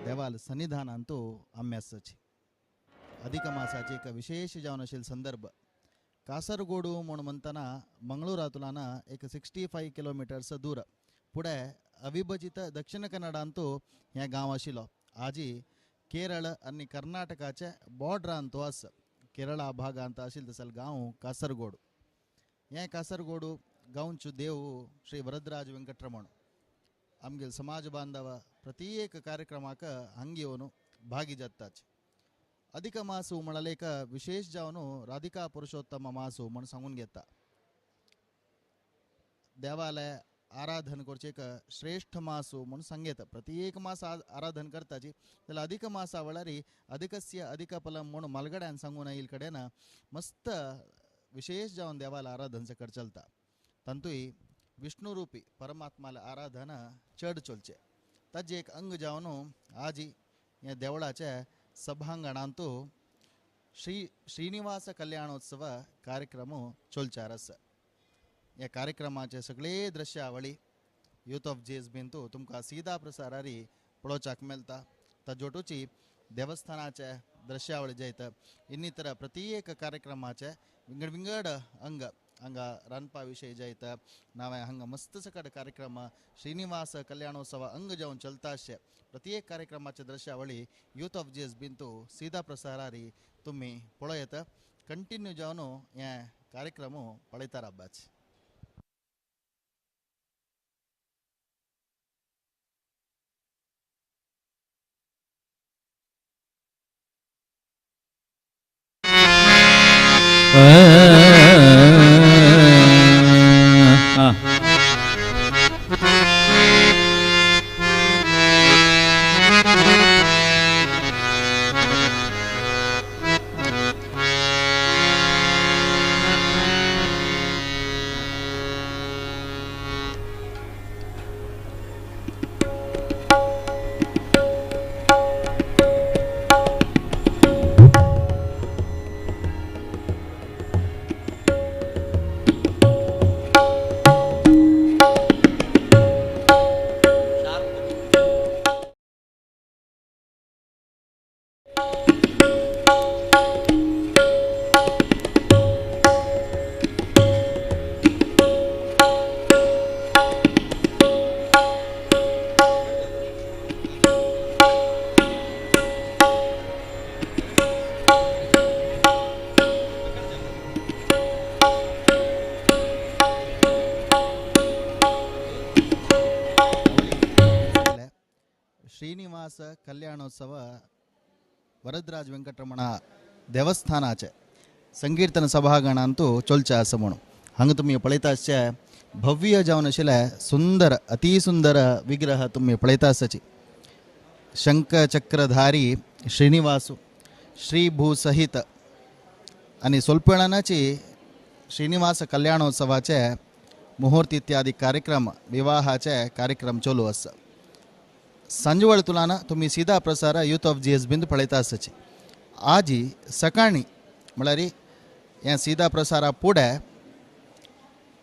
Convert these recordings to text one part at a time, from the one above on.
देवाल सन्निधानांतु आम्यासाची अधिक मासाची एक विशेष जावन आशिल्लो संदर्भ. कासरगोडू म्हूण म्हणटना मंगळूरांतल्यान एक 65 किलोमिटर्स दूर फुडें अविभजित दक्षिण कन्नडांतू हें गांव आशिल्लो. आजी केरळ आनी कर्नाटकाचे बॉर्डरांतू आसा. केरळा भागांत आशिल्लो तसो गांव कासरगोड. हें कासरगोडू गांवचो देव श्री वरदराज वेंकटरमण. आमगेले समाज बांधव प्रत्येक कार्यक्रमाक हांगा येवन भागी जाताच. अधिक मासू म्हळ्यार एक विशेष जावन राधिका पुरुषोत्तम मासू म्हूण सांगून घेता. देवालय आराधन करचें एक श्रेष्ठ मासू म्हूण सांगता. प्रत्येक मास आराधन करताची जाल्यार अधिक मासा वेळार अधिकस्य अधिक फलम म्हूण मालगड्यान सांगून आयिल्ले कडेन मस्त विशेष जावन देवाला आराधन सकट चलता. तातूंय विष्णुरूपी परमात्माला आराधना चड चलचें. ताजें एक अंग जावन आजी ह्या देवळाच्या सभांगणांतू श्री श्रीनिवास कल्याणोत्सव कार्यक्रम चलचार आसा. ह्या कार्यक्रमाचे सगळे दृश्यावळी यूथ ऑफ जेज बिंतू तुमकां सीधा प्रसारारी पळोवच्याक मेळटा. ताजोटूची देवस्थानाचे दृश्यावळी जयत इन्नितर प्रत्येक कार्यक्रमाचे विंगड विंगड अंग हांगा रांदपा विशय जायत नांवें हांगा मस्त सकट कार्यक्रम श्रीनिवास कल्याणोत्सव अंग जावन चलता अशें प्रत्येक कार्यक्रमाचे दृश्यावळी यूथ ऑफ जेज बिंतू सीधा प्रसारारी तुमी पळयत कंटिन्यू जावन हें कार्यक्रम पळयता रावपाचें. श्रीनिवास कल्याणोत्सव वरदराज वेंकटरमण देवस्थानाचे संकीर्तन सभागणांतू चलचें आसा म्हणून हांगा तुमी पळयता आसचे भव्य जावन आशिल्ले सुंदर अति सुंदर विग्रह तुमी पळयता आसची. शंखचक्रधारी श्रीनिवासू श्रीभूसहित आनी सोलपेणाची श्रीनिवास कल्याणोत्सवाचे मुहूर्त इत्यादी कार्यक्रम विवाहाचे कार्यक्रम चालू आसा. सांजवेळ तुलाना तुमी सीधा प्रसार यूथ ऑफ जी एस बिंदू पळयता आसची. आजी सकाळी म्हळ्यार हें सीधा प्रसारा फुडें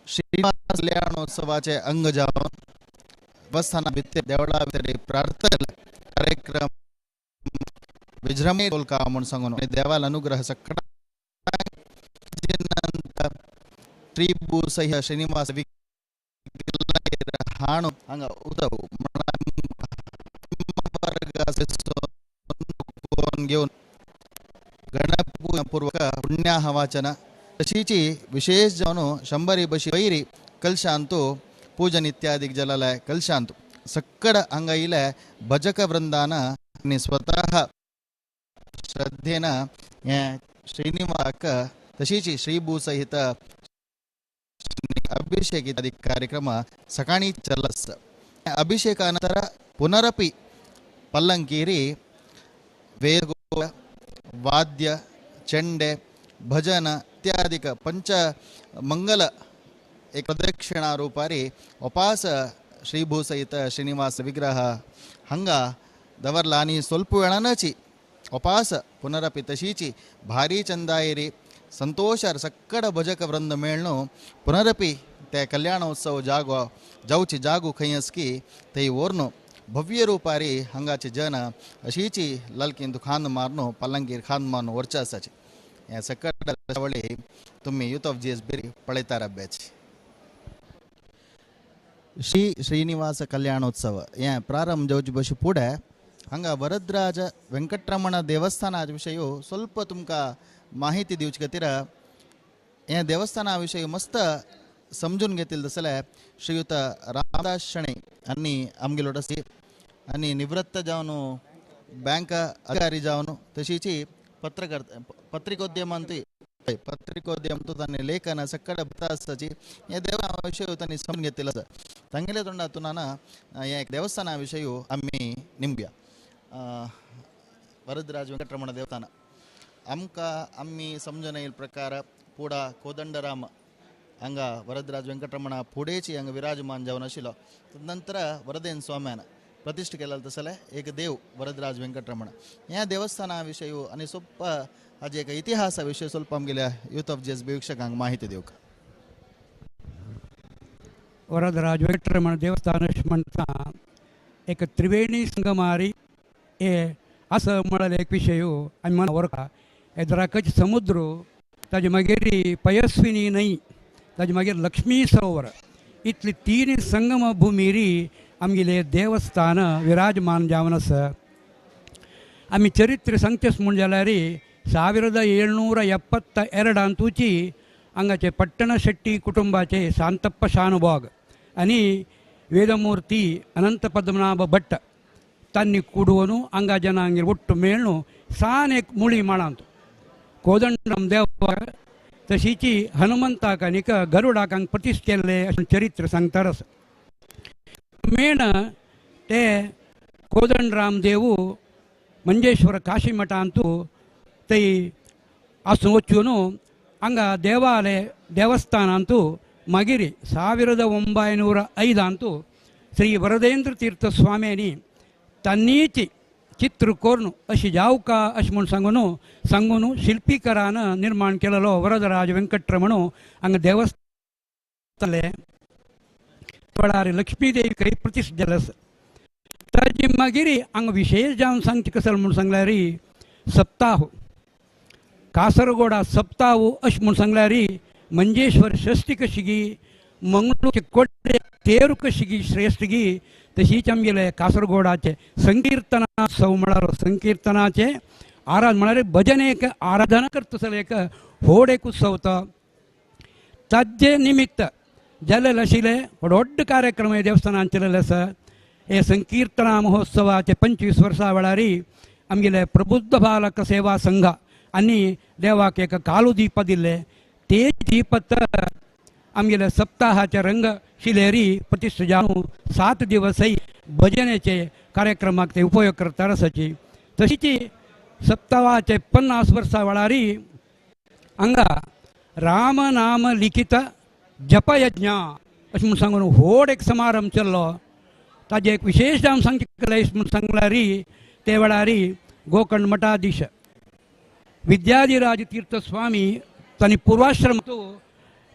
श्रीनिवास कल्याणोत्सवाचे अंग जावन देवस्थाना भितर देवळा भितर प्रार्थना कार्यक्रम विजृंभणे चोलका म्हूण सांगून देवाल अनुग्रह सकटा त्रिभू सह्य श्रीनिवास हाणू हांगा उदव घेवन गणपूर्वक पुण्याहवाचन तशीची विशेष जावन शंबरी बशी वैरी कलशांतू पूजन इत्यादी जलालय कलशांतू सक्कड हांगा इले भजक वृंदान आनी स्वतः श्रद्धेन हें श्रीनिवाक तशीची श्रीभू सहित अभिषेक इत्यादी कार्यक्रम सकाळी चलस. अभिषेकानंतर पुनरपि पल्लंकीरी ವೇದ ವಾದ್ಯ ಚಂಡೆ ಭಜನ ಇತ್ಯಾದಿಕ ಪಂಚ ಮಂಗಲ एक प्रदक्षिणा रूपारी उपास ಶ್ರೀಭೂಸಹಿತ ಶ್ರೀನಿವಾಸ ವಿಗ್ರಹ ಹಂಗ ದವರ್ಲಾನಿ ಸ್ವಲ್ಪ ವೇಳಾನಚಿ ಉಪಾಸ ಪುನರಪಿ ತಶೀಚಿ ಭಾರಿ ಚಂದಾಯಿರಿ ಸಂತೋಷ ಸಕ್ಕಡ ಭಜಕ ವೃಂದ ಮೇಳ್ನು ಪುನರಪಿ ते कल्याणोत्सव जागो जावची जागो खंय असकी थंय व्हरून भव्य रुपारी हांगाचे जन अशीची ललकीन खांद मारून पलंगीर खांद मारून व्हरचे आसाचे. ह्या सकट वळी तुमी यूथ ऑफ जीएस बेरी पळयता अभ्याची. श्री श्रीनिवास कल्याणोत्सव हें प्रारंभ जावचे बशी फुडें हांगा वरदराज वेंकटरमण देवस्थाना विशय ಸ್ವಲ್ಪ तुमकां माहिती दिवचे खातीर हें देवस्थाना विशय मस्त समजून घेतले तसले श्रीयुत रामदास शणै आनी आमगेलो आसी आनी निवृत्त जावन बँक अधिकारी जावन तशीची पत्रकार पत्रिकोद्यमांतूय पत्रिकोद्यम तांणी लेखन सगळे आसाची हे देवा विशय तांणी समजून घेतलेलो आसा. तांगेले तोंडातून हे देवस्थाना विशय आमी निमया. वरदराज वेंकटरमण देवस्थान आमकां आमी समजून येईल प्रकार पुडा कोदंडराम हांगा वरदराज वेंकटरमण फुडेची हांगा विराजमान जावन आशिल्लो. तदनंतर वरदेन स्वाम्यान प्रतिष्ठा केला तसले एक देव वरदराज वेंकटरमण ह्या देवस्थाना विशय आनी सोप्प हाजे एक इतिहासा विशय ಸ್ವಲ್ಪ आमगेल्या यूथ ऑफ जीएस वीक्षकांक माहिती दिवंक. वरदराज वेंकटरमण देवस्थान म्हणटा एक त्रिवेणी संगमारी हे असं म्हळ्यार एक विशय आमी मना व्हरता. एद्राकच समुद्र ताजे मागीर पयस्विनी न्हंय ताजे मागीर लक्ष्मी सरोवर इतली तीन संगम भुमीरी आमगेले देवस्थान विराजमान जावन आसा. आमी चरित्र सांगचेच म्हूण जाल्यार 1772 हांगाचे पट्टण शेट्टी कुटुंबाचे शांतप्प शानुभाग आनी ವೇದಮೂರ್ತಿ ಅನಂತ ಪದ್ಮನಾಭ ಭಟ್ಟ तांणी कुडोवन हांगा जनांगेर ಒಟ್ಟು ಮೇಳ್ನು ಸಾನೆ ಮುಳಿ माळांत कोदंडम देव तशीची हनुमंताक आनीक गरुडाक हांगा प्रतिष्ठ केल्ले अशें चरित्र सांगता आसा. मेण ते कोदंडराम देवू मंजेश्वर काशी मठांतू थंय आसूं वचून हांगा देवालय देवस्थानांतू मागीर 1905 श्री वरदेंद्र तीर्थ स्वाम्यांनी तांणीच चित्र करून अशी जावका अशें म्हूण सांगून सांगून शिल्पीकरान निर्माण केलेलो वरदराज वेंकटरमण हांगा देवस्थान वेळार लक्ष्मीदेवी खंय प्रतिष्ठा जालें आसा. ताजे मागीर हांगा विशेष जावन सांगचें कसलें म्हूण सांगल्यार सप्ताह कासरगोडा सप्ताह अशें म्हूण सांगल्यार मंजेश्वर षष्ठी कशी मंगळूरचे कोडे तेरू कशी श्रेष्ठ गी तशीच आमगेले कासरगोडाचे संकीर्तनात्सव म्हळ्यार संकीर्तनाचे आराध म्हळ्यार भजन एक आराधना करता एक व्हड एक उत्सव तो. ताजे निमित्त जालेले आशिल्ले व्हड कार्यक्रम हे देवस्थानान केलेले आसा. हे संकीर्तना महोत्सवाचे 25 वर्सां वेळार आमगेले प्रबुद्ध बालक सेवा संघ आनी देवाक एक कालू दीप दिल्ले ते दीपत आमगेले सप्ताहाचे रंग शिलेरी प्रतिष्ठा जावन 7 दिवसय भजनेचे कार्यक्रमाक ते उपयोग करता आसाची. तशीच सप्ताहाचे 50 वर्सां वेळार हांगा रामनाम लिखित जपयज्ञ अशें म्हूण सांगून व्हड एक समारंभ चल्लो. ताजें एक विशेष जावन सांगचें म्हूण सांगल्यार ते वेळार गोकर्ण मठाधीश विद्याधिराज तीर्थ स्वामी तांणी पूर्वाश्रम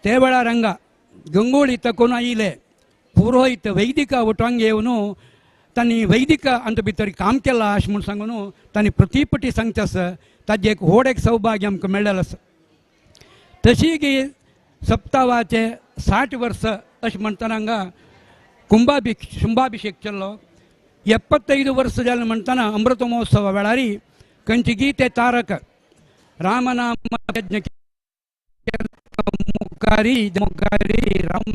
ते वेळार हांगा गंगोळी तकून आयिल्ले पुरोहित वैदिक वटांग येवन तांणी वैदिक अंत भितर काम केलां अशें म्हूण सांगून तांणी प्रतिपटी सांगचें आसा. ताजें एक व्हड एक सौभाग्य आमकां मेळ्ळेलें आसा. तशी की सप्ताहाचे 60 वर्स अशें म्हणटना हांगा कुंभाभिषेक केल्लो. 75 वर्स जालें म्हणटना अमृत महोत्सवा वेळार खंयची ते तारक रामनाम यज्ञ मुखारी मुखारी राम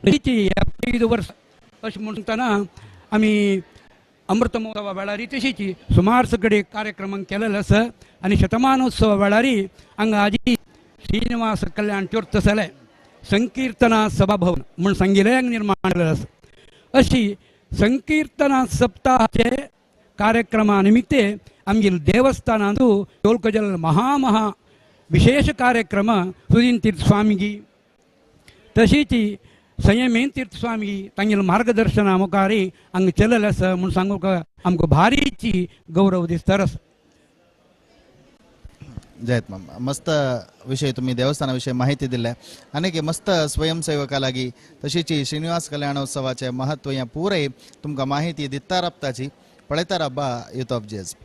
75 वर्स अशें म्हणटना आमी अमृत महोत्सवा वेळार तशीच सुमार सगळे कार्यक्रम केलेले आसा. आनी शतमानोत्सवा वेळार हांगा आजी श्रीनिवास कल्याण चोर्थ जालें संकीर्तना सभाभवन म्हूण सांगिल्लें हांगा निर्माण केलेलें आसा. अशी संकीर्तना सप्ताहाचे कार्यक्रमा निमित्ते आमगेले देवस्थानांतु टोलकजल महा महा विशेष कार्यक्रम सुदीन तीर्थ स्वामीगी तशीच संयमेन तीर्थ स्वामी तांगेले मार्गदर्शना मुखार हांगा चलले आसा म्हूण सांगूंक आमकां भारीची गौरव दिसता आसा. जयत माम, मस्त विषय तुम्ही देवस्थाना विषयी माहिती दिल्या आनी मस्त स्वयंसेवका लागी तशीच श्रीनिवास कल्याणोत्सवाचे महत्व ह्या पुराय तुमकां माहिती दिता राबताची पळयता राबा youth of GSP.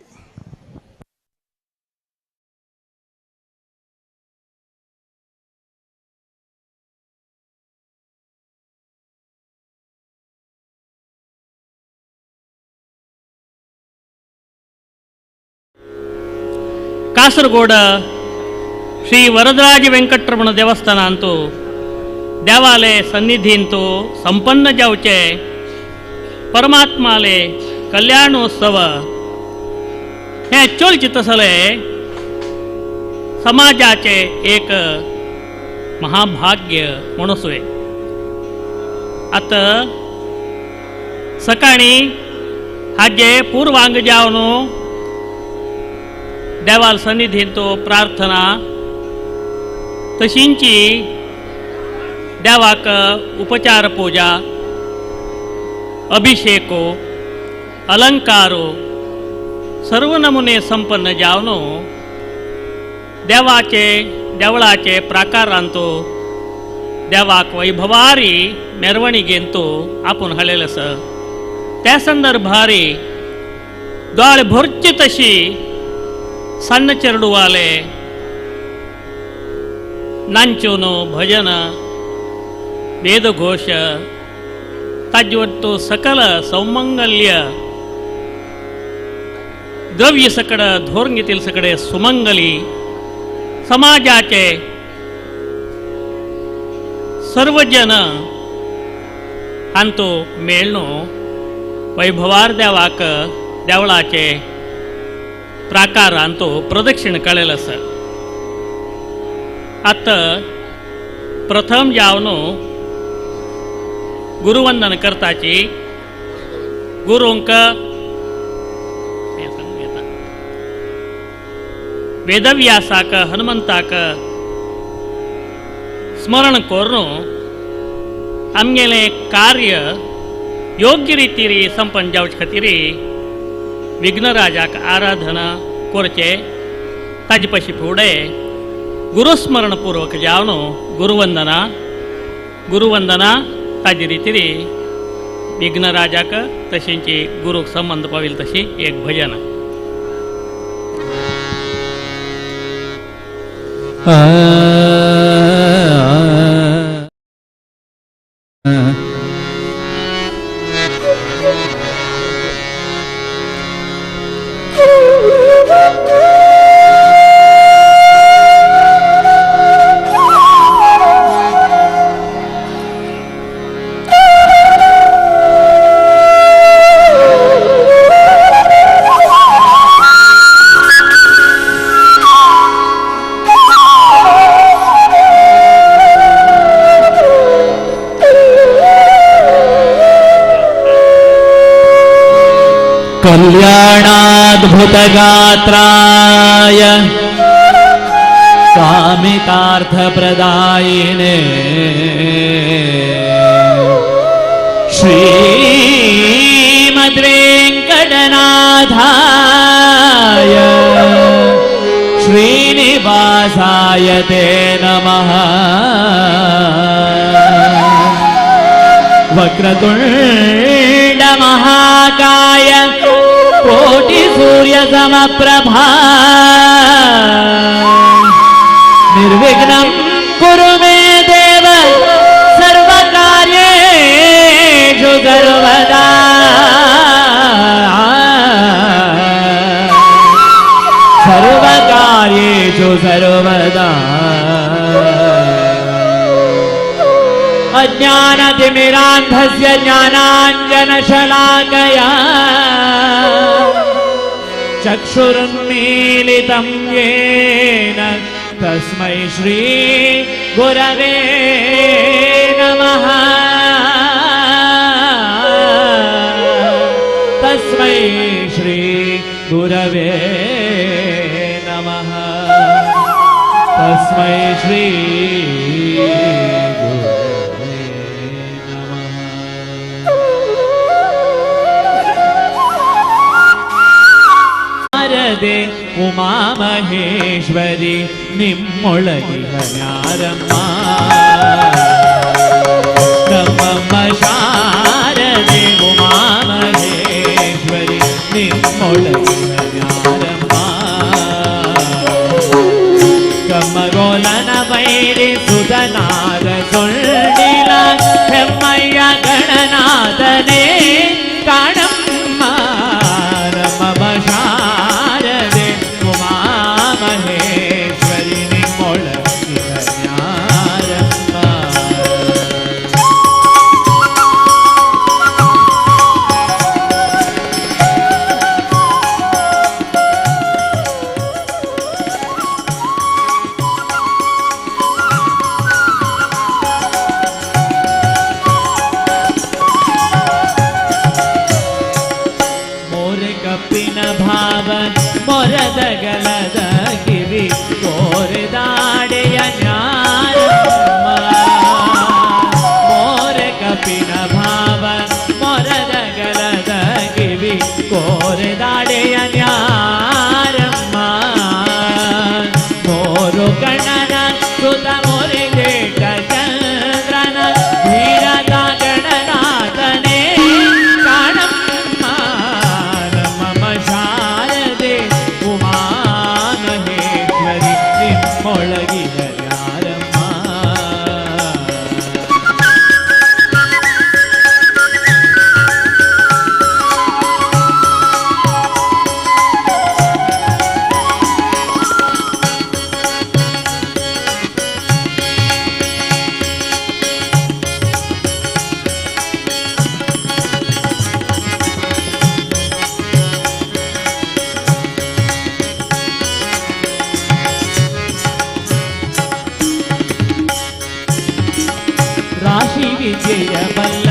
Kasaragod Shri Varadaraja Venkataramana ದೇವಸ್ಥಾನ ಅಂತೂ ದೇವಾಲಯ ಸನ್ನಿಧಿಂತೂ ಸಂಪನ್ನ ಜಾವಚೆ ಪರಮಾತ್ಮಾಲೆ ಕಲ್ಯಾಣೋತ್ಸವ हे चोलचित तसले समाजाचे एक महाभाग्य म्हणसुवे. आतां सकाळी हाजे पूर्वांग जावन देवाल सन्निधींतो प्रार्थना तशींची देवाक उपचार पूजा अभिषेको अलंकारो सर्व नमुने संपन्न जावन देवाचे देवळाचे प्राकारांतो देवाक वैभवारी मेरवणिगेंतो आपूण हाडलेलें आसा. त्या संदर्भारी दोळे भरचे तशी सन्न चेरडुवाले नांचोनो भजन वेदघोष ताज्वत्तो सकल सौमंगल्य द्रव्य सकड धोरंगीतील सगळे सुमंगली समाजाचे सर्वजन हांतो मेळनो वैभवार देवाक देवळाचे प्राकारांतो प्रदक्षिण कळेल आसा. आतां प्रथम जावन गुरुवंदन करताची गुरूंक वेदव्यासाक हनुमंताक स्मरण करून आमगेलें कार्य योग्य रितीरी संपन्न जावचे खातीर विघ्नराजाक आराधना करचे. ताजे पशी फुडें गुरुस्मरणपूर्वक जावन गुरुवंदना गुरुवंदना ताजे रितीरी विघ्नराजाक तशेंची गुरूक संबंद पाविल तशी एक भजन. कल्याणाद्भुतगात्राय कामितार्थप्रदायिने श्रीमद्वेङ्कटनाथाय श्रीनिवासाय ते नमः. वक्रतुंड महाकाय कोटि सूर्य समप्रभा निर्विघ्नं कुरु मे देव सर्वकार्येषु सर्वदा. सर्वकार्येषु सर्वदा. अज्ञानतिमिरान्धस्य ज्ञानाञ्जनशलाकया चक्षुरुन्मीलितं येन तस्मै श्री गुरवे नमः. गुरवे नमः। तस्मै श्री गुरवे नमः। ಶಾರದೆ ಉಮಾ ಮಹೇಶ್ವರಿ ನಿಮ್ಮೊಳಗಿಹ ನ್ಯಾರಮ್ಮ, ನಮ್ಮಮ್ಮ ಶಾರದೆ ಉಮಾ ಮಹೇಶ್ವರಿ ನಿಮ್ಮೊಳಗಿಹ ನ್ಯಾರಮ್ಮ. ಕಮ್ಮಗೋಲನ ಬೈರಿ ಸುಧನಾದ ಸೊಳ್ಳಿಲ ಹೆಮ್ಮಯ್ಯ ಗಣನಾಥನೇ ಕಾಣಮ್ಮ, ನಮ್ಮಮ್ಮ ಶಾರದೆ ಉಮಾ ಮಹೇಶ್ವರಿ ನಿಮ್ಮೊಳಗಿಹ ನ್ಯಾರಮ್ಮ. ಮೋರೆ ಕಪ್ಪಿನ ಭಾವ ಮೊರದ ಗಲದ ಕಿವಿ ಕೋರೆದಾಡೆಯ ಜ್ಞಾನಮ್ಮ, ಮೋರೆ ಕಪ್ಪಿನ ಭಾವ ಮೊರದ ಗಲದ ಕಿವಿ ಕೋರೆದಾಡೆಯ ಜ್ಞಾನಮ್ಮ. ಮೋರು ಕಣ್ಣನ ಸುತ ಮೊರೆಗೇಟ ಚಂದ್ರನ ಧೀರದ ಗಣನಾಥನೇ ಕಾಣಮ್ಮ, ನಮ್ಮಮ್ಮ ಶಾರದೆ ಉಮಾ ಮಹೇಶ್ವರಿ ನಿಮ್ಮೊಳಗಿಹ ಯಾರಮ್ಮ. ರಾಶಿ ವಿಜಯ ಬಲ್ಲ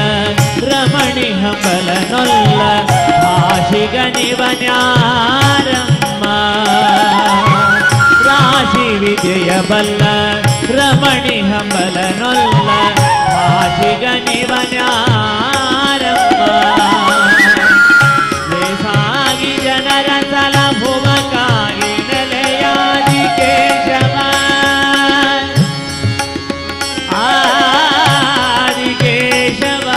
ರಮಣಿ ಹಂಬಲ ನೊಲ್ಲ ಭಾಷಿಗನಿವನ್ಯಾರಮ್ಮ, ರಾಶಿ ವಿಜಯ ಬಲ್ಲ ರಮಣಿ ಹಂಬಲ ನೊಲ್ಲ ಭಾಷಿಗನಿವನ್ಯಾರಮ್ಮ. ಸಾಗಿ ಜನರ ಸಲಭುವಕ್ಕಾಗಿ ನೆಲೆಯಾದಿ ಕೇಶವ, ಆದಿಕೇಶವ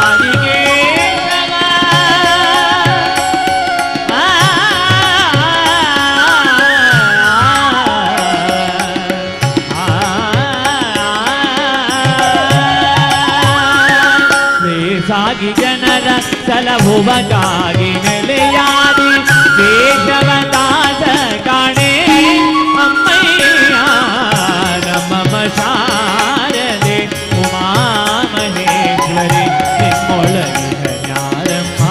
ಆದಿಕೇಶವ ಸಾಗಿ ಜನರ ಸಲಹುವಕ್ಕಾಗಿ ನೆಲೆಯಾದಿ ಕೇಶವದಾಸ ಕಾಣೆ ಅಮ್ಮಯ್ಯ, ನಮ್ಮಮ್ಮ ಶಾರದೆ ಉಮಾ ಮಹೇಶ್ವರಿ ನಿಮ್ಮೊಳಗಿಹ ನ್ಯಾರಮ್ಮ.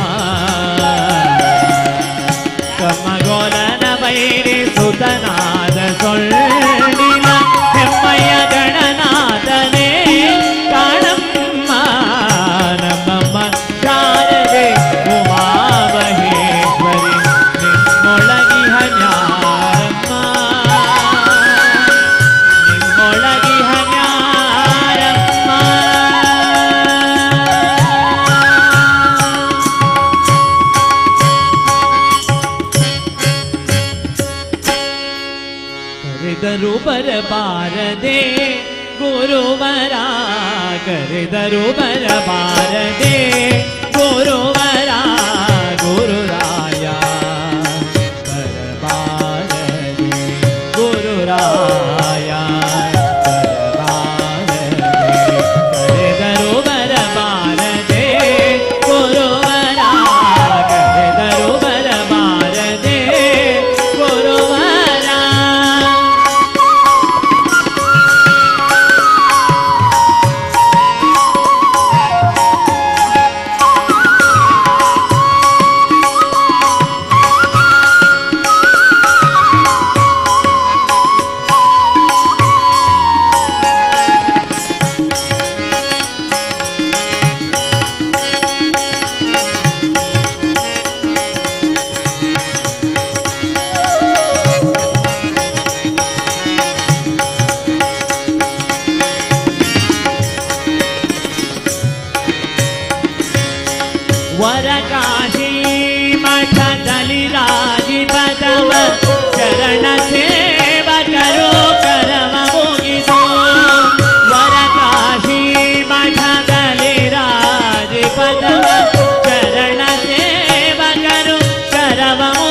ಕಮ್ಮಗೋಲನ ಬೈರಿ ಸುತನಾದ ಸೊಳ್ಳಿನ ಹೆಮ್ಮಯ್ಯ ಗಣನಾಥನೇ ಕಾಣಮ್ಮ, ನಮ್ಮಮ್ಮ ಶಾರದೆ ಉಮಾ ಮಹೇಶ್ವರಿ ನಿಮ್ಮೊಳಗಿಹ ನ್ಯಾರಮ್ಮ, ನಿಮ್ಮೊಳಗಿಹ ನ್ಯಾರಮ್ಮ. ಕರೆದರು ಬರಬಾರದೆ ಗುರುವರ, ಕರೆದರು ಬರಬಾರದೆ ಗುರುವರ, ಗುರುರಾಯ ಬರಬಾರದೆ ಗುರುರಾಯ ಬರಬಾರದೆ, ಕರೆದರು ಬರಬಾರದೆ ಗುರುವರ, ಕರೆದರು ಬರಬಾರದೆ ಗುರುವರ.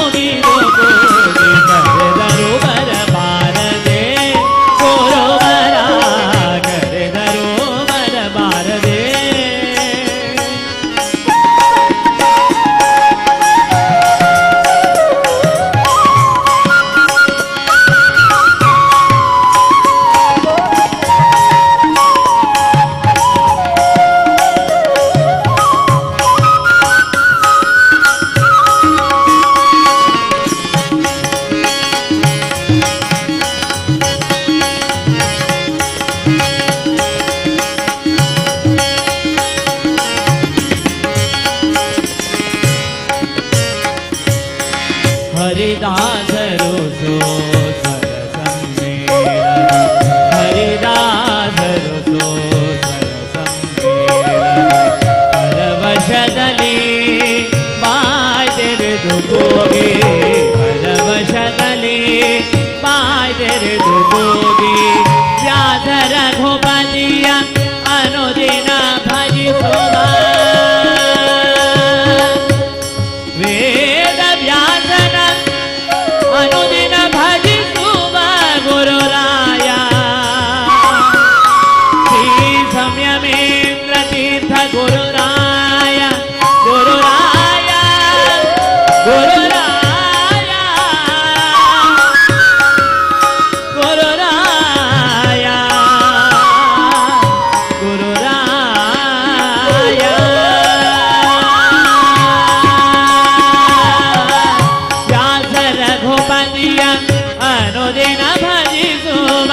ಮುಗಿದು ಕೂಗಿ ಕರೆದರು ಬರಬಾರದೆ ಗುರುವರ ಕರೆದರು ಬರಬಾರದೆ. ಹರಿದಾಸರು ಸೋ ಸರ ಸಮ್ಮೇಳನ ಹರಿದಾಸರು ಸೋ ಸರ ಸಮ್ಮೇಳನ ಪರವಶದಲ್ಲಿ ಬಾಯ್ ತೆರೆದು ಹೋಗಿ ಪರವಶದಲ್ಲಿ ಬಾಯ್ ತೆರೆದು ಹೋಗಿ ವ್ಯಾಸ ರಘುಪತಿಯ ಅನುದಿನ ಭಜಿಸುವ ವೇದ ವ್ಯಾಸನ ಅನುದಿನ ಭಜಿಸುವ ಗುರುರಾಯ ಶ್ರೀ ಸಂಯಮೇಂದ್ರ ತೀರ್ಥ ಗುರುರಾಯ ಗುರುರಾಯ ಗುರುರಾಯ ಗುರುರಾಯ ಗುರುರಾಯ ವ್ಯಾಸ ರಘುಪತಿಯ ಅನುದಿನ ಭಜಿಸುವ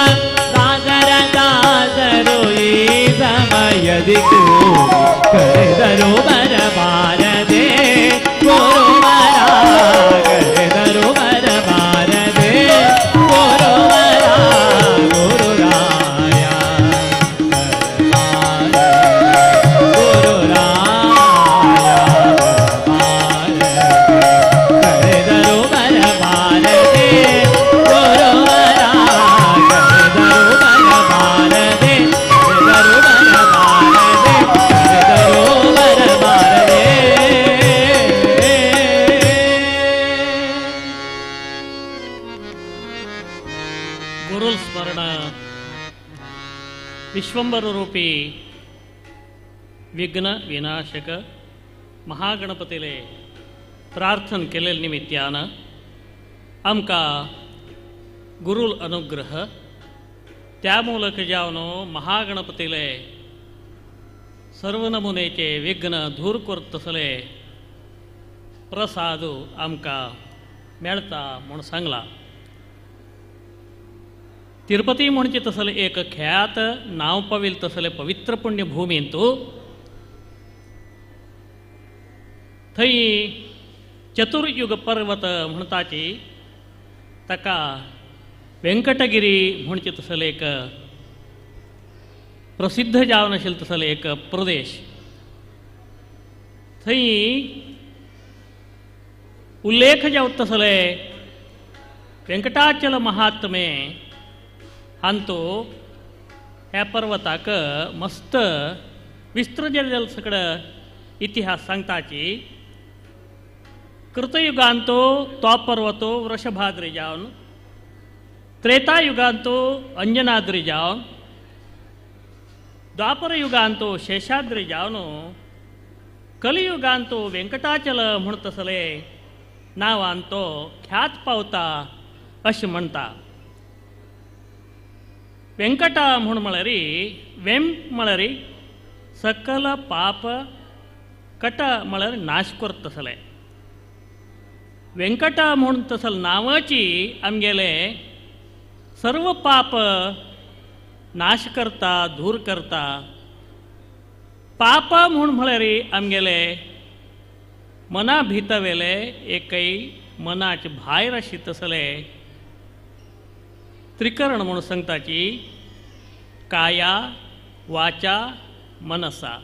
ದಾಸರ ದಾಸರು ಈ ಸಮಯದಿ ಕೂಗಿ ಕರೆದರು ಬರಬಾರದೆ ಗುರುವರ ಕರೆದರು ಬರಬಾರದೆ ಗುರುವರ ಗುರುರಾಯ ಗುರುರಾಯ ಕರೆದರು ಬರಬಾರದೆ ಗುರುವರ ಕರೆದರು ಬರಬಾರದೆ ಕರೆದರು ಬರಬಾರದೆ ಕರೆದರು ಬರಬಾರದೆ. ಗುರುಲ್ ಸ್ಮರಣ ವಿಶ್ವಂಬರ ರೂಪಿ ವಿಘ್ನ ವಿನಾಶಕ ಮಹಾಗಣಪತಿಲೆ ಪ್ರಾರ್ಥನೆ केलेले निमित्यान आमकां गुरुल अनुग्रह त्या ಮೂಲಕ जावन महागणपतीले सर्व नमुनेचे विघ्न दूर करतसले प्रसाद आमकां मेळता म्हूण सांगला. तिरुपती म्हणचे तसले एक ख्यात नांव पाविल तसले पवित्र पुण्यभूमींतू थंय चतुर्युग पर्वत म्हणटाची ताका वेंकटगिरी म्हणचे तसले एक प्रसिद्ध जावन आशिल्लो तसले एक प्रदेश. थंय उल्लेख जावत तसले वेंकटाचल महात्मे हांतो ह्या पर्वताक मस्त विस्तृत जाल्लो सगळो इतिहास सांगताची. कृतयुगांतो तो पर्वतो वृषभाद्री जावन, त्रेतायुगांतो अंजनाद्री जावन, द्वापर युगांतो शेषाद्री जावन, कलियुगांतो वेंकटाचल म्हूण तसले नांवान तो ख्यात पावता अशें म्हणटा. वेंकटा म्हूण म्हळ्यार वेम म्हळ्यार सकल पाप कट म्हळ्यार नाश करता तसले. वेंकटा म्हूण तसल नांवाची आमगेले सर्व पाप नाश करता दूर करता. पाप म्हूण म्हळ्यार आमगेले मना भितवेले एकय मनाचे भायर आशी तसले त्रिकरण म्हणून सांगताची काया वाचा मनसा.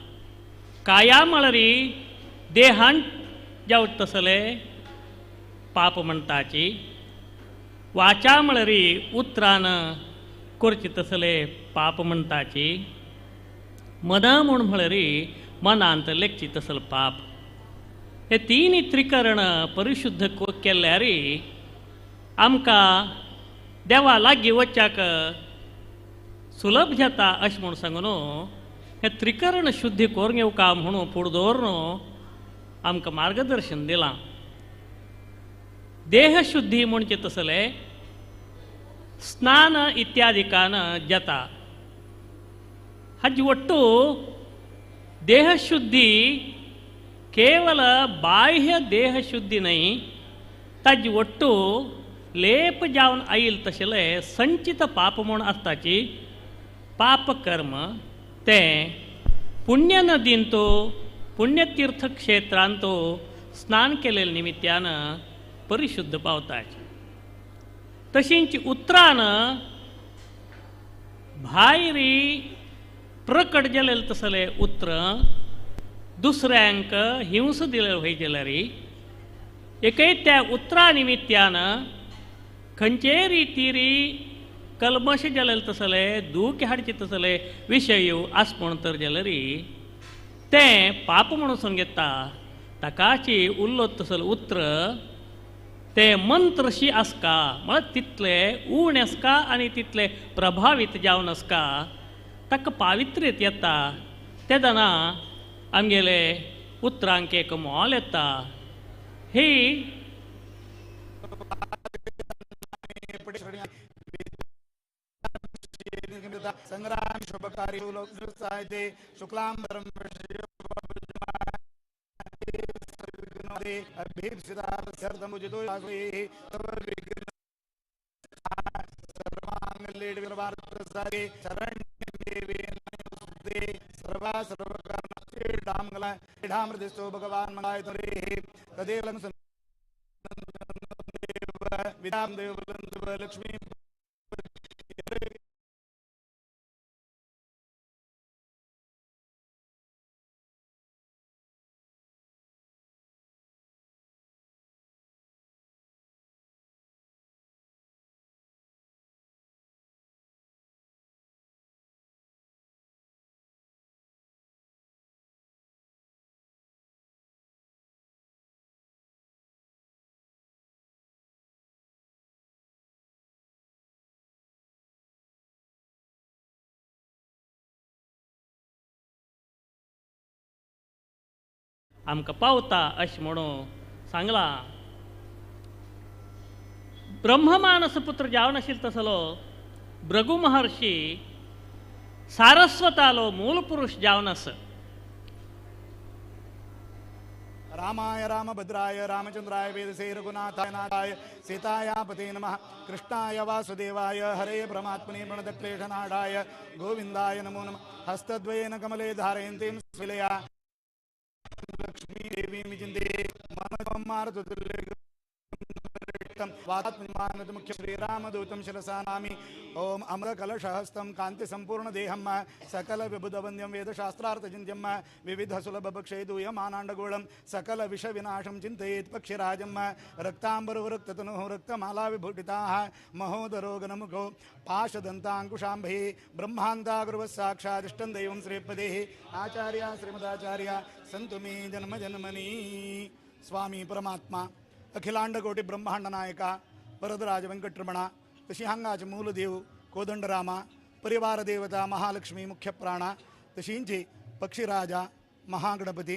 काया म्हळ्यार देहान जावत तसले पाप म्हणटाची, वाचा म्हळ्यार उतरान करचे तसले पाप म्हणटाची, मना म्हूण म्हळ्यार मनांत लेखची तसल पाप. हे तिनी त्रिकरण परिशुद्ध केल्यार आमकां देवा लागीं वच्चाक सुलभ जाता अशें म्हूण सांगून हे त्रिकरण शुद्धी करून येवका म्हणून फुडें दवरून आमकां मार्गदर्शन दिलां. देहशुद्धी म्हणचे तसलें स्नान इत्यादिकान जाता. हाजी ಒಟ್ಟು देहशुद्धी केवल बाह्य देहशुद्धी न्हय, ताजी ಒಟ್ಟು लेप जावन आयल तशें संचित पाप म्हूण आसताची पापकर्म तें पुण्य नदींत पुण्यतीर्थ क्षेत्रांत स्नान केलेल्या निमित्यान परिशुद्ध पावताची. तशींच उतरान भायरी प्रकट जालेलें तसलें उतर दुसऱ्यांक हिंस दिलें वय जाल्यार एकय त्या उतरा निमित्यान खंयचे रितीरी कलमश जालेलें तसलें दूख हाडचें तसलें विशय आस म्हण तर जाल्यार तें पाप म्हणून सांगता. ताकाची उल्लो तसलें उतर तें मंत्रशी आसका म्हळ्यार तितले उण आसका आनी तितले प्रभावीत जावन आसका ताका पावित्र्यत येता. तेन्ना आमगेले उतरांक एक मोल येता. ही संग्राम शुभकारी शुक्लांबरम भगवान मंगाय तदेव लक्ष्मी आमकां पावता अशें म्हणून सांगलां. ब्रह्ममानस पुत्र जावन आशिल्लो तसलो भृगु महर्षी सारस्वतालो मूल पुरुष जावन आसा. रामाय रामभद्राय रामचंद्राय वेदसे रघुनाथाय नाथाय सीताया पते नमः. कृष्णाय वासुदेवाय हरे परमात्मने प्रणतक्लेशनाडाय गोविंदाय नमो नमः. हस्तद्वयेन कमले धारयन्तीं स्विलया लक्ष्मी देवी विचिन्ते मम मारुतुल्यं वातात्मनिमानतमुख्य श्रीरामदूतं शिरसा नामि. ओम अमरकलशहस्तं कान्तिसम्पूर्णदेहं सकलविबुधवन्द्यं वेदशास्त्रार्थचिन्त्यं विविधसुलभभक्षेदूयमानाण्डगोळं सकलविषविनाशं चिन्तयेत् पक्षिराजं रक्ताम्बरवरक्ततनुः रक्तमालाविभूषिताः महोदरोगनमुखो पाशदन्ताङ्कुशाम्भैः ब्रह्मान्तागुरुवः साक्षादिष्टं दैवं श्रीपदेः आचार्या श्रीमदाचार्या सन्तु मे जन्म जन्मनि. स्वामी परमात्मा अखिलांडकोटी ब्रह्मांड नायका वरदराज वेंकटरमण तशी हांगाचे मूलदेव कोदंडरामा परिवार देवता महालक्ष्मी मुख्य प्राणा तशींची पक्षीराजा महागणपती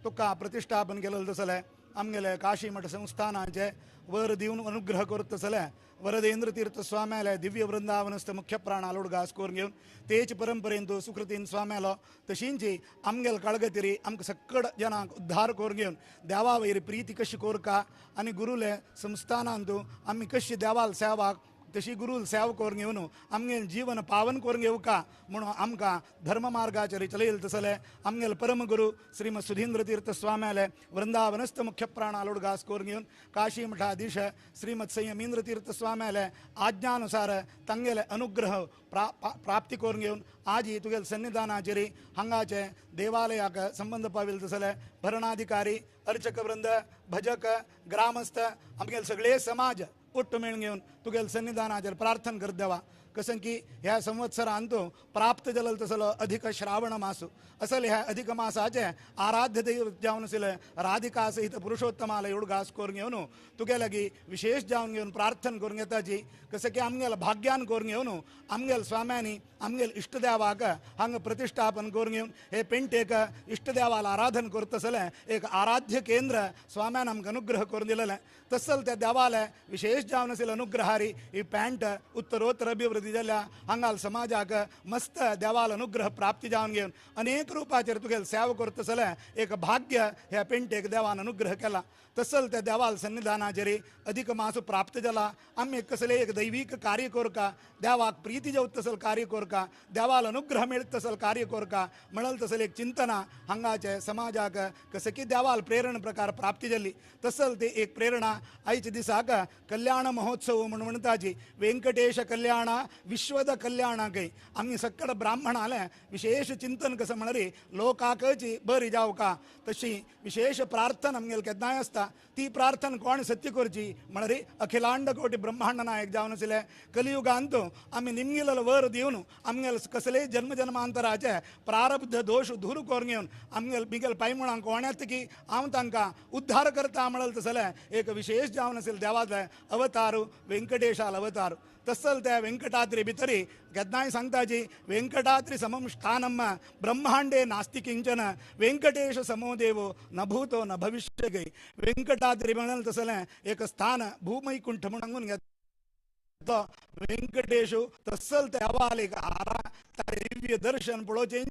तुका प्रतिष्ठापन केलेलं तसलें आमगेले काशीमठ संस्थानाचे वर दिवन अनुग्रह करत तसलें वरदेंद्र तीर्थ स्वाम्याले दिव्य वृंदावनस्थ मुख्य प्राण आलोडगास करून घेवन तेच परंपरेन तो सुकृतीन स्वाम्यालो तशींची आमगेल काळगतिरी आमकां सक्कड जनांक उद्धार करून घेवन देवा वयर प्रीती कशी कोरका आनी गुरुले संस्थानांतू आमी कशी देवाल सेवाक तशी गुरुल सेवा करून घेवन आमगेल जीवन पावन करून घेवका म्हणून आमकां धर्म मार्गाचेर चलयल तसले आमगेल परमगुरु श्रीमद सुधींद्र तीर्थ स्वाम्याले वृंदावनस्थ मुख्य प्राण आलोडगास करून घेवन काशी मठाधीश श्रीमद संयमींद्र तीर्थ स्वाम्याले आज्ञानुसार तांगेले अनुग्रह प्राप्ती करून घेवन आजी तुगेल सन्निधानाचेर हांगाचे देवालयाक संबंद पाविल तसले भरणाधिकारी अर्चक वृंद भजक ग्रामस्थ आमगेल सगळे समाज ಒಟ್ಟು मेळून घेवन तुगेल सन्निधानाचेर प्रार्थना करत देवा. कसं की ह्या संवत्सरांत प्राप्त जालेलो तसलो अधिक श्रावण मास असल ह्या अधिक मासाचे आराध्य दैव जावन आशिल्ले राधिका सहित पुरुषोत्तमाला उडगास करून घेवन तुगे लागीं विशेष जावन घेवन प्रार्थना करून घेताची कसं की आमगेल भाग्यान करून घेवन आमगेल स्वाम्यांनी आमगेल इष्टदेवाक हांगा प्रतिष्ठापन करून घेवन हे पेंटेक इष्टदेवाला आराधन करतसलें एक आराध्य केंद्र स्वाम्यान आमकां अनुग्रह करून दिलेलें तसल त्या देवाले विशेष जावन आशिल्ले अनुग्रहारी ही पॅन्ट उत्तरोत्तर अभिवृद्धी जाल्या हांगाल समाजाक मस्त देवाल अनुग्रह प्राप्ती जावन घेवन अनेक रुपाचेर तुगेल सेवा करतसलें एक भाग्य ह्या पेंटेक देवान अनुग्रह केला तसल त्या देवाल सन्निधानाचेर अधिक मास प्राप्त जाला आमी कसले एक दैवीक कार्य करका देवाक प्रीती जावत तसल कार्य करका देवाल अनुग्रह मेळत तसल कार्य करका म्हणल तसल एक चिंतना हांगाचे समाजाक कसं की देवाल प्रेरण प्रकार प्राप्ती जाली तसल ते एक प्रेरणा आयच्या दिसाक कल्याण महोत्सव म्हणून म्हणताची वेंकटेश कल्याण विश्वद कल्याणाकय आमी सक्कड ब्राह्मणाले विशेष चिंतन कसं म्हणरी लोकाकची बरी जावका तशी विशेष प्रार्थना आमगेल केन्नाय आसता ती प्रार्थना कोण सत्य करची म्हणरी अखिलांड कोटी ब्रह्मांड नायक जावन आशिल्ले कलियुगांत आमी निमगेलो वर दिवन आमगेल कसले जन्म जन्मांतराचे प्रारब्ध दोश दूर करून घेवन आमगेल बिगेल पायमुणांक कोण येता की हांव तांकां उद्धार करता म्हणल तसलें एक विशेष जावन आशिल्ले देवाचें अवतार वेंकटेशाल अवतार तसल त्या वेंकटाद्री भितरी केन्नाय सांगताची वेंकटाद्री समम स्थानम ब्रह्मांडे नास्ति किंचन वेंकटेश समो देवो न भूतो न भविष्य गई वेंकटाद्री म्हणल तसलें एक स्थान भूमैकुंठ म्हणून सांगून घेतलो वेंकटेश तसल देवाल एक आरा दिव्य दर्शन पळोवचें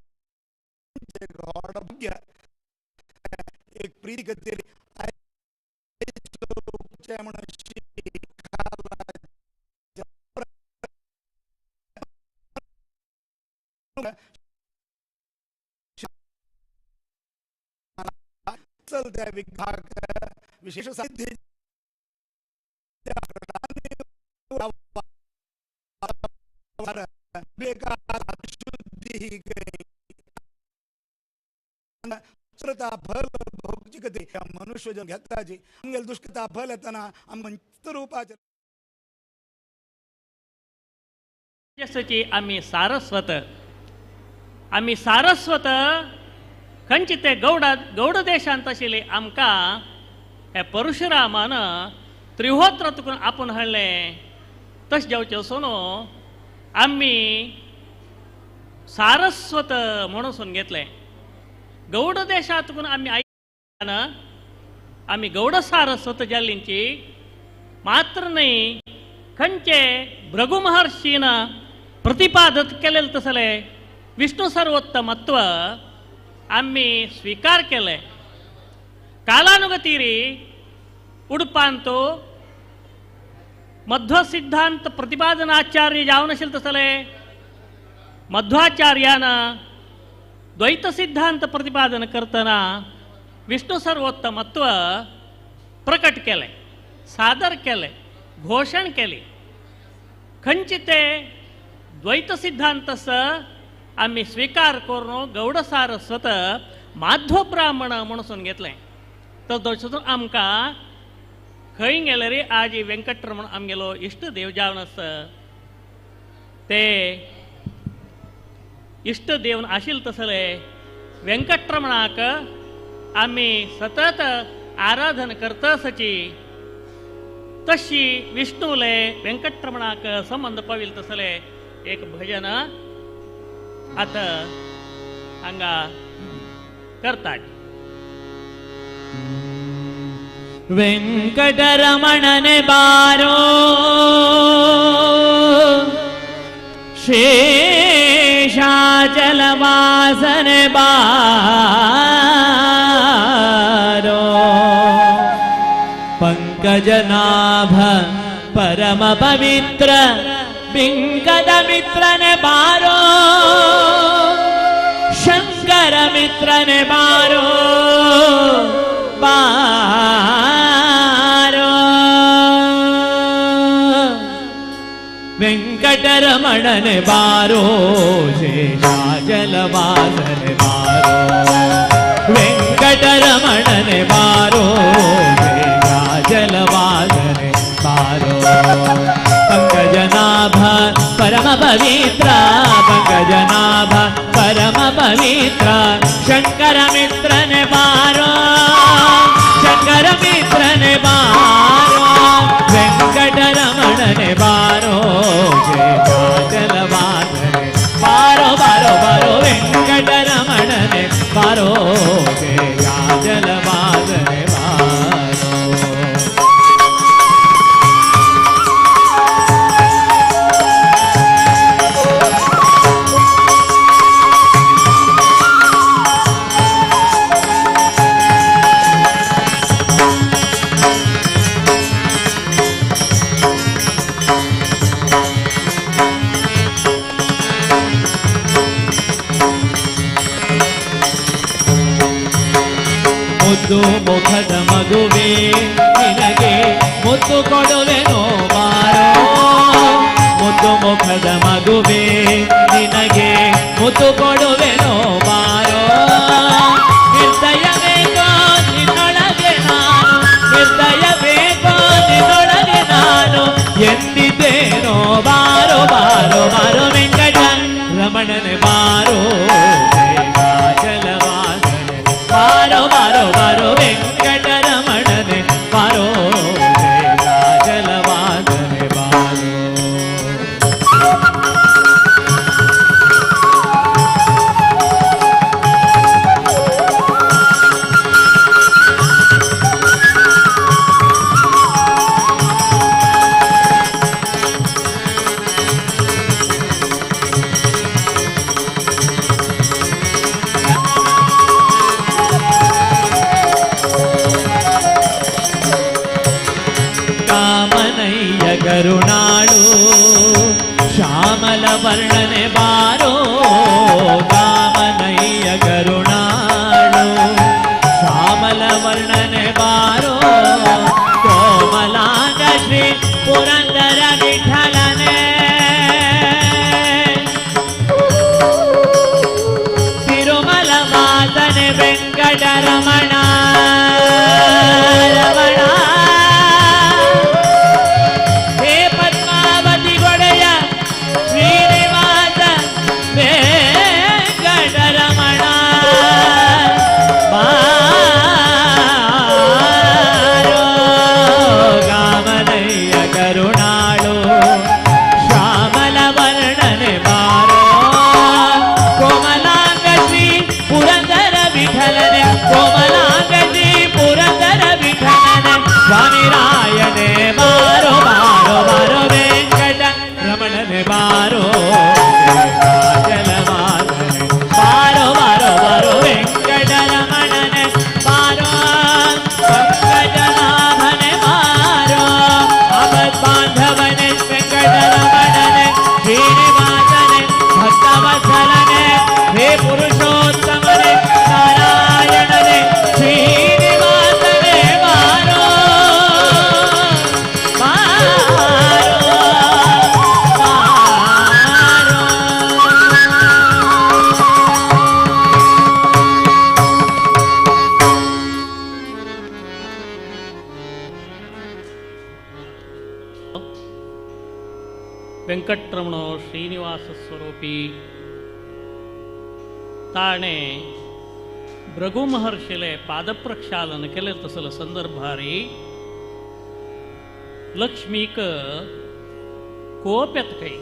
भाग्य एक प्रीती खातीर म्हणून त्या विघ्नाक विशेष सिद्धी शुद्धी फल भोगची मनुष्य जन घेताची आमगेल दुष्कता फल येतना आमकां रूपाचे आमी सारस्वत आमी सारस्वत खंयचे ते गौडा गौड देशांत आशिल्ले आमकां हे परशुरामान त्रिहोत्र तुकून आपूण हाडलें तशें जावचें वचून आमी सारस्वत म्हणून घेतलें. गौड देशांतून आमी आयिल्ल्यान आमी गौड सारस्वत जाल्लींची मात्र न्हय खंयचे भृगु महर्षीन प्रतिपादत केलें तसलें विष्णु सर्वोत्तमत्व आमी स्वीकार केलें. कालानुगतीरी उडपांतो मध्व सिद्धांत प्रतिपादनाचार्य जावन आशिल्ले तसले मध्वाचार्यान द्वैत सिद्धांत प्रतिपादन करतना विष्णु सर्वोत्तमत्व प्रकट केलें, सादर केलें, घोशण केली. खंयचे ते द्वैत सिद्धांत आमी स्वीकार करून गौड सारस्वत माध्व ब्राह्मण म्हणून घेतलें. तर दर्शतून आमकां खंय गेले रे आज वेंकटरमण आमगेलो इश्ट देव जावन आसा ते इश्ट देव आशिल्ले तसले वेंकटरमणाक आमी सतत आराधन करतसची तशी विष्णुले वेंकटरमणाक संबंद पाविल तसले एक भजन आता हांगा करतात. वेंकटरमणने बारो शेषाचलवासन बारो पंकजनाभ परम पवित्र बिंकद मित्रने बारो शंकर मित्रने बारो बारो वेंकटरमणने बारो शेषाचलवासने बारो वेंकटरमणने बारो शेषाचलवासने बारो पंकजनाभ परम पवित्र पंकजनाभ परम पवित्र शंकर मित्र ने बारो शंकर मित्र ने बारो वेंकटरमण ने बारो जलवासने बारो बारो बारो वेंकटरमण ने बारो जलवासने बारो। ಮುದ್ದು ಮುಖದ ಮಗುವೆ ನಿನಗೆ ಮುತ್ತು ಕೊಡುವೆನೋ ಬಾರೋ ಮುದ್ದು ಮುಖದ ಮಗುವೆ ನಿನಗೆ ಮುತ್ತು ಕೊಡುವೆನೋ ಬಾರೋ ನಿರ್ದಯ ಬೇಕೋ ನಿನ್ನೊಳಗೆ ನಾನು ನಿರ್ದಯ ಬೇಕೋ ನಿನ್ನೊಳಗೆ ನಾನು ಎಂದಿದ್ದೇನೋ ಬಾರೋ ಬಾರೋ ಬಾರೋ ವೆಂಕಟ ರಮಣನೆ ಬಾರೋ ಬಾರೋ ಬಾರೋ ಬಾರೋ ವೆಂಕಟರಮಣನೆ ಬಾರೋ ಜಲವಾಸನೆ ಬಾರೋ. ಕಾಮನಯ್ಯ ಕರುಣಾಳು ಶ್ಯಾಮಲ ವರ್ಣನೆ ಬಾರೋ ಕಾಮನಯ್ಯ ಕರುಣಾಳು ಶ್ಯಾಮಲ ವರ್ಣನೆ ಬಾರೋ ಕೋಮಲಾಂಗ ಶ್ರೀ ಪುರಂದರ ವಿಠಲನೆ ತಿರುಮಲ ವಾಸನೆ ವೆಂಕಟರಮಣ ರಮಣ ಹೇ ಪದ್ಮಾವತಿ ಗೊಡೆಯ ಶ್ರೀನಿವಾಸ ವೆಂಕಟರಮಣ ಬಾರೋ ಕಾಮನಯ್ಯ ಕರುಣಾಳು ಶ್ಯಾಮಲ ವರ್ಣನೆ ಬಾರೋ ಕೋಮಲಾಂಗ ಶ್ರೀ ಪುರಂದರ ವಿಠಲನೆ ಕೋಮಲಾಂಗ ಶ್ರೀ ಪುರಂದರ ವಿಠಲನೆ ಸ್ವಾಮಿ ರಾಯನೆ ಬಾರೋ ಬಾರೋ ಬಾರೋ ವೆಂಕಟ ರಮಣನೆ ಬಾರೋ ಜಲವಾಸನೆ ಬಾರೋ ಬಾರೋ ಬಾರೋ ವೆಂಕಟ ರಮಣನೆ ಬಾರೋ ಪಂಕಜನಾಭನೆ ಬಾರೋ ಅಮರ್ ಬಾಂಧವನೆ ವೆಂಕಟರಮಣನೆ ಶ್ರೀನಿವಾಸನೆ ಭಕ್ತವತ್ಸಲನೆ ಹೇ ಪುರುಷೋತ್ತಮನೆ ನಾರಾಯಣನೆ ಶ್ರೀನಿವಾಸನೆ ಬಾರೋ ಬಾರೋ ಬಾರೋ. ವೆಂಕಟರಮಣೋ ಶ್ರೀನಿವಾಸ ಸ್ವರೂಪಿ ತಾಣೆ ಭೃಗು ಮಹರ್ಷಿಲೆ ಪಾದಪ್ರಕ್ಷಾಳನ ಕೆಲೆ ತಸಲ ಸಂದರ್ಭಾರಿ ಲಕ್ಷ್ಮೀಕ ಕೋಪ್ येता खंय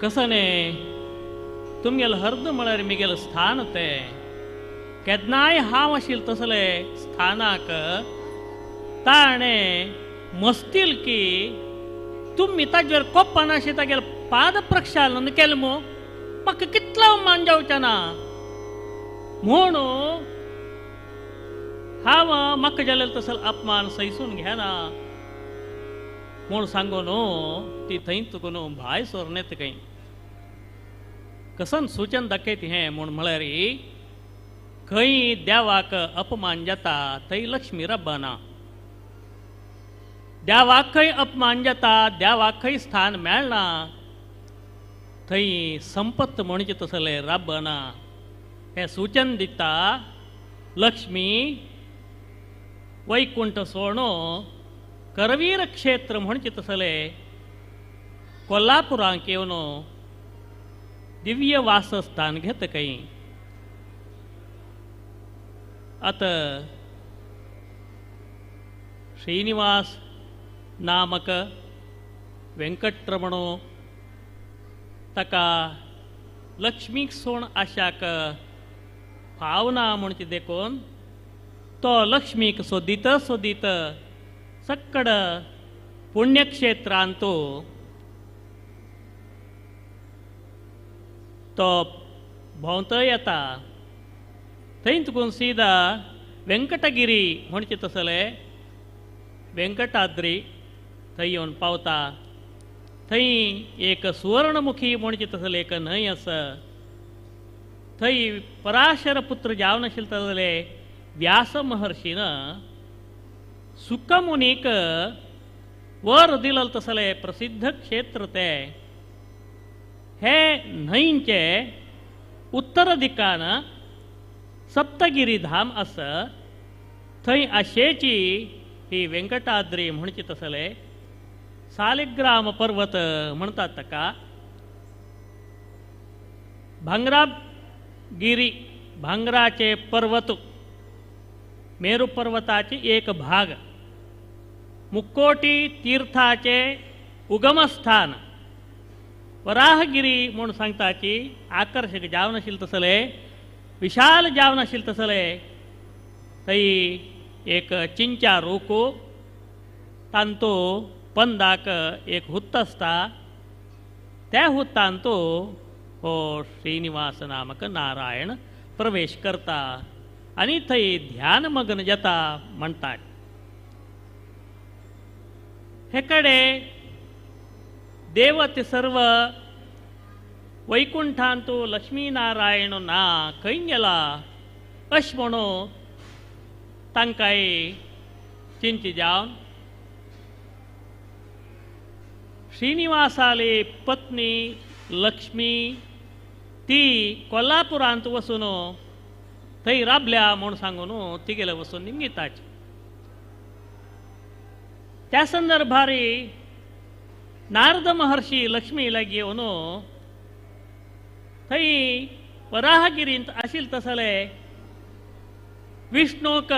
कसने तुमगेलें हर्द म्हळ्यार मिगेलें स्थान तें केन्नाय हांव आशिल्लें तसलें स्थानाक ताणें मस्तील की तुमी ताजेर कोपान अशें तागेलें पाद प्रक्षालन केलें मू म्हाका कितलो मान जावचें ना म्हूण हांव म्हाका जालें तसलो अपमान सहिसून घेना म्हूण सांगून ती थंय चुकून भायर सरून येता खंय कसन सूचन दाखयता हें म्हूण म्हळ्यार खंय देवाक अपमान जाता थंय लक्ष्मी रब्बना देवाक खंय अपमान जाता देवाक खंय स्थान मेळना थंय संपत्त म्हणचे तसलें रब्बना हें सूचन दिता लक्ष्मी वैकुंठ सोणो करवीर क्षेत्र म्हणचे तसलें कोल्हापुरांक येवन दिव्य वासस्थान घेत खंय. आतां श्रीनिवास नामक वेंकटरमणो ताका लक्ष्मीक सोण आशाक फावना म्हणचे देखून तो लक्ष्मीक सोदीत सोदीत सक्कड पुण्यक्षेत्रांत तो भोंवत येता. थंय तुकून सीदा वेंकटगिरी म्हणचे तसले वेंकटाद्री थंय येवन पावता. थंय एक सुवर्णमुखी म्हणचे तसले एक न्हंय आसा. थंय पराशर पुत्र जावन आशिल्ले तसले व्यास महर्षीन सुकमुनीक वर दिलल तसले प्रसिद्ध क्षेत्र ते हे न्हंयचे उत्तर दिकान सप्तगिरी धाम आसा. थंय आशेची ही वेंकटाद्री म्हणचे तसले सालिग्राम पर्वत म्हणतात ताका. भांगरागिरी भांगराचे पर्वत मेरू पर्वताचे एक भाग मुक्कोटी तीर्थाचे उगमस्थान वराहगिरी म्हूण सांगताची आकर्शक जावन आशिल्ले तसले विशाल जावन आशिल्ले तसले थंय एक चिंचा रूख तांतो पंदाक एक हुत्त आसता. त्या हुत्तांत हो श्रीनिवास नामक नारायण प्रवेश करता आनी थंय ध्यानमग्न जाता म्हणटात. हे कडे देवते सर्व वैकुंठांत लक्ष्मीनारायण ना खंय गेला अशें म्हणून तांकांय चिंती जावन श्रीनिवासाली पत्नी लक्ष्मी ती कोल्हापुरांत वचून थंय राबल्या म्हूण सांगून तिगेले वचून निमगिताची. त्या संदर्भार नारद महर्षी लक्ष्मी लागीं येवन थंय वराहगिरींत आशिल्ले तसले विष्णूक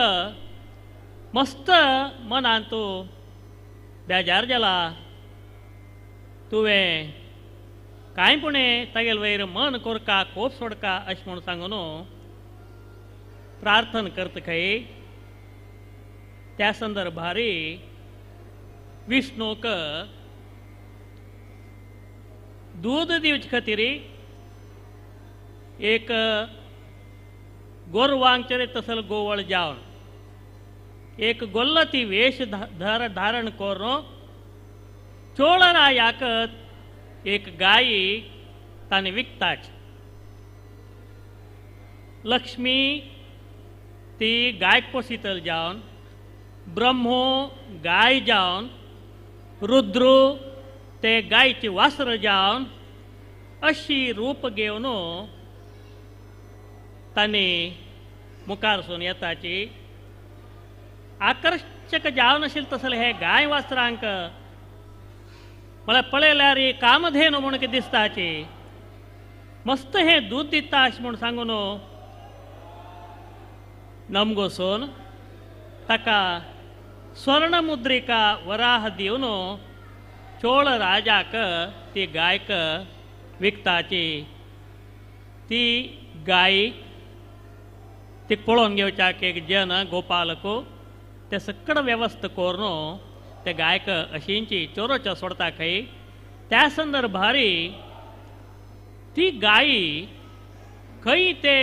मस्त मनांत बेजार जाला. तुवें कांय पुणें तागेले वयर मन कोरका कोप सोडका अशें म्हूण सांगून प्रार्थना करता खंय. त्या संदर्भार विष्णूक दूद दिवचे खातीर एक गोरवांचेर तसल गोवळ जावन एक गोल्लती वेश धारण करून चोळरायाक एक गायी ताणें विकताच. लक्ष्मी ती गायक पोशितल जावन ब्रह्मो गाय जावन रुद्र ते गायची वासर जावन अशी रूप घेवन तांणी मुखार सून येताची. आकर्शक जावन आशिल्ले तसले हे गाय वासरांक म्हळ्यार पळयल्यार कामधेनू म्हूण कितें दिसताची मस्त हे दूद दिता अशें म्हूण सांगून नमगोसून ताका स्वर्णमुद्रिका वराह दिवन चोळ राजाक ती गायक विकताची. ती गाय ती पळोवन घेवच्याक एक जन गोपालक ते सकड वेवस्था करून ते गायक अशींची चोरोचो सोडता खंय. त्या संदर्भार ती गायी खंय ते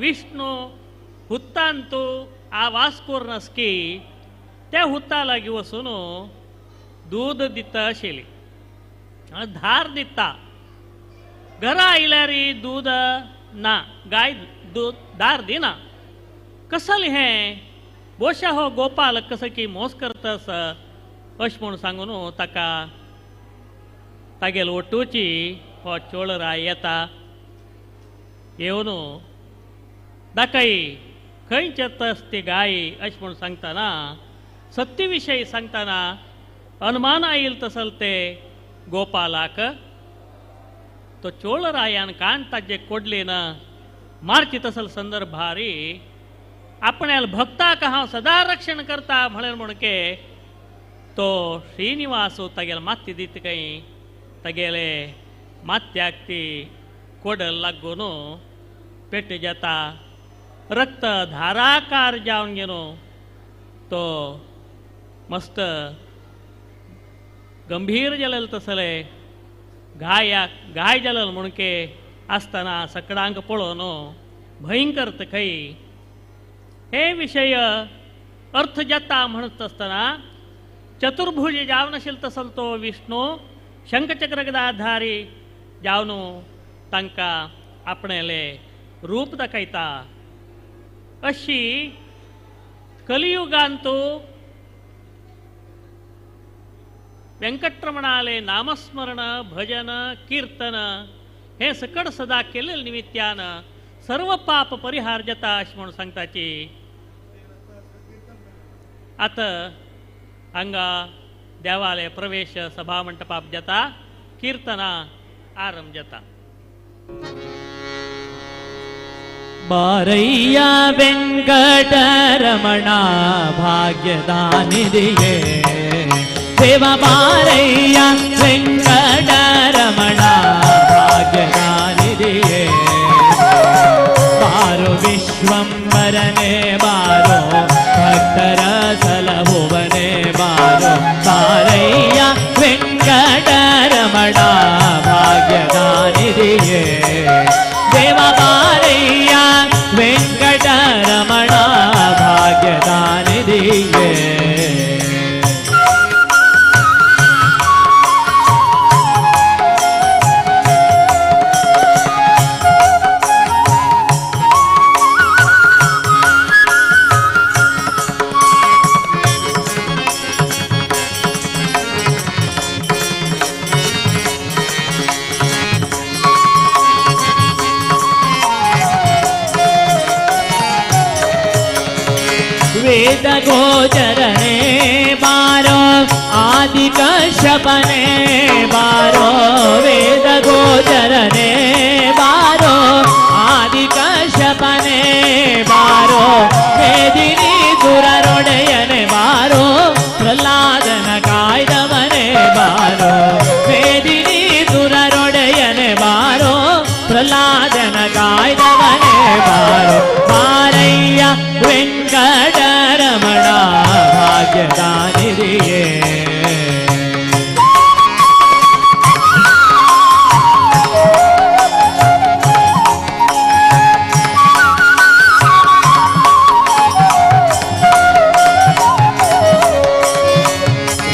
विष्णू हुत्तांत आवास करून आसकी त्या हुत्ता लागीं वचून दूद दिता आशिल्ली धार दिता. घरा आयल्यार दूद ना गाय दूद धार दिना. कसलें हें बोशा हो गोपाल कसो की मोस करता आसा अशें म्हूण सांगून ताका तागेले ओटूची हो चोळराय येता. येवन दाखय खंय चेतस ती गाय अशें म्हूण सांगतना सत्य विशयी सांगतना अनुमान आयल तसल ते गोपालाक तो चोळरायान कान ताजे कोडलेन मारची तसल संदर्भारी आपण्याल भक्ताक हांव सदा रक्षण करता म्हळें म्हणके तो श्रीनिवासो तागेले माती दीत खंय तागेले मात्याक ती कोडल लागून पेट जाता रक्त धाराकार जावन गेलो तो मस्त गंभीर जालेल तसले घायाक घाय जालेल म्हणके आसतना सकडांक पळोवन भयंकर खंय हे विशय अर्थ जाता म्हणत आसतना चतुर्भुज जावन आशिल्लो तसल तो विष्णू शंखचक्र गदाधारी जावन तांकां आपणेले रूप दाखयता. अशी कलियुगांतू वेंकटरमणाले नामस्मरण भजन कीर्तन हे सकड सदा केलेले निमित्यान सर्व पाप परिहार जाता अशें म्हणून सांगताची. आतां हांगा देवाले प्रवेश सभा मंटपाप जाता कीर्तना आरंभ जाता. बारैया वेंकटरमणा भाग्यदानिधिये देवा बारैया वेंकटरमणा भाग्यदानिधिये बारो विश्वंबरने बारो भक्तर सलभुवने बारो बारैया वेंकटरमणा भाग्यदानिधिये देवा बारैया वेंकटरमणा भाग्यदानिधिये. वेद गोचरणे बारो आदि कश्यपने बारो वेद गोचरणे बारो आदि कश्यपने बारो वेदिनी सुररोडयने बारो प्रहलादन कायदवने बारो वेदिनी सुररोडयने बारो प्रहलादन कायदवने बारो बारैया वेंकटरमणा भाग्यदानिधिये.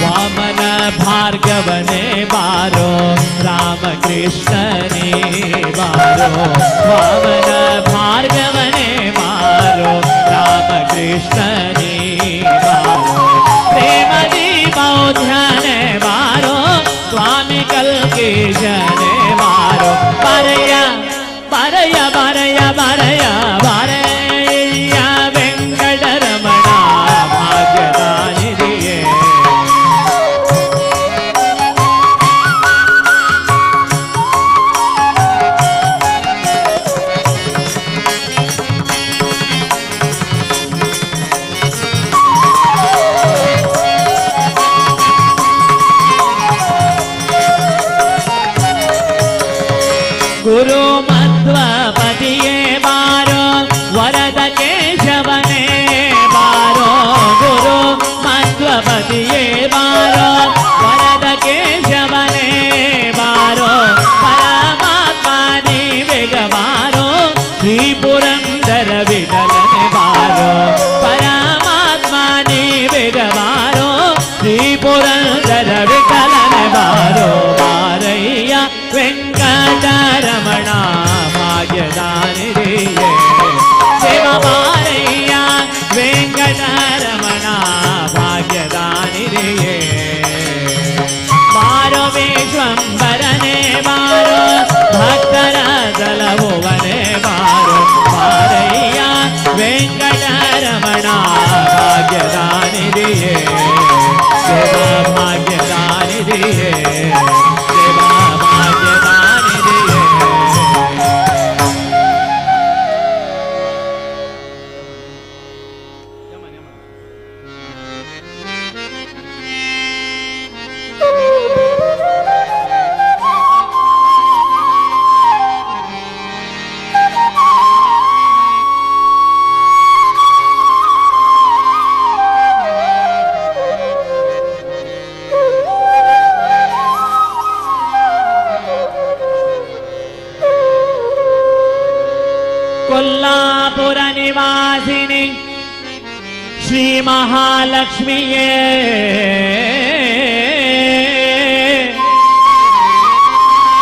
वामन भार्गवने बारो रामकृष्णने बारो वामन भार्गवने बारो रामकृष्णने बारो प्रेमदी बौद्धने बारो स्वामी कल्केशने बारो बारैया बारैया बारैया बारैया बारैया वेंकटरमणा भाग्यदानिधिये. गुरु मध्वपतिये बारो वरद केशवने बारो गुरु मध्वपतिये बारो वरद केशवने बारो परमात्माने वेग बारो श्री पुरंदर विठलने बारो परमात्माने वेग बारो श्री पुरंदर विठलने बारो बारैया वेंकटरमणा भाग्यदानिधिये सेवा बारैया वेंकटरमणा भाग्यदानिधिये. बारो विश्वंबरने बारो भक्तर सलभुवने बारो बारैया वेंकटरमणा भाग्यदानिधिये सेवा भाग्यदानिधिये ನಿವಾಸಿನಿ ಶ್ರೀ ಮಹಾಲಕ್ಷ್ಮಿಯೇ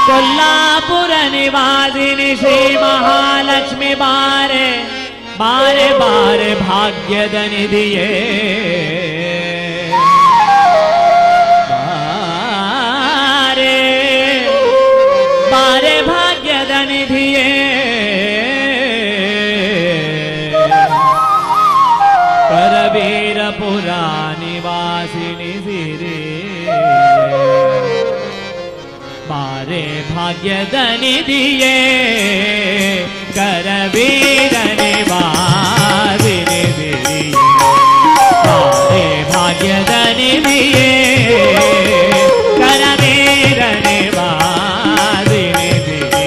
ಕೊಲ್ಲಾಪುರ ನಿವಾಸಿನಿ ಶ್ರೀ ಮಹಾಲಕ್ಷ್ಮಿ ಬಾರೆ ಬಾರೆ ಬಾರೆ ಭಾಗ್ಯದ ನಿಧಿಯೇ ಬಾರೆ ಬಾರೆ ಭಾಗ್ಯದ ನಿಧಿಯೇ ಕರವೀರಪುರ ನಿವಾಸಿನಿ ಸಿರಿ ಬಾರೆ ಭಾಗ್ಯದ ನಿಧಿಯೇ ಕರವೀರ ನಿವಾಸಿನಿ ಸಿರಿಯೇ ಬಾರೆ ಭಾಗ್ಯದ ನಿಧಿಯೇ ಕರವೀರ ನಿವಾಸಿನಿ ಸಿರಿಯೇ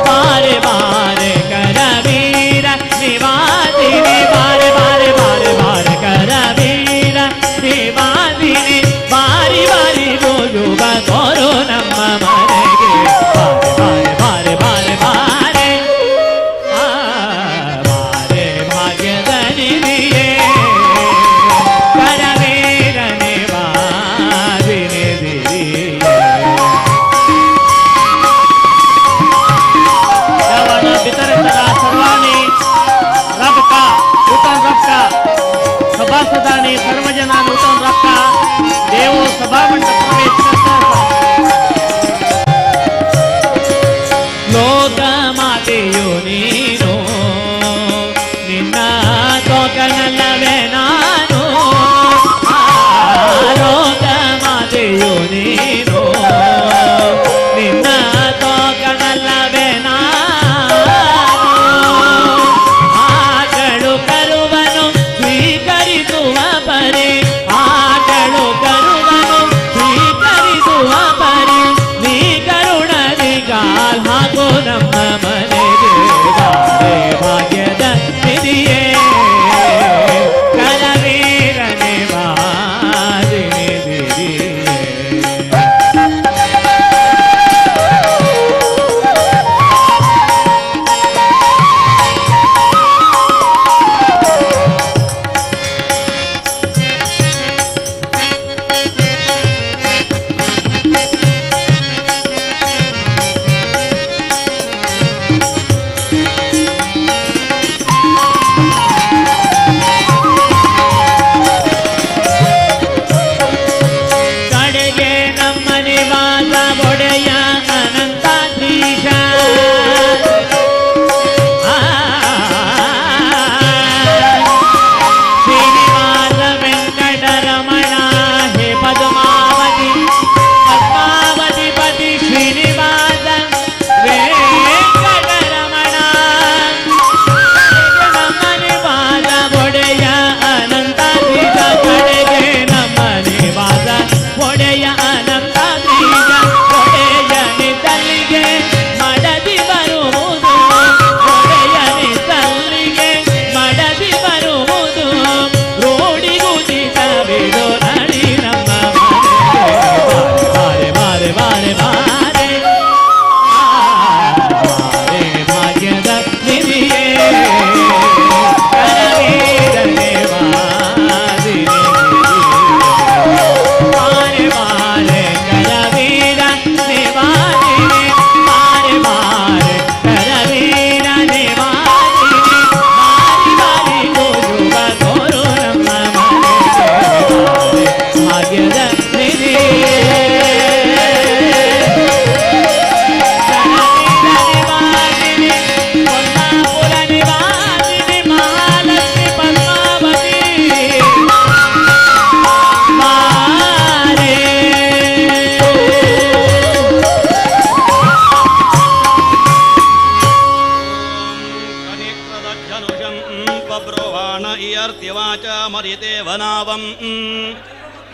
ಬಾರೆ ಬಾರೆ ಕರವೀರ ನಿವಾಸಿನಿ ಬಾರೆ ಬಾರೆ ಬಾರೆ ಬಾರೆ ಕರವೀರ ನಿವಾಸಿನಿ ಬಾರಿ ಬಾರಿ ಗೋಜುವ ತೋರು ನಮ್ಮ ಮನೆಗೆ ಬಾರೆ ಬಾರೆ ಬಾರೆ ಬಾರೆ ಬಾರೆ ಬಾರೆ ಭಾಗ್ಯದ ನಿಧಿಯೇ ಕರವೀರ ನಿವಾಸಿನಿ ಸಿರಿಯೇ. देवान भितर येतना सर्वांनी राबता उठून राबता सभासदांनी सर्व जणांनी उठून राबता देव सभा मंडप प्रवेश करता आसा. ಲೋಕ ಮಾತೆಯು ನೀನು ನಿನ್ನ ತೋಕನಲ್ಲವೇ ನಾನು ಆ, ಲೋಕ ಮಾತೆಯು ನೀನು ನಿನ್ನ ತೋಕನಲ್ಲವೇ ನಾನು ಆಕಳು ಕರುವನು ಸ್ವೀಕರಿಸುವ ಪರಿ ಆಕಳು ಕರುವನು ಸ್ವೀಕರಿಸುವ ಪರಿ ನೀ ಕರುಣದಿ ಗಾಲ್ ಹಾಕೋ ನಮ್ಮ ಮನೆಗೆ ಬಾರೆ ಭಾಗ್ಯದ ನಿಧಿಯೇ ಕರವೀರ ನಿವಾಸಿನಿ ಸಿರಿಯೇ. ಕಡೆಗೆ ನಮ್ಮ ನಿವಾಸ ಒಡೆಯ ಅನಂತಾದ್ರೀಶ ಆ, ಶ್ರೀನಿವಾಸ ವೆಂಕಟರಮಣ ಹೇ ಪದ್ಮಾವತಿ ಪದ್ಮಾವತಿ ಪತಿ ಶ್ರೀನಿವಾಸ ವೆಂಕಟರಮಣ ಕಡೆಗೆ ನಮ್ಮ ನಿವಾಸ ಒಡೆಯ ಅನಂತಾದ್ರೀಶ ಕಡೆಗೆ ನಮ್ಮ ನಿವಾಸ ಒಡೆಯ ಅನಂತಾದ್ರೀಶ ಒಡೆಯನಿದ್ದಲ್ಲಿಗೆ ಮಡದಿ ಬರುವುದು ಒಡೆಯನಿದ್ದಲ್ಲಿಗೆ ಮಡದಿ ಬರುವುದು ರೋಡಿಗುದಿತವಿದು ನಡಿ ನಮ್ಮ ಮನೆಗೆ ಬಾರೆ ಬಾರೆ ಬಾರೆ ಬಾರೆ ಬಾರೆ ಭಾಗ್ಯದ ನಿಧಿಯೇ ಕರವೀರ ನಿವಾಸಿನಿ ಬಾರೆ ಬಾರೆ ಕರವೀರ ನಿವಾಸಿನಿ ಬಾರೆ ಬಾರೆ ಕರವೀರ ನಿವಾಸಿನಿ ಬಾರಿ ಬಾರಿ ಗೋಜುವ ತೋರು ನಮ್ಮ ಮನೆಗೆ ಬಾರೆ ಭಾಗ್ಯದ ನಿಧಿಯೇ ನಿವಾಸಿನಿ ಕೊಲ್ಲಾಪುರ ನಿವಾಸಿನಿ ಮಹಾಲಕ್ಷ್ಮಿ ಪದ್ಮಾವತಿ ಬಾರೆ. ಕನಿಕ್ರದಜ್ಜನುಷಂ ಬಬ್ರುವಾಣ ಇಯರ್ತಿವಾಚ ಮರಿದೇವನಾವಂ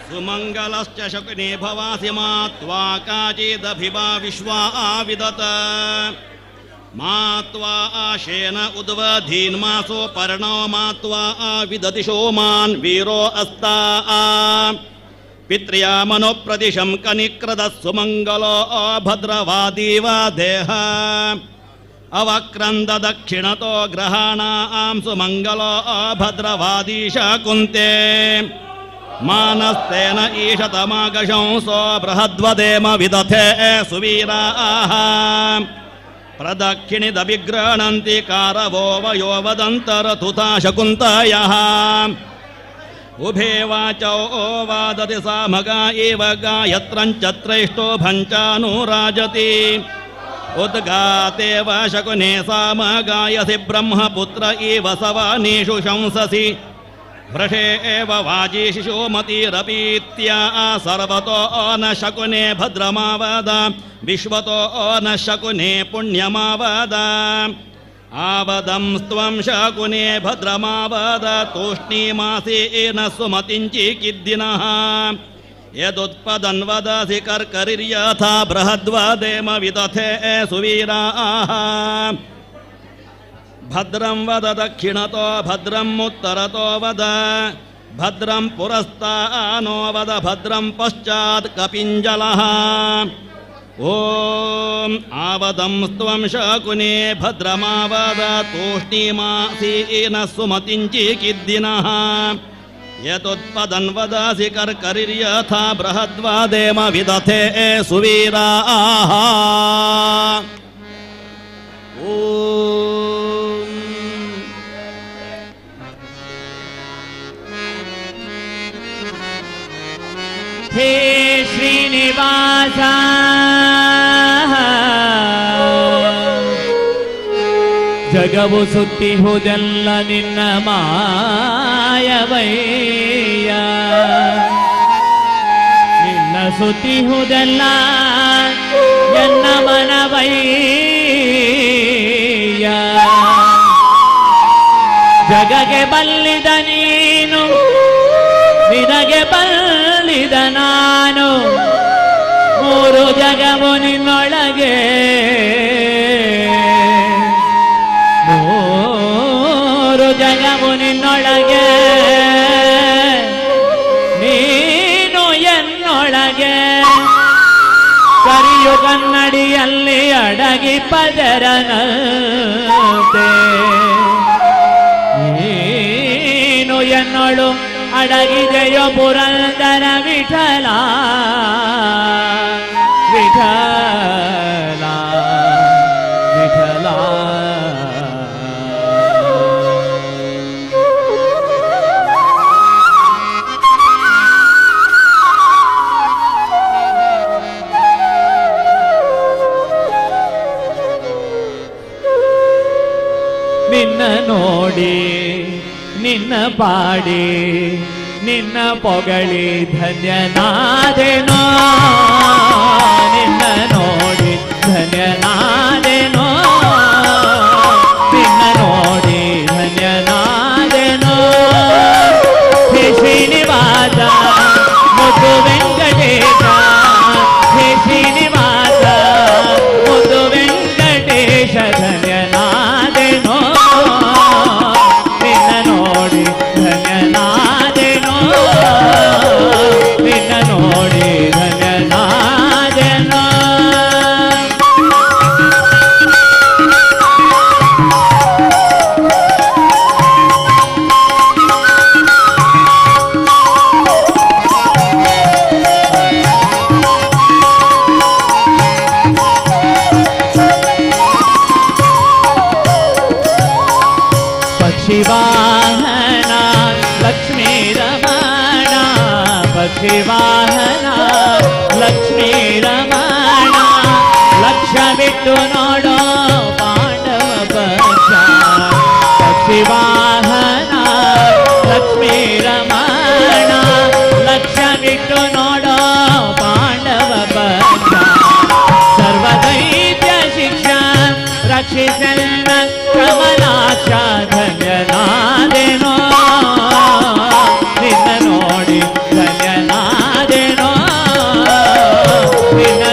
ಸುಮಂಗಲಶ್ಚ ಶಕುನಿ ಭವಾಸಿ ಮಾತ್ವಾ ಕಾಚಿದಭಿಭಾ ವಿಶ್ವಾ ಆವಿದತ ಮಾತ್ವಾ ಆಶೇನ ಉದ್ವಧೀನ್ಮಾಸೋ ಪರ್ಣೋ ಮಾತ್ವಾ ಆವಿದತಿ ಶೋಮಾನ್ ವೀರೋ ಅಸ್ತಾ ಪಿತ್ರ್ಯಾಮನುಪ್ರದಿಶಂ ಕನಿಕ್ರದಃ ಸುಮಂಗಲೋ ಭದ್ರವಾದೀವ ದೇಹ. अवक्रन्द दक्षिणतो ग्रहाणां सुमङ्गलो भद्रवादीश कुन्ते मानस्तेन ईशतमागशंसो बृहद्वदेम विदथे सुवीराः प्रदक्षिणिदभिगृह्णन्ति कारवो वयो वदन्तरथुता शकुन्तयः उभे वाचौ वादति सामगा इव गायत्रं चत्रैष्टोभञ्चानुराजति उद्गातेव शकुने सामगायसि ब्रह्मपुत्र इव सवनेषु शंससि वृषे एव वाजी शिशुमतिरपीत्या सर्वतो न शकुने भद्रमावद विश्वतो न शकुने पुण्यमावद आवदंस्त्वं शकुने भद्रमावद तूष्णीमासीन सुमतिञ्चिकिद्दिनः यदुत्पदन् वदसि कर्करिर्यथा बृहद्वदेम विदथे सुवीराः भद्रं वद दक्षिणतो भद्रमुत्तरतो वद भद्रं पुरस्तानो वद भद्रं पश्चात् कपिञ्जलः। ॐ आवदंस्त्वं शकुने भद्रमावद तूष्णीमासीन सुमतिञ्चिकिद्दिनः यतुत्पदन् वदसि कर्करिर्यथा बृहद्वदेम विदथे सुवीराः। ॐ हे श्रीनिवास ಜಗವು ಸುತ್ತಿಹುದೆಲ್ಲ ನಿನ್ನ ಮಾಯವಯ್ಯ ನಿನ್ನ ಸುತ್ತಿಹುದೆಲ್ಲ ಎನ್ನ ಮನವಯ್ಯ ಜಗಗೆ ಬಲ್ಲಿದ ನೀನು ನಿನಗೆ ಬಲ್ಲಿದ ನಾನು ಮೂರು ಜಗವು ನಿನ್ನೊಳಗೆ ಮೂರು ಜಗವು ನಿನ್ನೊಳಗೆ ನೀನು ಎನ್ನೊಳಗೆ ಕರಿಯು ಕನ್ನಡಿಯಲ್ಲಿ ಅಡಗಿ ಪದರನಂತೆ ನೀನು ಎನ್ನೊಳು ಅಡಗಿದೆಯೋ ಪುರಂದರ ವಿಠಲ ವಿಠಲ ವಿಠಲ. ನಿನ್ನ ನೋಡಿ ನಿನ್ನ ಪಾಡಿ ನಿನ್ನ ಪೊಗಳಿ ಧನ್ಯನಾದೆನೋ ನಿನ್ನ ನೋಡಿ ಧನ್ಯನಾದೆನೋ ನಿನ್ನ ನೋಡಿ ಧನ್ಯನಾದೆನೋ. ಹೇ ಶ್ರೀನಿವಾಸ ಮುದ್ದು ವೆಂಕಟೇಶ ಹೇ ಶ್ರೀನಿವಾಸ ಮುದ್ದು ವೆಂಕಟೇಶ ಧನ್ಯನಾದೆನೋ ನಿನ್ನ ನೋಡಿ ಧನ್ಯನಾದೆನೋ ನಿನ್ನ ನೋಡಿ ಧನ್ಯನಾದೆನೋ. ಪಕ್ಷಿವಾಹನ ಲಕ್ಷ್ಮೀ ರಮಣ ಪಕ್ಷಿವಾಹನ ಲಕ್ಷ್ಮೀ ರಮಣ ಲಕ್ಷ ಬಿಟ್ಟು ನೋಡೋ ಪಾಂಡವ ಪಕ್ಷ ಪಕ್ಷಿವಾಹನ ಲಕ್ಷ್ಮೀ ರಮಣ ಲಕ್ಷ ಬಿಟ್ಟು ನೋಡೋ ಪಾಂಡವ ಪಕ್ಷ ಸರ್ವದೈತ್ಯ ಶಿಕ್ಷಾ ರಕ್ಷಿಸಲ್ಲ ಕಮಲಾಕ್ಷ ಧನ್ಯನಾದೆನೋ ನಿನ್ನ ನೋಡಿ ಧನ್ಯನಾದೆನೋ ನಿನ್ನ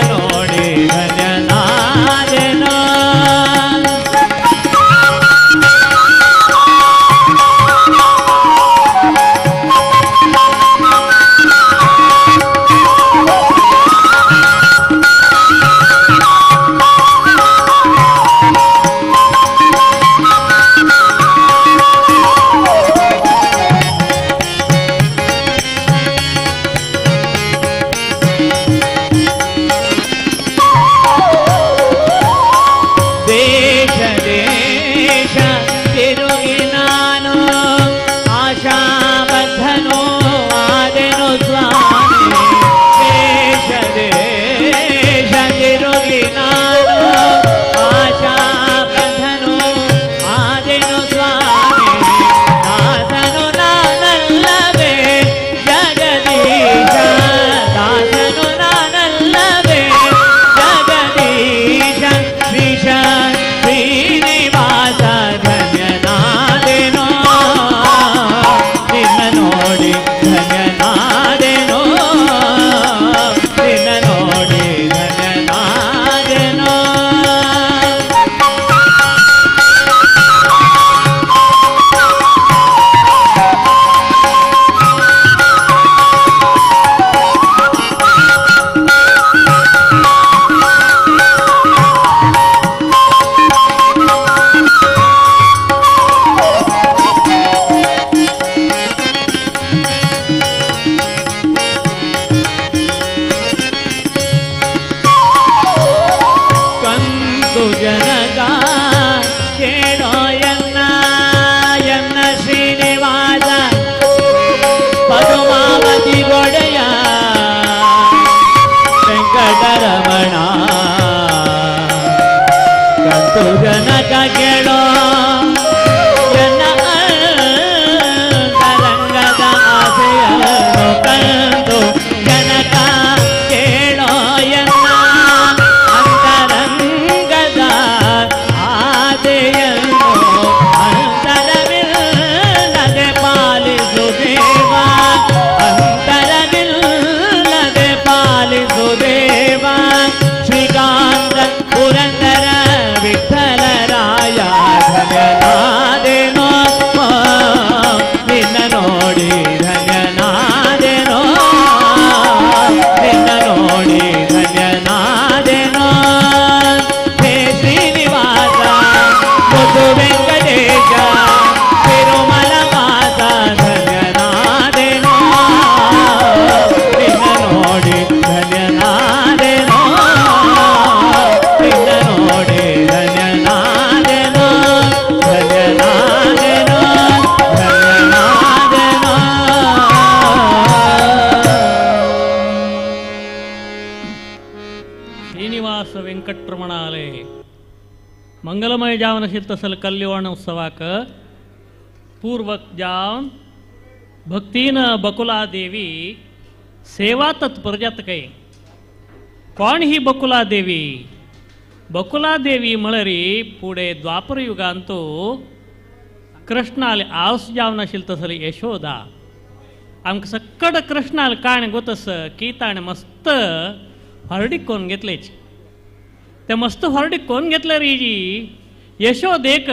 ವೆಂಕಟರಮಣಾಲೆ ಮಂಗಲಮಯ ಜಾವನ ಶಿಲ್ತಸಲ್ ಕಲ್ಯಾಣ ಉತ್ಸವಕ ಪೂರ್ವಕ್ ಜಾವನ್ ಭಕ್ತಿನ ಬಕುಲಾದೇವಿ ಸೇವಾ ತತ್ಪರ ಜಾತ ಕೈ. कोण ही बकुलादेवी? बकुलादेवी म्हळ्यार फुडें द्वापर युगांत कृष्णाले आवस जावन आशिल्ली तसली यशोदा. आमकां सक्कड कृष्णाले काणी गोतस की ताणें मस्त हरडीक कोन्न घेतलेच. ते मस्त हरडीक कोन्न घेतले रे जी यशोदेक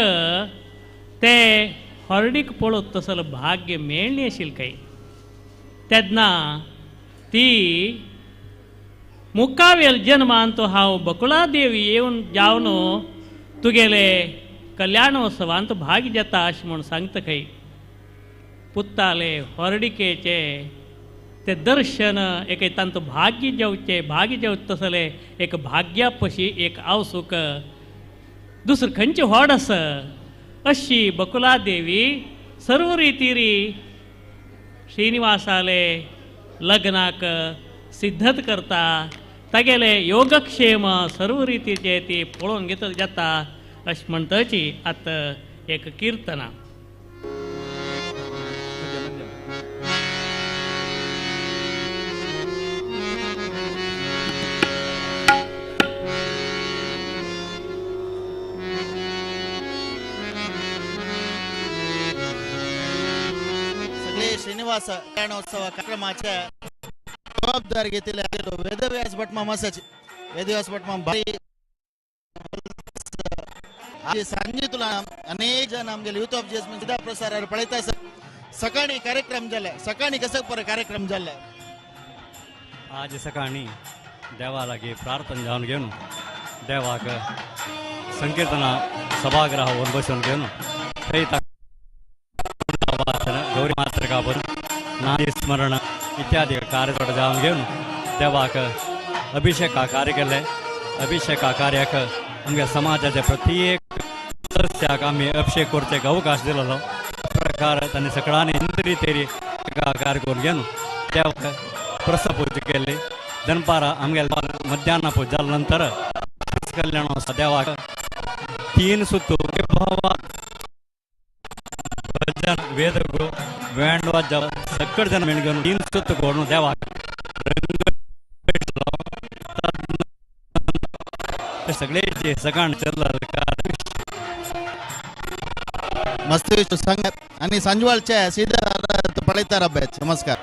ते हरडीक पळोवत तसलो भाग्य मेळ्ळी आशिल्ली काय. तेन्ना ती मुखावेल जन्मान तो हांव बकुळादेवी येवन जावन तुगेले कल्याणोत्सवांत भाग जाता अशें म्हूण सांगता खंय. पुत्ताले हरडिकेचे ते दर्शन एक तांचो भाग्य जेवचें भाग्य जेवता तसले एक भाग्या पशी एक आवसूक दुसरें खंयचें व्हड आसा अशी बकुलादेवी सर्व रितीरी श्रीनिवासाले लग्नाक सिद्धत करता तागेले योगक्षेम सर्व रितीचे ती पळोवन घेत जाता अशें म्हणटाची आतां एक किर्तना. सगळे श्रीनिवास कल्याणोत्सव कार्यक्रमाच्या जबाबदारी घेतलेले वेदव्यास भट मामासाची. वेदव्यास भट मामा भारी सांजे तुला अनेक जण आमगेले युथ ऑफ जेस सीधा प्रसारार पळयता. सकाळी कार्यक्रम जाले, सकाळी कसो पर कार्यक्रम जाले? आज सकाळी देवा लागी प्रार्थना जावन घेवन देवाक संकीर्तना सभागृह व्हरून बसोवन घेवन थंय वाचन गौरी मातृका नादी स्मरण इत्यादी कार्यक्रम जावन घेवन देवाक अभिषेक कार्य केले. अभिषेक कार्याक आमगे समाजाचे प्रत्येक सदस्याक आमी अभिषेक करचे अवकाश दिलेलो प्रकार तांणी सगळ्यांनी इंद्री तेरी कार्य करून घेवन देवाक प्रसाद पूजा केली. दनपारा आमगे मध्यान्ह पूजा जाल्या नंतर कल्याण देवाक 3 सुत्तू भजन वेदगुरु वेंड वाद्य सगळे जण मेळून 3 सुत्तू करून देवाक सगळे सकाळ चल्ला मस्त सांग आणि सांजवाळच्या सीधा पळयता अभ्यास. नमस्कार.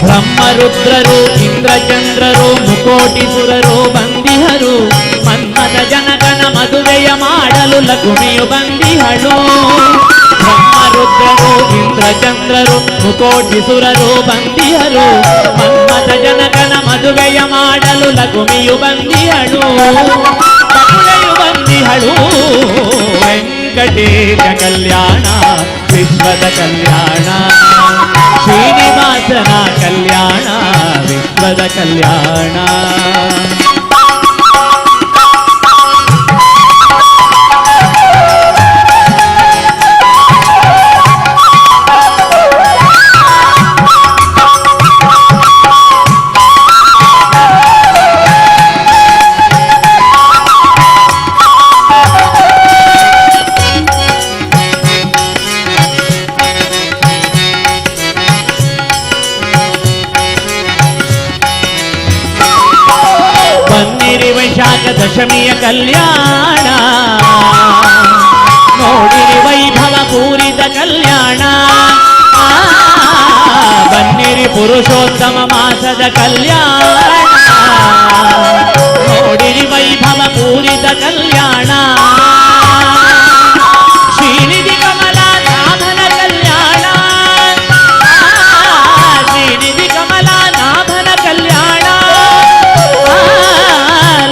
ಬ್ರಹ್ಮರುದ್ರರು ಇಂದ್ರಚಂದ್ರರು ಮುಕೋಟಿ ಸುರರು ಬಂದಿಹರು ಮನ್ಮಥ ಜನಕನ ಮದುವೆಯ ಮಾಡಲು ಲಕುಮಿಯು ಬಂದಿಹಳು. ಬ್ರಹ್ಮರುದ್ರರು ಇಂದ್ರಚಂದ್ರರು ಮುಕೋಟಿ ಸುರರು ಬಂದಿಹರು ಮನ್ಮಥ ಜನಕನ ಮದುವೆಯ ಮಾಡಲು ಲಕುಮಿಯು ಬಂದಿಹಳು. ಬಕುಳೆಯು ಬಂದಿಹಳು. ವೆಂಕಟೇಶ ಕಲ್ಯಾಣ ವಿಶ್ವದ ಕಲ್ಯಾಣ ಶ್ರೀನಿವಾಸನ ಕಲ್ಯಾಣ ವಿಶ್ವದ ಕಲ್ಯಾಣ. ವೈಶಾಖ ದಶಮಿಯ ಕಲ್ಯಾಣ ನೋಡಿರಿ ವೈಭವ ಪೂರಿತ ಕಲ್ಯಾಣ. ಬನ್ನಿರಿ ಪುರುಷೋತ್ತಮ ಮಾಸದ ಕಲ್ಯಾಣ ನೋಡಿರಿ ವೈಭವ ಪೂರಿತ ಕಲ್ಯಾಣ. ಶ್ರೀನಿಧಿ ಕಮಲ ನಾಭನ ಕಲ್ಯಾಣ ಶ್ರೀನಿಧಿ ಕಮಲ ನಾಭನ ಕಲ್ಯಾಣ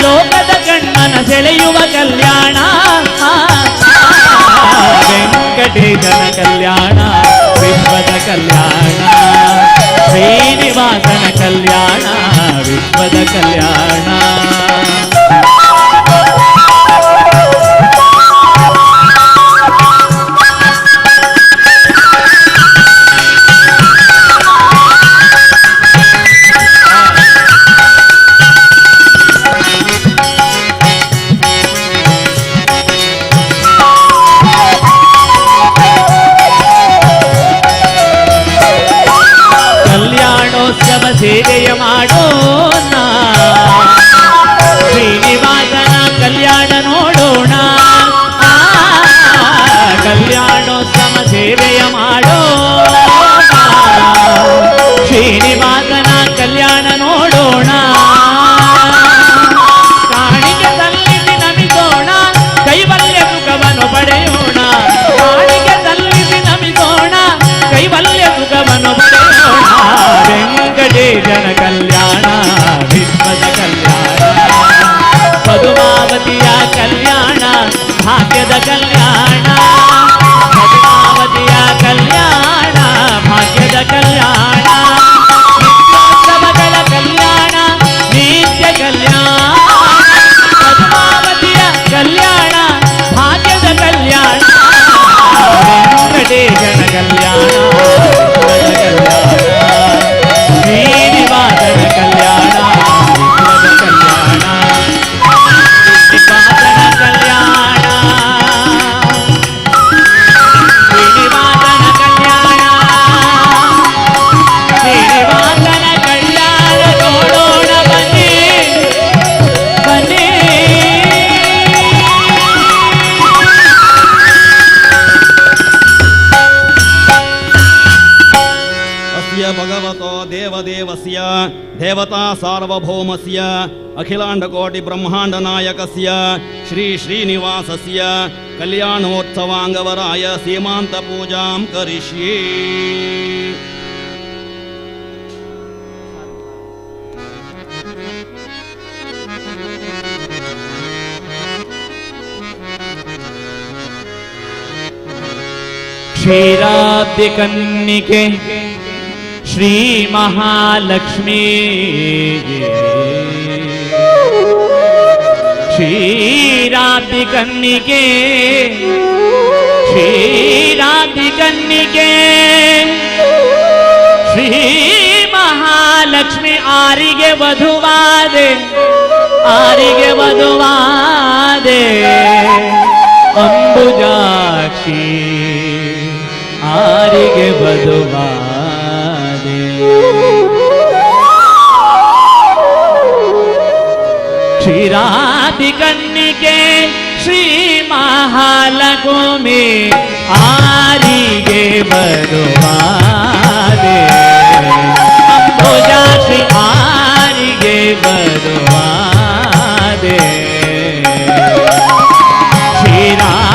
ಲೋಕದ ಕಣ್ಮನ ಸೆಳೆಯುವ ಕಲ್ಯಾಣ. ವೆಂಕಟೇಶನ ಕಲ್ಯಾಣ ವಿಶ್ವದ ಕಲ್ಯಾಣ, ಶ್ರೀನಿವಾಸನ ಕಲ್ಯಾಣ ವಿಶ್ವದ ಕಲ್ಯಾಣ. ಕಲ್ಯಾಣೋತ್ಸವ ಸೇವೆಯ ಮಾಡೋಣ, ಶ್ರೀನಿವಾಸನ ಕಲ್ಯಾಣ ನೋಡೋಣ. ಕಲ್ಯಾಣೋತ್ಸವ ಸೇವೆಯ ಮಾಡೋಣ, ಶ್ರೀನಿವಾಸನ ಕಲ್ಯಾಣ ನೋಡೋಣ. ಕಾಣಿಕೆ ಸಲ್ಲಿಸಿ ನಮಿಸೋಣ, ಕೈವಲ್ಯ ಸುಖವನ್ನು ಪಡೆಯೋಣ. ಕಾಣಿಕೆ ಸಲ್ಲಿಸಿ ನಮಿಸೋಣ, ಕೈವಲ್ಯ ಸುಖವನ್ನು ಪಡೆಯೋಣ. ವೆಂಕಟೇಶನ ಕಲ್ಯಾಣ ವಿಶ್ವದ ಕಲ್ಯಾಣ, ಪದುಮಾವತಿಯ ಕಲ್ಯಾಣ ಭಾಗ್ಯದ ಕಲ್ಯಾಣ, ಪದುಮಾವತಿಯ ಕಲ್ಯಾಣ ಭಾಗ್ಯದ ಕಲ್ಯಾಣ, ನಿತ್ಯೋತ್ಸವಗಳ ಕಲ್ಯಾಣ ನಿತ್ಯ ಕಲ್ಯಾಣ, ಪದುಮಾವತಿಯ ಕಲ್ಯಾಣ ಭಾಗ್ಯದ ಕಲ್ಯಾಣ, ವೆಂಕಟೇಶನ ಕಲ್ಯಾಣ ವಿಶ್ವದ ಕಲ್ಯಾಣ, ಶ್ರೀನಿವಾಸನ ಕಲ್ಯಾಣ ವಿಶ್ವದ ಕಲ್ಯಾಣ, ಶ್ರೀನಿವಾಸನ ಕಲ್ಯಾಣ, ಶ್ರೀನಿವಾಸನ ಕಲ್ಯಾಣ, ಶ್ರೀನಿವಾಸನ ಕಲ್ಯಾಣ ನೋಡೋಣ ಬನ್ನಿ ಬನ್ನಿ. अस्य भगवतो देवदेवस्य देवता सार्वभौमस्य अखिलाण्डकोटि ब्रह्माण्डनायकस्य श्री श्रीनिवासस्य कल्याणोत्सवाङ्गवराय सीमान्तपूजां करिष्ये. क्षीराब्धिकन्निके श्री महालक्ष्मी, क्षीराब्धिकन्निके, क्षीराब्धिकन्निके श्री महालक्ष्मी आರಿಗೆ ವಧುವಾದೆ, ಆರಿಗೆ ವಧುವಾದೆ ಅಂಬುಜಾಕ್ಷಿ ಆರಿಗೆ ವಧುವಾದೆ. ಕ್ಷೀರಾದಿಕನ್ನಿಕೆ ಶ್ರೀ ಮಹಾಲಕ್ಷ್ಮಿ ಆರಿಗೆ ವಧುವಾದೆ ಅಂಬುಜಾಕ್ಷಿ ಆರಿಗೆ ವಧುವಾದೆ.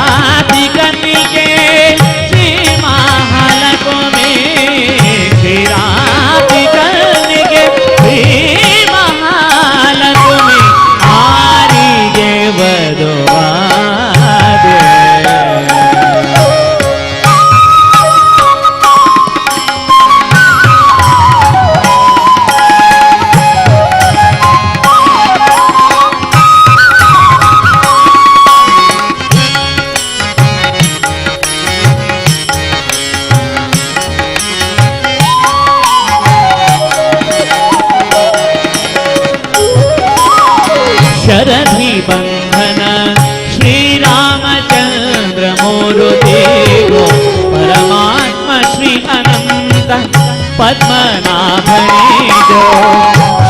ಕ್ಷೀರಾದಿಕನ್ನಿಕೆ ಶ್ರೀ ಮಹಾಲಕ್ಷ್ಮಿ, ಕ್ಷೀರಾದಿಕನ್ನಿಕೆ ಶ್ರೀ ಮಹಾಲಕ್ಷ್ಮಿ ಆರಿಗೆ ವಧುವಾದೆ. ಶರಧಿ ಬಂಧನ ಶ್ರೀರಾಮಚಂದ್ರ ಮೂರುತಿಗೋ ಪರಮಾತ್ಮ ಶ್ರೀ ಅನಂತ ಪದ್ಮನಾಭನಿಗೋ.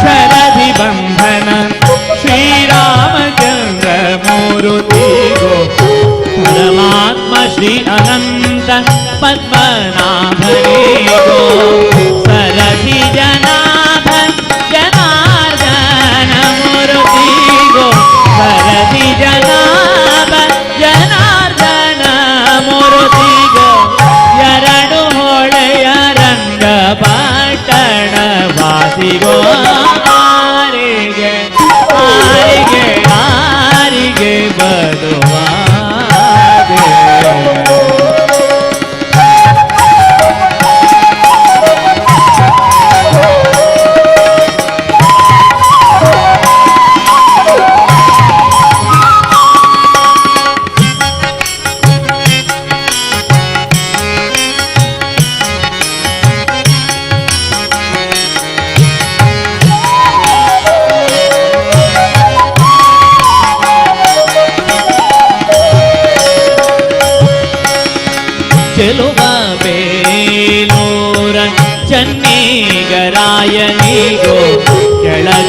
ಶರಧಿ ಬಂಧನ ಶ್ರೀರಾಮಚಂದ್ರ ಮೂರುತಿಗೋ ಪರಮಾತ್ಮ ಶ್ರೀ ಅನಂತ ಪದ್ಮನಾಭನಿಗೋ. ಸರಸಿ ಜನಾಭ ಜನಾರ್ದನ ಮೂರುತಿಗೋ, ಸರಸಿ ಜನಾಭ ಜನಾರ್ದನ ಮೂರುತಿಗೋ. ಎರಡು ಹೊಳೆಯ ರಂಗ ಪಟ್ಟಣ ವಾಸಿಗೋ ಆರಿಗೆ ಆರಿಗೆ ಆರಿಗೆ ಬರುವಾದೆ.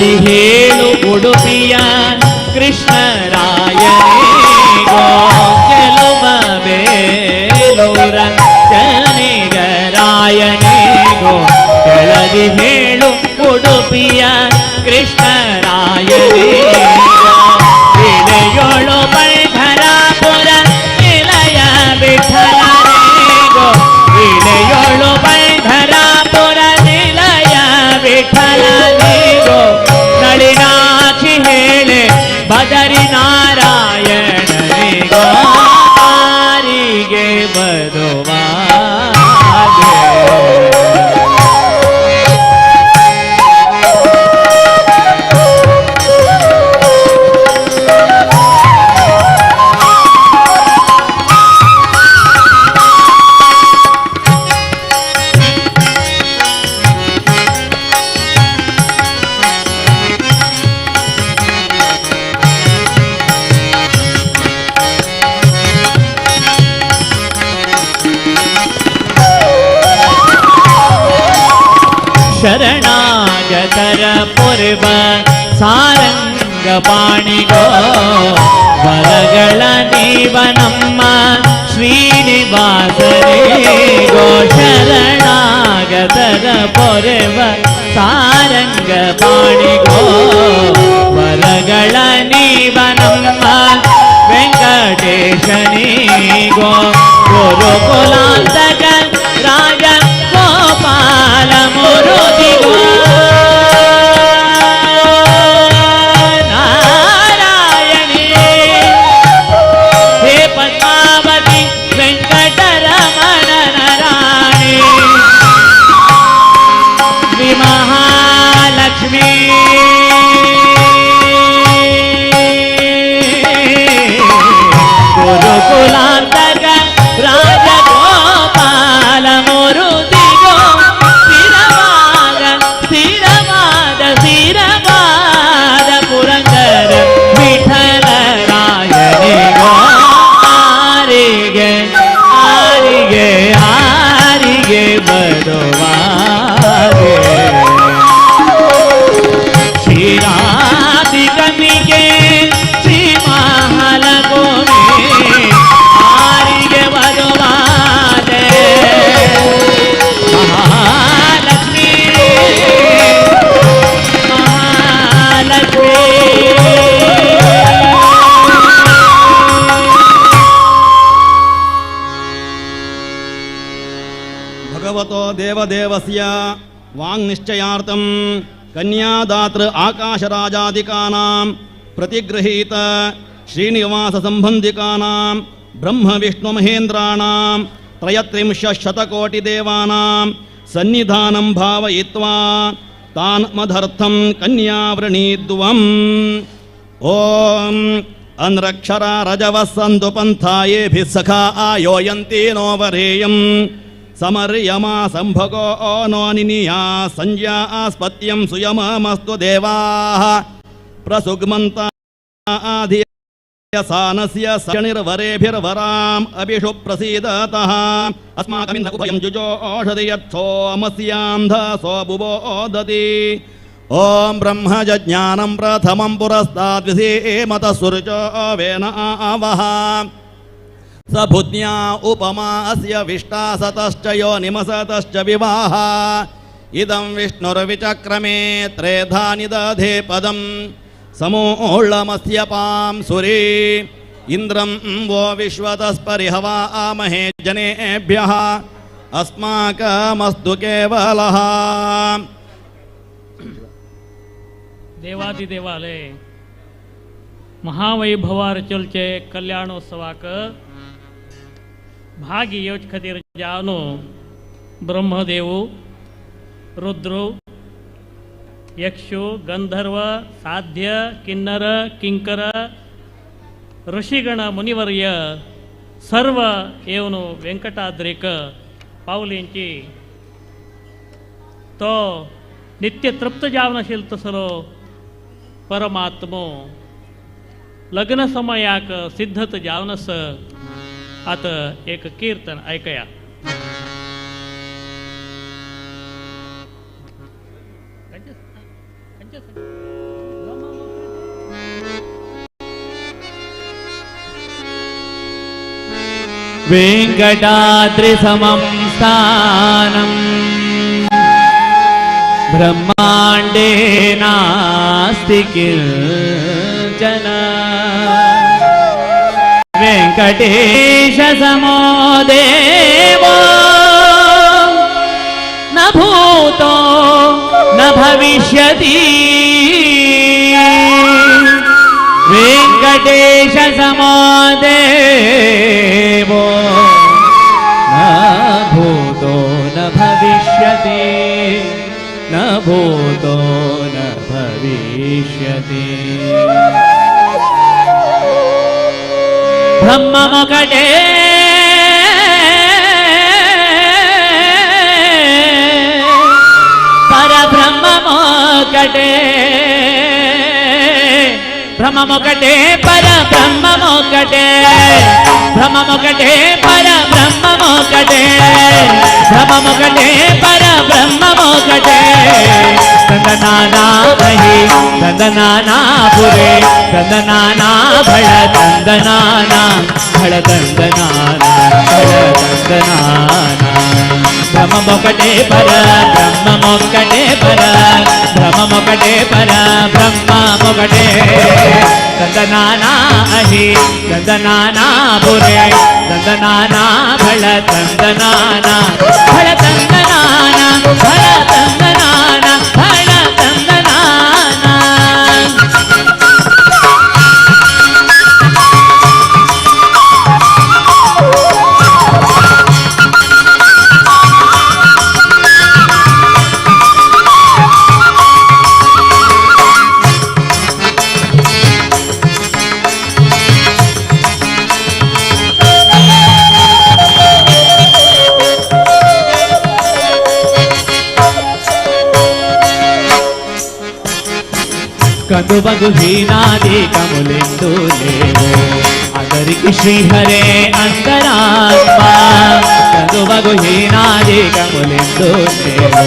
ಕೆಳದಿ ಹೇಳು ಉಡುಪಿಯ ಕೃಷ್ಣರಾಯನಿಗೋ ಕೆಲುವ ಬೇಲೂರ ಚನಿಗರಾಯನಿಗೋ ಕೆಳದಿ ಹೇಳು ಉಡುಪಿಯ ಕೃಷ್ಣರಾಯನಿಗೋ ಇಳೆಯೋಳು ಪಂಢರಾಪುರ ನಿಲಯ ವಿಠಲನಿಗೋ ಇಳೆಯೋಳು ಪಂಢರಾಪುರ ನಿಲಯ ವಿಠಲನಿಗೋ ನಳಿನಾಕ್ಷಿ ಹೇಳೆ ಬದರಿ ನಾರಾಯಣನಿಗೋ ಆರಿಗೆ ಬದುವಾಗೆ. ಶರಣಾಗತರ ಪೂರ್ವ ಸಾರಂಗ ಪಾಣಿಗೋ ವರಗಳ ನೀವ ನಮ್ಮ ಶ್ರೀನಿವಾಸನಿಗೋ ಶರಣಾಗತರ ಪೂರ್ವ ಸಾರಂಗ ಪಾಣಿಗೋ ವರಗಳ ನೀವ ನಮ್ಮ ವೆಂಕಟೇಶನಿಗೋ ಗುರುಕುಲಾಂತಕ ರಾಜ ಗೋಪಾಲ ಮುರುದಿಗೋ ನಾರಾಯಣಿ ಹೇ ಪದ್ಮಾವತಿ ವೆಂಕಟರಮಣ ನಾರಾಯಣಿ ಶ್ರೀ ಮಹಾಲಕ್ಷ್ಮೀ ಗುರುಕುಲಾಂತಕ ರಾಜಗೋಪಾಲ ಮುರುದಿಗೋ ಸ್ಥಿರವಾದ ಸ್ಥಿರವಾದ ಸ್ಥಿರವಾದ ಪುರಂದರ ವಿಠಲ ರಾಯನಿಗೋ ಆರಿಗೆ ಆರಿಗೆ ಆರಿಗೆ ಬರುವಾಗೆ. ಕ್ಷೀರಾದಿಗಮಿಗೆ ಶ್ರೀ ಮಹಾಲಗೋಮಿ ಆರಿಗೆ ಬರುವಾದೆ ಮಹಾಲಕ್ಷ್ಮೀ ಮಹಾಲಕ್ಷ್ಮೀ. ಭಗವತೋ ದೇವದೇವಸ್ಯ ವಾಂಗ್ನಿಶ್ಚಯಾರ್ಥಂ ಕನ್ಯಾದಾತೃ ಆಕಾಶರಾಜಾದಿಕಾನಾಂ ಪ್ರತಿಗೃಹೀತ ಶ್ರೀನಿವಾಸ ಸಂಬಂಧಿಕಾನಾಂ ಬ್ರಹ್ಮ ವಿಷ್ಣು ಮಹೇಂದ್ರಾಣಾಂ ತ್ರಯತ್ರಿಂಶ ಶತಕೋಟಿ ದೇವಾನಾಂ ಸನ್ನಿಧಾನಂ ಭಾವಯಿತ್ವಾ ತಾನ್ ಮದರ್ಥಂ ಕನ್ಯಾವೃಣೀದ್ವಂ. ಓಂ ಅನ್ರಕ್ಷರ ರಜವಃ ಸಂತು ಪಂಥಾಯೇಭಿಃ ಸಖಾ ಆಯೋಯಂತಿ ನೋ ವರೇಯಂ ಸಮರ್ಯಮಾ ಸಂಭಗೋ ನೋ ನಿನಿಯಾ ಸಂಜ್ಞಾ ಆಸ್ಪತ್ಯಂ ಸುಯಮಮಸ್ತು ದೇವಾಃ ಪ್ರಸುಗ್ಮಂತ ಆಧಿಯಸಾನಸ್ಯ ಸಣಿರ್ವರೇಭಿರ್ವರಾಂ ಅಭಿಷು ಪ್ರಸೀದತಃ ಅಸ್ಮಾಕಮಿಂದ್ರ ಉಭಯಂ ಜುಜೋಷಧಿ ಯಕ್ಷೋಮಸ್ಯಾಂಧಸೋ ಬುಬೋದತಿ. ಓಂ ಬ್ರಹ್ಮಜಜ್ಞಾನಂ ಪ್ರಥಮಂ ಪುರಸ್ತಾದ್ವಿಸೀಮತಃ ವೇನ ಆವಹ ಸ ಭುಜ್ಞಾ ಉಪಮಾ ಅಸ್ಯ ವಿಷ್ಟಾ ಸತಶ್ಚ ಯೋ ನಿಮಸತಶ್ಚ ವಿವಾಹ ಇದಂ ವಿಷ್ಣುರ್ವಿಚಕ್ರಮೇ ತ್ರೇಧಾ ನಿದಧೇ ಪದಂ ಸಮೂಳ್ಳಮಸ್ಯ ಪಾಂ ಸುರೀ ಇಂದ್ರಂ ವೋ ವಿಶ್ವತಸ್ಪರಿಹವಾ ಆಮಹೇ ಜನೇಭ್ಯಃ ಅಸ್ಮಾಕಮಸ್ತು ಕೇವಲಃ. ದೇವಾದಿದೇವಾಲಯ महावैभवार चलचे कल्याणोत्सवाक भागी येवचे खातीर जावनो ब्रह्मदेव रुद्र यक्षु गंधर्व साध्य किन्नर किंकर ऋषिगण मुनिवर्य सर्व येवन वेंकटाद्रीक पावलींची तो नित्य तृप्त जावन आशिल्लो तसलो परमात्मो लग्न समयाक सिद्धत जावनस आतां एक कीर्तन आयकया. वेङ्कटाद्रिसमं स्थानं ब्रह्माण्डे नास्ति किञ्चन वेङ्कटेश समो देवो न भूतो न भविष्यति वेङ्कटेश समो देवो न भूतो न भविष्यति न भूतो न भविष्यति ब्रह्ममोकटे परब्रह्ममोकटे ब्रह्ममोकटे परब्रह्ममोकटे ब्रह्ममोकटे परब्रह्ममोकटे ब्रह्ममोकटे परब्रह्ममोकटे चंदनाना मही चंदनाना पुरे चंदनाना भळ चंदनाना भळ चंदनाना भळ चंदनाना ब्रह्ममोकटे पर ब्रह्ममोकटे पर ब्रह्ममोकटे पर ब्रह्ममोकटे चंदनाना अहि चंदनाना पुरे चंदनाना भळ चंदनाना भळ चंदनाना भळ चंदनाना भळ चंदनाना కందుబగు హీనాది కములెందు లేవు అందరికి శ్రీహరే అంతరాత్మ కందుబగు హీనాది కములెందు లేవు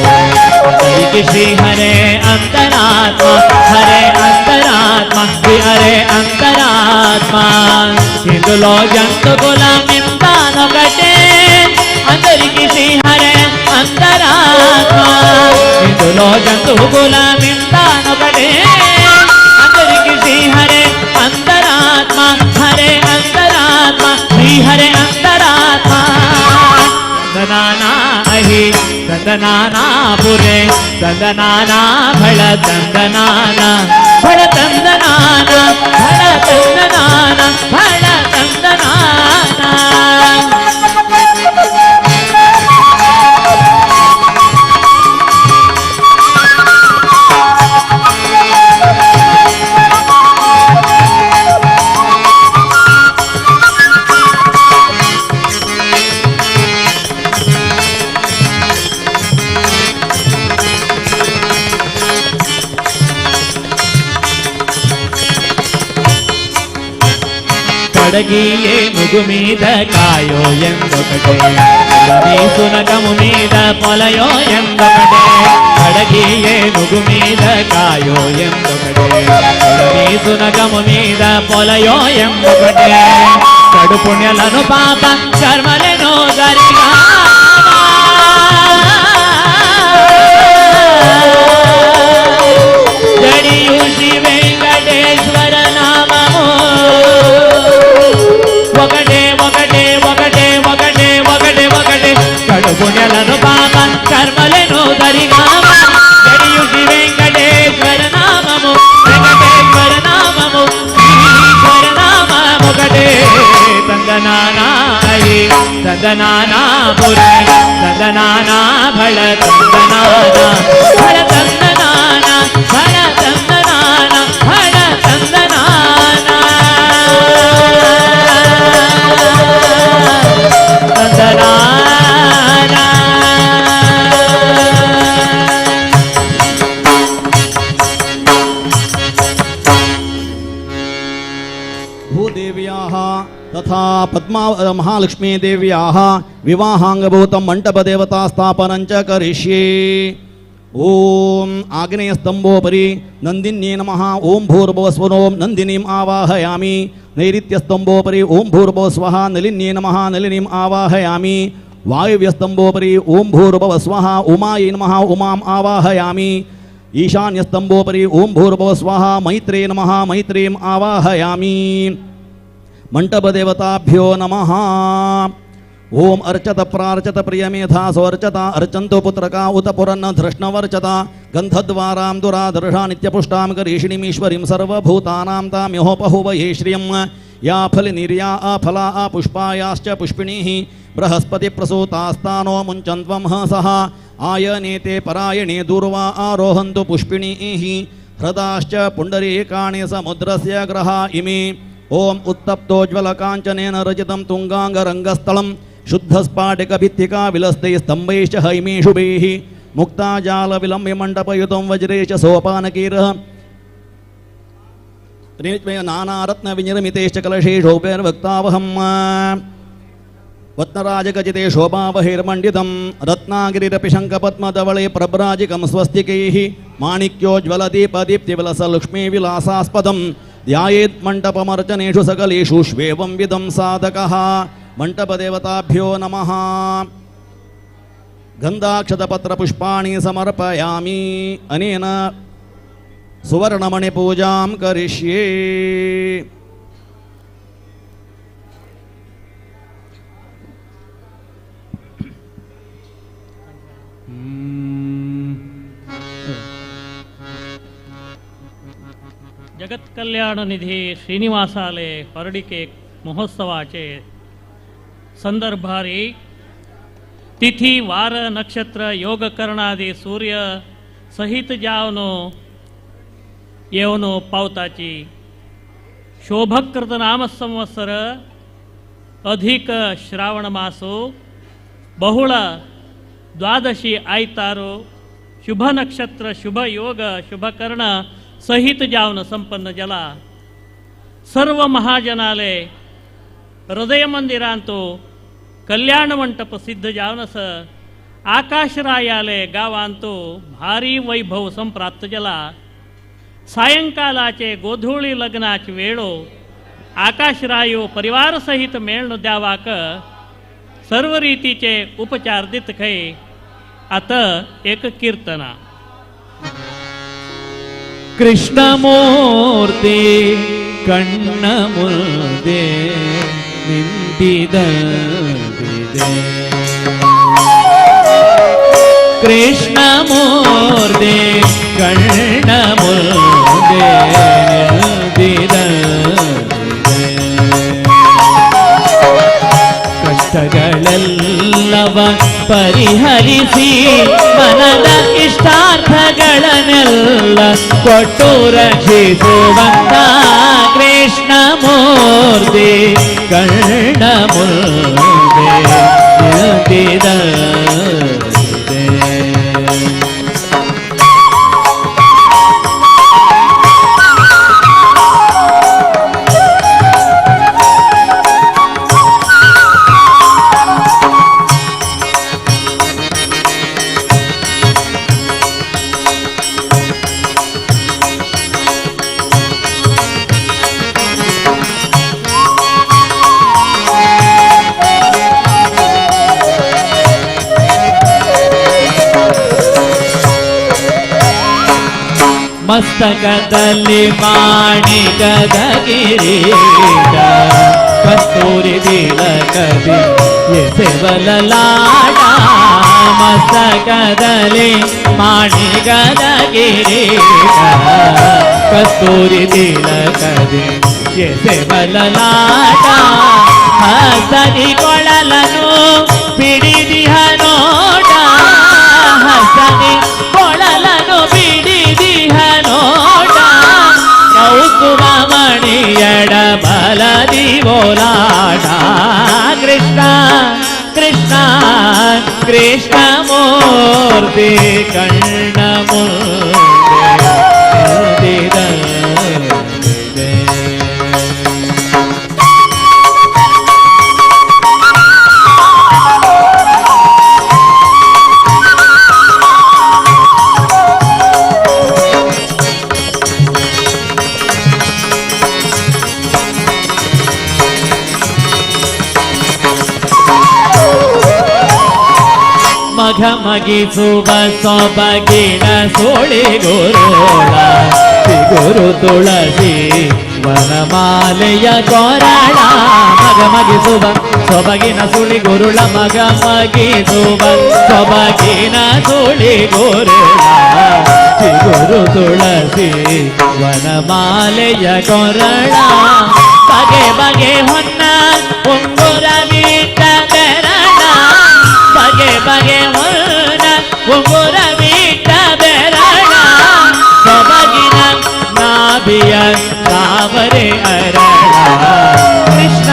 అందరికి శ్రీహరే అంతరాత్మ హరే అంతరాత్మ శ్రీ హరే అంతరాత్మ ఇందులో జంతు కులమింతానొకటే అందరికి శ్రీహరే అంతరాత్మ ఇందులో జంతు కులమింతానొకటే అందరికి శ్రీ హరే అంతరాత్మ హరే అంతరాత్మ శ్రీ హరే అంతరాత్మ చందనానా అహి చందనానా పురే చందనానా భళ చందనానా భళ చందనానా భళ చందనానా భళ చందనానా కడగియే ముగు మీద కాయో ఎందొకటే నీ సునకము మీద పొలయో ఎందొకటే కడగియే ముగు మీద కాయో ఎందొకటే నీ సునకము మీద పొలయో ఎందొకటే కడు పుణ్యలను పాప కర్మలను దరిగా జడియు శ్రీ వెంకటేశ్వర నామము ఒకటే ఒకటే ఒకటే ఒకటే ఒకటే ఒకటే కడు పుణ్యలను పాప కర్మలను దరిగామ గడియు శ్రీ వెంకటేశ్వర నామము వెంకటేశ్వర నామము ఈశ్వర నామముకటే తందనానాయి తందనానా పురే తందనానా భళ తందనానా భళ తందనానా భళ తందనానా భళ తందనానా తందనానా भूदेव्याः तथा पद्मा महालक्ष्मीदेव्याः विवाहाङ्गभूतं मण्डपदेवतास्थापनं च करिष्ये। ॐ आग्नेयस्तम्भोपरि नन्दिन्यै नमः। ॐ भूर्भुवस्वनों नन्दिनीम् आवाहयामि। नैऋत्यस्तम्भोपरि ओं भूर्भुवः स्वः नलिन्ये नमः नलिनीम् आवाहयामि। वायुव्यस्तम्भोपरि ओं भूर्भुवः स्वः उमायै नमः उमाम् आवाहयामि। ईशान्यस्तम्भोपरि ओं भूर्भुवः स्वः मैत्रे नमः मैत्रीम् आवाहयामि। मंडपदेवताभ्यो नमः। ओम अर्चत प्रार्चत प्रियमेधा सोऽर्चता अर्चन्तो पुत्रका उत पुरन्न धृष्णवर्चता गन्धद्वारां दुराधर्षा नित्यपुष्टां करीषिणीमीश्वरीं सर्वभूतानां ताम्यहोपहुवये श्रियं या फलिनिर्या अफला अपुष्पायाश्च पुष्पिणीः बृहस्पतिप्रसूतास्तानो मुञ्चन्त्वं हसः आयनेते परायणे दूर्वा आरोहन्तु पुष्पिणीः ह्रदाश्च पुण्डरीकाणि समुद्रस्य ग्रहा इमे। ओम उत्तप्तोज्ज्वलकाञ्चनेन रचितं तुङ्गाङ्गरङ्गस्थलं शुद्धस्फाटिकभित्तिका विलस्तैः स्तम्भैश्च हैमेषुभिः मुक्ताजालविलम्ब्य वज्रेश सोपानकीरः नानारत्नविनिर्मितैश्च कलशेषोपेर्वक्तावहं रत्नराजगजिते शोभावहिर्मण्डितं रत्नागिरिरपि शङ्खपद्मधवले प्रभ्राजिकं स्वस्तिकैः माणिक्योज्ज्वलदीपदीप्तिविलसलक्ष्मीविलासास्पदं ध्यायेत् मण्डपमर्चनेषु सकलेषु श्वेवं विदं साधकः। मण्डपदेवताभ्यो नमः। गन्धाक्षतपत्रपुष्पाणि समर्पयामि। अनेन सुवर्णमणिपूजां करिष्ये। जगत कल्याण निधी श्रीनिवासाले हरडिके महोत्सवाचे संदर्भारी तिथि वार नक्षत्र योग करणादी सूर्य सहित जावनो येवनो पावताची शोभकृत नाम संवत्सर अधिक श्रावण मासो बहुळ द्वादशी आयतारो शुभ नक्षत्र शुभ योग शुभ कर्ण सहित जावन संपन्न जला सर्व महाजनाले हृदय मंदिरांतो कल्याण मंटप सिद्ध जावनस आकाशरायाले गावांतो भारी वैभव संप्राप्त जला। सायंकालाचे गोधूळी लग्नाचे वेळो आकाशरायो परिवार सहित मेळणो द्यावाक सर्व रीतीचे उपचार दित खै। आता एक कीर्तना। कृष्णमूर्ति कण्ण मुंदे निंतिदंतिदे। कृष्णमूर्ति कण्ण मुंदे निंतिदंतिदे। ಕಷ್ಟಗಳೆಲ್ಲವ ಪರಿಹರಿಸಿ ಮನದ ಇಷ್ಟಾರ್ಥಗಳನ್ನೆಲ್ಲ ಕೊಟ್ಟು ರಕ್ಷಿಸುವಂತ ಕೃಷ್ಣಮೂರ್ತಿ ಕಣ್ಣ ಮುಂದೆ ನಿಂತಿದೆ. ಮಸ್ತಕದಲ್ಲಿ ಮಾಣಿಕದ ಕಿರೀಟ ಕಸ್ತೂರಿ ತಿಲಕದಿ ಎಸೆವಲಲಾಟ. ಮಸ್ತಕದಲ್ಲಿ ಮಾಣಿಕದ ಕಿರೀಟ ಕಸ್ತೂರಿ ತಿಲಕದಿ ಎಸೆವಲಲಾಟ. ಹಸದಿ ಕೊಳಲನು ಪಿಡಿದಿಹ ನೋಟ. ಹಸದಿ ಕೊಳಲನು ಬಿಡಿದಿಹ ನೋಟ. ಕೌಸ್ತುಭ ಮಣಿಯಡ ಬಲದಿ ಓಲಾಟ. ಕೃಷ್ಣ ಕೃಷ್ಣ ಕೃಷ್ಣಮೂರ್ತಿ ಕಣ್ಣ ಮುಂದೆ ನಿಂತಿದೆ. ಮಘಮಗಿಸುವ ಸೊಬಗಿನ ಸೋಳಿಗುರುಳ ಗುರು ತುಳಸಿ ವನಮಾಲೆಯ ಕೊರಳ ಮಗಮಗಿಸುವ ಸೊಬಗಿನ ಸುಳಿ ಗುರುಳ ಮಗಮಗಿಸುವ ಸೊಬಗಿನ ಸುಳಿ ಗುರುಳ ಗುರು ತುಳಸಿ ವನಮಾಲೆಯ ಕೊರಳ ಬಗೆ ಬಗೆ ಹೊನ್ನ ಉಂಗುರ ವೀಟ ಬೆರಳ ಬಗೆ ಬಗೆ ಹೊನ್ನ ಉಂಗುರ ವೀಟ ಬೆರಳ ಸೊಬಗಿನ ನಾಭಿಯ ತಾವರೆ ಅರಳ ಕೃಷ್ಣ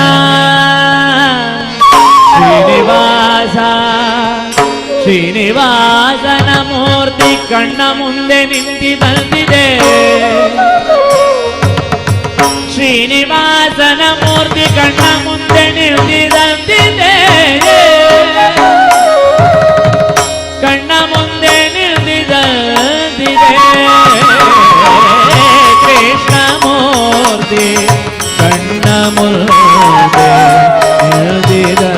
ಶ್ರೀನಿವಾಸ ಶ್ರೀನಿವಾಸನ ಮೂರ್ತಿ ಕಣ್ಣ ಮುಂದೆ ನಿಂತಿದಂತಿದೆ ಶ್ರೀನಿವಾಸನ ಮೂರ್ತಿ ಕಣ್ಣ ಮುಂದೆ ನಿಂತಿದಂತಿದೆ ಕಣ್ಣ ಮುಂದೆ ನಿಂತಿದಂತಿದೆ ಕೃಷ್ಣ ಮೂರ್ತಿ ಕಣ್ಣ ಮುಂದೆ ನಿಂತಿದಂತಿದೆ.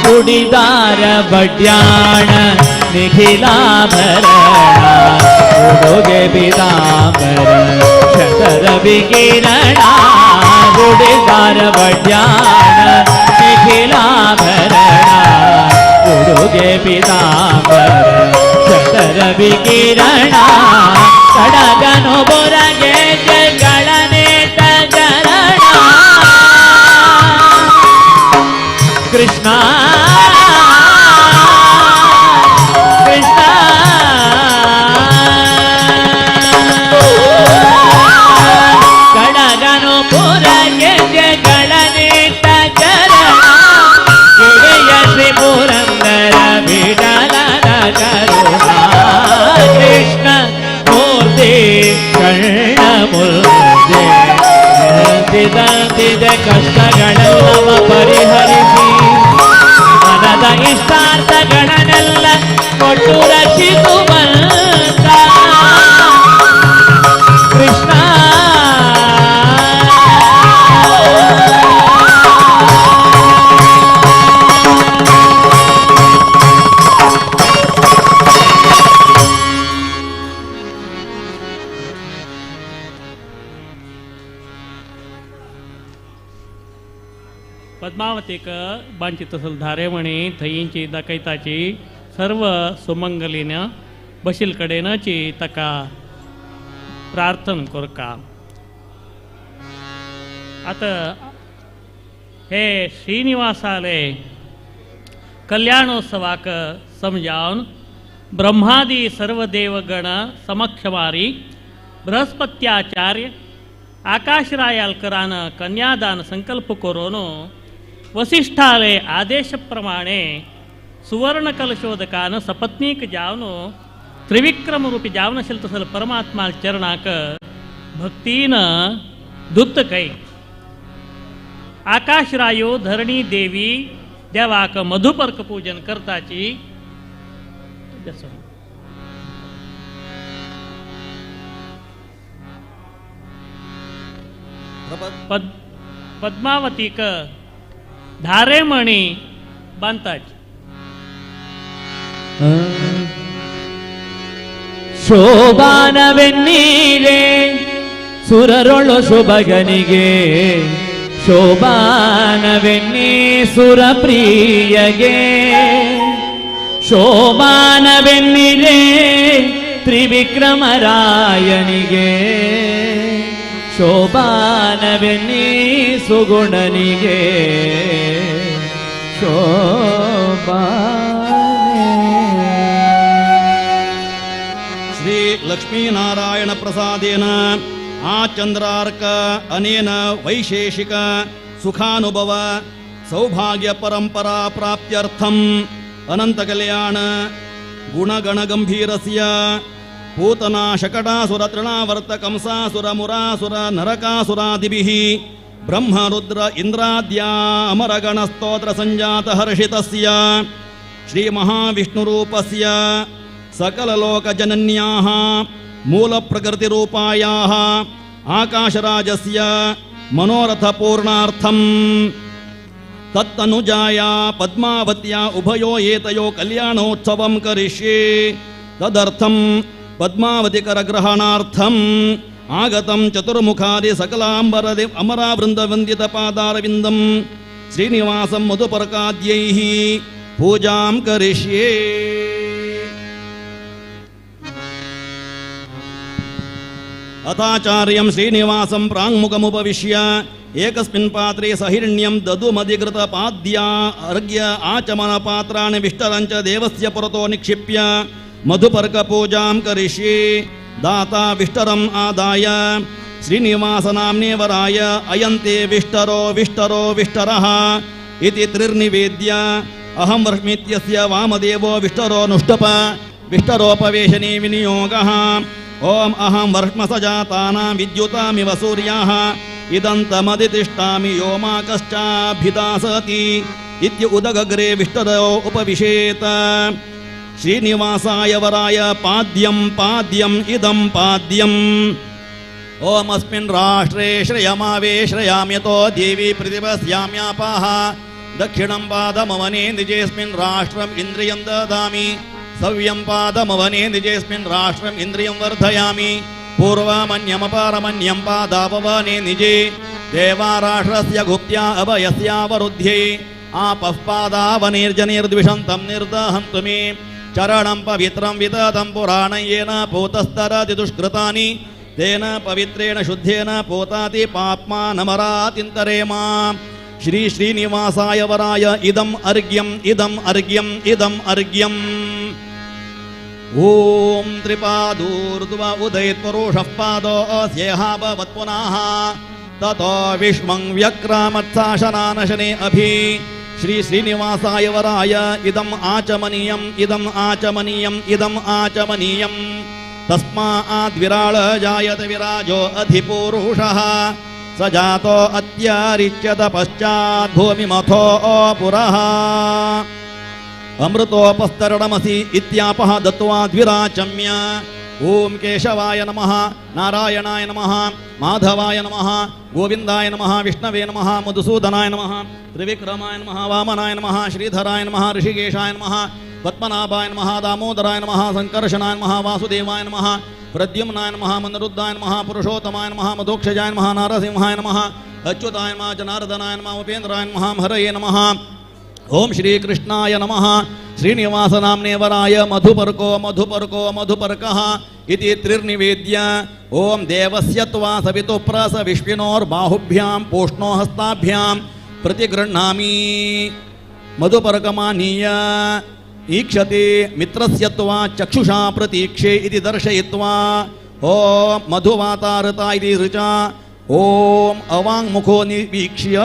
ಕುಡಿದಾರ ಬಡ್ಯಾಣ ನಿಖಿಲಾಭರಣ ಉಡುಗೆ ಬಿದಾಂಬರ ಶತರ ವಿಕಿರಣ ಗುಡಿದಾರ ಬಡ್ಯಾಣ ನಿಖಿಲಾಭರಣ ಉಡುಗೆ ಪಿತಾಂಬರ ಶತರ ವಿಕಿರಣ ಕಡಗನು ಬೊರಗೆ ಜಗಳನೇತ ಚರಣ ಕೃಷ್ಣ ಕೃಷ್ಣ ಕಡಗನು ಪುರಗೆ ಜಗಳನೇತ ಚರಣ ಗೆಳೆಯ ಶ್ರೀ ಪುರಂದರ ಬಿಡಲನ ಕರುಣ ಕೃಷ್ಣ ಮೂರ್ತಿ ಕಣ್ಣ ಮುಂದೆ ನಿಂತಿದಂತಿದೆ ಕಷ್ಟಗಳೆಲ್ಲವ ಪರಿಹರಿಸಿ ಮನದ ಇಷ್ಟಾರ್ಥಗಳನ್ನೆಲ್ಲ ಕೊಟ್ಟು ರಕ್ಷಿಸುವಂತ ಕೃಷ್ಣ पद्मावतीक बांची तसल धारेमणी थंयची दाखयताची सर्व सुमंगलीन बशील कडेनची ताका प्रार्थना करका. आतां हे श्रीनिवासाले कल्याणोत्सवाक समजावन ब्रह्मादी सर्व देवगण समक्षमारी बृहस्पत्याचार्य आकाशरायालकरान कन्यादान संकल्प करून वसिष्ठाले आदेश प्रमाणे सुवर्ण कलशोदकान सपत्नीक जावन त्रिविक्रम रूपी जावन तसल परमात्मा चरणाक भक्तीन दुत्त कै आकाशरायो धरणी देवी देवाक मधुपर्क पूजन करताची. पद्मावतीक धारेमणी बांधताची. ಶೋಭಾನವೆನ್ನೀರೇ ಸುರರೊಳು ಶುಭಗನಿಗೆ ಶೋಭಾನವೆನ್ನೀ ಸುರಪ್ರಿಯಗೆ ಶೋಭಾನವೆನ್ನಿರೇ ತ್ರಿವಿಕ್ರಮರಾಯನಿಗೆ ಶೋಭಾನವೆನ್ನೀ ಸುಗುಣನಿಗೆ ಶೋಭಾನೆ. ಶ್ರೀ ಲಕ್ಷ್ಮೀನಾರಾಯಣ ಪ್ರಸಾದೇನ ಆಚಂದ್ರಾರ್ಕ ಅನೇನ ವೈಶೇಷಿಕ ಸುಖಾನುಭವ सौभाग्य परंपरा प्राप्त्यर्थम अनंत कल्याण गुणगण गंभीरस्य पूतना शकटासुर तृणावर्त कंसासुर मुरासुर नरकासुरादिभिः ब्रह्म रुद्र इंद्राद्या अमरगण स्तोत्र संजात हर्षितस्य श्री महाविष्णुरूपस्य सकललोकजनन्याः मूलप्रकृतिरूपायाः आकाशराजस्य मनोरथपूर्णार्थं तत्तनुजाया पद्मावत्या उभयो एतयो कल्याणोत्सवं करिष्ये। तदर्थं पद्मावतिकरग्रहणार्थम् आगतं चतुर्मुखादि सकलांबरदि अमरावृन्दवन्दितपादारविन्दं श्रीनिवासं मधुपर्काद्यैः पूजां करिष्ये। अथाचार्यं श्रीनिवासं प्राङ्मुखमुपविश्य एकस्मिन् पात्रे सहिरण्यं ददुमधिकृतपाद्या अर्घ्य आचमनपात्राणि विष्टरं च देवस्य पुरतो निक्षिप्य मधुपर्कपूजां करिष्ये। दाता विष्टरम् आदाय श्रीनिवासनाम्ने वराय अयन्ते विष्टरो विष्टरो विष्टरः इति त्रिर्निवेद्य अहं वर्ष्मीत्यस्य वामदेवो विष्टरो नुष्टप विष्टरोपवेशने विनियोगः। ॐ अहं वर्ष्मसजातानां विद्युतामिव सूर्याः इदन्तमदितिष्ठामि यो मा कश्चाभिदासति इत्य उदगग्रे विष्टरो उपविशेत। श्रीनिवासाय वराय पाद्यं पाद्यम् इदं पाद्यम्। ॐ अस्मिन् राष्ट्रे श्रयमावे श्रयाम्यतो देवी प्रतिपश्याम्यापाः दक्षिणं पादमवने निजेऽस्मिन् राष्ट्रम् इन्द्रियं ददामि सव्यं पादमवने निजेऽस्मिन् राष्ट्रम् इन्द्रियं वर्धयामि पूर्वमन्यमपारमन्यं पादापवने निजे देवाराष्ट्रस्य गुप्त्या अभयस्यावरुध्ये आपः पादावनिर्जनिर्द्विषन्तं निर्दहन्तु मे चरणं पवित्रं विततं पुराणं येन पूतस्तरति दुष्कृतानि तेन पवित्रेण शुद्धेन पोताति पाप्मा नमरातिन्तरे मां। श्री श्रीनिवासाय वराय इदम् अर्घ्यम् इदम् अर्घ्यम् इदम् अर्घ्यम्। ॐ त्रिपादूर्ध्व उदयत्पुरुषः पादोऽस्येहाभवत् पुनः ततो विश्वं व्यक्रामत्साशनानशने अभि। श्री श्रीनिवासाय वराय इदम् आचमनीयम् इदम् आचमनीयम् इदम् आचमनीयम्। तस्माद्विराळ जायत विराजो अधिपुरुषः स जातो अत्यारिच्यत पश्चात् भूमिमथो पुरः। अमृतोपस्तरणमसि इत्यापः दत्त्वा द्विराचम्य ॐ केशवाय नमः नारायणाय नमः माधवाय नमः गोविन्दाय नमः विष्णवे नमः मधुसूदनाय नमः त्रिविक्रमाय नमः वामनाय नमः श्रीधराय नमः ऋषिकेशाय नमः पद्मनाभाय नमः दामोदराय नमः संकर्षणाय नमः वासुदेवाय नमः प्रद्युम्नाय नमः मनरुद्धाय नमः पुरुषोत्तमाय नमः मधोक्षजाय नमः नारसिंहाय नमः अच्युताय नमः जनार्दनाय नमः उपेन्द्राय नमः हरये नमः। ॐ श्रीकृष्णाय नमः। श्रीनिवासनाम्ने वराय मधुपर्को मधुपर्को मधुपर्कः इति त्रिर्निवेद्य ॐ देवस्य त्वा सवितुः प्रस विष्णोर्बाहुभ्यां पूष्णो हस्ताभ्यां प्रतिगृह्णामि। मधुपर्कमानीय ईक्षते मित्रस्य त्वा चक्षुषा प्रतीक्षे इति दर्शयित्वा ॐ मधुवातारता इति ऋचा ॐ अवाङ्मुखो निवीक्ष्य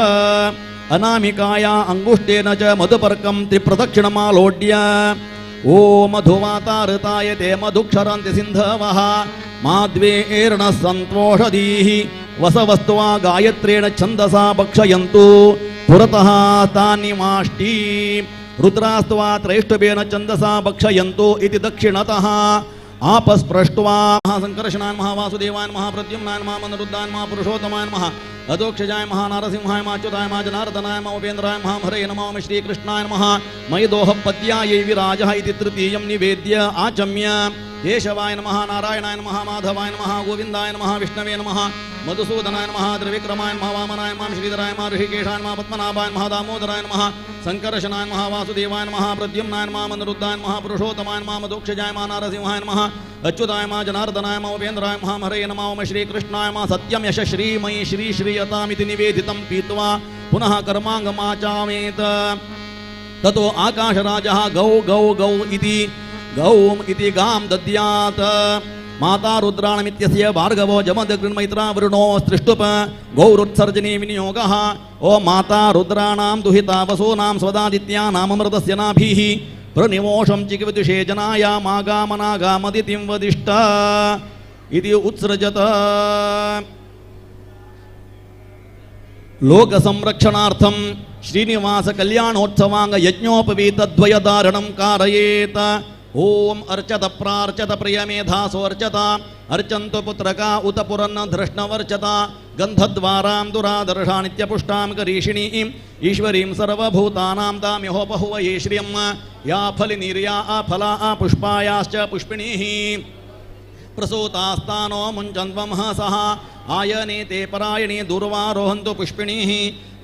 अनामिकाया अंगुष्ठेन च मधुपर्कं त्रिप्रदक्षिणमालोड्य ॐ मधुवातारताय ते मधुक्षरन्ति सिन्धवः माद्वेर्णः सन्त्वोषधीः वसवस्त्वा गायत्रेण छन्दसा भक्षयन्तु पुरतः तानि माष्टि रुद्रास्त्वा त्रैष्टुभेन छन्दसा भक्षयन्तु इति दक्षिणतः आपस्पृष्ट्वा महासंकर्षणाय नमः वासुदेवाय नमः प्रद्युम्नाय नमः मनरुद्धाय नमः पुरुषोत्तमाय नमः अधोक्षजाय नमः नारसिंहाय नमः अच्युताय नमः जनार्दनाय नमः उपेन्द्राय नमः हरये नमः श्रीकृष्णाय नमः मयिदोह पद्यायै विराजः इति तृतीयं निवेद्य आचम्य केशवाय नमः नारायणाय नमः माधवाय नमः गोविन्दाय नमः विष्णवे नमः मधुसूदनाय नमः त्रिविक्रमाय नमः वामनाय नमः श्रीधराय नमः ऋषिकेशाय नमः पद्मनाभाय नमः दामोदराय नमः संकर्षणाय नमः वासुदेवाय नमः प्रद्युम्नाय नमः मनरुद्धाय नमः पुरुषोत्तमाय नमः मधोक्षजाय नमः नारसिंहाय नमः अच्युताय नमः जनार्दनाय नमः उपेन्द्राय नमः हरये नमः श्रीकृष्णाय नमः सत्यं यश श्रीमयि श्री श्रीयतामिति निवेदितं पीत्वा पुनः कर्माङ्गमाचामेत। ततो आकाशराजः गौ गौ गौ इति गौम् इति गां दद्यात्। माता रुद्राणमित्यस्य भार्गवो जमदग्निर्मैत्रा वरुणो सृष्टुप गौरुत्सर्जनी विनियोगः। ॐ माता रुद्राणां दुहिता वसूनां स्वदादित्यानाममृतस्य नाभिः प्रनिवोषं चिकिविदुषे जनाय मागामनागामदितिं वदिष्ट इति उत्सृजत। लोकसंरक्षणार्थं श्रीनिवास कल्याणोत्सवांग यज्ञोपवीतद्वयधारणं कारयेत। ॐ अर्चत प्रार्चत प्रियमेधासो अर्चत अर्चन्तु पुत्रका उत पुरन्न धृष्णवर्चत गन्धद्वारां दुरादर्शा नित्यपुष्टां करीषिणीं ईश्वरीं सर्वभूतानां तामिहोपहुवये श्रियं या फलिनीर्या फला पुष्पायाश्च पुष्पिणीः प्रसूतास्तानो मुञ्चन्त्वंहसः आयने ते परायणे दुर्वारोहन्तु पुष्पिणीः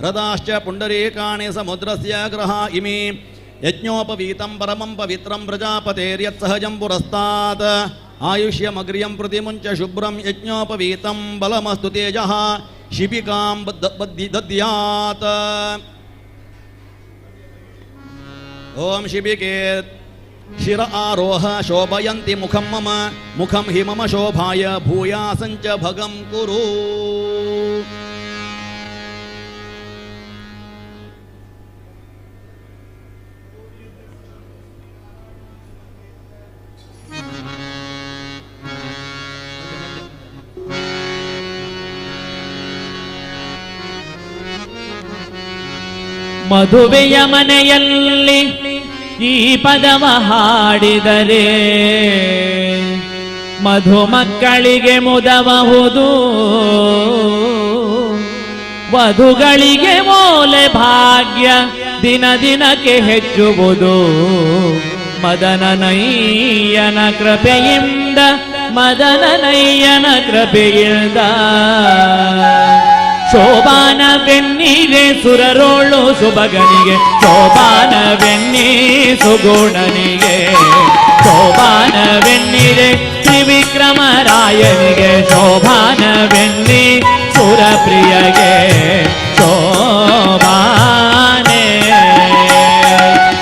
ह्रदाश्च पुण्डरीकाणि समुद्रस्य ग्रहा इमे यज्ञोपवीतं परमं पवित्रं प्रजापतेर्यत्सहजं पुरस्तात् आयुष्यमग्र्यं प्रतिमुञ्च शुभ्रं यज्ञोपवीतं बलमस्तु तेजः शिबिकां दद्यात्। ॐ शिबिके शिर आरोह शोभयन्ति मुखं मम मुखं हि मम शोभाय भूयासञ्च भगं कुरु। ಮದುವೆಯ ಮನೆಯಲ್ಲಿ ಈ ಪದವ ಹಾಡಿದರೆ ಮಧುಮಕ್ಕಳಿಗೆ ಮುದಬಹುದು, ವಧುಗಳಿಗೆ ಮೋಲೆ ಭಾಗ್ಯ ದಿನ ದಿನಕ್ಕೆ ಹೆಚ್ಚುವುದು. ಮದನನಯ್ಯನ ಕೃಪೆಯಿಂದ, ಮದನನಯ್ಯನ ಕೃಪೆಯಿಂದ ಶೋಭಾನ ಬೆನ್ನಿರೆ ಸುರರೋಳು ಸುಬಗನಿಗೆ, ಶೋಭಾನ ಬೆನ್ನಿ ಸುಗುಣನಿಗೆ, ಶೋಭಾನ ಬೆನ್ನಿರೆ ತ್ರಿವಿಕ್ರಮರಾಯನಿಗೆ, ಶೋಭಾನ ಬೆನ್ನಿ ಸುರಪ್ರಿಯಗೆ, ಶೋಭಾನೆ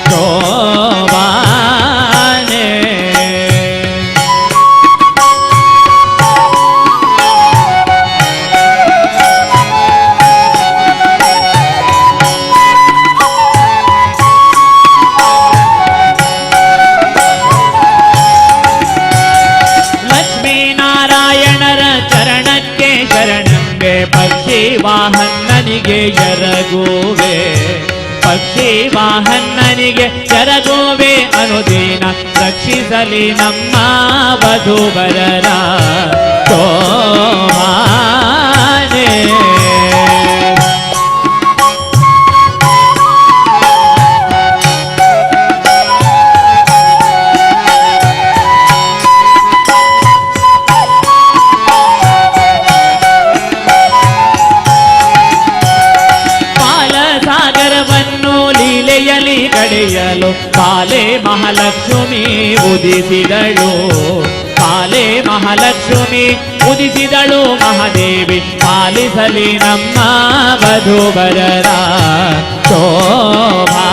ಶೋಭಾನೆ. ವಾಹನ್ನನಿಗೆ ಎರಗುವೆ, ಪಕ್ಷಿ ವಾಹನ್ನನಿಗೆ ಎರಗುವೆ, ಅನುದಿನ ರಕ್ಷಿಸಲಿ ನಮ್ಮ ವಧುವರರ ಶೋಭಾನೆ. ಬಾಲೆ ಮಹಾಲಕ್ಷ್ಮಿ ಉದಿಸಿದಳು, ಬಾಲೆ ಮಹಾಲಕ್ಷ್ಮಿ ಉದಿಸಿದಳು ಮಹಾದೇವಿ, ಪಾಲಿಸಲಿ ನಮ್ಮ ವಧುವರರ ಶೋಭಾನೆ.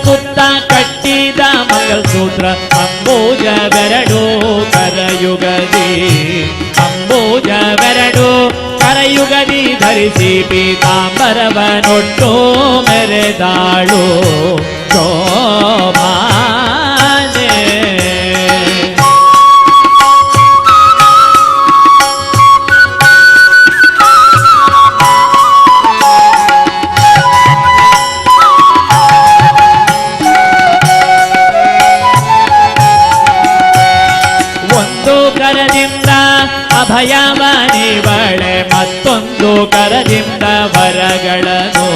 ಸುತ್ತ ಕಟ್ಟಿದ ಮಂಗಲಸೂತ್ರ ಅಂಬೂಜ ಬೆರಡು ಕರಯುಗದಿ, ಅಂಬೂಜ ಬೆರಡು ಕರಯುಗದಿ ಧರಿಸಿ ಪೀತಾಂಬರವನೊಟ್ಟು ಮೆರೆದಾಳು ಶೋಭಾನೆ. ಅಭಯವನಿವಳೆ ಮತ್ತೊಂದು ಕರದಿಂದ ವರಗಳನ್ನು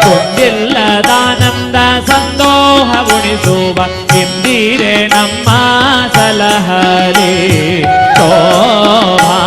ಕೊಂಡಿಲ್ಲದಾನಂದ ಸಂದೋಹ ಉಣಿಸುವ ಇಂದಿರೆ ನಮ್ಮ ಸಲಹಲಿ ಶೋಭಾನೆ.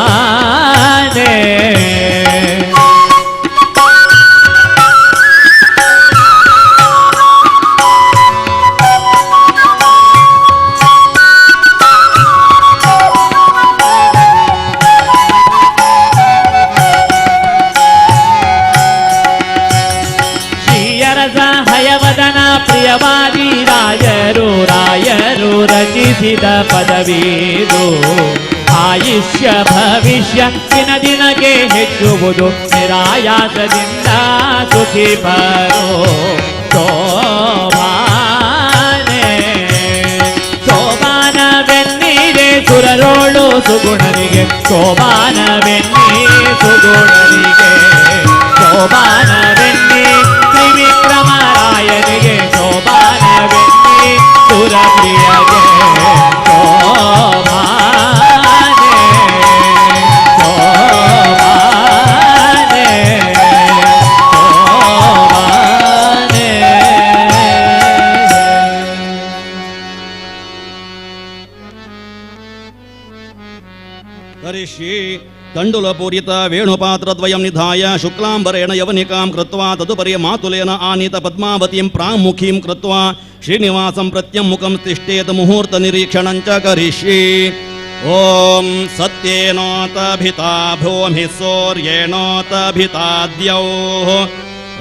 ಬಯಸಿದ ಪದವೀದು. ಆಯುಷ್ಯ ಭವಿಷ್ಯ ದಿನ ದಿನಕ್ಕೆ ಹೆಚ್ಚುವುದು ನಿರಾಯಾಸದಿಂದ ಸುಖಿ ಬರೋ. ಶೋಭಾನೆ ಶೋಭಾನವೆನ್ನೀರೆ ಸುರರೋಳು ಸುಗುಣನಿಗೆ, ಶೋಭಾನವೆನ್ನೀ ಸುಗುಣನಿಗೆ, ಶೋಭಾನವೆನ್ನಿ ತ್ರಿವಿಕ್ರಮರಾಯನಿಗೆ, ಶೋಭಾನವೆನ್ನಿ ಸುರಪ್ರಿಯಗೆ. ಶೋಭಾನೆ ಶೋಭಾನೆ ಶೋಭಾನೆ. ಕರಿಷ್ಯೆ ತಂಡುಲಪೂರಿತ ವೇಣುಪಾತ್ರದ್ವಯಂ ನಿಧಾಯ ಶುಕ್ಲಾಂಬರೇಣ ಯವನಿಕಾಂ ಕೃತ್ವಾ ತದುಪರಿ ಮಾತುಲೇನ ಆನೀತ ಪದ್ಮಾವತೀಂ ಪ್ರಾಂಮುಖೀಂ ಕೃತ್ವಾ ಶ್ರೀನಿವಾಸಂ ಪ್ರತ್ಯಮ್ಮುಖಂ ತಿಷ್ಠೇತ ಮುಹೂರ್ತ ನಿರೀಕ್ಷಣಂಚ ಕರಿಷ್ಯೆ. ಓಂ ಸತ್ಯೇನೋತಭಿತಾ ಭೂಮಿ ಸೂರ್ಯೇಣೋತಭಿತಾ ದ್ಯೌಃ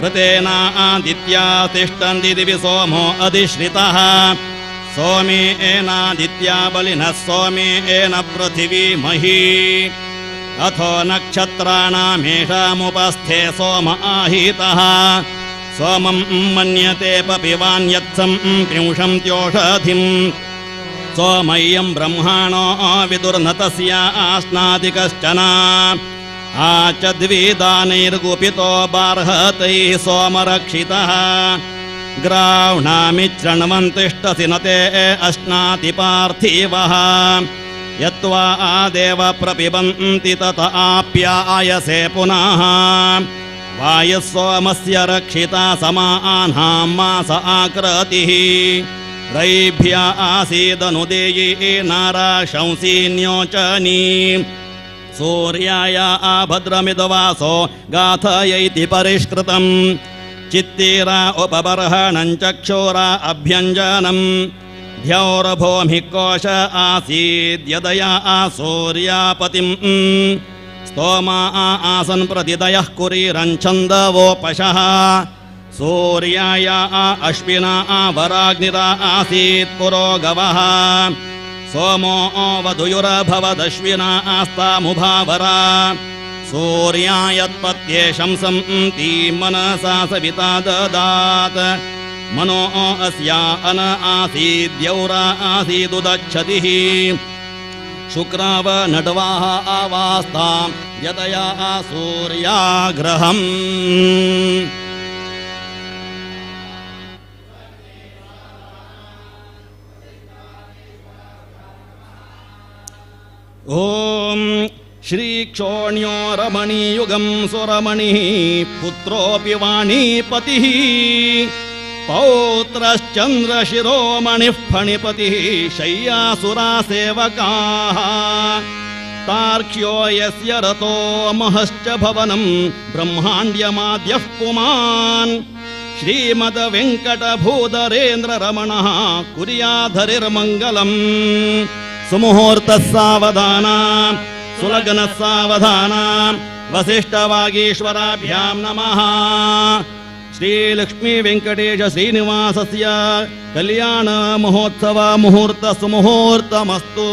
ಋತೇನ ಆದಿತ್ಯಾ ತಿಷ್ಟಂತಿ ದಿವಿ ಸೋಮೋ ಅಧಿಶ್ರಿತಃ ಸೋಮೇನಾದಿತ್ಯಾ ಬಲಿನಃ ಸೋಮೇನ ಪೃಥಿವೀ ಮಹೀ. अथो नक्षत्राणामेषामुपस्थे सोम आहितः सोमं मन्यते पपिवान् यत्सं त्रिंशन्त्योषधिं सोमय्यं ब्रह्माणो विदुर्न तस्य आस्नाति कश्चन. आचद्विदानैर्गुपितो बार्हतैः सोमरक्षितः ग्राव्णामिच्छृण्वन्तिष्ठसि न ते अश्नाति पार्थिवः. यत्त्वा आदेव प्रपिबन्ति तत आप्यायसे पुनः वायुः सोमस्य रक्षिता समानां मास आकृतिः रैभ्य आसीदनुदेयी नाराशंसीन्योचनी सूर्याय आभद्रमिदवासो गाथयैति परिष्कृतं चित्तीरा उपबर्हणं चक्षुरा अभ्यञ्जनं ध्यौर्भूमिः कोश आसीद्यदया आसूर्यापतिं स्तोमा आसन् प्रतिदयः कुरीरञ्छन्दवोपशः सूर्याय अश्विना वराग्निरा आसीत् पुरोगवः सोमो वधुयुरभवदश्विना आस्तामुभावरा सूर्यायत्पत्ये शंसन्ती मनसा सविता ददात् मनो अस्या अन आसीद्यौरा आसीदुदच्छतिः शुक्राव नड्वाः आवास्तां यतया सूर्याग्रहम्. ॐ श्रीक्षोण्यो रमणीयुगं सुरमणिः पुत्रोऽपि वाणीपतिः पौत्रश्चन्द्रशिरोमणिः फणिपतिः शय्यासुरासेवकाः तार्क्ष्यो यस्य रतो महश्च भवनं ब्रह्माण्ड्यमाद्यः पुमान् श्रीमद्वेङ्कटभूधरेन्द्ररमणः कुर्याधरिर्मङ्गलम्. सुमुहूर्तः सावधाना सुलग्नः सावधाना वसिष्ठवागीश्वराभ्यां नमः. श्रीलक्ष्मी वेंकटेश श्रीनिवासस्य कल्याण महोत्सव मुहूर्त सुमुहूर्तमस्तु.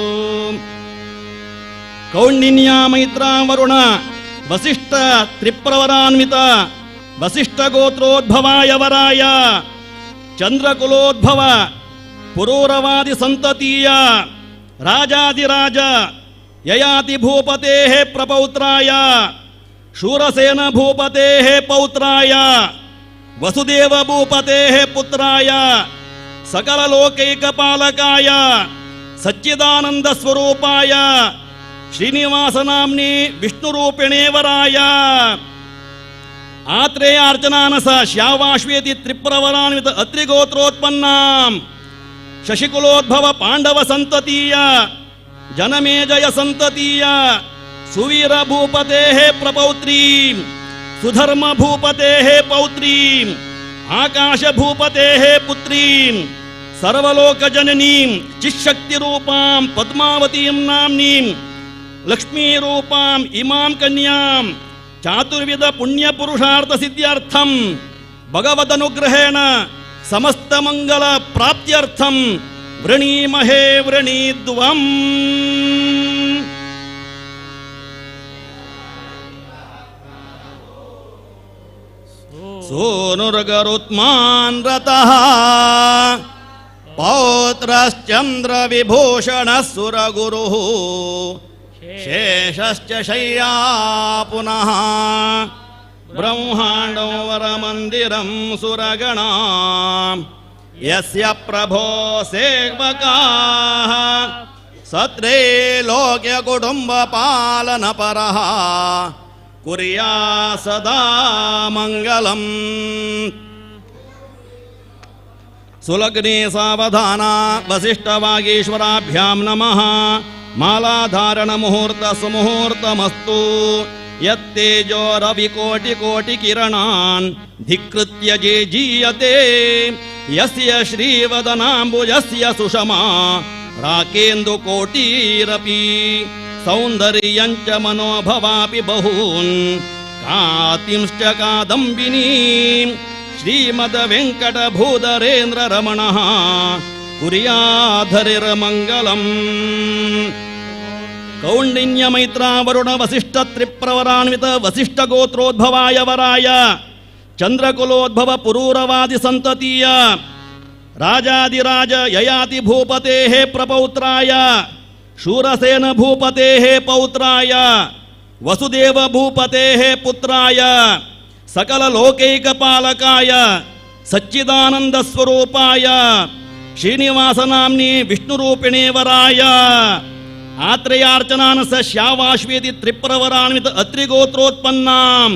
कौंडिन्या मैत्रा वरुण वसिष्ठ त्रिप्रवरान्वित वसिष्ठ गोत्रोद्भवाय वराय चंद्रकुलोद्भव पुरूरवादि संततीय राजाधिराज ययाति भूपतेः प्रपौत्राय शूरसेन भूपतेः पौत्राय वसुदेव भूपतेः पुत्राय सकललोकैकपालकाय सच्चिदानंद स्वरूपाय श्रीनिवासनाम्नि विष्णुरूपिणे वराय आत्रेयार्चनानस श्यावाश्वेति त्रिप्रवरान्वित अत्रिगोत्रोत्पन्नां शशिकुलोद्भव पांडव संततीय जनमेजय संततीय सुवीर भूपतेः प्रपौत्रीं सुधर्म भूपतेः पौत्रीं आकाश भूपतेः पुत्रीं सर्वलोकजननीं चिशक्तिरूपां पद्मावतीं नाम्नीं लक्ष्मीरूपां इमां कन्यां चातुर्विध पुण्यपुरुषार्थ सिद्ध्यर्थं भगवदनुग्रहेण समस्त मंगल प्राप्त्यर्थं वृणीमहे वृणीद्वम्. सूनुर्गरुत्मान् रतः पौत्रश्चन्द्रविभूषणः सुरगुरुः शेषश्च शय्या पुनः ब्रह्माण्डं वरमन्दिरं सुरगणा यस्य प्रभो सेवकाः सत्रैलोक्यकुटुम्बपालनपरः कुर्या सदा मङ्गलम्. सुलग्ने सावधाना वसिष्ठवागीश्वराभ्यां नमः. मालाधारण मुहूर्त सुमुहूर्तमस्तु. यत्तेजो रविकोटिकोटिकिरणान् धिक्कृत्य जे जीयते यस्य श्रीवदनाम्बुजस्य सुषमा राकेन्दुकोटीरपि सौन्दर्यं च मनोभवापि बहून् कातिंश्च कादम्बिनीं श्रीमद्वेङ्कटभूधरेन्द्ररमणः कुर्याधरिर्मङ्गलम्. कौण्डिन्यमैत्रावरुण वसिष्ठ त्रिप्रवरान्वित वसिष्ठ गोत्रोद्भवाय वराय चंद्रकुलोद्भव पुरूरवादि संततीय राजाधिराज ययाति भूपतेः प्रपौत्राय शूरसेन भूपतेः पौत्राय वसुदेव भूपतेः पुत्राय सकल लोकैकपालकाय सच्चिदानंद स्वरूपाय श्रीनिवासनाम्नि विष्णुरूपिणे वराय आत्रेयार्चनान स श्यावाश्वेति त्रिप्रवरान्वित अत्रिगोत्रोत्पन्नां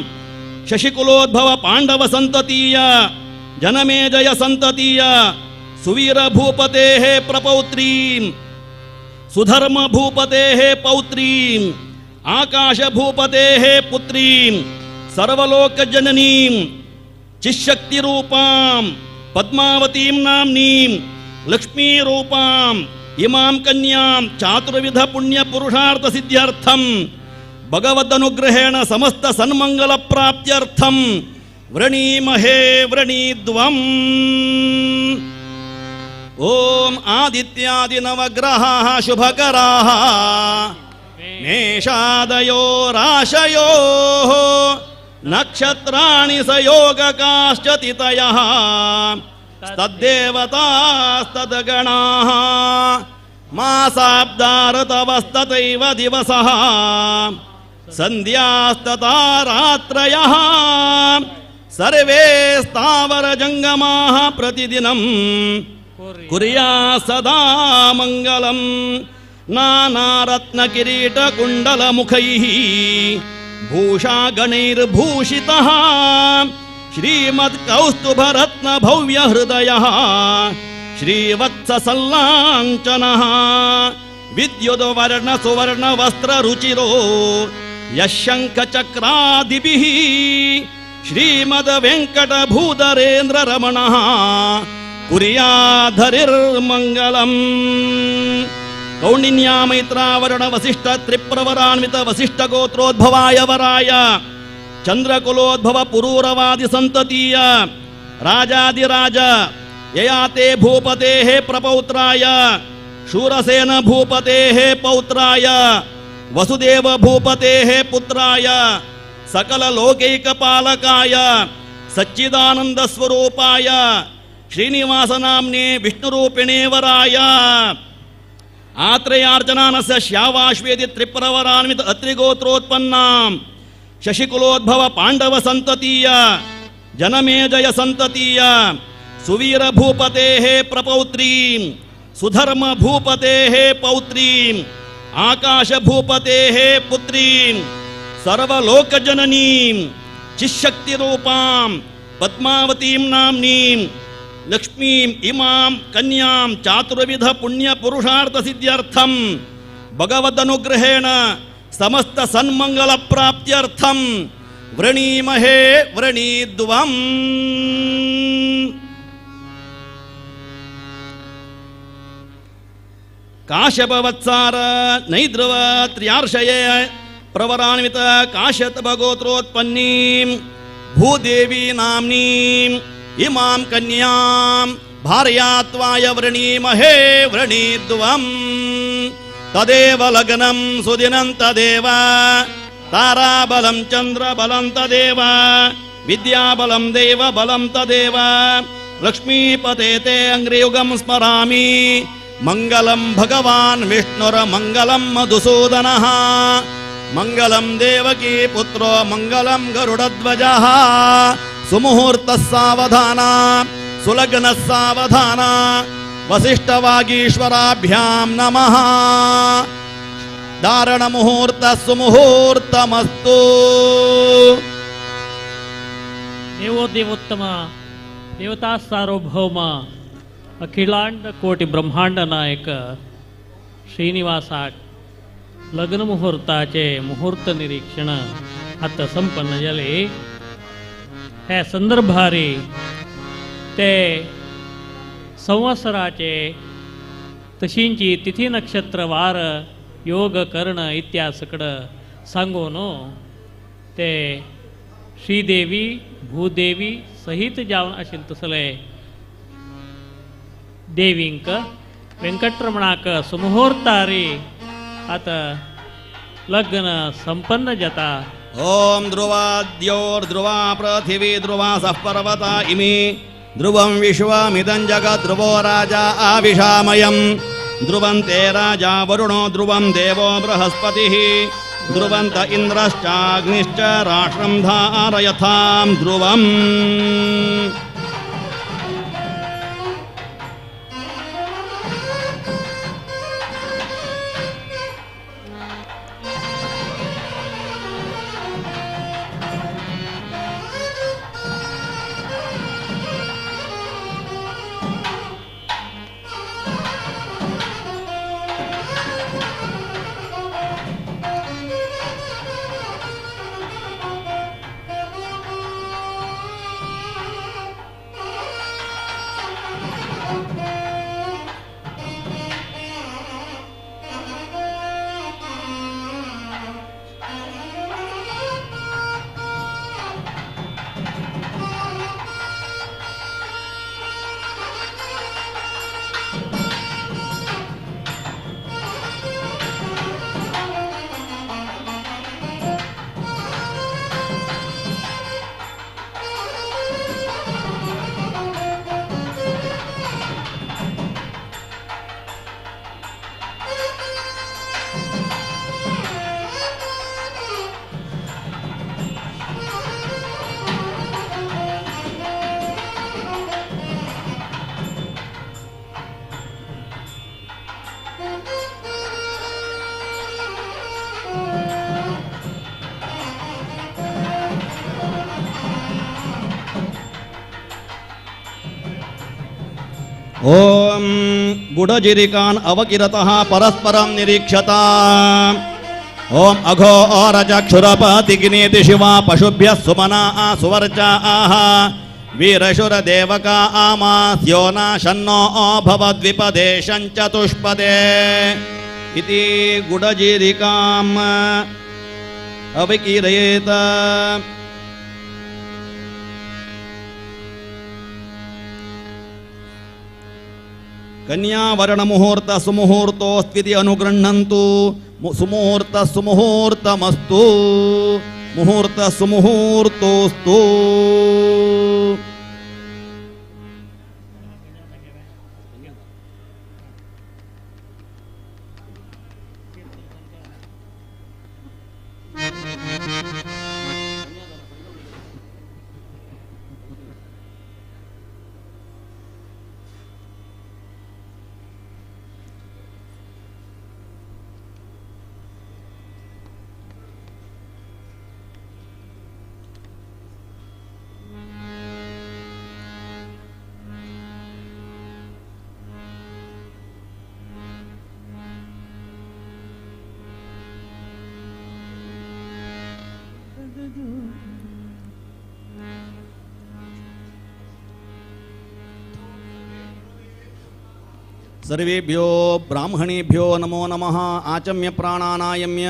शशिकुलोद्भव पांडव संततीय जनमेजय संततीय सुवीर भूपतेः प्रपौत्रीं सुधर्म भूपतेः पौत्रीं आकाश भूपतेः पुत्रीं सर्वलोकजननीं चिशक्तिरूपां पद्मावतीं नाम्नीं लक्ष्मीरूपां इमां कन्यां चातुर्विध पुण्य पुरुषार्थ सिद्ध्यर्थं भगवदनुग्रहेण समस्त सन्मंगल प्राप्त्यर्थं वृणीमहे वृणीद्वम्. ओम आदित्यादि नवग्रहाः शुभकराः मेषादयो राशयोः नक्षत्राणि सयोगकाश्च तिथयः तद्देवतास्तद्गणाः मासाब्दारतवस्तथैव दिवसः संध्यास्तथा रात्रयः सर्वे स्थावरजङ्गमाः प्रतिदिनं कुर्या सदा मङ्गलं. नानारत्नकिरीटकुण्डलमुखैः भूषागणैर्भूषितः श्रीमत्कौस्तुभरत्नभव्यहृदयः श्रीवत्ससल्लाञ्छनः विद्युद्वर्णसुवर्णवस्त्ररुचिरो यशङ्खचक्रादिभिः श्रीमद्वेङ्कटभूधरेन्द्ररमणः कुर्याधरिर्मङ्गलम्. कौण्डिन्यामैत्रावरुण वसिष्ठ त्रिप्रवरान्वित वसिष्ठ गोत्रोद्भवाय वराय चंद्रकुलोद्भव पुरूरवादि संततीय राजाधिराज ययाते भूपतेः प्रपौत्राय शूरसेन भूपतेः पौत्राय वसुदेव भूपतेः पुत्राय सकल लोकैकपालकाय सच्चिदानंद स्वरूपाय श्रीनिवासनाम्ने विष्णुरूपिणे वराय आत्रेयार्चनानस्य श्यावाश्वेति त्रिप्रवरान्वित अत्रिगोत्रोत्पन्नां शशिकुलोद्भव पांडव संततीय जनमेजय संततीय सुवीर भूपतेः प्रपौत्रीं सुधर्म भूपतेः पौत्रीं आकाश भूपतेः पुत्रीं सर्वलोकजननीं चिशक्तिरूपां पद्मावतीं नाम्नीं लक्ष्मीं इमां कन्यां चातुर्विध पुण्य पुरुषार्थ सिद्ध्यर्थं भगवदनुग्रहेण समस्त सन्मंगल प्राप्त्यर्थं वृणीमहे वृणीद्वम्. काश्यपवत्सार नैद्रव त्र्यार्षये प्रवरान्वित काश्यपगोत्रोत्पन्नीं भूदेवी नाम्नीं इमां कन्यां भार्यात्वाय वृणीमहे वृणीध्वम् तदेव लग्नं सुदिनं तदेव ताराबलं चन्द्रबलं तदेव विद्याबलं देवबलं तदेव लक्ष्मीपते ते अङ्घ्रियुगं स्मरामि। मंगलं भगवान् विष्णुर्मंगलं मधुसूदनः मंगलं देवकी पुत्रो मंगलं गरुडध्वजः। सुमुहूर्तः सावधाना सुलग्नः सावधाना वसिष्ठवागीश्वराभ्यां नमः। दारणमुहूर्तः सुमुहूर्तमस्तु। देवो देवोत्तम देवता सार्वभौम अखिलांड कोटी ब्रह्मांड नायक श्रीनिवासाक लग्न मुहूर्ताचे मुहूर्त निरीक्षण आता संपन्न जाले। हे संदर्भारी ते संवत्सराचे तशींची तिथी नक्षत्र वार योग कर्ण इत्यासकड सांगून ते श्रीदेवी भूदेवी सहित जावन आशिल्ले तसले देवींक वेंकटरमणाक सुमुहूर्तारी आता लग्न संपन्न जाता। ओम ध्रुवाद्योर्ध्रुवा पृथिवी ध्रुवा सः पर्वता इमे ध्रुवं विश्वमिदं जगत् ध्रुवो राजा आविशामयं ध्रुवन्ते राजा वरुणो ध्रुवं देवो बृहस्पतिः ध्रुवन्त इन्द्रश्चाग्निश्च राष्ट्रं धारयथां ध्रुवम्। ओम गुडजिरिकान् अवकिरतः परस्परं निरीक्षता। ओम अघोरचक्षुरपतिग्नेति शिवा पशुभ्यः सुमना सुवर्चा आह वीरशुरदेवका आमास्यो नाशन्नो अभवद्विपदे शञ्चतुष्पदे इति गुडजिरिकाम् अविकीरयेत। कन्यावरणमुहूर्त सुमुहूर्तोऽस्त्विति अनुगृह्णन्तु। सुमुहूर्त सुमुहूर्तमस्तु। मुहूर्त सुमुहूर्तोऽस्तु। सर्वेभ्यो ब्राह्मणेभ्यो नमो नमः। आचम्य प्राणानायम्य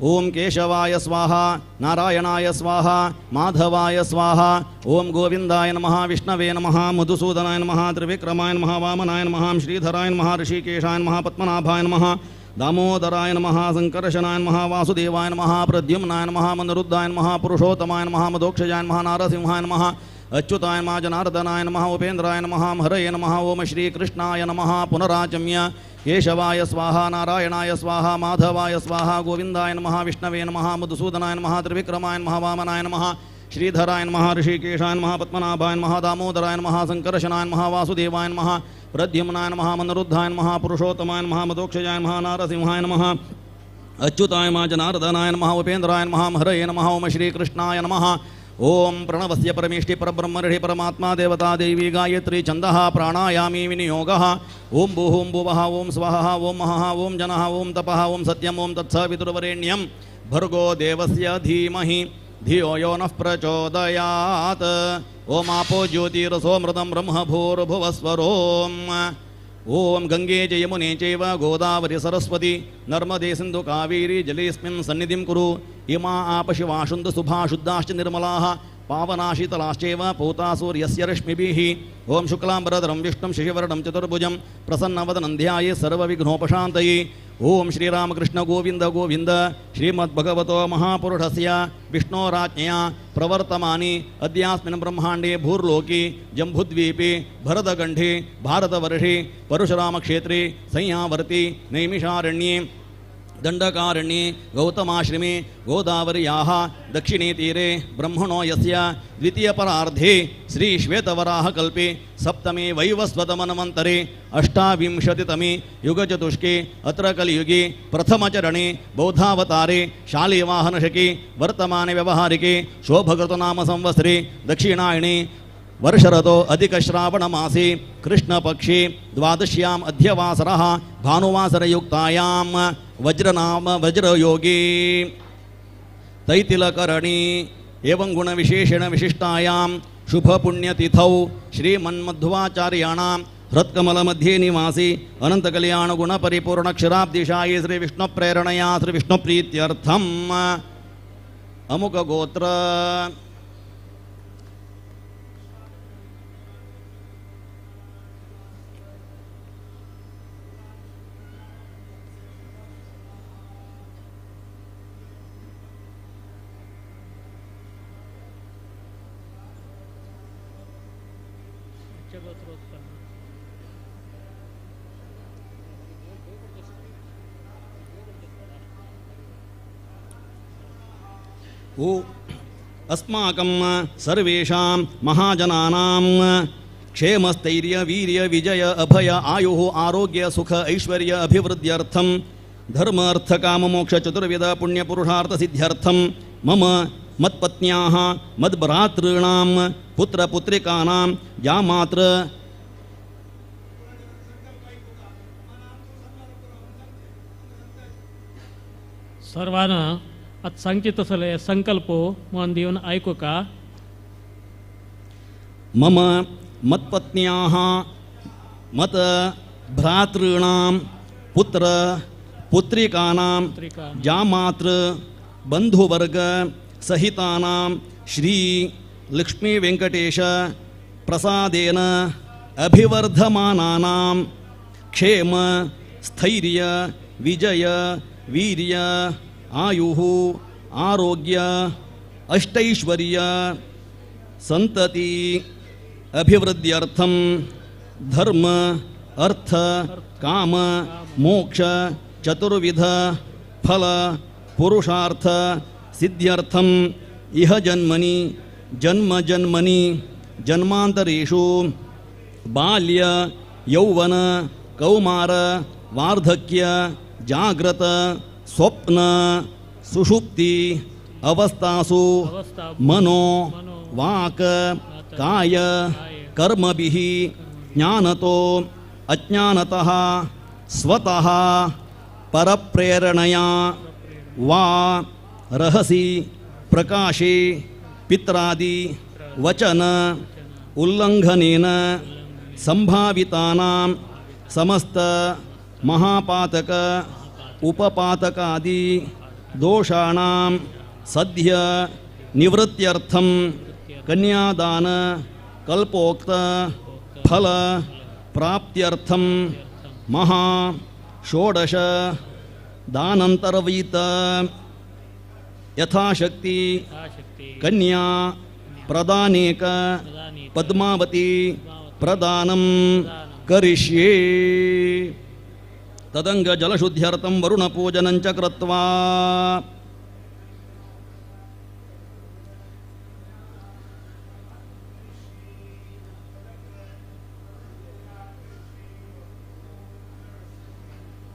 ओम केशवाय स्वाहा नारायणाय स्वाहा माधवाय स्वाहा ओम गोविंदाय नमः विष्णवे नमः मधुसूदनाय नमः त्रिविक्रमाय नमः वामनाय नमः श्रीधराय नमः ऋषिकेशाय नमः पद्मनाभाय नमः दामोदराय नमः संकर्षणाय नमः वासुदेवाय नमः प्रद्युम्नाय नमः मनरुद्धाय नमः पुरुषोत्तमाय नमः मधोक्षजाय नमः नारसिंहाय नमः अच्युताय नमः जनार्दनाय नमः उपेन्द्राय नमः हरये नमः ओम श्रीकृष्णाय नमः। पुनराचम्य केशवाय स्वाहा नारायणाय स्वाहा माधवाय स्वाहा गोविंदाय नमः विष्णवे नमः मधुसूदनाय नमः त्रिविक्रमाय नमः वामनाय नमः श्रीधराय नमः ऋषिकेशाय नमः पद्मनाभाय नमः दामोदराय नमः संकर्षणाय नमः वासुदेवाय नमः प्रद्युम्नाय नमः मनरुद्धाय नमः पुरुषोत्तमाय नमः मधोक्षजाय नमः नारसिंहाय नमः अच्युताय नमः जनार्दनाय नमः उपेन्द्राय नमः हरये नमः ओम श्रीकृष्णाय नमः। ओम प्रणवस्य परमेष्टि परब्रह्मर्षि परमात्मा देवता देवी गायत्री छन्दः प्राणायामी विनियोगः। ओम भूः ओम भुवः ओम स्वाहा ओम महः ओम जनः ओम तपः ओम सत्यम ओम तत्सवितुर्वरेण्यं भर्गो देवस्य धीमहि धियो यो नः प्रचोदयात्। ओम आपो ज्योतिरसोऽमृतं ब्रह्म भूर्भुवस्वरोम्। ओम गंगे च यमुने चैव गोदावरी सरस्वती नर्मदे सिंधु कावेरी जलेस्मिन् सन्निधिं कुरु। इमा आपशिवाशुन्द शुभा शुद्धाश्च निर्मलाः पावना शीतलाश्चैव पूता सूर्यस्य रश्मिभिः। ओम शुक्लांबरधरं विष्णुं शशिवर्णं चतुर्भुजं प्रसन्नवदनं ध्याये सर्वविघ्नोपशान्तये। ओम श्रीरामकृष्ण गोविंद गोविंद श्रीमद्भगवतो महापुरुषस्य विष्णोराज्ञया प्रवर्तमाने अद्यास्मिन् ब्रह्मांडे भूर्लोके जम्बुद्वीपे भरतखंडे भारतवर्षे परशुरामक्षेत्रे संयावर्ती नैमिषारण्ये दंडकारण्ये गौतमाश्रमे गोदावर्याः दक्षिणे तीरे ब्रह्मणो यस्य द्वितीयपरार्धे श्रीश्वेतवराहकल्पे सप्तमे वैवस्वतमन्वन्तरे अष्टाविंशतितमे युगचतुष्के अत्र कलियुगे प्रथमचरणे बौद्धावतारे शालिवाहनशके वर्तमाने व्यवहारिके शोभकृतनाम संवत्सरे दक्षिणायणे वर्षरतो अधिकश्रावणमासे कृष्णपक्षे द्वादश्याम् अध्यवासरः भानुवासरयुक्तायां वज्रनाम वज्रयोगी तैतिलकरणी एवं गुणविशेषेण विशिष्टायां शुभपुण्यतिथौ श्रीमन्मध्वाचार्याणां हृत्कमलमध्ये निवासी अनन्तकल्याणगुणपरिपूर्णक्षराब्दिशायी श्रीविष्णुप्रेरणया श्रीविष्णुप्रीत्यर्थम् अमुकगोत्र ओ अस्माकं सर्वेषां महाजनानां क्षेमस्थैर्य वीर्य विजय अभय आयुः आरोग्य सुख ऐश्वर्य अभिवृद्ध्यर्थं धर्म अर्थ काम मोक्ष चतुर्विध पुण्यपुरुषार्थ सिद्ध्यर्थं मम मत्पत्न्याः मद्भ्रातॄणां पुत्रपुत्रिकानां जामातृ सर्वांना आतां सांगचे तसले संकल्प मन दिवन आयकू का। मम मत्पत्न्याः मत भ्रातॄणां पुत्र पुत्रिकानां जामातृ बंधुवर्ग सहितानां श्री लक्ष्मी वेंकटेश प्रसादेन अभिवर्धमानानां क्षेम स्थैर्य विजय वीर्य आयुः आरोग्य अष्टैश्वर्य संतति अभिवृद्ध्यर्थं धर्म अर्थ काम मोक्ष चतुर्विध फल पुरुषार्थ सिद्ध्यर्थं इह जन्मनि जन्म जन्मनि जन्मांतरेषु बाल्य यौवन कौमार वार्धक्य जाग्रत स्वप्न सुषुप्ति अवस्थासु मनो वाक काय कर्मभिः ज्ञानतो अज्ञानतः स्वतः परप्रेरणया वा रहसि प्रकाशे पित्रादि वचन उल्लंघनेन संभावितानां समस्त महापातक उपपातकादि दोषाणां सद्य निवृत्त्यर्थं कन्यादान कल्पोक्त फल प्राप्त्यर्थं महा षोडश दानंतरवीत यथाशक्ति कन्या प्रदानेक पद्मावती प्रदानं करिष्ये। तदंग जलशुद्ध्यर्थं वरुणपूजनं च कृत्वा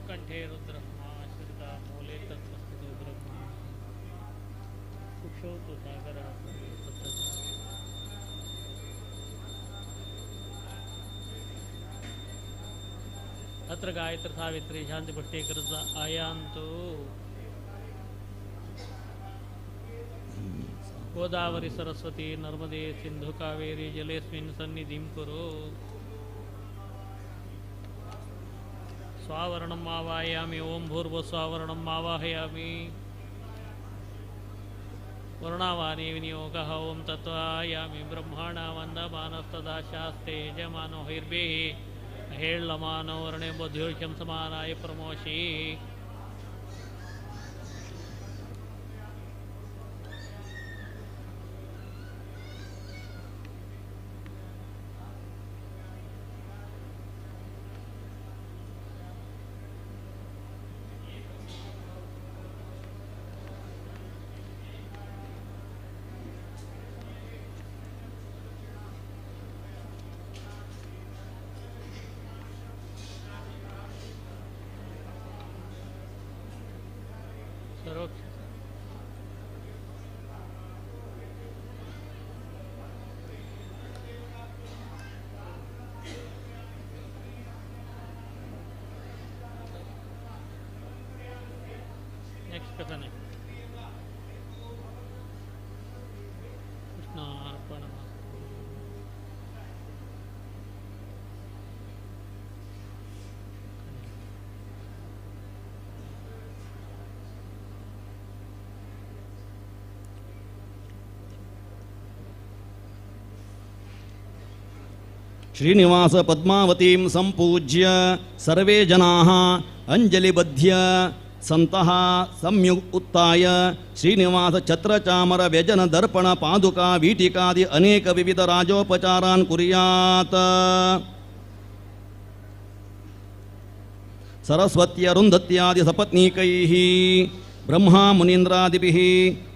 कंठे रुद्रमाश्रिता मूले तत्स्थितो ब्रह्म कुक्षौ तु सागरः। अत्र गायत्र सावित्री शांति पुष्टि कृत आयांतु। गोदावरी सरस्वती नर्मदे सिंधु कावेरी जलेस्मिन् सन्निधिं कुरु। स्वावरणम् आवाहयामि। ओम भूर्भुवः स्वावरणम् आवाहयामि। वरुणावाने विनियोगः। ओम तत्त्वायामि। ब्रह्माणा वन्दमानस्तदा शास्ते यजमानो हैर्भिः हेळमानो वर्णे बुद्धिर्षं समानाय प्रमोषि। नेक्स्ट कथन है कृष्णार्पणमस्तु। श्रीनिवास पद्मावतीं संपूज्य सर्वे जनाः अंजलिबध्य सन्तः सम्युक् उत्थाय श्रीनिवास छत्रचामर व्यजन दर्पण पादुका वीटिकादि अनेक विविध राजोपचारान् कुर्यात्। सरस्वत्यरुन्धत्यादि सपत्नीकैः ब्रह्मा मुनीन्द्रादिभिः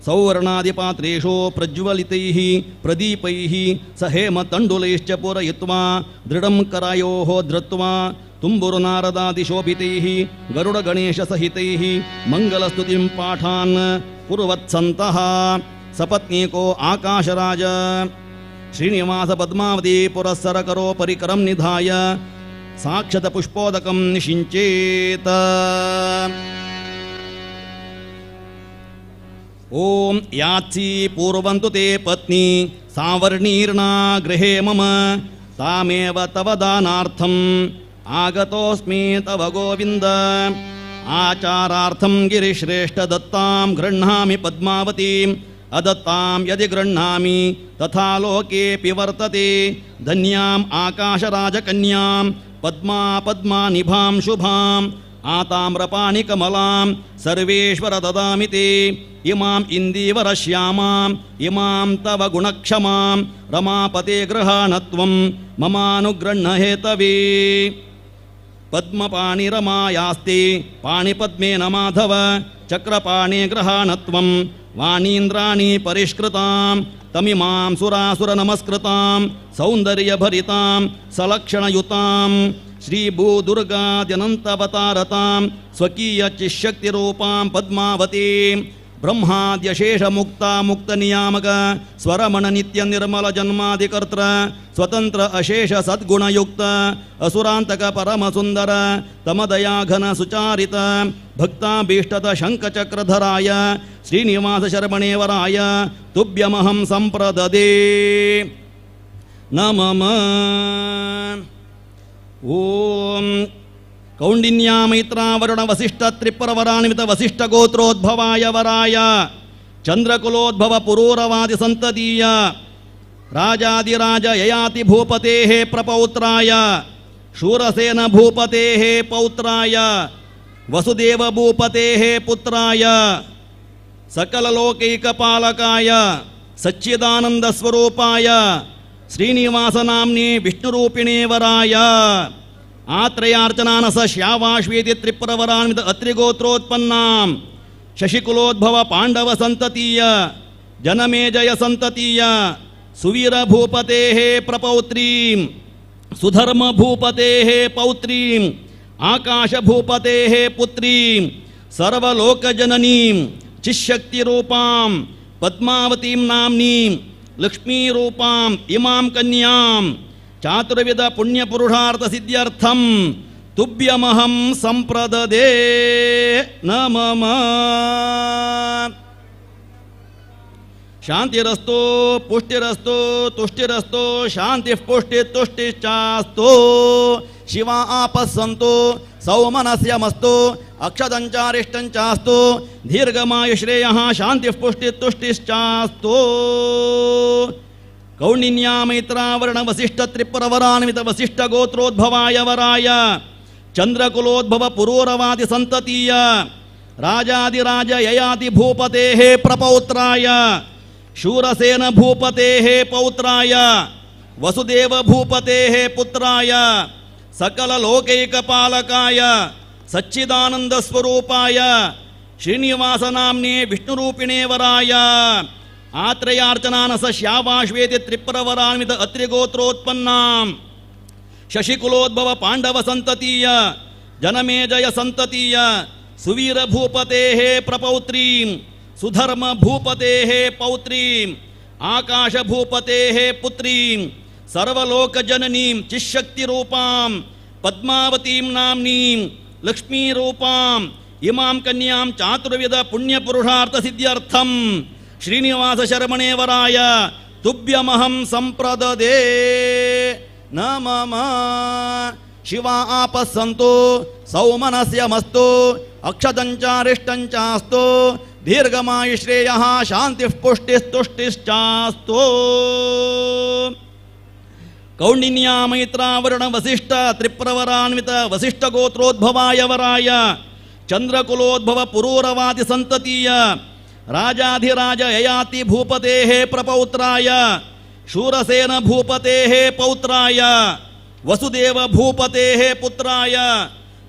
सौवर्णादिपात्रेषु प्रज्वलितैः प्रदीपैः सहेमतण्डुलैश्च पूरयित्वा दृढं करायोः धृत्वा तुम्बुरुनारदादिशोभितैः गरुडगणेशसहितैः मङ्गलस्तुतिं पाठान् कुर्वत्सन्तः सपत्नीको आकाशराज श्रीनिवास पद्मावती पुरस्सरकरो परिकरं निधाय साक्षतपुष्पोदकं निषिञ्चेत। ओम याची पूर्वन्तु ते पत्नी सावर्णीर्णा गृहे मम तामेव तव दानार्थम् आगतोऽस्मि तव गोविन्द। आचारार्थं गिरिश्रेष्ठ दत्तां गृह्णामि पद्मावतीम् अदत्तां यदि गृह्णामि तथा लोकेऽपि वर्तते। धन्याम् आकाशराजकन्यां पद्मा पद्मानिभां शुभाम् आताम्रपाणिकमलां सर्वेश्वर ददामि ते। इमां इन्दीवरश्यामां इमां तव गुणक्षमां रमापते गृहाणत्वं ममानुगृह्णहेतवे। पद्मपाणिरमायास्ते पाणिपद्मेन माधव चक्रपाणे गृहाणत्वं वाणीन्द्राणि परिष्कृतां तमिमां सुरासुरनमस्कृतां सौन्दर्यभरितां सलक्षणयुतां श्रीभूदुर्गाद्यनन्तवतारतां स्वकीयचिशक्तिरूपां पद्मावतीं ब्रह्माद्यशेषमुक्ता मुक्तनियामक स्वरमणनित्यनिर्मलजन्मादिकर्त्र स्वतंत्र अशेष सद्गुणयुक्त असुरांतक परमसुंदर तमदयाघन सुचारित भक्ताभीष्टद शंखचक्रधराय श्रीनिवास शर्मणेवराय तुभ्यमहं संप्रददे नमः। ओम कौंडिन्या मैत्रावरुण वसिष्ठ त्रिप्रवरान्वित वसिष्ठ गोत्रोद्भवाय वराय चंद्रकुलोद्भव पुरूरवादि संततीय राजादिराज ययाति भूपतेः प्रपौत्राय शूरसेन भूपतेः पौत्राय वसुदेव भूपतेः पुत्राय सकललोकैकपालकाय सच्चिदानंद स्वरूपाय श्रीनिवासनाम्ने विष्णुरूपिणे वराय आत्रयार्चनानस श्यावाश्वेति त्रिप्रवरान्वित अत्रिगोत्रोत्पन्नां शशिकुलोद्भव पांडव संततीय जनमेजय संततीय सुवीरभूपतेः प्रपौत्रीं सुधर्मभूपतेः पौत्रीं आकाशभूपतेः पुत्रीं सर्वलोकजननीं चिशक्तिरूपां पद्मावतीं नाम्नीं लक्ष्मीरूपां इमां कन्यां चातुर्विध पुण्यपुरुषार्थसिद्ध्यर्थं तुभ्यमहं संप्रददे नमः। शांतिरस्तु पुष्टिरस्तु तुष्टिरस्तु शांतिः पुष्टि तुष्टिश्चास्तु। शिवा आपस्सन्तु सौमनस्यमस्तु अक्षदञ्चारिष्टञ्चास्तु दीर्घमायुश्रेयः शांतिः पुष्टि तुष्टिश्चास्तु। कौंडिन्या मैत्रावर्ण वसिष्ठ त्रिप्रवरान्वित वसिष्ठ गोत्रोद्भवाय वराय चंद्रकुलोद्भव पुरूरवादि संततीय राजादिराज ययाति भूपतेः प्रपौत्राय शूरसेन भूपतेः पौत्राय वसुदेव भूपतेः पुत्राय सकललोकैकपालकाय सच्चिदानंद स्वरूपाय श्रीनिवासनाम्ने विष्णुरूपिणे वराय आत्रयार्चनानस श्यावाश्वेति त्रिप्रवरान्वित अत्रिगोत्रोत्पन्नां शशिकुलोद्भव पांडव संततीय जनमेजय संततीय सुवीरभूपतेः प्रपौत्रीं सुधर्मभूपतेः पौत्रीं आकाशभूपतेः पुत्रीं सर्वलोकजननीं चिशक्तिरूपां पद्मावतीं नाम्नीं लक्ष्मीरूपां इमां कन्यां चातुर्विध पुण्यपुरुषार्थसिद्ध्यर्थं श्रीनिवास शर्मणे वराय तुभ्यमहं संप्रददे नमः। शिवा आपस्सन्तु सौमनस्यमस्तु अक्षदञ्चारिष्टञ्चास्तु दीर्घमायुश्रेयः शान्तिः पुष्टिस्तुष्टिश्चास्तु। कौंडिन्या मैत्रावरुण वसिष्ठ त्रिप्रवरान्वित वसिष्ठ गोत्रोद्भवाय वराय चंद्रकुलोद्भव पुरूरवादि संततीय राजाधिराज ययाति भूपतेः प्रपौत्राय शूरसेन भूपतेः पौत्राय वसुदेव भूपतेः पुत्राय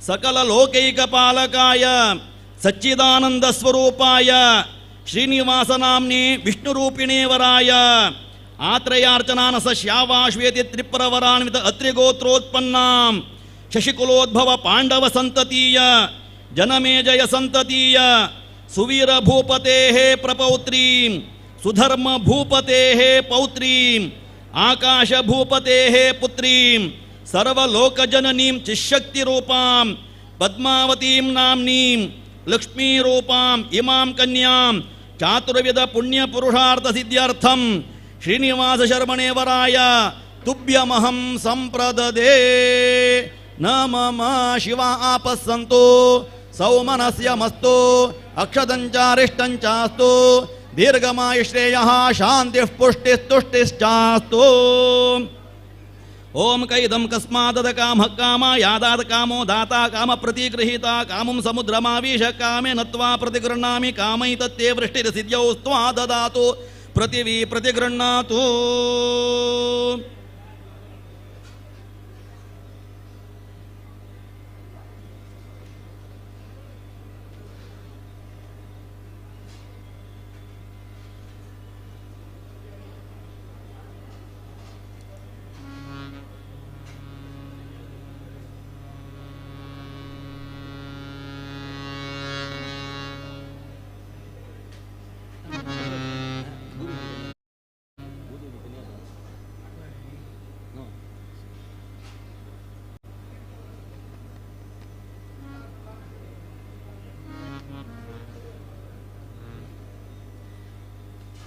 सकललोकैकपालकाय सच्चिदानंद स्वरूपाय श्रीनिवासनाम्ने विष्णुरूपिणे वराय आत्रयार्चनानस श्यावाश्वेति त्रिप्रवरान्वित अत्रिगोत्रोत्पन्नां शशिकुलोद्भव पांडव संततीय जनमेजय संततीय सुवीरभूपतेः प्रपौत्रीं सुधर्मभूपतेः पौत्रीं आकाशभूपतेः पुत्रीं सर्वलोकजननीं चिशक्तिरूपां पद्मावतीं नाम्नीं लक्ष्मीरूपां इमां कन्यां चातुर्विध पुण्यपुरुषार्थसिद्ध्यर्थं श्रीनिवास शर्मणे वराय तुभ्यमहं संप्रददे नमः। शिवा आपस्सन्तु सौमनस्यमस्तु अक्षदञ्चारिष्टञ्चास्तु दीर्घमायुश्रेयः शान्तिः पुष्टिस्तुष्टिश्चास्तु। ओम कैदं कस्मादद कामः कामा यादाद कामो दाता काम प्रतिगृहीता कामं समुद्रमाविश कामे नत्वा प्रतिगृह्णामि कामैतत्ते वृष्टिरसिद्ध्यौ स्त्वा ददातु पृथिवी प्रतिगृह्णातु।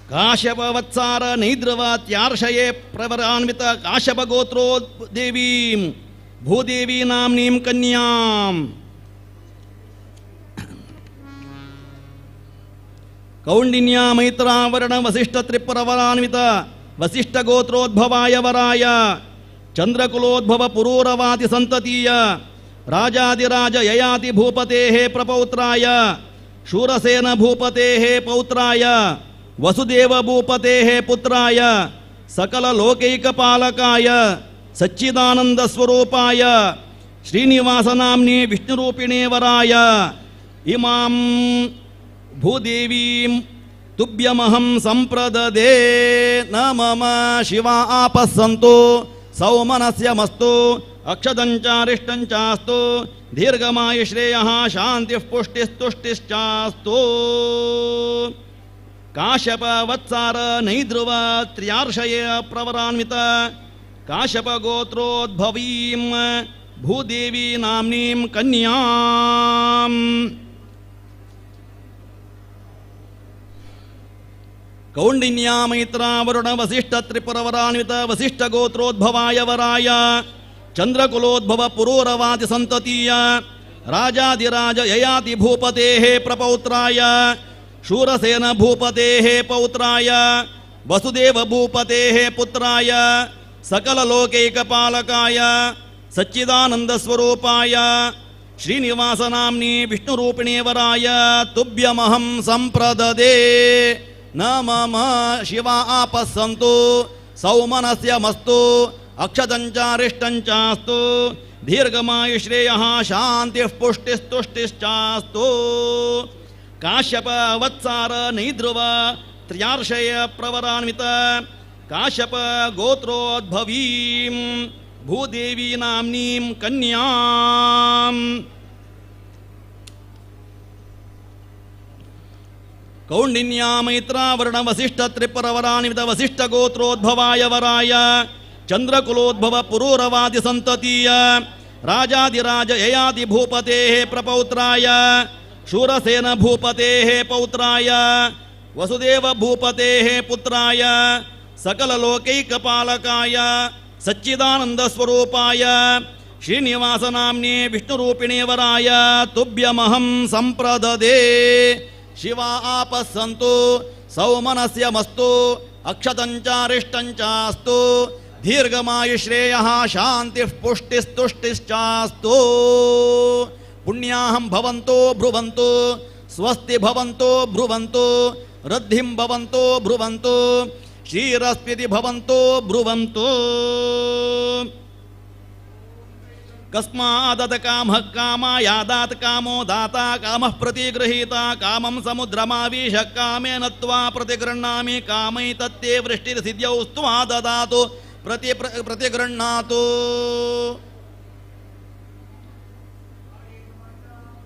काश्यपवत्सार नैद्रवात्यार्षये प्रवरान्वित काश्यपगोत्रो देवीं भूदेवी नाम्नीं कन्यां कौंडिन्या मैत्रावर्ण वसिष्ठ त्रिपुरवरान्वित वसिष्ठ गोत्रोद्भवाय वराय चंद्रकुलोद्भव पुरूरवाति संततीय राजाधिराज ययाति भूपतेः प्रपौत्राय शूरसेन भूपतेः पौत्राय वसुदेव भूपतेः पुत्राय सकल लोकैकपालकाय सच्चिदानंद स्वरूपाय श्रीनिवासनाम्ने विष्णुरूपिणे वराय इमां भूदेवीं तुभ्यमहं संप्रददे न मम शिवा आपः सन्तु सौमनस्यमस्तु अक्षदञ्चारिष्टञ्चास्तु दीर्घमायुश्रेयः शान्तिः पुष्टिस्तुष्टिश्चास्तु। काश्यप वत्सार नैध्रुव त्र्यार्षय प्रवरान्वित काश्यप गोत्रोद्भवीं भूदेवी नाम्नीं कन्यां कौंडिन्या मैत्रा वरुण वसिष्ठ त्रिपुरवरान्वित वसिष्ठ गोत्रोद्भवाय वराय चंद्रकुलोद्भव पुरूरवाति संततीय राजाधिराज ययाति भूपतेः प्रपौत्राय शूरसेन भूपतेः पौत्राय वसुदेव भूपतेः पुत्राय सकललोकैकपालकाय सच्चिदानंद स्वरूपाय श्रीनिवासनाम्नि विष्णुरूपिणे वराय तुभ्यमहं संप्रददे न मम शिवा आपः सन्तु सौमनस्यमस्तु अक्षदञ्चारिष्टञ्चास्तु दीर्घमायुश्रेयः शान्तिः पुष्टिस्तुष्टिश्चास्तु। काश्यप वत्सार नैध्रुव त्र्यार्षय प्रवरान्वित काश्यप गोत्रोद्भवीं भूदेवी नाम्नीं कन्यां कौंडिन्या मैत्रा वरुण वसिष्ठ त्रिपुरवरान्वित वसिष्ठ गोत्रोद्भवाय वराय चंद्रकुलोद्भव पुरूरवादि संततीय राजाधिराज ययाति भूपतेः प्रपौत्राय शूरसेन भूपतेः पौत्राय वसुदेव भूपतेः पुत्राय सकललोकैकपालकाय सच्चिदानंद स्वरूपाय श्रीनिवासनाम्ने विष्णुरूपिणे वराय तुभ्यमहं संप्रददे शिवा आपः सन्तु सौमनस्यमस्तु अक्षदञ्चारिष्टञ्चास्तु दीर्घमायुश्रेयः शान्तिः पुष्टिस्तुष्टिश्चास्तु। पुण्याहं भवन्तो ब्रुवन्तु स्वस्ति भवन्तो ब्रुवन्तु वृद्धिं भवन्तो ब्रुवन्तु श्रीरस्पति भवन्तो ब्रुवन्तु। कस्मादत कामः कामायादात् कामो दाता कामः प्रतिगृहीता कामं समुद्रमाविश कामेन त्वा प्रतिगृह्णामि कामैतत्ते वृष्टिर्सिद्ध्यौ स्त्वा ददातु प्रतिगृह्णातु।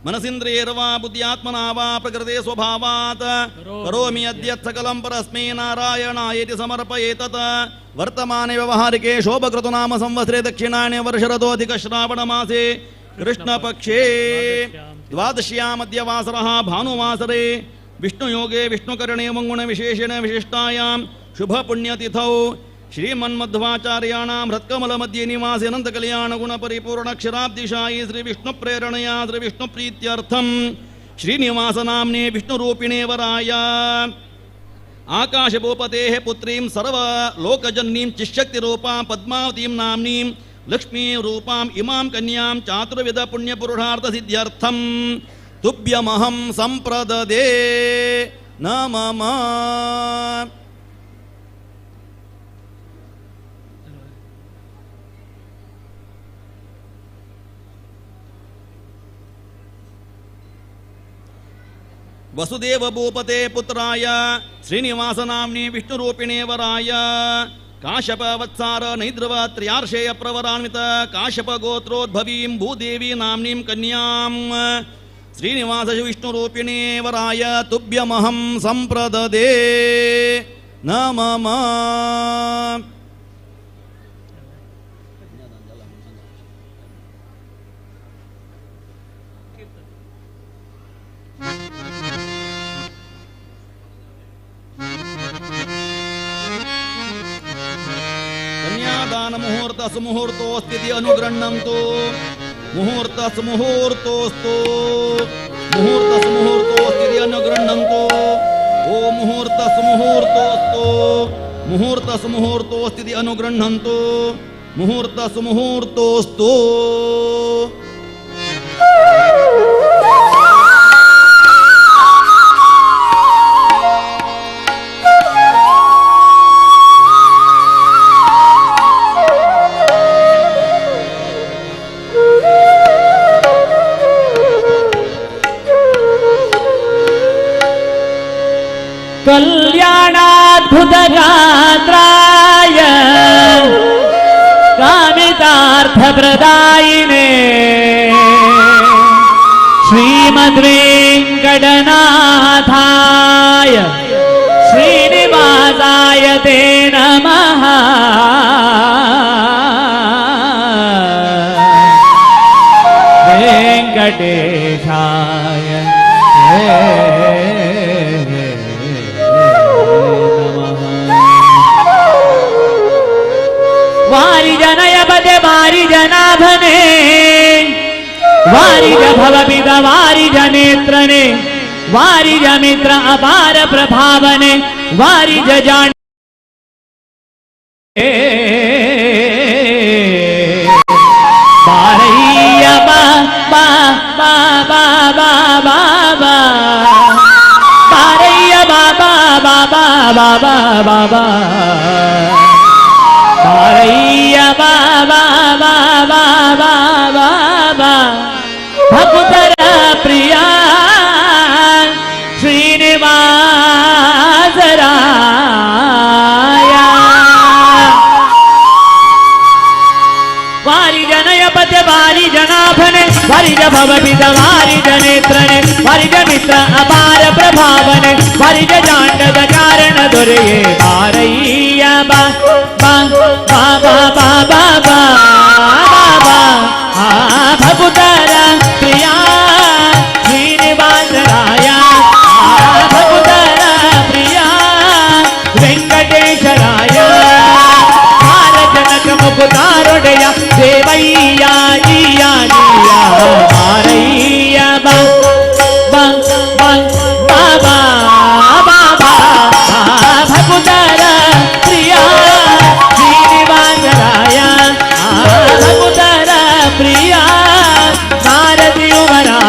मनसिन्द्रियैर्वा बुद्ध्यात्मना वा प्रकृते स्वभावात् करोमि यद्यत् सकलं परस्मै नारायणायेति समर्पयेतत्। वर्तमाने व्यवहारिके शोभकृतुनाम संवत्सरे दक्षिणायने वर्षरतोऽधिकश्रावणमासे कृष्णपक्षे द्वादश्यामद्यवासरः भानुवासरे विष्णुयोगे विष्णुकरणे मङ्गुणविशेषेण विशिष्टायां शुभपुण्यतिथौ श्रीमन्मध्वाचार्याणां हृत्कमलमध्ये निवासे अनन्तकल्याणगुणपरिपूर्णक्षराब्दिशायी श्रीविष्णुप्रेरणया श्रीविष्णुप्रीत्यर्थं श्रीनिवासनाम्ने विष्णुरूपिणे वराय आकाशभूपतेः पुत्रीं सर्वलोकजननीं चिशक्तिरूपां पद्मावतीं नाम्नीं लक्ष्मीरूपाम् इमां कन्यां चातुर्विधपुण्यपुरुषार्थसिद्ध्यर्थं तुभ्यमहं संप्रददे न मम। वसुदेव भूपते पुत्राय श्रीनिवासनाम्नि विष्णुरूपिणे वराय काश्यप वत्सार नैध्रुव त्र्यार्षेय प्रवरान्वित काश्यप गोत्रोद्भवीं भूदेवी नाम्नीं कन्यां श्रीनिवास विष्णुरूपिणे वराय तुभ्यमहं संप्रददे न मम। ಕಲ್ಯಾಣ ಮುಹೂರ್ತ ಸುಮುಹೂರ್ತೋಸ್ತಿತಿ ಅನುಗೃಹ್ಣಂತು. ಮುಹೂರ್ತ ಸುಮುಹೂರ್ತೋಸ್ತು. ಮುಹೂರ್ತ ಸುಮುಹೂರ್ತೋಸ್ತಿತಿ ಅನುಗೃಹ್ಣಂತು. ಓಂ ಮುಹೂರ್ತ ಸುಮುಹೂರ್ತೋಸ್ತು. ಮುಹೂರ್ತ ಸುಮುಹೂರ್ತೋಸ್ತಿತಿ ಅನುಗೃಹ್ಣಂತು. ಮುಹೂರ್ತ ಸುಮುಹೂರ್ತೋಸ್ತು. कल्याणाद्भुतगात्राय कामितार्थप्रदायिने श्रीमद्वेङ्कटनाथाय श्रीनिवासाय ते नमः. वेङ्कटेशाय वारि जनय पदे वारि जनाभने वारिज भवपित वारिज नेत्रने वारिज मित्र अपार प्रभावने वारिज जाण बारैया बा बा बा बा बा बा बा बारैया बा बा बा बा बा बा बा बा बारैया बा बा बा बा बा बा बा भक्तर प्रिया श्रीनिवास राया. वारि जनय पते वारि जनाभने वारिज भवपित वारिज नेत्रने वारिज मित्र अपार प्रभावने वारिज जांडद कारण दೊರೆಯೇ ಬಾರಯ್ಯ ಬಾ ಬಾ ಬಾ ಬಾ ಬಾ ಬಾ ಬಾ ಬಾ ಆ ಭಕುತರ ಪ್ರಿಯ ಶ್ರೀನಿವಾಸರಾಯ ಭಕುತರ ಪ್ರಿಯ ವೆಂಕಟೇಶರಾಯ ಜನಕ ಮುಕುತಾರೊಡೆಯ ದೇವಯ್ಯ ಜಿಯ ಜಿಯ ಬಾರಯ್ಯ ಬಾ ಬಾ ಬಾ ಬಾ ಬಾ ಬಾ ಬಾ ಭಕುತರ ಪ್ರಿಯ ಶ್ರೀನಿವಾಸರಾಯ ಭಕುತರ ಪ್ರಿಯ ನಾರದಿಯುವರಾಯ.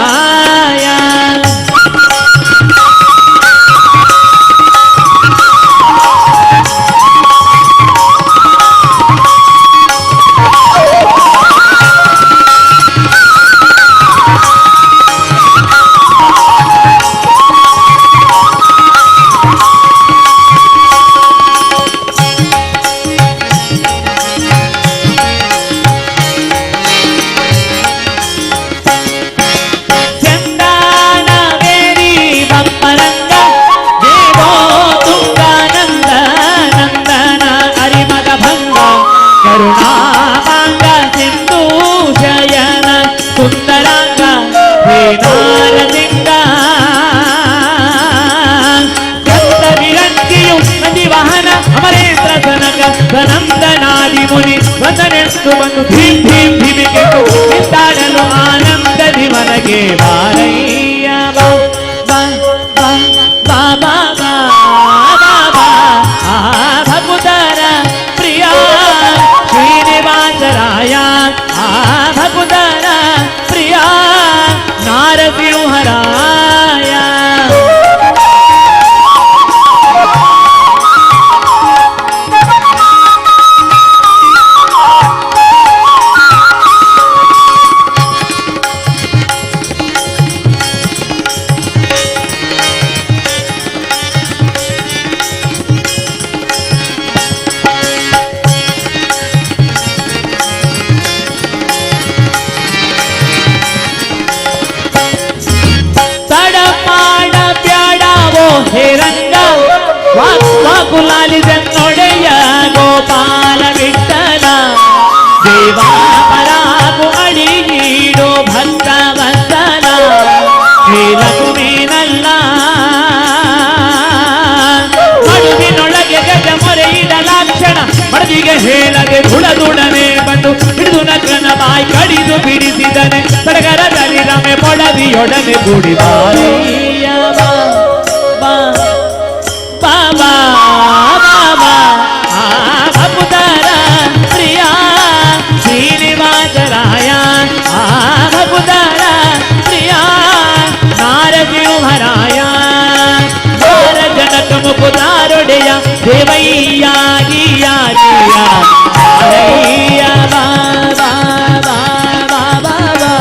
ಮುನಿ ವಂದನೆಂದು ಬಂದು ಭೀಮ್ ಭೀಮ್ ಭೀಮಿಗೆಂದು ನಿಂತಾಡಲು ಆನಂದದಿ ಮನಗೆ ಬಾರಯ್ಯ ಬಾ ಬಾ ಬಾ ಬಾ ಬಾ ಬಾ ಬಾ ಆ ಭಕುತರ ಪ್ರಿಯ ಶ್ರೀನಿವಾಸರಾಯ ಆ ಭಕುತರ ಪ್ರಿಯ ನಾರಸಿಂಹರಾಯ. ಕುಲಾಲಿದನ್ನೊಡೆಯ ಗೋಪಾಲ ವಿಠಲ ದೇವಾ ಪರಾಗು ಅಡಿಗೀಡು ಭಕ್ತ ವತ್ಸಲ ಶ್ರೀಲಕುಮೀನಲ್ಲ ಮಡುವಿನೊಳಗೆ ಗಜ ಮೊರೆಯಿಡಲಾಕ್ಷಣ ಮಡದಿಗೆ ಹೇಳದೆ ಧುಳ ಧುಳ ಸಿದ್ಧನೆ ಸಡಗರದಲ್ಲಿ ರಮೆ ಪೊಡವಿಯೊಡನೆ ಗುಡಿ ಬಾರಯ್ಯ ಬಾ ಬಾ ಬಾ ಬಾ ಬಾ ಆ ಭಕುತರ ಪ್ರಿಯ ಶ್ರೀನಿವಾಸರಾಯ ಆ ಭಕುತರ ಪ್ರಿಯ ನಾರಸಿಂಹರಾಯ ನಾರ ಜನಕ ಮುಕುದಾರೊಡೆಯ ದೇವಯ್ಯ ಗಿಯ ಗಿಯ ಬಾರಯ್ಯ ಬಾ ಬಾ ಬಾ ಬಾ ಬಾ ಬಾ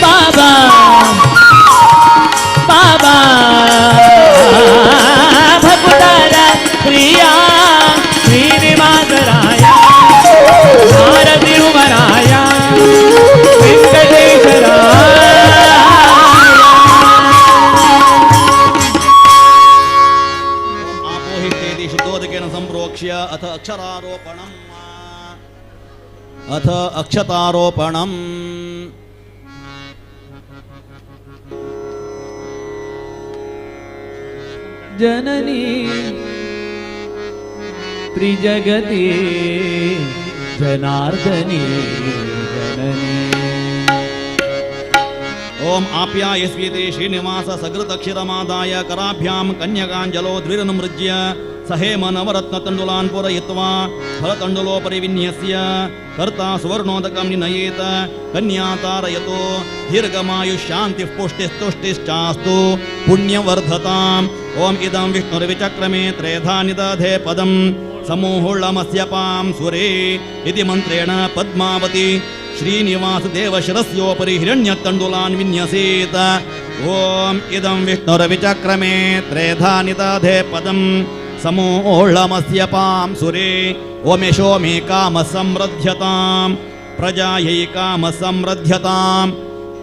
ಬಾ ಬಾ ಬಾಬಾ ಭಕುತರ ಪ್ರಿಯ ಶ್ರೀನಿವಾಸರಾಯ ನಾರಸಿಂಹರಾಯ ವೆಂಕಟೇಶ್ವರ. आपोहिष्टेति शुद्धोदकेन सम्प्रोक्ष्य अथ अक्षरारोपणम् अथ अक्षतारोपणम्. जननी त्रिजगति जनार्दनी जननी. ॐ आप्यायस्वीति श्रीनिवास सकृतक्षिरमादाय कराभ्यां कन्यकाञ्जलो द्विरनुमृज्य सहेम नवरत्नतण्डुलान् पूरयित्वा फलतण्डुलोपरि विन्यस्य कर्ता सुवर्णोदकं निनयेत कन्या तारयतो दीर्घमायुः पुष्टिस्तुष्टिश्चास्तु पुण्यवर्धताम्. ॐ इदं विष्णुर्विचक्रमे त्रेधा निदधे पदं समूहुळमस्य पां सुरे इति मन्त्रेण पद्मावती श्रीनिवासदेवशिरस्योपरि हिरण्यतण्डुलान् विन्यसेत. ॐ इदं विष्णुर्विचक्रमे त्रेधा निदधे पदं समूहुळमस्य पां सुरे. ॐ यशो मे कामसमृद्ध्यतां प्रजायै कामसमृद्ध्यतां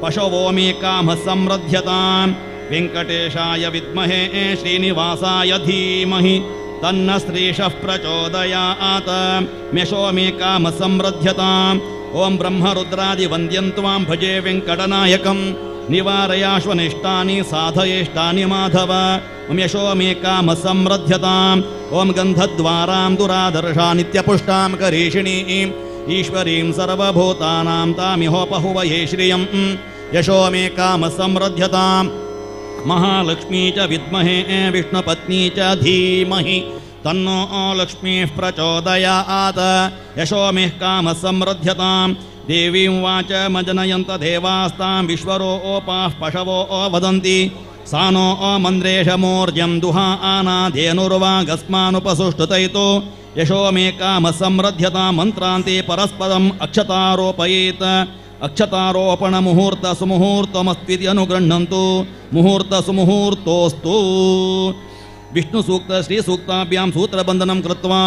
पशवो मे कामसमृद्ध्यतां वेङ्कटेशाय विद्महे श्रीनिवासाय धीमहि तन्न श्रीशः प्रचोदयात्. यशो मे कामसमृद्ध्यताम्. ॐ ब्रह्मरुद्रादिवन्द्यं त्वां भजे वेङ्कटनायकं निवारयाश्वनिष्टानि साधयेष्टानि माधव. ॐ यशो मे कामसमृद्ध्यताम्. ॐ गन्धद्वारां दुरादर्शा नित्यपुष्टां करीषिणीम् ईश्वरीं सर्वभूतानां तामिहोपहुवये श्रियं. यशो मे कामसमृद्ध्यताम्. महालक्ष्मी च विद्महे विष्णुपत्नी च धीमहि तन्नो लक्ष्मीः प्रचोदयात्. यशो मे कामसमृद्ध्यताम्. देवीं वाचमजनयन्त देवास्तां विश्वरोपाः पशवो वदन्ति सा नो मन्द्रेशमूर्जं दुहा आनाधेनुर्वागस्मानुपसुष्टुतयितो. यशो मे कामसमृद्ध्यतां मन्त्रान्ते परस्परम् अक्षतारोपयेत्. अक्षतारोपणमुहूर्त सुमुहूर्तमस्त्विति अनुगृह्णन्तु. मुहूर्त सुमुहूर्तोऽस्तु. विष्णुसूक्त श्रीसूक्ताभ्यां सूत्रबन्धनं कृत्वा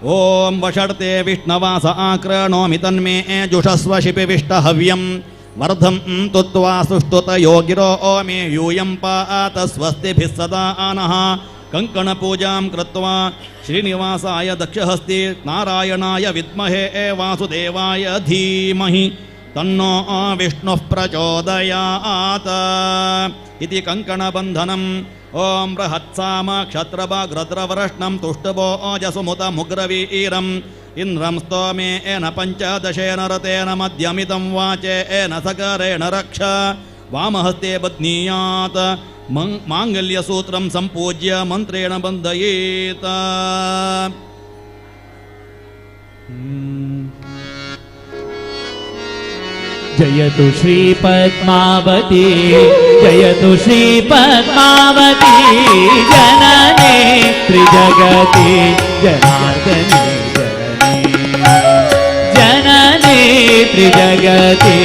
ॐ वषट्ते विष्णवास आक्रणोमि तन्मे जुषस्व शिपिविष्टहव्यं वर्धं तुत्वा सुष्ठुतयो गिरो मे यूयं पात स्वस्तिभिः सदा नः. कङ्कणपूजां कृत्वा श्रीनिवासाय दक्षहस्ति नारायणाय विद्महे वासुदेवाय धीमहि तन्नो विष्णुः प्रचोदयात् इति कङ्कणबन्धनम्. ॐ बृहत्साम क्षत्रभाग्रद्रवरष्णं तुष्टभो ओजसुमुतमुग्रवीरम् इन्द्रं स्तोमेन पञ्चदशेन रतेन मध्यमितं वाचेन सकरेण रक्ष. वामहस्ते बध्नीयात् माङ्गल्यसूत्रं सम्पूज्य मन्त्रेण बन्धयेत्. जयतु श्री पद्मावती जयतु श्री पद्मावती जननी त्रिजगति जनार्दनी जननी जननी त्रिजगति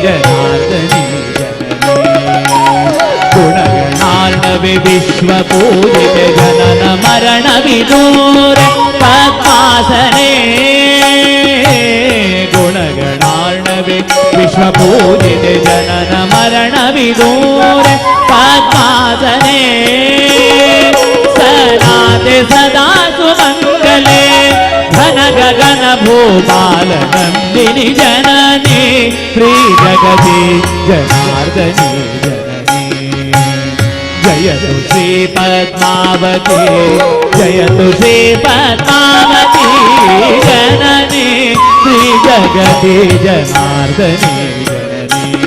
जनार्दनी जननी गुणगणार्णवे विश्वपूजित जनन मरण विदूर पद्मासने गुणगणार्णवे विश्वपूजित जनन मरण विदूर पद्मासने सनाते सदा सुमंगले घन गगन भूपाल नंदिनी जननी त्रिजगति जनार्दनी जननी जयतु श्री पद्मावती जयतु श्री पद्मावती जननी त्रिजगति जगति जनार्दनी जननी.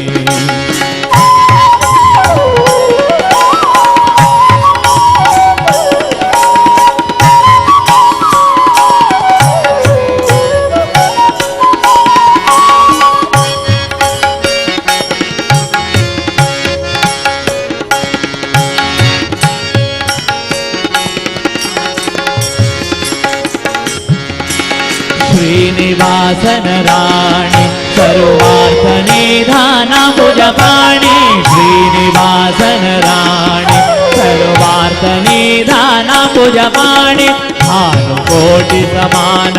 श्रीनिवासन राणि सर्वार्थ निधानाम्बुजपाणि श्रीनिवासन राणि सर्वार्थ निधानाम्बुजपाणि भानुकोटि समान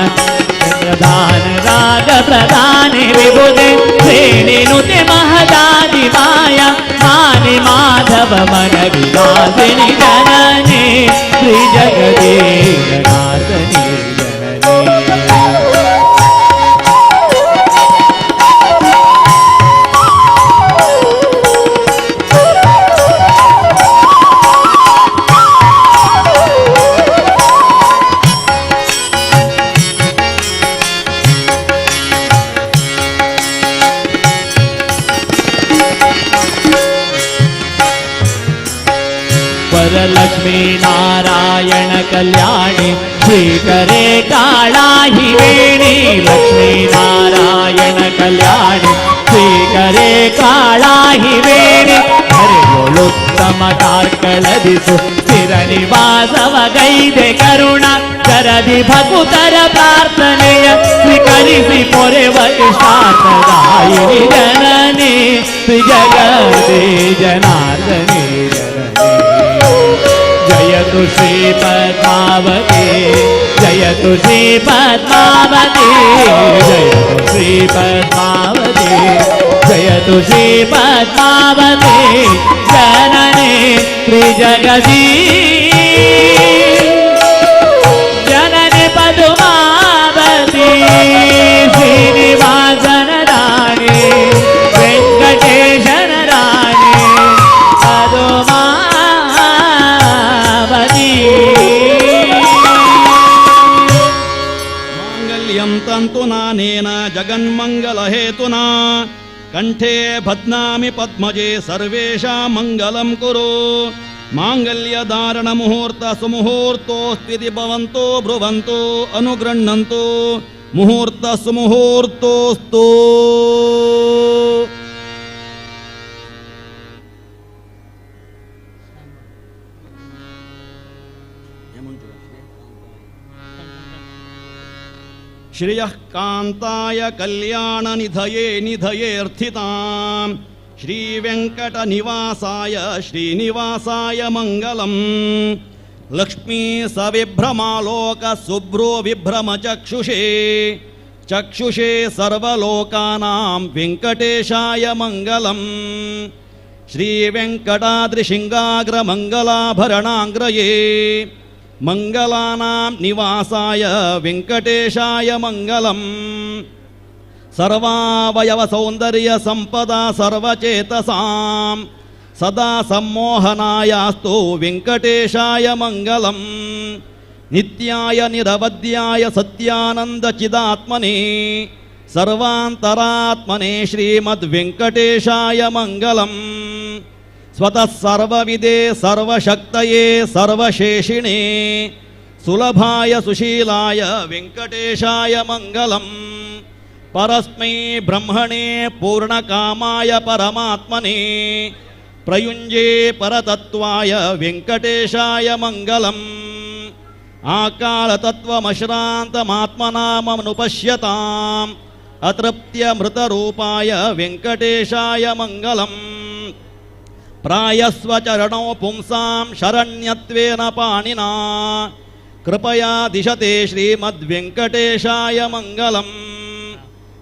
प्रधान राग प्रधानि विबुधे श्रेणिनुते महदादि माया मानि माधव मन विलासिनि जननी श्री जगदे जनार्दनी जननी. वरलक्ष्मी नारायण कल्याणी श्रीकरे काळाही वेणी लक्ष्मी नारायण कल्याणी श्रीकरे काळाही वेणी हरियोಳುತ್ತಮ ಕಾರ್ಕಳದಿಸು ಸ್ಥಿರ ನಿವಾಸವ ಗೈದೆ ಕರುಣ ಕರದಿ ಭಕುತರ ಪ್ರಾರ್ಥನೆಯ ಸ್ವೀಕರಿಸಿ ಪೊರೆವ ಇಷ್ಟಾರ್ಥದಾಯಿನಿ ಜನನಿ ಶ್ರೀ ಜಗದೇ ಜನಾರ್ದನಿ ಜನನಿ. जयतु श्री पद्मावती जयतु श्री पद्मावती जयतु श्री पद्मावती जयतु श्री पद्मावती जननी त्रिजगदी जननी पद्मावती श्रीनिवासन राणी वेंकटेशन राणी पद्मा. मांगल्यं तन्तुनानेन जगन्मङ्गलहेतुना कंठे भद्नामि पद्मजे सर्वेषां मङ्गलं कुरु. मांगल्यधारणमुहूर्त सुमुहूर्तोऽस्त्विति भवन्तो ब्रुवन्तो अनुगृह्णन्तु. मुहूर्त सुमुहूर्तोऽस्तु. श्रियः कान्ताय कल्याणनिधये निधयेऽर्थितां श्रीवेङ्कटनिवासाय श्रीनिवासाय मङ्गलम्. लक्ष्मी सविभ्रमालोक शुभ्रो विभ्रमचक्षुषे चक्षुषे सर्वलोकानां वेङ्कटेशाय मङ्गलम्. श्रीवेङ्कटाद्रिशृङ्गाग्रमङ्गलाभरणाङ्ग्रये मंगलानां निवासाय वेंकटेशाय मंगलम्. सर्वावयव सौंदर्य संपदा सर्वचेतसां सदा सम्मोहनायास्तु वेंकटेशाय मंगलम्. नित्याय निरवद्याय सत्यानंद चिदात्मने सर्वांतरात्मने श्रीमद्वेंकटेशाय मंगलम्. स्वतः सर्वविदे सर्वशक्तये सर्वशेषिणे सुलभाय सुशीलाय वेंकटेशाय मंगलम्. परस्मै ब्रह्मणे पूर्णकामाय परमात्मने प्रयुञ्जे परतत्त्वाय वेंकटेशाय मंगलम्. आकालतत्त्वमश्रान्तमात्मनामनुपश्यताम् अतृप्त्यमृतरूपाय वेंकटेशाय मंगलम्. प्रायस्वचरणौ पुंसां शरण्यत्वेन पाणिना कृपया दिशते श्रीमद्वेंकटेशाय मंगलम्.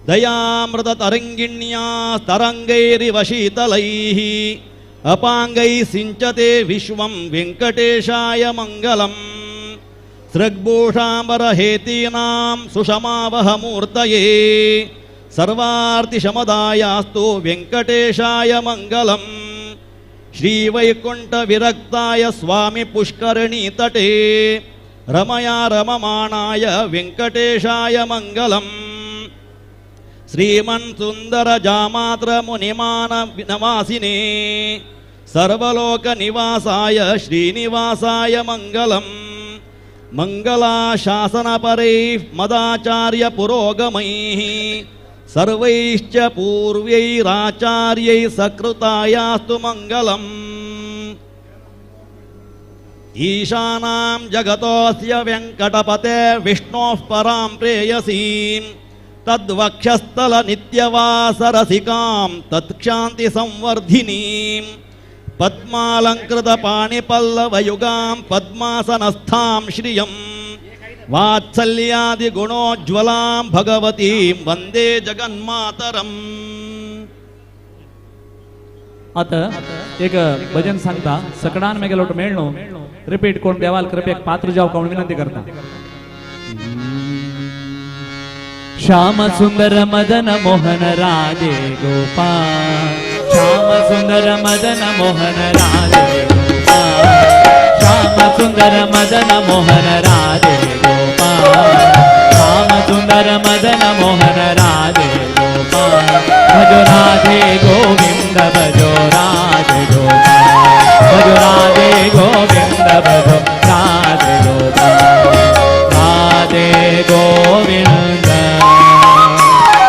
दयामृततरङ्गिण्यास्तरङ्गैरिव शीतलैः अपाङ्गैः सिञ्चते विश्वं वेंकटेशाय मंगलम्. सृग्भूषाम्बरहेतीनां सुषमावहमूर्तये सर्वार्तिशमदायास्तु वेंकटेशाय मंगलम्. श्रीवैकुण्ठविरक्ताय स्वामी पुष्करिणी तटे रमया रममाणाय वेंकटेशाय मंगलम्. श्रीमन् सुंदर जामात्र मुनिमान नवासिने सर्वलोक निवासाय श्रीनिवासाय मंगलम। मंगलाशासनपरैः मदाचार्य पुरोगमैः सर्वैश्च पूर्व्यैराचार्यैः सकृतायास्तु मंगलम्। ईशानां जगतोऽस्य वेङ्कटपते विष्णोः परां प्रेयसीं तद्वक्षस्थल नित्यवासरसिकां तत्क्षान्ति संवर्धिनीं पद्मालङ्कृतपाणिपल्लवयुगां पद्मासनस्थां श्रियं वात्सल्यादिगुणोज्ज्वलां भगवतीं वन्दे जगन्मातरम्। आता एक भजन सांगता सकडान मेगेलोट मेळणो रिपीट कोण देवाल कृपेक पात्र जाव का विनंती करता। श्याम सुंदर मदन मोहन राधे गोपाल, श्याम सुंदर मदन मोहन राधे गोपाल, श्याम सुंदर मदन मोहन राधे गोपाल, श्याम सुंदर मदन मोहन राधे गोपाल, भजो राधे गोविंद भजो राधे गोपाल, भजो राधे गोविंद भजो राधे गोपाल, राधे गोविंद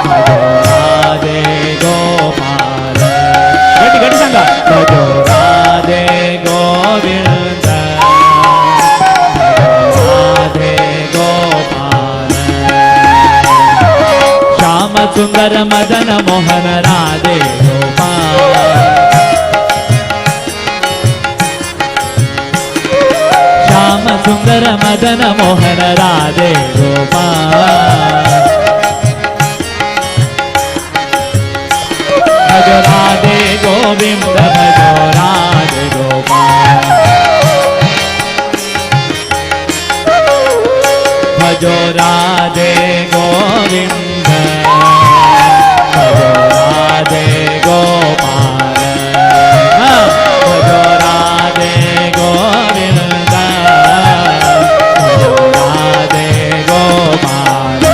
भजो राधे गोपाल। गटी गटी सांगा। भजो राधे गोविंद भजो राधे गोपाल, श्याम सुंदर मदन मोहन राधे गोपाल, श्याम सुंदर मदन मोहन राधे गोपाल, भजो राधे गोविंद भजो राधे गोपाल, भजो राधे गोविंद भजो राधे गोपाल, भजो राधे गोविंद भजो राधे गोपाल।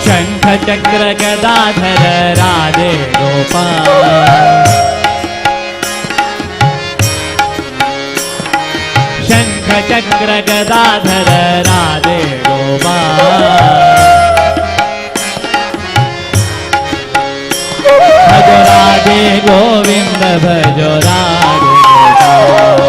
शंख चक्र गदाधर राधे गोपाल, शंख चक्र गदाधर राधे गोपाल, भजो राधे गोविंद भजो राधे गोपाल,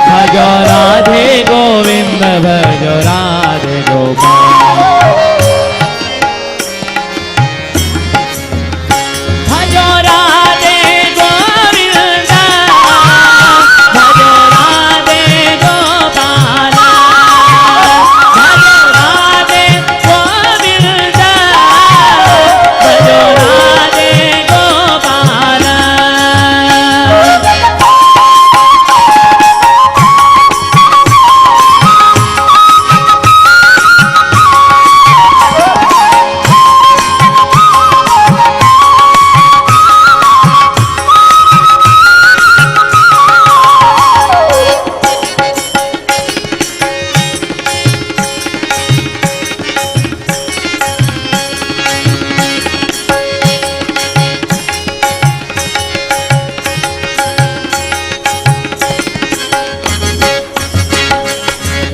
भजो राधे गोविंद भजो राधे गोपाल, भजो राधे गोविंद भजो राधे गोपाल, भजो राधे गोविंद भजो राधे गोपाल।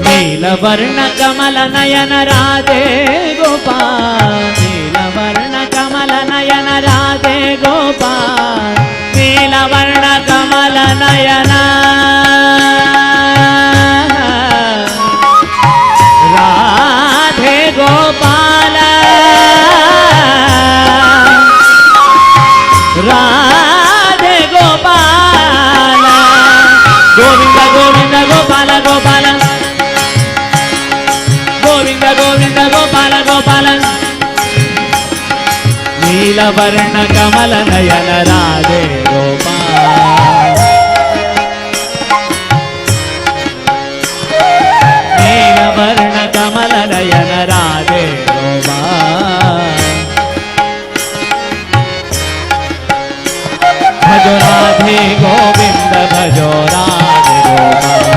नीलवर्ण कमल नयन राधे गोपाल, नीलवर्ण कमल नयन राधे गोपाल, नीलवर्ण कमल नयन राधे गोपाल, राधे गोपाल। गोविंद गोविंद गोपाल गोपाल नीलवर्ण कमल नयन राधे गोपाल नीलवर्ण कमल नयन राधे गोपाल भजो राधे गोविंद भजो राधे गोपाल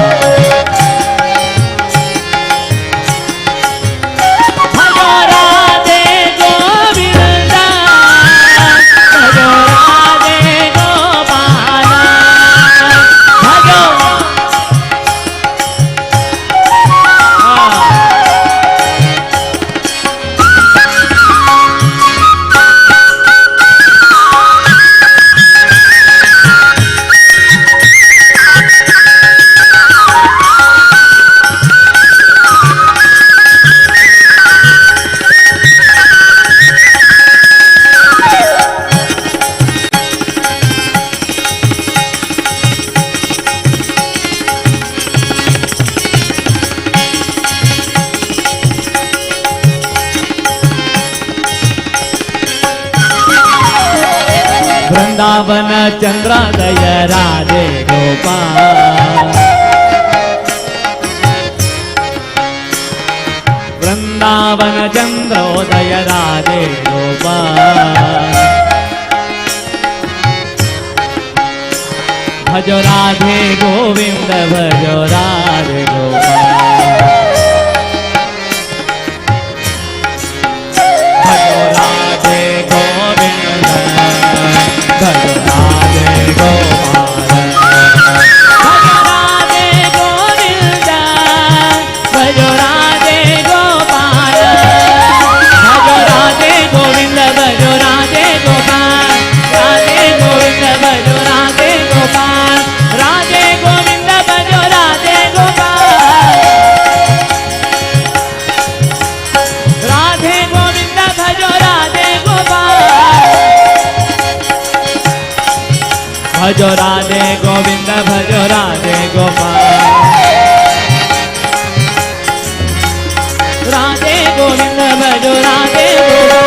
भजो राधे गोविंद भजो राधे गोपाल भजो वृंदावन चंद्रोदय राधे गोपाल वृंदावन चंद्रोदय राधे गोपाल भजो राधे गोविंद भजो राधे गोपाल भजो राधे गोविंद भजो राधे गोपाल भजो राधे गोविंद भजो राधे गोपाल भजो राधे गोविंद भजो राधे गोपाल राधे गोविंद भजो राधे गोपाल राधे गोविंद भजो राधे गोपाल राधे गोविंद भजो राधे गोपाल भजो राधे गोविंद भजो राधे गोपाल राधे गोविंद भजो राधे गोपाल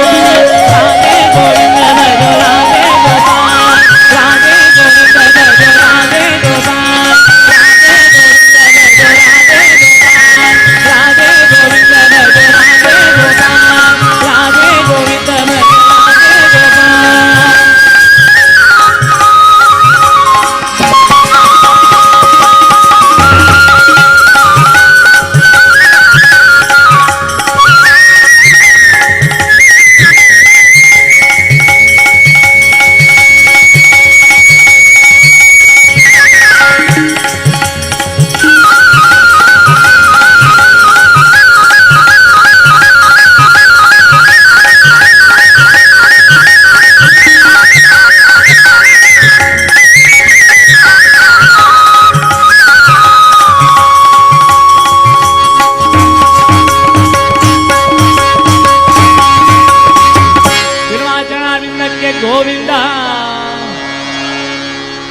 राधे गोविंद भजो राधे गोपाल राधे गोविंद भजो राधे गोपाल राधे गोविंद भजो राधे गोपाल राधे गोविंद भजो राधे गोपाल ತಿರುವಾಚರಣಾವಿಂದಕ್ಕೆ ಗೋವಿಂದ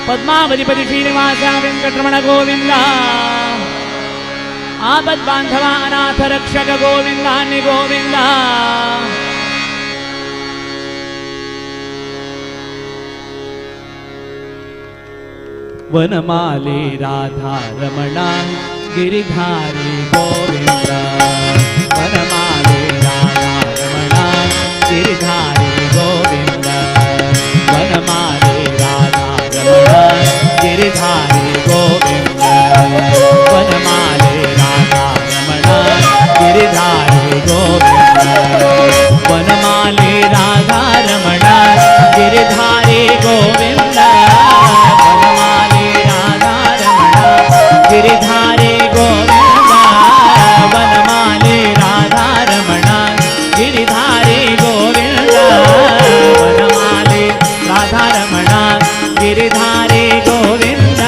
ಪದ್ಮಾವಧಿಪತಿ ಶ್ರೀನಿವಾಸ ವೆಂಕಟರಮಣ ಗೋವಿಂದ ಆಪದ್ ಬಾಂಧವ ಅನಾಥ ರಕ್ಷಕ ಗೋವಿಂದ ನಿ ಗೋವಿಂದ ವನಮಾಲಿ ರಾಧಾ ರಮಣ ಗಿರಿಧಾರಿ ಗೋವಿಂದ ವನಮಾಲಿ ರಾಧಾ ರಮಣ ಗಿರಿಧಾರಿ ಗೋವಿಂದ ವನಮಾಲಿ ರಾಧಾ ರಮಣ ಗಿರಿಧಾರಿ ಗೋವಿಂದ ವನಮಾಲಿ ರಾಧಾ ರಮಣ ಗಿರಿಧಾರಿ ಗೋವಿಂದ ವನಮಾಲಿ ರಾಧಾ ರಮಣ ಗಿರಿಧಾರಿ ಗೋವಿಂದ ವನಮಾಲಿ ರಾಧಾ ರಮಣ ಗಿರಿಧಾರಿ ಗೋವಿಂದ ವನಮಾಲಿ ರಾಧಾ ರಮಣ ಗಿರಿಧಾರಿ ಗೋವಿಂದ ವನಮಾಲಿ ರಾಧಾ ರಮಣ ಗಿರಿಧಾರಿ ಗೋವಿಂದ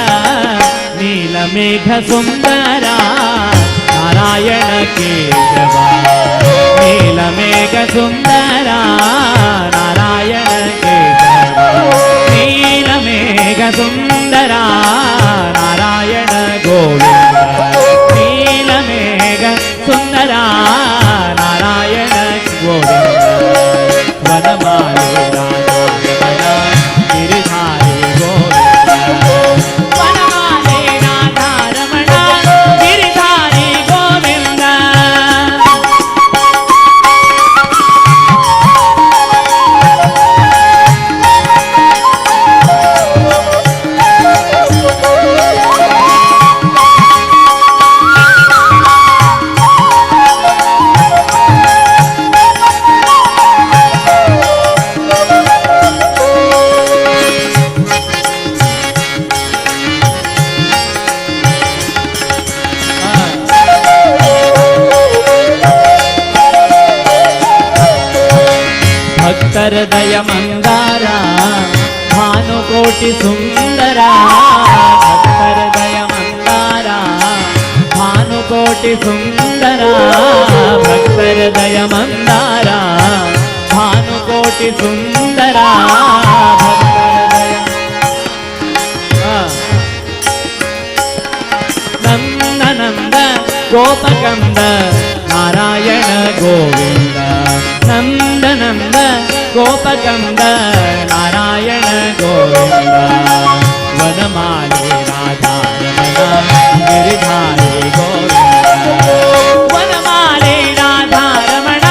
ನೀಲಮೇಘ ಸುಂದರ ನಾರಾಯಣ ಕೇಶವ ನೀಲಮೇಘ ಸುಂದರ ನಾರಾಯಣ ಕೇಶವ ನೀಲಮೇಘ ಸುಂದರ ನಾರಾಯಣ ಗೋವಿಂದ ನೀಲಮೇಘ ಸುಂದರ भक्तहृदय मंदारा भानुकोटि सुंदरा भक्तहृदय मंदारा भानुकोटि सुंदरा भक्तहृदय मंदारा भानुकोटि सुंदरा भक्तहृदय नंद नंद गोपकंद नारायण गोविंद नंद नंद गोपकंद नारायण गोविंद वनमाली राधा रमण गिरिधारी गोविंद वनमाली राधा रमण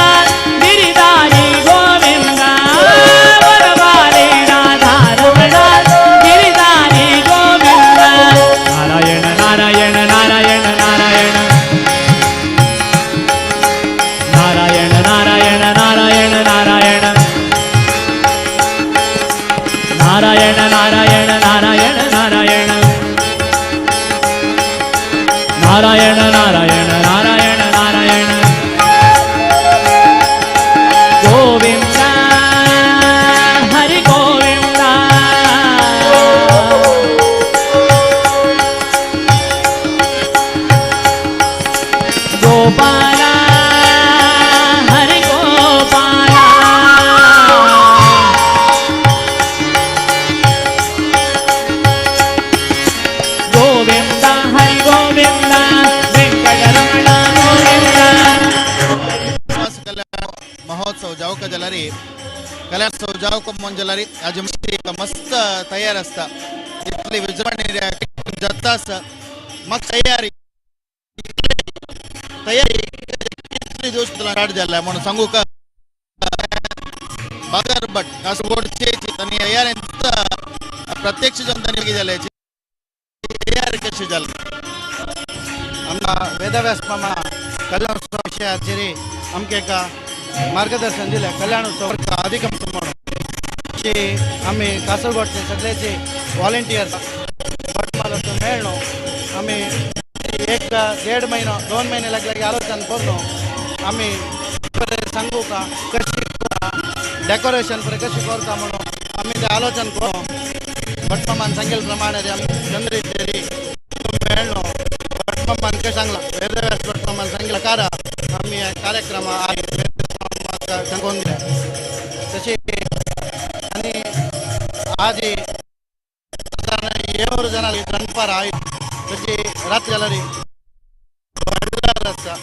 गिरिधारी गोविंद वनमाली राधा रमण गिरिधारी गोविंद नारायण नारायण नारायण नारायण नारायण नारायण नारायण नारायण नारायण नारायण नारायण नारायण नारायण नारायण नारायण नारायण गोविंद हरि गोविंद गोपाल हरि गोपाल गोविंद हरि गोविंद वेंकटरमण गोविंद कल्याण महोत्सव जावक जाल्यार कल्याणोत्सव जावक म्हूण जाल्यार हाजी मस्त तयार आसता इतली विजृंभणे जाता आसा म्हाका तयारी तयारी कितले दिवस स्टार्ट जाल्ले म्हणून सांगू का बाजार भट कासरगोडचे आनी तयारी प्रत्यक्ष जनता जाले तयारी कशी जाली आमकां वेदव्यास मामा कल्याणोत्सव विशयाचेर आमकां एक मार्गदर्शन दिलें. कल्याणोत्सव अधिक म्हणून आमी कासरगोडचे सगळेचे वॉलंटियर्स भटमालाचो मेळ्ळो. आमी एक 1.5 महिनो 2 महिने लागले आलोचन करून आमी बरें सांगू का कशी डेकोरेशन बरें कशी करता म्हणून आमी ते आलोचन करून भटमामान सांगिल्ले प्रमाणे आमी चंद्रेचेरी मेळ्ळो. भटमामान कशें सांगलां वेदव्यास भटमामान सांगिल्ले कारा आमी कार्यक्रम सांगून दिले तशी. आनी आजी 7 जणां दनपार तशी रात जाल्यार आसता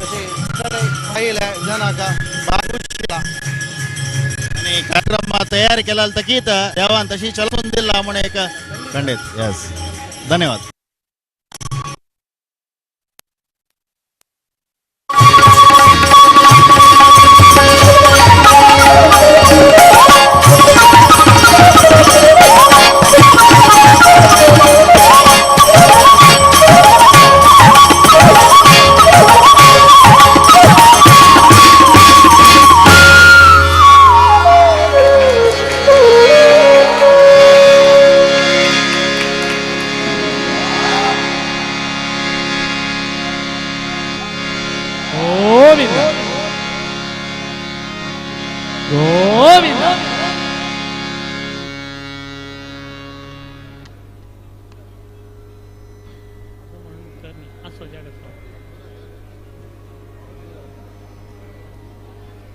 तशी आयले जनाक बाबूश आनी कार्यक्रम तयार केला तकीत देवान तशी चलोवन दिला म्हूण एक खंडीत. येस, धन्यवाद. गोविंद गोविंद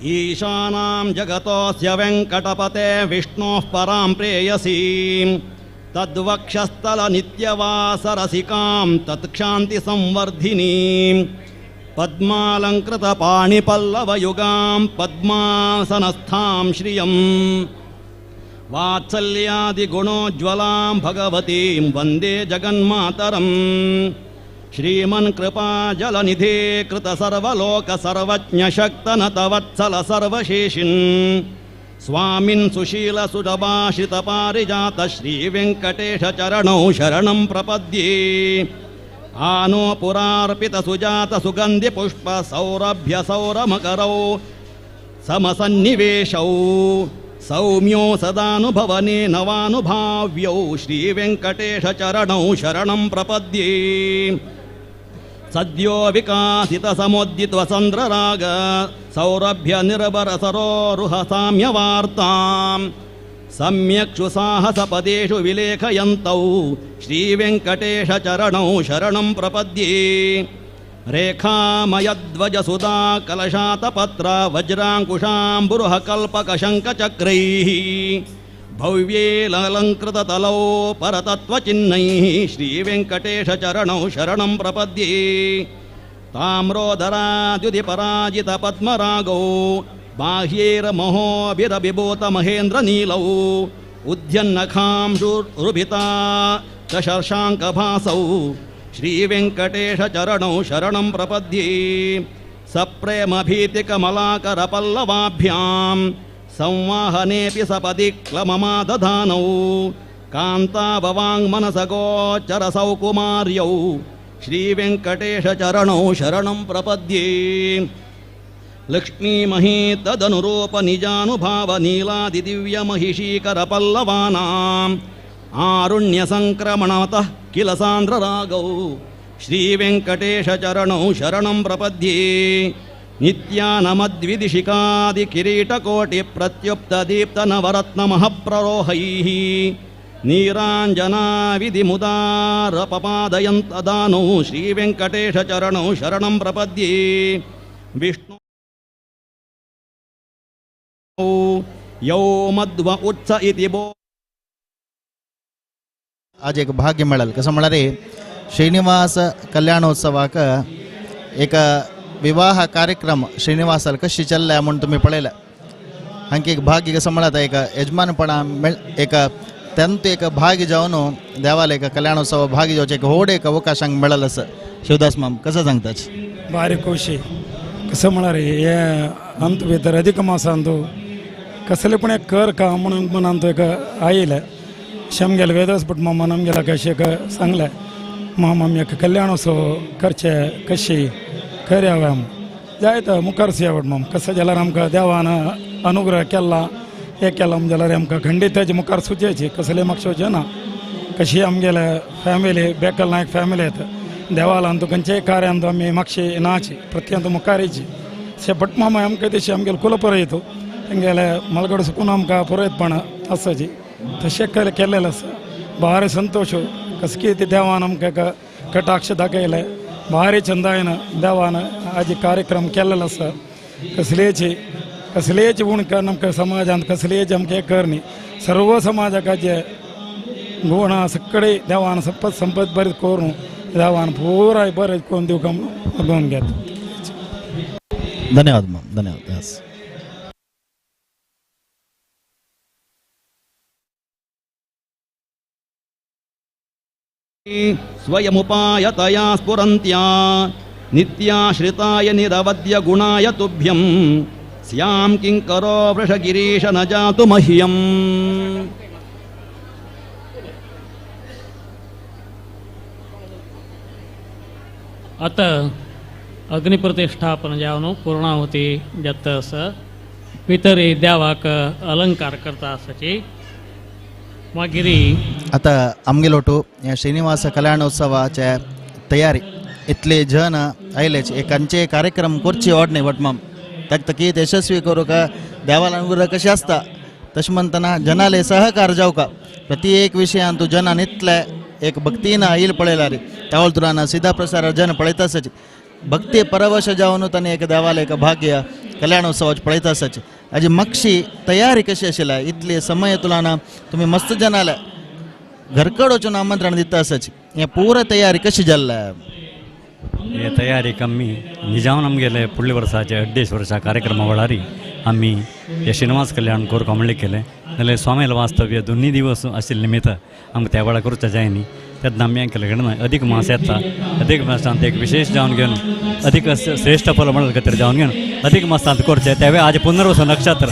ईशानां जगतोऽस्य वेङ्कटपते विष्णोः परां प्रेयसीं तद्वक्षस्थलनित्यवासरसिकां तत्क्षान्तिसंवर्धिनीं पद्मालङ्कृतपाणिपल्लवयुगां पद्मासनस्थां श्रियं वात्सल्यादिगुणोज्ज्वलां भगवतीं वन्दे जगन्मातरम्. श्रीमन्कृपाजलनिधे कृतसर्वलोकसर्वज्ञशक्तनतवत्सलसर्वशेषिन् स्वामिन् सुशीलसुरभाषितपारिजात श्रीवेङ्कटेशचरणौ शरणं प्रपद्ये. आनो पुरार्पितसुजातसुगन्धिपुष्पसौरभ्यसौरमकरौ समसन्निवेशौ सौम्यो सदानुभवने नवानुभाव्यौ श्रीवेङ्कटेशचरणौ शरणं प्रपद्ये. सद्यो विकासित समुद्दित वसन्द्रराग सौरभ्य निर्भर सरोरुह साम्यवार्तां सम्यक्षु साहसपदेषु विलेखयन्तौ श्रीवेङ्कटेशचरणौ शरणं प्रपद्ये। रेखामयध्वजसुधा कलशातपत्र वज्राङ्कुशाम्बुरुहकल्पकशङ्खचक्रैः भव्येलङ्कृततलौ परतत्त्वचिह्नैः श्रीवेङ्कटेशचरणौ शरणं प्रपद्ये। ताम्रोदराद्युतिपराजितपद्मरागौ बाह्यैर्महोभिरभिभूतमहेन्द्रनीलौ उद्यन्नखांशुरुभिता चशशाङ्कभासौ श्रीवेङ्कटेशचरणौ शरणं प्रपद्ये। सप्रेमभीतिकमलाकरपल्लवाभ्यां संवाहनेऽपि सपदि क्लममादधानौ कान्ताववाङ्मनसगोचरसौकुमार्यौ श्रीवेङ्कटेशचरणौ शरणं प्रपद्ये। लक्ष्मीमही तदनुरूपनिजानुभावनीलादिदिव्यमहिषीकरपल्लवानाम् आरुण्यसङ्क्रमणतः किल सान्द्ररागौ श्रीवेङ्कटेशचरणौ शरणं प्रपद्ये। नित्यानमद्विदिशिकादिकिरीटकोटिप्रत्युप्तदीप्तनवरत्नमहप्ररोहैः नीराञ्जनाविधिमुदारपपादयन्तदानौ श्रीवेङ्कटेशचरणौ शरणं प्रपद्ये। विष्णु यौ मध्व उत्स इति बो आज एक भाग्य मेळल कसं म्हळ्यार श्रीनिवास कल्याणोत्सवाक एक विवाह कार्यक्रम श्रीनिवासाल कशी चल्ल्या म्हूण तुमी पळयल्या. हांकां एक भाग्य कसं म्हळ्यार एक यजमानपणा मेळ एक त्यांत एक भाग्य जावन देवाल एक कल्याणोत्सव भाग्य जावचें एक व्हड एक अवकाश हांगा मेळल आसा. शिवदास माम कसं सांगताच? भारी खोशी कसं म्हळ्यार हे अंत भितर अधिक मासान कसले पण एक कर का म्हणून मनान तो एक आयले आमगेले वेदस भट मामान आमगेल्या कशें एक सांगलें मामा आमी एक कल्याणोत्सव करचे कशी करया आम जायत मुखार सुया भट माम कसं जाल्यार आमकां देवान अनुग्रह केला हे केला जाल्यार आमकां खंडीत मुखार सुचेची कसले मागशें ना कशी आमगेले फॅमिली बेकल नायक फॅमिली येता देवालान खंयचेय कार्यान आमी मागशी नाची प्रत्यंत मुखारीची शे भट मामा आमकां तशी आमगेले कुलपुरोहित तेंगेले मलगड सुकून आमकां पुरोयतपण आसाची तशें केल्लें आसा. भारी संतोश कसं की देवान आमकां कटाक्ष दाखयले भारी चंदायन देवान आज कार्यक्रम केल्लेलो आसा. कसलेची कसलेच उण आमकां समाजांत कसलेच आमकां कर न्ही सर्व समाजाक जे गुण सगळे देवान संपत संपत बरें करून देवान पुराय बरें करून दिवंक मागून घेता. धन्यवाद माम, धन्यवाद. स्वयमुपायतया स्फुरन्त्या नित्याश्रिताय निरवद्य गुणाय तुभ्यं स्यां किङ्करो वृषगिरीश न जातु मह्यम्. आता अग्निप्रतिष्ठापन जावन पूर्णाहुती जाता आसा. पितरी देवाक अलंकार करता आसाची. मागीर आता आमगेलोटू ह्या श्रीनिवास कल्याणोत्सवाचे तयारी इतले जन आयलेच एकांचे कार्यक्रम करची ओडणे वटमाम ताका यशस्वी करूंक देवाल अनुग्रह कशें आसता तशें म्हणटना जनाले सहकार जावका प्रत्येक विशयान तूं जनान इतले एक भक्तीन आयल पळयला रे तावळ तुरान सिधा प्रसार जन पळयता आसाची भक्ती परवश जावन ताणें एक देवाल एक भाग्य कल्याणोत्सवाचे पळयता आसाची. हाजी मातशी तयारी कशी आशिल्ल्या इतले समय तुलाना तुमी मस्त जनाले घरकड वचून आमंत्रण दिता आसाची हें पुरा तयारी कशी जाल्ल्या? हे तयारी आमी निजावन आमगेले फुडल्या वर्साचे अड्डेस वर्सा कार्यक्रमा वेळार आमी हे श्रीनिवास कल्याण करूंक म्हणले केलें जाल्यार स्वामील वास्तव्य दोन्ही दिवस आशिल्ले निमित्त आमकां त्या वेळार करूचें जाय न्ही तेन्ना आमी केलें कडेन अधिक मास येता अधिक मासांत एक विशेष जावन घेवन अधिक श्रेश्ठ फल म्हणून खातीर जावन घेवन अधिक मासांत करचें त्यावेळी आज पुनर्वसु नक्षत्र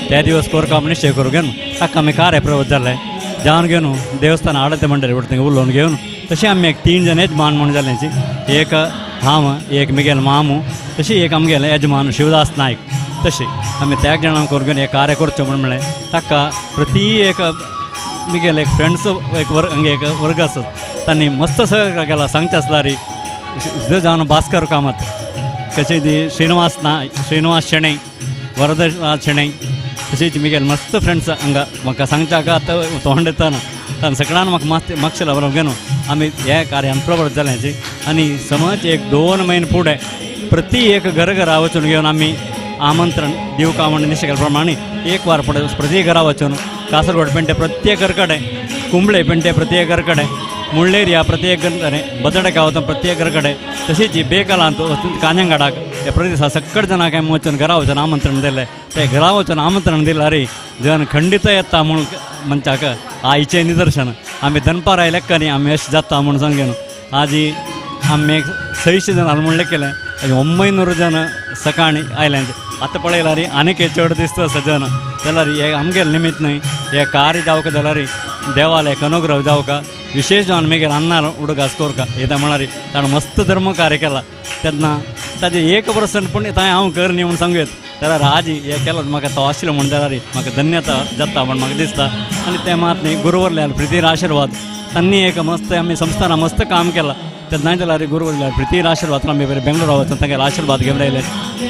त्या दिवस करका आमी निश्चय करूं घेवन ताका आमी कार्य प्रवृत्त जालें जावन घेवन देवस्थान आडत मंडळी वटेन उलोवन घेवन तशें आमी एक तीन जण यजमान म्हूण जालें एक हांव एक मिगेल मामू तशी एक आमगेले यजमान शिवदास नायक तशें आमी त्या जाणांक करून घेवन हें कार्य करचें म्हूण म्हणलें ताका प्रती एक मिगेल एक फ्रेंड्स एक वर्ग एक वर्ग आसत तांणी मस्त सहकार केला सांगचें आसल्यार जावन भास्कर कामत, तशेंच श्रीनिवास ना श्रीनिवास शेणै, वरदराज शेणै, तशेंच मिगेल मस्त फ्रेंड्स हांगा म्हाका सांगच्याक आतां तोंड येतना तांकां सगळ्यान म्हाका मस्त मागशें बरोवन घेवन आमी ह्या कार्यान प्रवृत्त जाल्याची. आनी समज एक 2 म्हयने फुडें प्रति एक घर घरा वचून घेवन आमी आमंत्रण दिवका म्हण निश्चय केल्या प्रमाणे एक वार फुडें प्रति घरा वचून कासरगोड पेंटे प्रत्येक घर कडेन, कुंबळे पेंटे प्रत्येक घर कडेन, मुळ्ळेरिया प्रत्येक घर कडेन, बदडका वचून प्रत्येक घर कडेन, तशीच बेकलांत वचून कांजंगाडाक ह्या प्रदेशा सकट जणांक आमी वचून घरा वचून आमंत्रण दिलें. ते घरा वचून आमंत्रण दिल्यार जन खंडीत येता म्हूण मनशाक आयचें निदर्शन. आमी दनपार आयले न्ही आमी अशें जाता म्हूण सांगून आजी आमी 600 जण म्हूण लेखलें, 900 जण सकाळी आयले. आतां पळयल्यार आनीक चड दिसता आसा जन. जाल्यार हे आमगेले निमित्त न्हय, हे कार्य जावका जाल्यार देवाले एक अनुग्रह जावका. विशेष जावन मागीर अन्नार उडगास कोरका येता म्हळ्यार ताणें मस्त धर्म कार्य केला तेन्ना ताजें 1% पूण ताणें हांव कर न्ही म्हूण सांगू येता. जाल्यार आजी हें केलां म्हाका तो आशिल्लो म्हूण जाल्यार म्हाका धन्यता जाता म्हूण म्हाका दिसता. आनी तें मात न्ही गुरुवरल्यार प्रितीर आशिर्वाद तांणी एक मस्त आमी संस्थान मस्त काम केलां. तेन्ना जाल्यार गुरुवरल्यार प्रितीर आशिर्वाद आमी बरें बेंगलोरा वचून तांगेले आशिर्वाद घेवन आयले.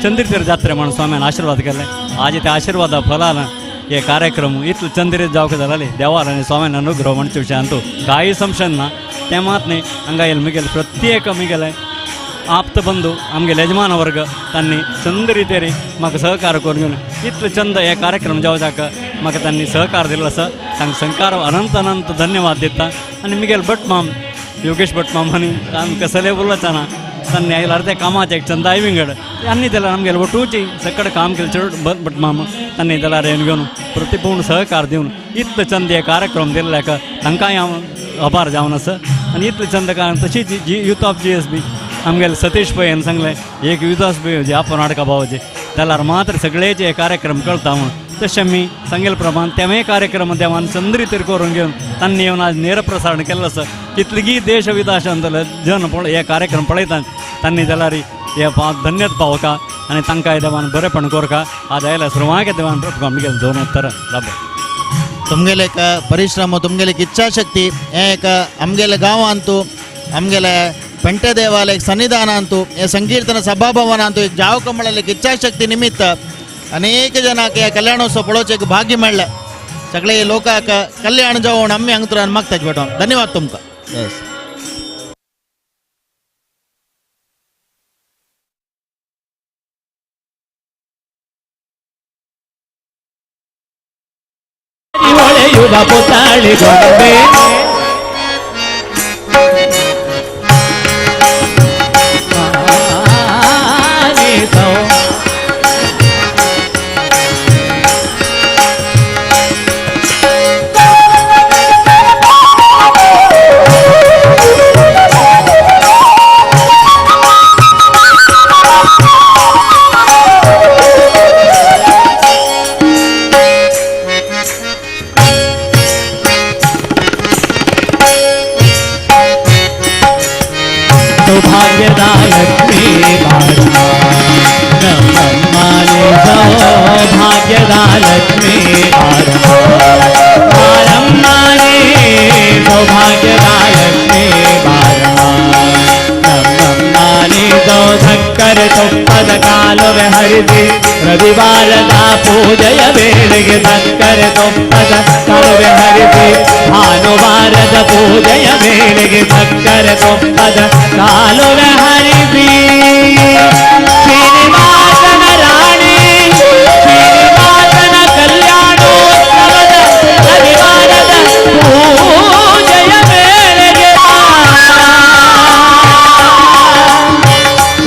चंद्रतीर जात्रे म्हूण स्वाम्यान आशिर्वाद केले. आज त्या आशिर्वादा फलान हे कार्यक्रम इतलो चंद्रीत जावंक जाताले. देवार आनी स्वाम्यान अनुग्रह म्हणचे विशयांत कांय संशय ना. तें मात न्ही हांगा येयले मुगेले प्रत्येक मुगेले आप्त बंधू आमगेले यजमान वर्ग तांणी चंद रितेर म्हाका सहकार करून घेवन इतलो चंद हे कार्यक्रम जावच्याक म्हाका तांणी सहकार दिल्लो आसा. तांकां संकार अनंत अनंत धन्यवाद दिता. आनी मिगेल भटमाम योगेश भटमाम आनी आमकां सले उलोवचो ना तांणी आयल्यार त्या कामाचें एक चंदाय विंगड आनी जाल्यार आमगेले वटूची सकड काम केलें चड भटमाम तांणी जाल्यार येवन घेवन प्रतिपूर्ण सहकार दिवन इतलो चंद हे कार्यक्रम दिल्ल्याक तांकांय हांव आभार जावन आसा. आनी इतलो चंद कारण तशीच जी युथ ऑफ GSB आमगेले सतीश पै हांणी सांगलें एक युथ ऑफ बी जे आपण नाटका भावाचे जाल्यार मात्र सगळेचे हे कार्यक्रम कळटा म्हूण. तशें आमी सांगेले प्रमाण तेवूय कार्यक्रम देवान चंद्री तरी करून घेवन तांणी येवन आज नेरप्रसारण केल्लो आसा. कितलीगी देश विदेशांतले जन हे कार्यक्रम पळयतात तांणी जाल्यार हे धन्यत पावका आनी तांकांय देवान बरेपण कोरका. आज आयल्या सुरवाक देवान आमगेले दोन उत्तर लाभ तुमगेले एक परिश्रम, तुमगेले एक इच्छाशक्ती हें एक आमगेले गांवांतू आमगेले पेंटे देवालय सन्निधानांतू हे संकीರ್ತन सभाभवनांतू एक जावक म्हळ्यार एक इच्छाशक्ती निमित्त अनेक जनाक ह्या कल्याणोत्सव पळोवचें एक भाग्य मेळ्ळें. सगळे लोकांक कल्याण जावन आमी हांगा मागतात भेटोवन. धन्यवाद तुमकां. येस. ಹೊಳೆಯುವ ರವಿವಾರದ ಪೂಜೆಯ ವೇಳೆಗೆ ಸಕ್ಕರೆ ತುಪ್ಪದ ಕಾಲುವೆ ಹರಿಸಿ, ಭಾನುವಾರದ ಪೂಜೆಯ ವೇಳೆಗೆ ಸಕ್ಕರೆ ತುಪ್ಪದ ಕಾಲುವೆ ಹರಿಸಿ. ಶ್ರೀನಿವಾಸನ ರಾಣಿ ಶ್ರೀನಿವಾಸನ ಕಲ್ಯಾಣೋತ್ಸವದ ರವಿವಾರದ ಪೂಜೆಯ ವೇಳೆಗೆ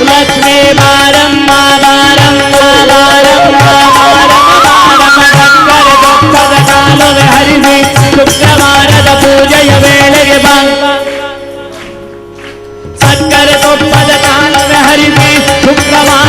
ಲಕ್ಷ್ಮೀ ಬಾರಮ್ಮ ಬಾರಮ್ಮ ಬಾರಮ್ಮ ಬಾರಮ್ಮ ಬಾರಮ್ಮ ಸಕ್ಕರೆ ತುಪ್ಪದ ಕಾಲುವೆ ಹರಿಸಿ, ಶುಕ್ರವಾರದ ಪೂಜೆಯ ವೇಳೆಗೆ ಬಾ ಸಕ್ಕರೆ ತುಪ್ಪದ ಕಾಲುವೆ ಹರಿಸಿ, ಶುಕ್ರವಾರ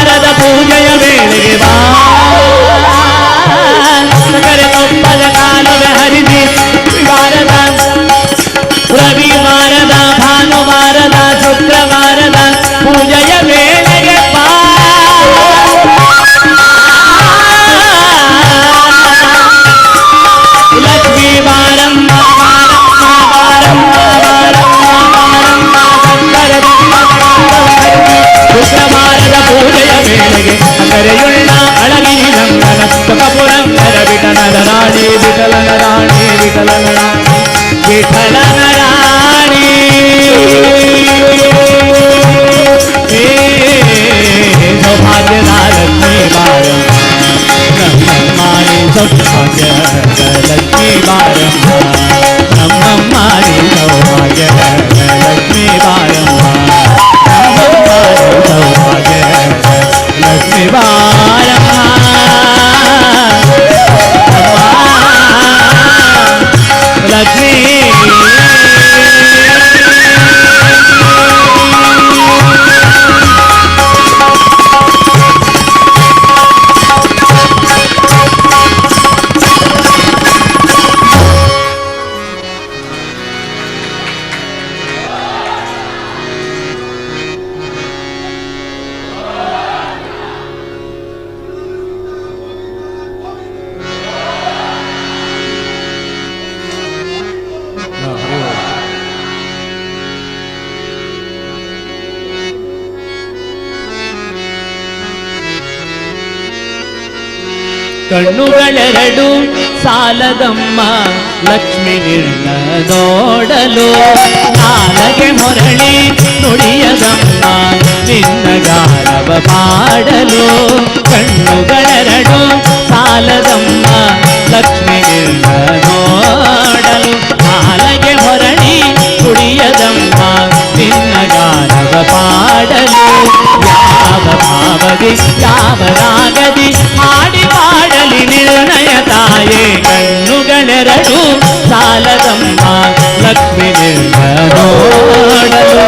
ಕಣ್ಣುಗಳೆರಡು ಸಾಲದಮ್ಮ ಲಕ್ಷ್ಮಿ ನಿನ್ನ ನೋಡಲು, ನಾಲಗೆ ಹೊರಳಿ ನುಡಿಯದಮ್ಮ ನಿನ್ನ ಗಾನವ ಪಾಡಲು. ಕಣ್ಣುಗಳೆರಡು ಸಾಲದಮ್ಮ ಲಕ್ಷ್ಮಿ ನಿನ್ನ ನೋಡಲು, ನಾಲಗೆ ಹೊರಳಿ ನುಡಿಯದಮ್ಮ ನಿನ್ನ ಗಾನವ ಪಾಡಲು. ಯಾವ ಭಾವದಿ ಯಾವ ರಾಗದಿ ಹಾಡಿ ಪಾಡಲಿ ನಿರ್ಣಯ ತಾಯೇ, ಕಣ್ಣುಗಳೆರಡು ಸಾಲದಮ್ಮ ಲಕ್ಷ್ಮಿ ನಿನ್ನ ನೋಡಲು.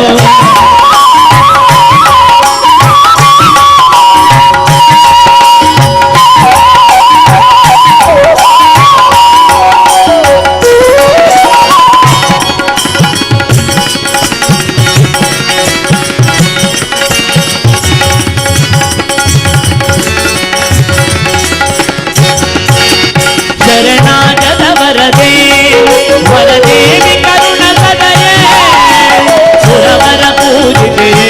ಶರಣಾಗತ ವರದೆ ವರದೇವಿ ಕರುಣ ಸದಯೇ, ಸುರವರ ಪೂಜಿತೆಯೇ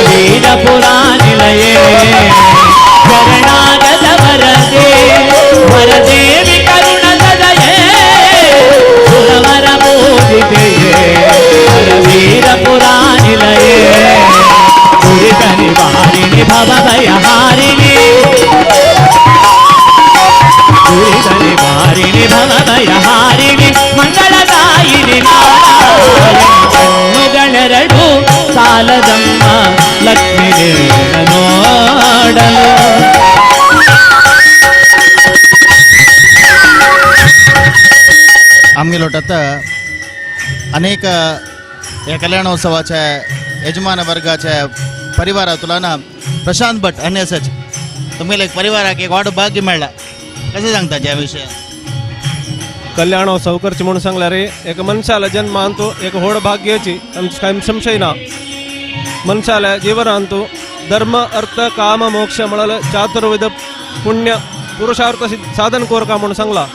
ವೀರ ಪುರಾನಿಲಯೇ. ಶರಣಾಗತ ವರದೆ ವರದೇವಿ ಕರುಣ ಸದಯೇ, ಸುರವರ ಪೂಜಿತೆಯೇ ವೀರ ಪುರಾನಿಲಯೇ. ದುರಿತ ನಿವಾರಿಣಿ ಭವ ಭಯಹಾರಿಣಿ, ದುರಿತ ನಿವಾರಿಣಿ ಭವ ಭಯಹಾರಿಣಿ ಮಂಗಳದಾಯಿನಿ ನಾರಾಯಣಿ. ಕಣ್ಣುಗಳೆರಡು ಸಾಲದಮ್ಮ ಲಕ್ಷ್ಮಿ ನಿನ್ನ ನೋಡಲು. आमगेलोट अनेक ह्या कल्याणोत्सवाच्या यजमान वर्गाच्या परिवारातुलान प्रशांत भट आनी आसाच. तुमगेले एक परिवाराक एक व्हड भाग्य मेळ्ळा, कशें सांगता ह्या विशयान? कल्याणोत्सव करचे म्हणून सांगल्यार एक मनशाल्या जन्मांतु एक व्हड भाग्याची कांय संशय ना. मनशाल्या जीवनांतु धर्म अर्थ काम मोक्ष म्हळ्यार चातुर्विध पुण्य पुरुषार्थ साधन कोरका म्हणून सांगला.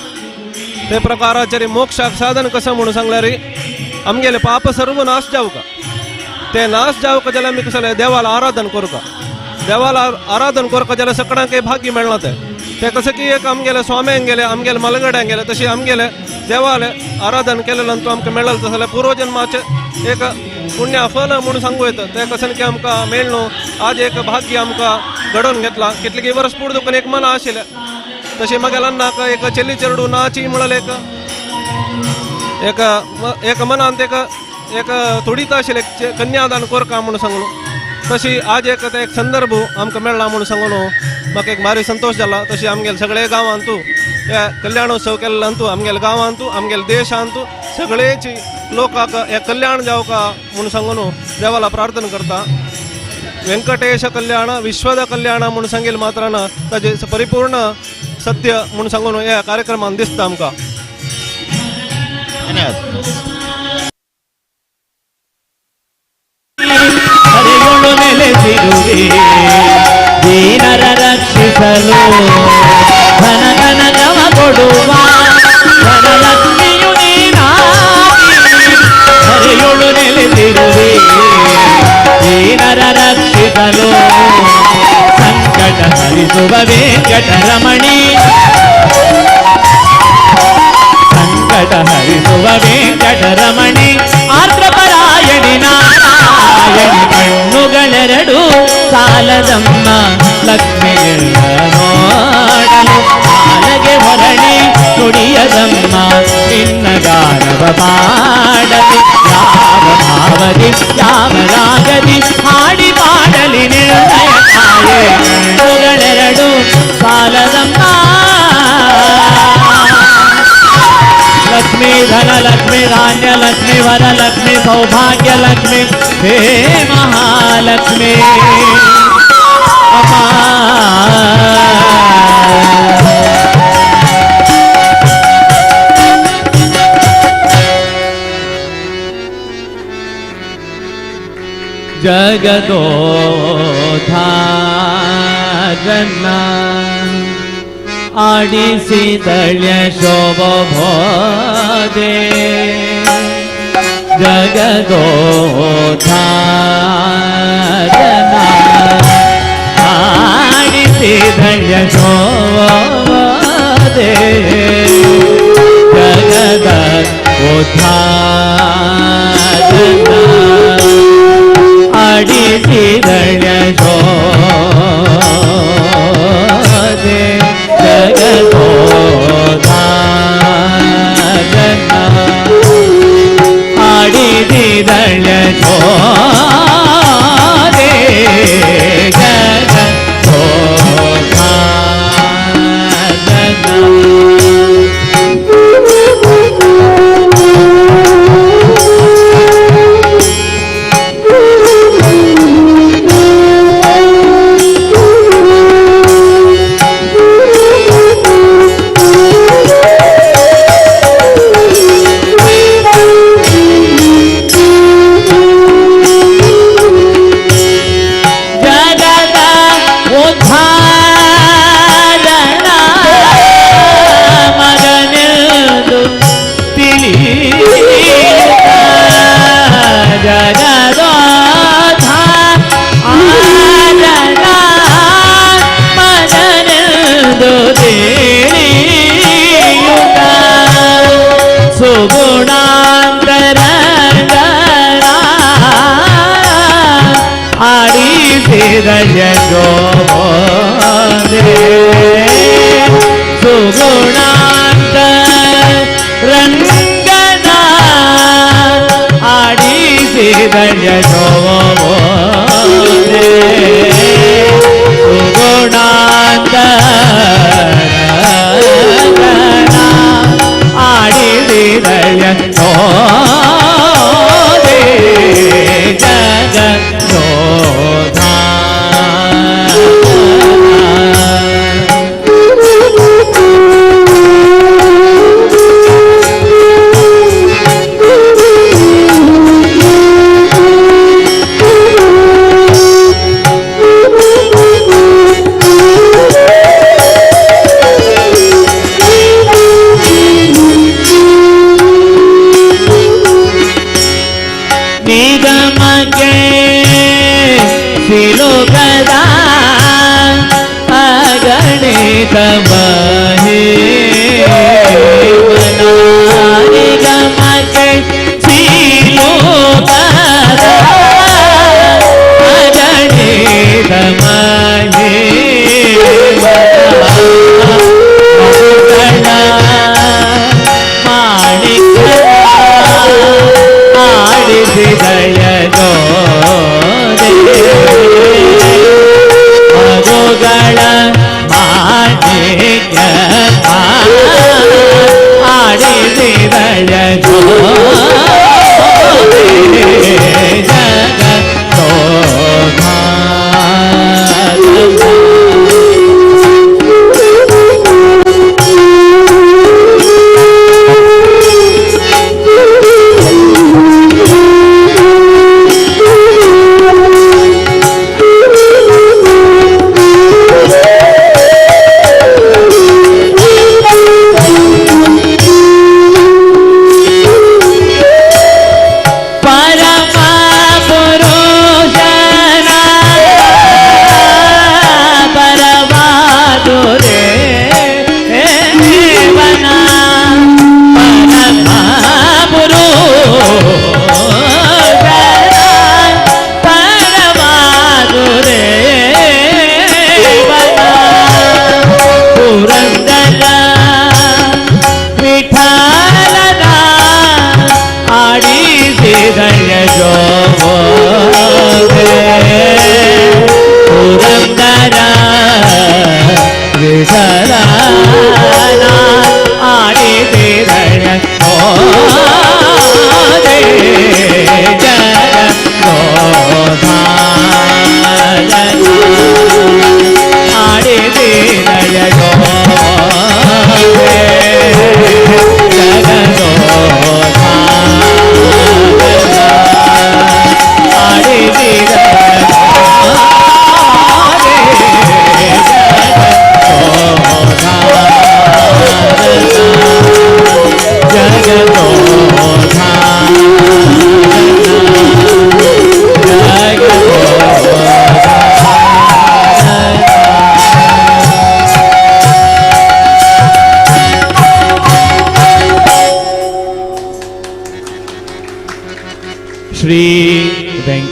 ते प्रकाराचेर मोक्षाक साधन कसं म्हणून सांगल्यार आमगेले पाप सर्व नाश जावका. ते नाश जावका जाल्यार आमी कसं देवाला आराधन कोरका. देवाला आराधन कोरका जाल्यार सगळ्यांक भाग्य मेळना. ते ते कसं की एक आमगेले स्वाम्यांक गेले आमगेले मलगड्यांक गेले तशी आमगेले देवाले आराधन केलेल्यान तो आमकां मेळ्ळें तसं जाल्यार पूर्वजन्माचें एक पुण्य फल म्हणून सांगू येता. ते कसं की आमकां मेळ्ळो आज एक भाग्य आमकां घडोवन घेतलां. कितले वर्स पूर्ण दुकान एक मना आशिल्लें तशें मागीर अन्नाक एक चेली चेडू नाची म्हळ्यार एक एक एक मनांत एक एक थोडीच आशिल्लें कन्यादान कोरका म्हणून सांगलो. तशी आज एक ते एक संदर्भ आमकां मेळ्ळा म्हणून सांगून म्हाका एक भारी संतोश जाला. तशी आमगेले सगळे गांवांतू ह्या कल्याणोत्सव केल्ल्यांतू आमगेले गांवांतू आमगेले देशांतू सगळेची लोकांक हे कल्याण जावका म्हणून सांगून देवाला प्रार्थना करता. व्यंकटेश कल्याण विश्वद कल्याण म्हणून सांगेल मात्रान ताजे परिपूर्ण सत्य म्हणून सांगून ह्या कार्यक्रमान दिसता आमकां. धन्यवाद. ಹರಿಗಳು ನೆಲೆಸಿರುವೆ ದೀನರ ರಕ್ಷಿಸಲು, ಧನ ಕನಕವ ಕೊಡುವ ಧನಲಕ್ಷ್ಮಿಯು ನೀನಾಗಿ. ಹರಿಯೊಳು ನೆಲೆಸಿರುವೆ ದೀನರ ರಕ್ಷಿಸಲು, ಸಂಕಟ ಹರಿಸುವ ವೆಂಕಟರಮಣಿ, ಸಂಕಟ ಹರಿಸುವ ವೆಂಕಟರಮಣಿ ಆರ್ದ್ರಪರಾಯಣಿ ನಾರಾಯಣಿ. ಕಣ್ಣುಗಳೆರಡು ಸಾಲದಮ್ಮ ಲಕ್ಷ್ಮಿ ನೋಡಲು, ನಾಲಗೆ ಹೊರಳಿ ನುಡಿಯದಮ್ಮ ನಿನ್ನ ಗಾನವ ಪಾಡಲು. ಯಾವ ಭಾವದಿ ಯಾವ ರಾಗದಿ ಹಾಡಿ ಪಾಡಲಿ ನಿರ್ಣಯ ತಾಯೇ, ಕಣ್ಣುಗಳೆರಡು ಸಾಲದಮ್ಮ. लक्ष्मी धन लक्ष्मी धान्य लक्ष्मी वर लक्ष्मी सौभाग्य लक्ष्मी हे महालक्ष्मी अम्मा. ಜಗದೋಧಾರನ ಆಡಿಸಿದಳ್ಯ ಶೋಭೋದೆ, ಜಗದೋಧಾರನ ಆಡಿಸಿದಳ್ಯ ಆಡಿಸಿದಳ್ಯ ಶೋದೆ ಜಗದ ಉದ್ಧಾರನ ಆಡಿಸಿದಳ್ಯ ಶೋದೆ ಜಗದೋದ್ಧಾರನ ಆಡಿಸಿದಳ್ಯ ಶೋದೆ ಜಗದೋದ್ಧಾರನ.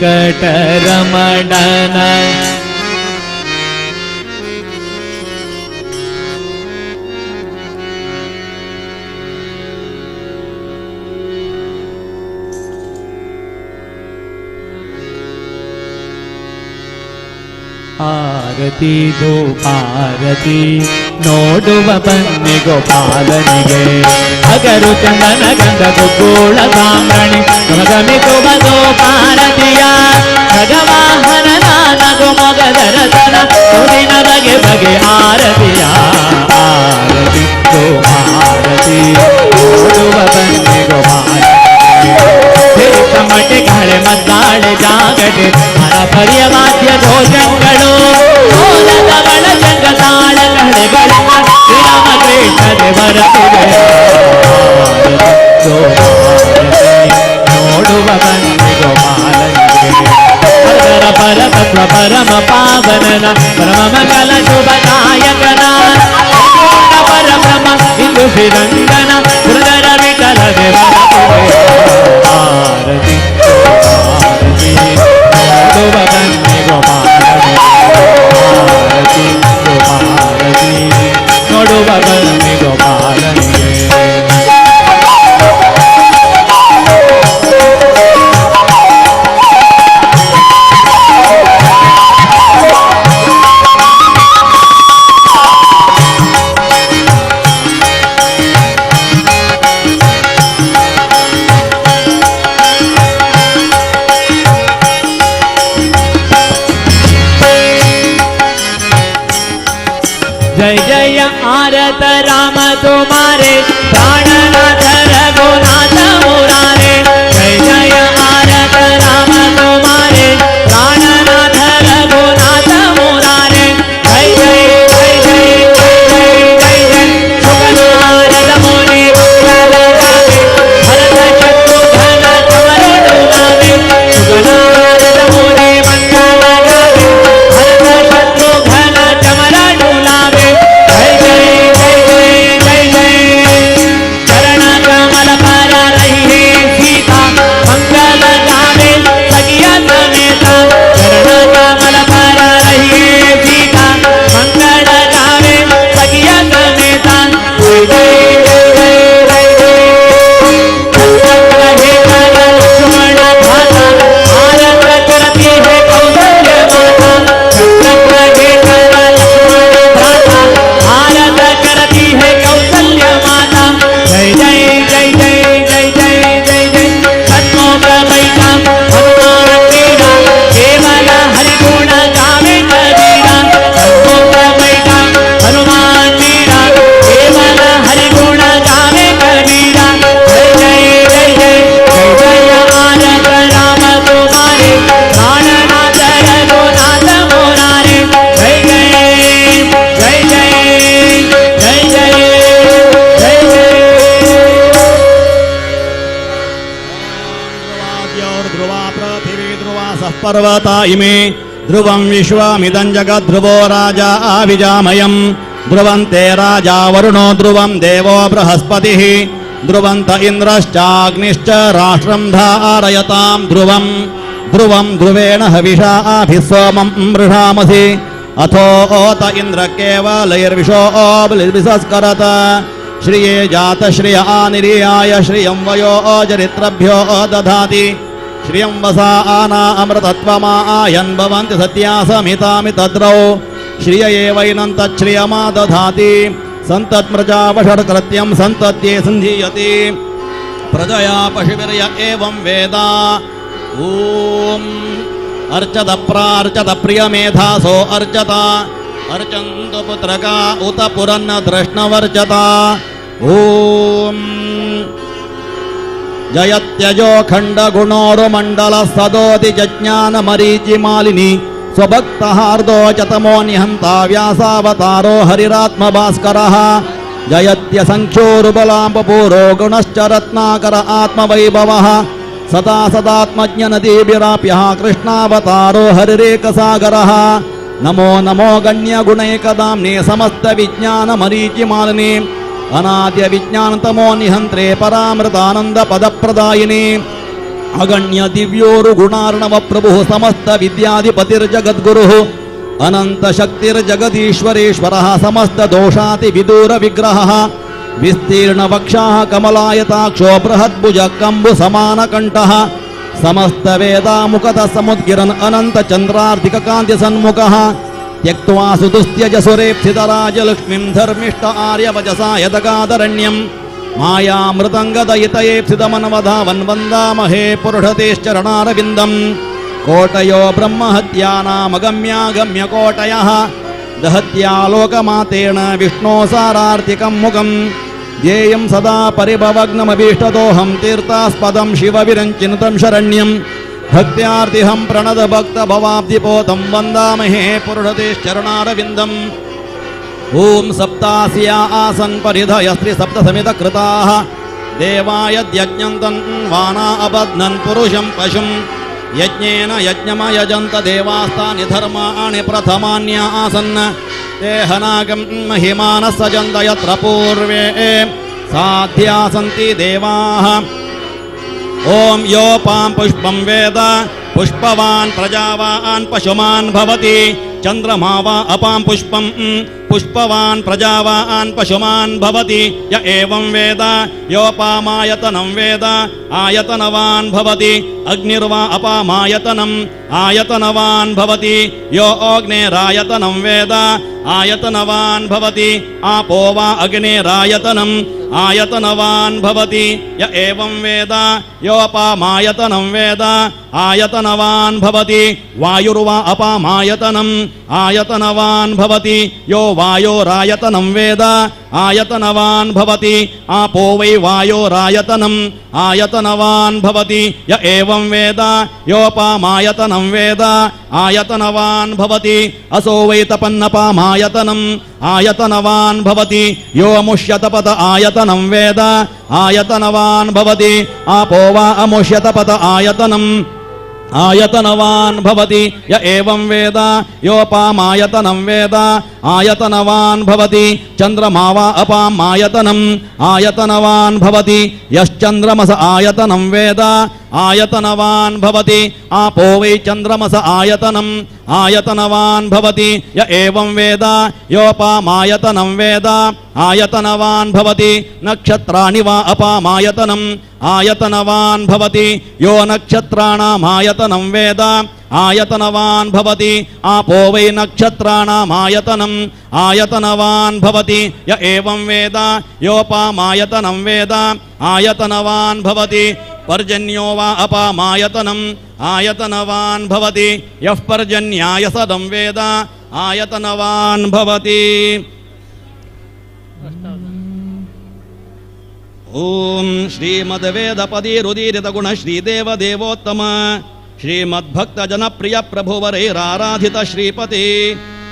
ವೆಂಕಟರಮಣನ. ಆರತಿ ಧೂಪಾರತಿ ನೋಡುವ ಬನ್ನಿ ಗೋಪಾಲನಿಗೆ. ಅಗರು ಚಂದನ ಗಂಧ ಗುಗ್ಗೂಳ ಸಾಂಬ್ರಾಣಿ ಗಮಗಮಿಸುವ ಗೋಪಾರತಿಯ. ಖಗವಾಹನ ನಗು ಮೊಗದರಸನ ಸುದಿನ ಬಗೆ ಬಗೆ ಆರತಿಯ. ಆರತಿ ಧೂಪಾರತಿ ನೋಡುವ ಬನ್ನಿ ಗೋಪಾಲನಿಗೆ. ಮಟೆ ಕಾಳೆ ಮದ್ದಾಳೆ ಜಾಗಟೆ ಪರಪರಿಯ ವಾದ್ಯ ಘೋಷಗಳು ಕೋಲದ ಬಳ ಚಂಗ ತಾಳ ಕಳೆಗಳ ಶ್ರೀರಾಮಕೃಷ್ಣ ದೇವರ ನೋಡುವ ಬನ್ನಿ ಗೋಪಾಲನಿಗೆ. ಪರ ಪರ ತತ್ವ ಪರಮ ಪಾವನನ ಪರಮ ಮಂಗಲ ಶುಭದಾಯಕನ ಪರಬ್ರಹ್ಮ ಇಂದು ಶ್ರೀರಂಗನ ಪುರದರ ವಿಠಲ ದೇವರ ಆರತಿ ಆರತಿ ನೋಡುವ ಬನ್ನಿ ಗೋಪಾಲನಿಗೆ. ಆರತಿ ಗೋಪಾರತಿ ನೋಡುವ ಬನ್ನಿ ಗೋಪಾಲನಿಗೆ. जय जय आरत राम तुम्हारे प्राणनाथ रघुनाथ मुरारे. जय जय आरत राम तुम्हारे प्राणनाथ रघुनाथ मुरारे. जय जय जय जय जय जय जय सुखनारद मुनि मंगल गावे. भरत शत्रुघ्न कमल डुलावे. सुखनारद मुनि मंगल गावे. भरत शत्रुघ्न कमल डुलावे. जय जय जय जय जय जय चरण कमल पर रही सीता मंगल गावे सखिया समेता. चरण कमल पर रही सीता मंगल गावे सखिया समेता. जय जय जय जय जय जय हे लक्ष्मण भाता आरत करती है कौशल्य माता. हे लक्ष्मण भ्राता आरत करती है कौशल्य माता. जय जय जय जय जय जय जय जय सन्मुख बैठा हनुमान क्रीडा केवल हरिगुण गावे कबीरा. सन्मुख बैठा हनुमान क्रीडा केवल हरिगुण गावे कबीरा. जय जय जय जय जय जय आरत राम तुम्हारे प्राणनाथ रघुनाथ मुरारे. जय जय जय जय जय जय जय जय. ध्रुवा पृथिवी ध्रुवा सः पर्वता इमे ध्रुवं विश्वमिदं जगद्ध्रुवो राजा आविजामयं. ध्रुवन्ते राजा वरुणो ध्रुवं देवो बृहस्पतिः. ध्रुवन्त इन्द्रश्चाग्निश्च राष्ट्रं धारयतां ध्रुवं. ध्रुवं ध्रुवेण हविषा आभिः सोमं मृषामसि. अथो ओत इन्द्र केवलैर्विशो बलिर्विसस्करत. श्रिये जात श्रिय आनिरीयाय श्रियं वयो चरित्रभ्यो दधाति. श्रियं वसा आना अमृतत्वमा आयन् भवन्ति सत्या समितामि तद्रौ. श्रिय एवैनं तच्छ्रियमा दधाति. सन्तत्मृजा वषट्कृत्यं सन्तत्ये सन्धीयते. प्रजया पशुभिर्य एवं वेद. ॐ अर्चत प्रार्चत प्रियमेधासो अर्चत. अर्चन्तु पुत्रका उत पुरन्न द्रष्णवर्चत. ॐ जयत्यजो खण्डगुणोरुमण्डल सदोति जज्ञानमरीचिमालिनी. स्वभक्तहार्दो चतमो निहन्ता व्यासावतारो हरिरात्मभास्करः. जयत्य सङ्ख्योरुबलाम्बपूरो गुणश्च रत्नाकर आत्मवैभवः. सदा सदात्मज्ञनदीभिराप्यः कृष्णावतारो हरिरेकसागरः. नमो नमो गण्यगुणैकदाम्ने समस्तविज्ञानमरीचिमालिने. अनाद्यविज्ञानतमो निहन्त्रे परामृतानन्दपदप्रदायिने. अगण्य दिव्योरुगुणार्णव प्रभुः समस्त विद्याधिपतिर्जगद्गुरुः अनंत शक्तिर्जगदीश्वरेश्वरः समस्त दोषाति विदूर विग्रहः विस्तीर्ण वक्षाः कमलायताक्षो बृहद्भुज कम्बु समानकण्ठः समस्त वेदामुखतः समुद्गिरन् अनंत चंद्रार्धिक कान्ति सन्मुखः त्यक्त्वा सुदुस्त्यज सुरेप्सितराजलक्ष्मीं धर्मिष्ठ आर्यवचसा यदगादरण्यम् मायामृतङ्गदयितयेप्सितमन्वधावन् वन्दामहे पुरुषतेश्चरणारविन्दम् कोटयो ब्रह्महत्यानामगम्यागम्य कोटयः दहत्यालोकमातेन विष्णो सारार्तिकं मुखम् ध्येयं सदा परिभवग्नमभीष्टदोहं तीर्थास्पदं शिवविरञ्चिनुतं शरण्यं भक्त्यार्तिहं प्रणतभक्तभवाब्धिपोतं वन्दामहे पुरुषतेश्चरणारविन्दम्। ॐ सप्तास्या आसन् परिधयस्त्रिसप्तसमितकृताः देवायद्यज्ञं तन्वाना अबध्नन् पुरुषं पशुं यज्ञेन यज्ञमयजन्त देवास्तानि धर्माणि प्रथमान्या आसन् ते हनागं महिमानः सजन्त यत्र पूर्वे साध्या सन्ति देवाः। ॐ योपां पुष्पं वेद पुष्पवान् प्रजावान् पशुमान् भवति चंद्रमा वा अपां पुष्पं पुष्पवान् प्रजावान् पशुमान् भवति य एवं वेद योपामायतनं वेद आयतनवान् भवति अग्निर्वा अपामायतनम् आयतनवान् भवति यो अग्नेरायतनं वेद आयतनवान् भवति आपो वा अग्नेरायतनम् आयतनवान् भवति य एवं वेद योपामायतनं वेद आयतनवान् भवति वायुर्वा अपामायतनम् आयतनवान् भवति यो वायोरायतनं वेद आयतनवान् भवति आपो वै वायोरायतनम् आयतनवान् भवति य एवं वेद योपामायतनं वेद आयतनवान् भवति असो वै तपन्नपामायतनम् आयतनवान् भवति यो अमुष्यतपत आयतनं वेद आयतनवान् भवति आपो वा अमुष्यतपत आयतनम् आयतनवान् भवति य एवं वेद योपामायतनं वेद आयतनवान् भवति चंद्रमा वा अपामायतनम् आयतनवान् भवति यश्चंद्रमस आयतनं वेद आयतनवान् भवति आपो वै चंद्रमस आयतनम् आयतनवान् भवति य एवं वेद योपामायतनं वेद आयतनवान् भवति नक्षत्राणि वा अपामायतनम् आयतनवान् भवति यो नक्षत्राणामायतनं वेद आयतनवान् भवति आपो वै नक्षत्राणामायतनम् आयतनवान् भवति य एवं वेद योपामायतनं वेद आयतनवान् भवति पर्जन्यो वा अपामायतनम् आयतनवान् भवति यः पर्जन्याय सदं वेद आयतनवान् भवति। ॐ श्रीमद्वेदपदिरुदीरितगुण श्रीदेव देवोत्तम श्रीमद्भक्तजनप्रिय प्रभुवरैराराधित श्रीपति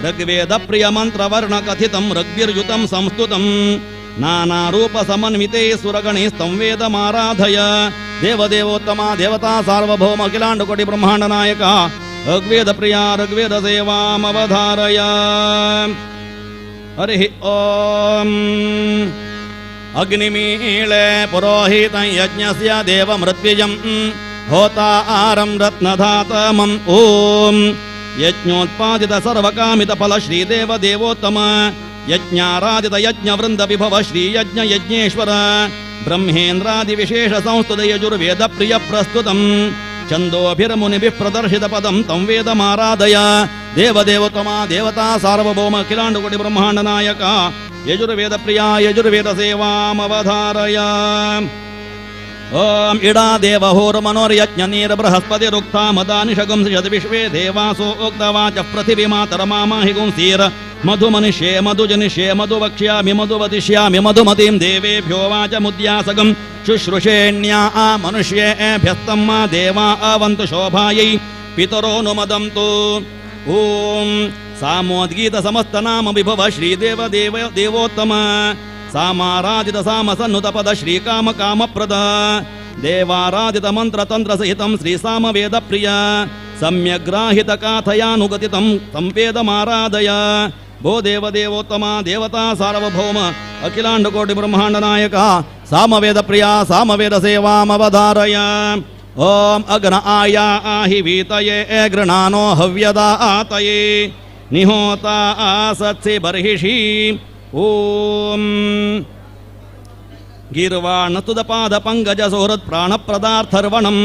ऋग्वेदप्रियमन्त्रवर्णकथितं ऋग्विर्युतं संस्तुतं नानारूपसमन्विते सुरगणैस्तं वेदमाराधय देवदेवोत्तमा देवता सार्वभौम अखिलाण्डकोटि ब्रह्माण्डनायक ऋग्वेदप्रिया ऋग्वेदसेवामवधारय। हरिः ॐ। अग्निमीळे पुरोहितं यज्ञस्य देवमृत्विजं होतारं रत्नधातमम्। ॐ यज्ञोत्पादित सर्वकामितफल श्रीदेव देवोत्तम यज्ञाराधित यज्ञवृंद विभव श्रीयज्ञ यज्ञेश्वर ब्रह्मेन्द्रादिविशेष संस्तुत यजुर्वेद प्रिय प्रस्तुतं छन्दोभिर्मुनिभिः प्रदर्शित पदं तं वेदमाराधय देवदेवोत्तमा देवता सार्वभौम अखिलाण्डकोटि ब्रह्माण्ड नायक यजुर्वेद प्रिया यजुर्वेद सेवामवधारय। ॐ इडा देवहोर्मनोर्यज्ञ नीर बृहस्पतिरुक्ता मदानिषगुंसि यद्विश्वे देवासो उक्तवाचः पृथिवीमातरमामाहि गुंसीर मधुमनिष्ये मधुजनिष्ये मधुवक्ष्यामि मधुवदिष्यामि मधुमतीं देवेभ्यो वाचमुद्यासगं शुश्रूषेण्या मनुष्येभ्यस्तं मा देवा अवन्तु शोभायै पितरो नुमदन्तु। ॐ सामोद्गीत समस्तनाम विभव श्रीदेव देव देवोत्तम सामाराधित सामसन्नुतपद श्रीकाम कामप्रद देवाराधित मंत्रतंत्र सहितं श्रीसामवेद प्रिय सम्यग्राहित काथयानुगतितं संवेदमाराधय। भो देव देवोत्तमा देवता सार्वभौम अखिलांडकोटि ब्रह्मांड नायक सामवेद प्रिया सामवेद सेवामवधारय। ॐ अग्न आया आहि वीतये गृणानो हव्यदा आतये निहोता आसत्सि बर्हिषि। ॐ गीर्वाणस्तुतपादपङ्कजसुहृत् प्राणप्रदार्थर्वणं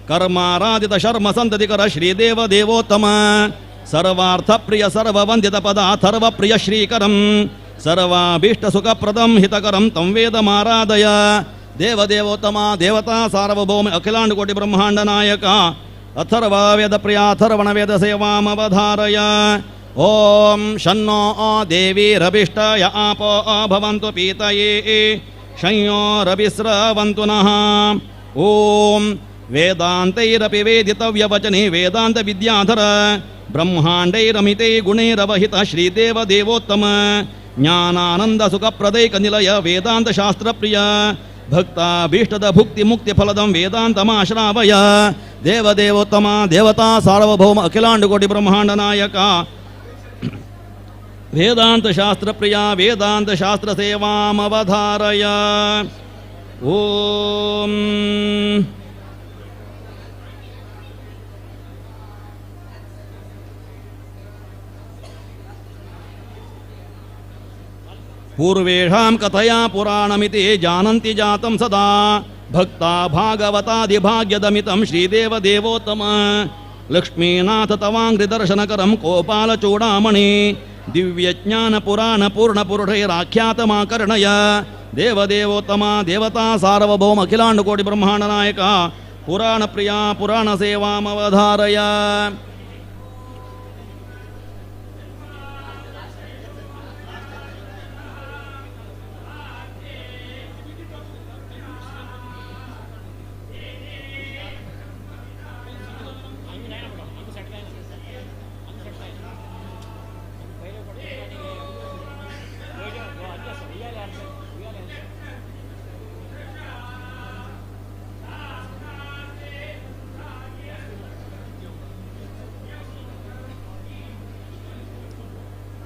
कर्माराधित शर्म सन्ततिकर श्रीदेव देवोत्तम सर्वार्थप्रिय सर्ववन्दितपदाथर्वप्रिय श्रीकरं सर्वाभीष्टसुखप्रदं हितकरं तं वेदमाराधय। देवदेवोत्तम देवता सार्वभौम अखिलांडकोटि ब्रह्मांड नायक अथर्व वेदप्रिया अथर्वण वेद सेवामवधारय। ॐ शन्नो देवीरभिष्टय आपो भवन्तु पीतये शंयोरभिस्रवन्तु नः। ॐ वेदान्तैरपि वेदितव्यवचने वेदान्त विद्याधर ब्रह्माण्डैरमिते गुणैरवहित श्रीदेव देवोत्तम ज्ञानानन्दसुखप्रदैकनिलय वेदान्तशास्त्रप्रिय भक्ताभीष्टद भुक्तिमुक्तिफलदं वेदान्तमाश्रावय। देवदेवोत्तम देवता सार्वभौम अखिलांडकोटि ब्रह्मांड नायक वेदान्तशास्त्रप्रिया वेदान्तशास्त्रसेवामवधारय। ॐ पूर्वेषां कथया पुराणमिति जानन्ति जातं सदा भक्ता भागवतादिभाग्यदमितं श्रीदेव देवोत्तम लक्ष्मीनाथ तवाङ्घ्रिदर्शनकरं गोपालचूडामणि दिव्यज्ञानपुराणपूर्णपुरुषैराख्यातमाकर्णय। देवदेवोत्तम देवता सार्वभौम अखिलांडकोटि ब्रह्मांड नायक पुराणप्रिया पुराणसेवामवधारय।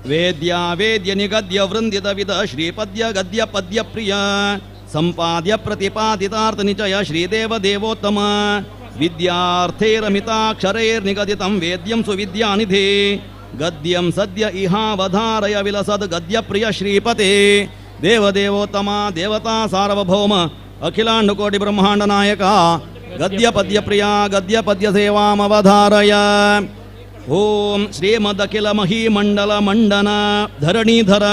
वेद्या वेद्य निगद्य वृंदित विद श्रीपद्य गद्य पद्य प्रिय संपाद्य प्रतिपादितार्थ निचय श्रीदेव देवोत्तम विद्यार्थैरमिताक्षरैर्निगदितं वेद्यं सुविद्यानिधे गद्यं सद्य इहावधारय विलसद् गद्यप्रिय श्रीपते। देवदेवोत्तम देवता सार्वभौम अखिलांडकोटि ब्रह्मांड नायक गद्य पद्य प्रिया गद्य पद्य सेवामवधारय। ॐ श्रीमदखिल महीमंडल मंडन धरणीधर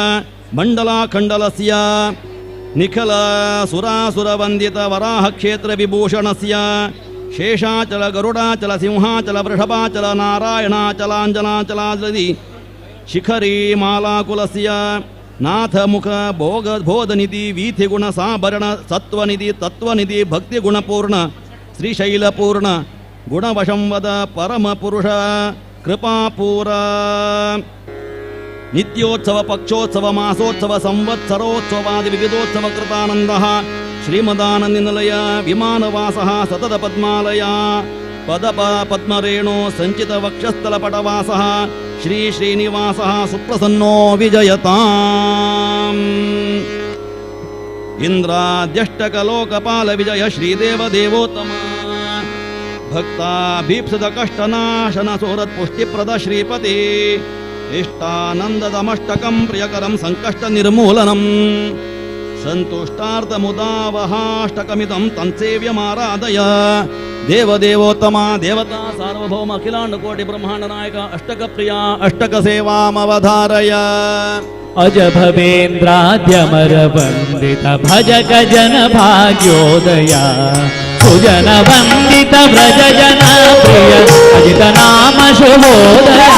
मंडलाखंडलस्य निखिल सुरासुरवंदित वराह क्षेत्र विभूषणस्य शेषाचल गरुडाचल सिंहाचल वृषभाचल नारायणाचलांजनाचलादि शिखरी मालाकुलस्य नाथमुख भोग बोधनिधि वीथिगुण साभरण सत्वनिधि तत्वनिधि भक्तिगुणपूर्ण श्रीशैलपूर्ण गुणवशं वद परमपुरुष कृपापूर नित्योत्सव पक्षोत्सव मासोत्सव संवत्सरोत्सवादि विविधोत्सव कृतानन्दः श्रीमदानन्दिनिलय विमानवासः सतत पद्मालय पदप पद्मरेणो संचित वक्षस्थलपटवासः श्री श्रीनिवासः सुप्रसन्नो विजयताम्। इन्द्राद्यष्टकलोकपाल विजय श्रीदेव देवोत्तम भक्ताभीप्सित कष्टनाशन सुहृत् पुष्टिप्रद श्रीपति इष्टानन्ददमष्टकं प्रियकरं संकष्टनिर्मूलनं सन्तुष्टार्थमुदावहाष्टकमिदं तन्सेव्यमाराधय। देवदेवोत्तम देवता सार्वभौम अखिलांडकोटि ब्रह्मांड नायक अष्टकप्रिया अष्टकसेवामवधारय। अज भवेन्द्राद्यमर वंदित भजक जन भाग्योदया सुजन वंदित व्रज जन प्रिय अजित नाम शुभोदया।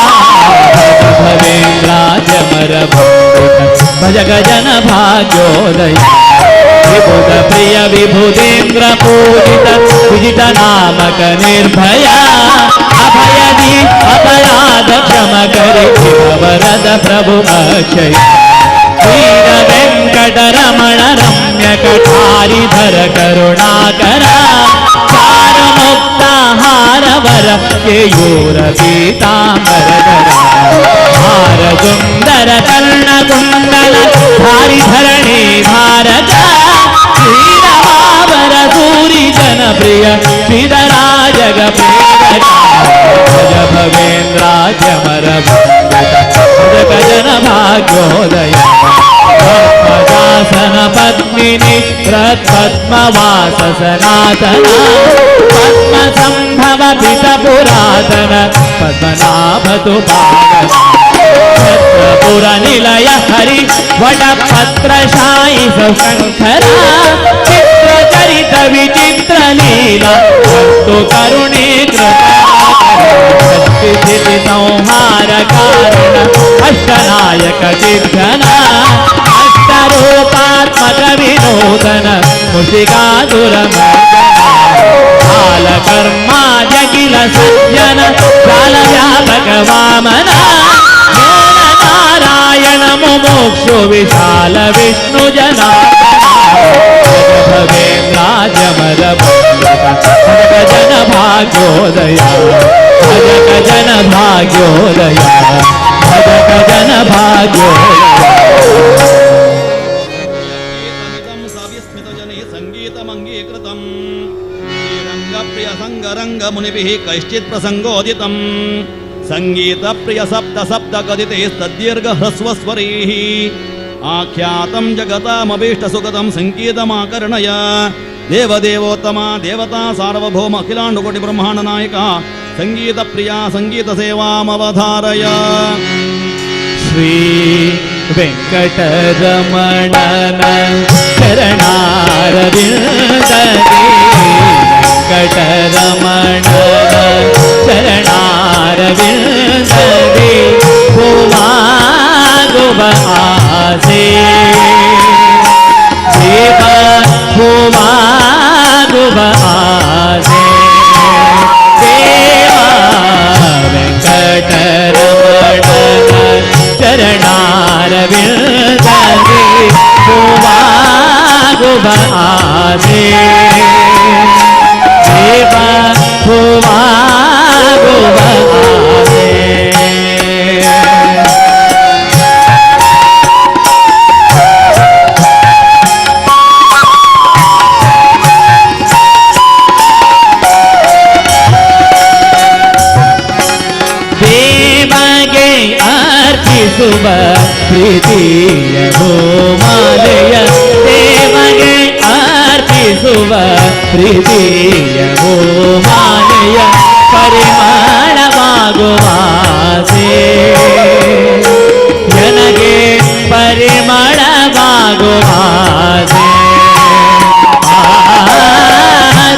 भवेन्द्राद्यमर वंदित भजक जन भाग्योदया विभुत प्रिय विभुतेन्द्र पूजित विजित नामक निर्भया अभयदि अपराध क्षम करि वरद प्रभु अक्षय। वीर वेंकट रमण रम्य कठारी धर करुणाकरा चार मुक्ता हार वर केयूर पीतांबर धरा हार सुंदर कर्ण कुंडल धारी धरणी भारत श्रीरमावर सूरी जन ಪ್ರಿಯ ಶ್ರೀಧರಾಜಗ ಪ್ರೇರಕ ಭಜ ಭವೇಂದ್ರಾಜಮರ ಜನ ಭಾಗ್ಯೋದಯ ಪದ್ಮಜಾಸನ ಪದ್ಮಿನಿ ಪದ್ಮವಾಸ ಸನಾತನ ಪದ್ಮ ಸಂಭವ ಪಿತ ಪುರಾತನ ಪದ್ಮನಾಭತು ಪಾವನ ಛತ್ರಪುರ ನಿಲಯ ಹರಿ ವಟಪತ್ರಶಾಯಿ ಸಶಂಕರ ಚಿತ್ರ ಚರಿತ ವಿಚಿತ್ರ ಲೀಲಾ ಭಕ್ತು ಕರುಣೆ ಕೃಪಾ ಸಂಹಾರ ಕಾರಣ ಅಷ್ಟನಾಯಕ ಸಿದ್ಧನ ಅಷ್ಟರೂಪಾತ್ಮಕ ವಿನೋದನ ಮುಷಿಕಾಸುರ ಕಾಲಕರ್ಮ ಜಗಿಲ ಸಜ್ಜನ ಕಾಲ ವ್ಯಾಪಕ ವಾಮನ ನಾರಾಯಣ ಮುಮೋಕ್ಷು ವಿಶಾಲ ವಿಷ್ಣು ಜನ ಭವೇಂದ್ರಾಜಮರ ಜನ ಭಾಗ್ಯೋದಯ ಭಜಕ ಜನ ಭಾಗ್ಯೋದಯ ಭಜಕ ಜನ ಭಾಗ್ಯೋದಯ. ಸಂಗೀತಮಂಗೀಕೃತಂ ಶ್ರೀರಂಗಪ್ರಿಯ ಸಂಗರಂಗ ಮುನಿಭಿಃ ಕೈಶ್ಚಿತ್ ಪ್ರಸಂಗೋದಿತಂ ಸಂಗೀತಪ್ರಿಯ ಸಪ್ತ ಸಪ್ತ ಕದಿತೈಸ್ತದ್ದೀರ್ಘ ಹ್ರಸ್ವಸ್ವರೈಃ ಆಖ್ಯಾತಂ ಜಗತಾಮಭೀಷ್ಟ ಸುಗತಂ ಸಂಗೀತಮಾಕರ್ಣಯ ದೇವದೇವೋತ್ತಮ ದೇವತಾ ಸಾರ್ವಭೌಮ ಅಖಿಲಾಂಡಕೋಟಿ ಬ್ರಹ್ಮಾಂಡ ನಾಯಕ ಸಂಗೀತ ಪ್ರಿಯ ಸಂಗೀತ ಸೇವಾಮವಧಾರಯ. ಶ್ರೀ ವೆಂಕಟರಮಣನ ಚರಣಾರವಿಂದದಿ ವೆಂಕಟರಮಣನ ಚರಣಾರವಿಂದದಿ ಭುವಾಗುವ ಆಸೆ ದೇವ ಭುವಾಗುವ ಆಸೆ ದೇವ ವೆಂಕಟರಮಣನ ಚರಣಾರವಿಂದದಿ ಭುವಾಗುವ ಆಸೆ ದೇವ ಭುವಾಗುವ ಆಸೆ. ದೇವಗೆ ಅರ್ಪಿಸುವ ಪ್ರೀತಿಯ ಗೋಮಾಲೆಯ ದೇವಗೆ ಅರ್ಪಿಸುವ ಪ್ರೀತಿಯ ಗೋಮಾಲೆಯ ಪರಿಮಳವಾಗುವಾಸೆ ನನಗೆ ಪರಿಮಳವಾಗುವಾಸೆ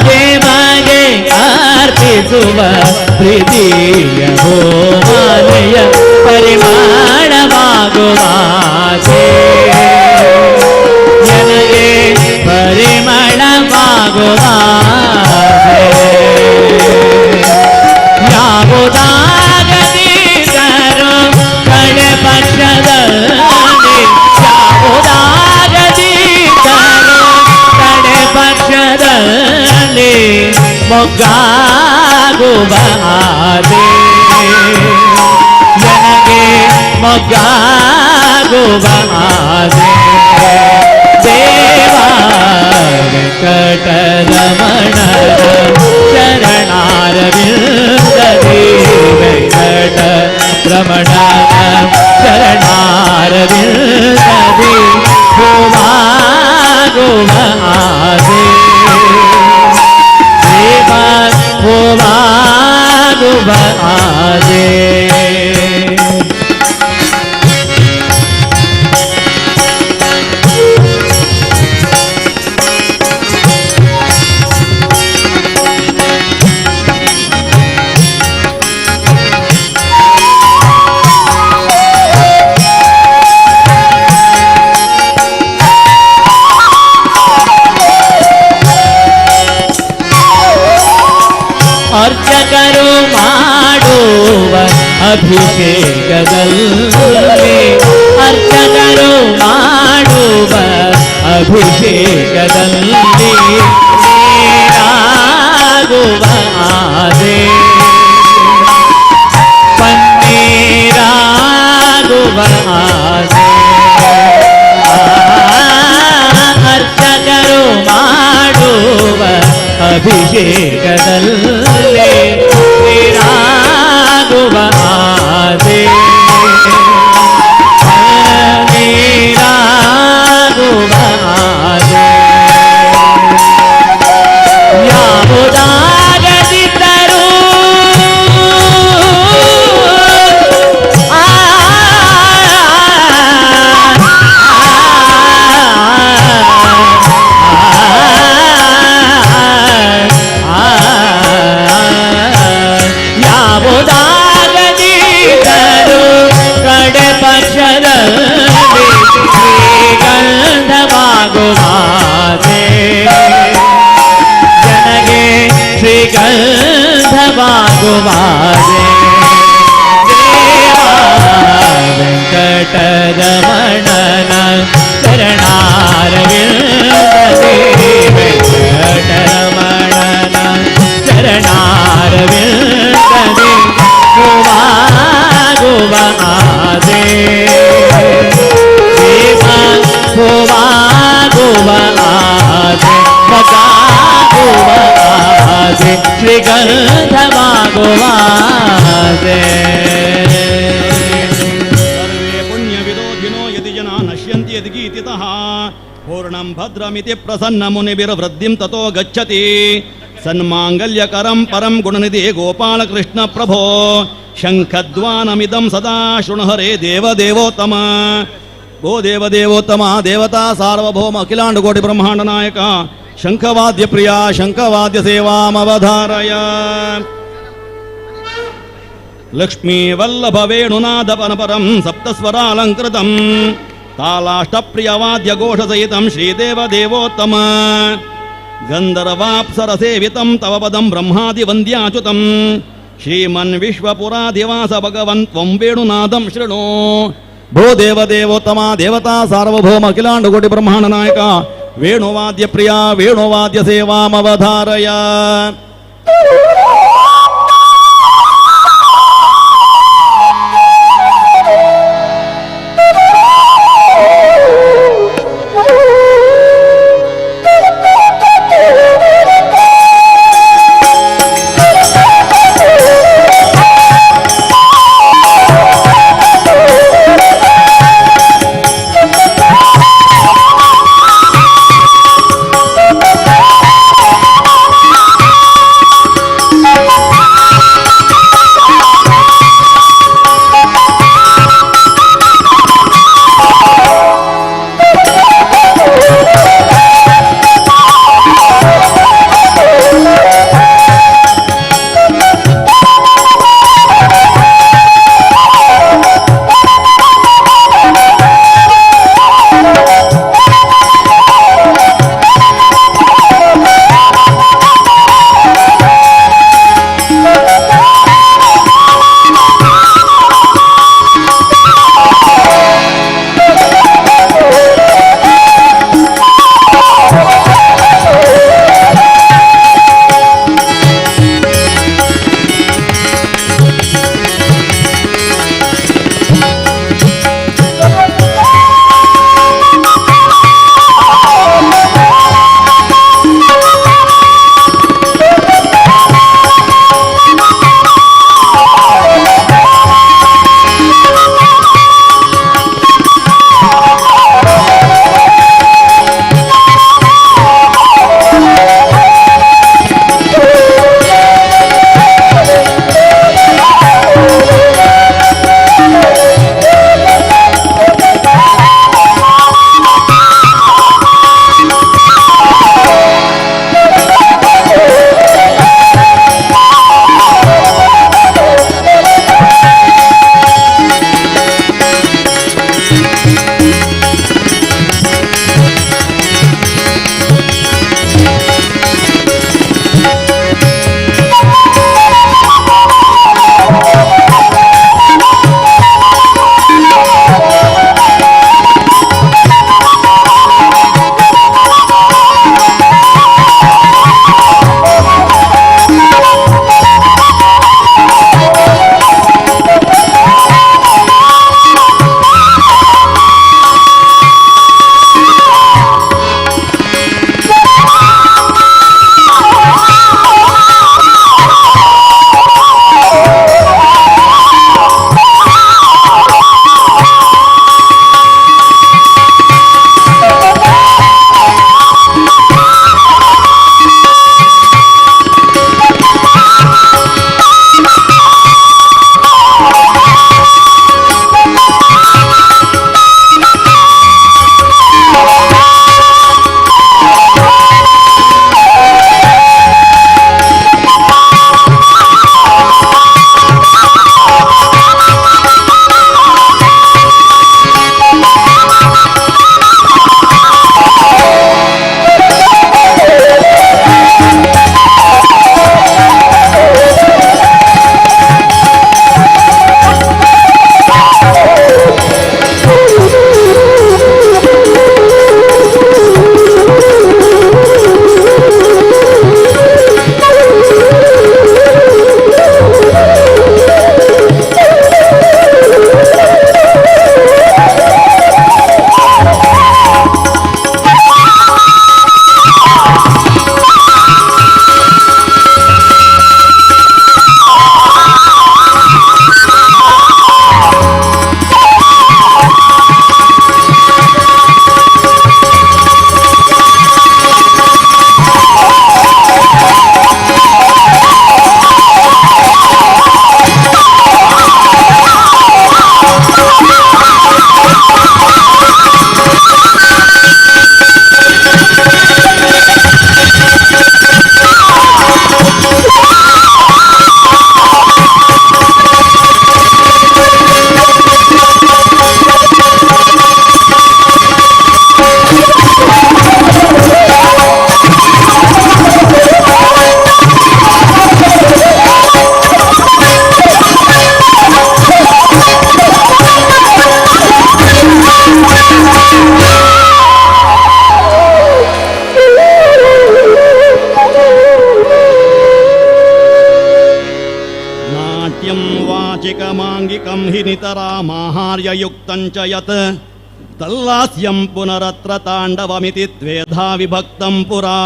ದೇವಗೆ ಅರ್ಪಿಸುವ ಪ್ರೀತಿಯ ಗೋಮಾಲೆಯ ಪರಿಮಳವಾಗುವಾಸೆ ನನಗೆ ಪರಿಮಳವಾಗುವಾಸೆ. ಯಾವುದಾಗದಿದ್ದರೂ ಕಡೆ ಪಕ್ಷದಲ್ಲಿ ಯಾವುದಾಗದಿದ್ದರೂ ಕಡೆ ಪಕ್ಷದಲ್ಲಿ ಮೊಗ್ಗಾಗುವ ಆಸೆ ನನಗೆ ಮೊಗ್ಗಾಗುವ ಆಸೆ ದೇವ ವೆಂಕಟರಮಣ ಚರಣಾರವಿಂದದಿ ವೆಂಕಟರಮಣ ಚರಣಾರವಿಂದದಿ ಭುವಾಗುವ ಆಸೆ ದೇವ ಭುವಾಗುವ ಆಸೆ. ಅರ್ಚಕರು ಮಾಡುವ ಅಭಿಷೇಕದಲ್ಲಿ ಅರ್ಚಕರು ಮಾಡುವ ಅಭಿಷೇಕದಲ್ಲಿ ನೀರಾಗುವ ಆಸೆ ಪನ್ನೀರಾಗುವ ಆಸೆ ಅರ್ಚಕರು ಮಾಡುವ ಅಭಿಷೇಕದಲ್ಲಿ ನೀರಾಗುವ ಆಸೆ, ನೀರಾಗುವ ಆಸೆ. ಯಾವುದಾಗದಿದ್ದರೂ ಯಾವುದಾಗದಿದ್ದರೂ ಕಡೆ ಪಕ್ಷದಲ್ಲಿ ಶ್ರೀಗಂಧವಾಗುವಾಸೆ, ಜನಗೆ ಶ್ರೀಗಂಧವಾಗುವಾಸೆ. ದೇವ ವೆಂಕಟರಮಣನ ಚರಣಾರವಿಂದದೆ, ವೆಂಕಟರಮಣನ ಚರಣಾರವಿಂದದೆ ಗುವಾಗುವ ಆಸೆ, ದೇವ ಗುವಾಗುವ ಆಸೆ, ಮಗಾಗುವ ಆಸೆ, ಶ್ರೀಗಂಧವಾಗುವ ಆಸೆ. ಸರ್ವೇ ಪುಣ್ಯವಿರೋಧಿನೋ ಯದಿ ಜನಾ ನಶ್ಯಂತಿ ಯದಿ ಗೀತಿತಃ ಪೂರ್ಣಂ ಭದ್ರಮಿತಿ ಪ್ರಸನ್ನ ಮುನಿಭಿರ್ವೃದ್ಧಿಂ ತತೋ ಗಚ್ಚತಿ. ಸನ್ಮಾಂಗಲ್ಯಕರಂ ಪರಂ ಗುಣನಿಧಿ ಗೋಪಾಲಕೃಷ್ಣ ಪ್ರಭೋ ಶಂಖದ್ವಾನಮಿದಂ ಸದಾ ಶೃಣು ಹರೇ ದೇವದೇವೋತ್ತಮ. ಗೋ ದೇವದೇವೋತ್ತಮ ದೇವತಾ ಸಾರ್ವಭೌಮ ಅಖಿಲಾಂಡಕೋಟಿ ಬ್ರಹ್ಮಾಂಡ ನಾಯಕ ಶಂಖವಾದ್ಯ ಪ್ರಿಯ ಶಂಖವಾದ್ಯ ಸೇವಾಮವಧಾರಯ. ಲಕ್ಷ್ಮೀ ವಲ್ಲಭ ವೇಣುನಾದ ಪರಂ ಸಪ್ತಸ್ವರಾಲಂಕೃತಂ ತಾಲಾಷ್ಟಪ್ರಿಯವಾದ್ಯ ಘೋಷಸಹಿತಂ ಶ್ರೀದೇವ ದೇವೋತ್ತಮ. ಗಂಧರ್ವಾಪ್ಸರಸೇವಿತಂ ತವ ಪದಂ ಬ್ರಹ್ಮಾದಿವಂದ್ಯಾಚ್ಯುತಂ ಶ್ರೀಮನ್ ವಿಶ್ವಪುರಾಧಿವಾಸ ಭಗವನ್ ತ್ವಂ ವೇಣುನಾದಂ ಶೃಣು. ಭೋ ದೇವ ದೇವೋತ್ತಮ ದೇವತಾ ಸಾರ್ವಭೌಮ ಅಖಿಲಾಂಡಕೋಟಿ ಬ್ರಹ್ಮಾಂಡ ನಾಯಕ ವೇಣುವಾದ್ಯ ಪ್ರಿಯ ವೇಣುವಾದ್ಯ ಸೇವಾಮವಧಾರಯ. हि नितरामाहार्ययुक्तं च यत् तल्लास्यं पुनरत्र ताण्डवमिति द्वेधा विभक्तं पुरा।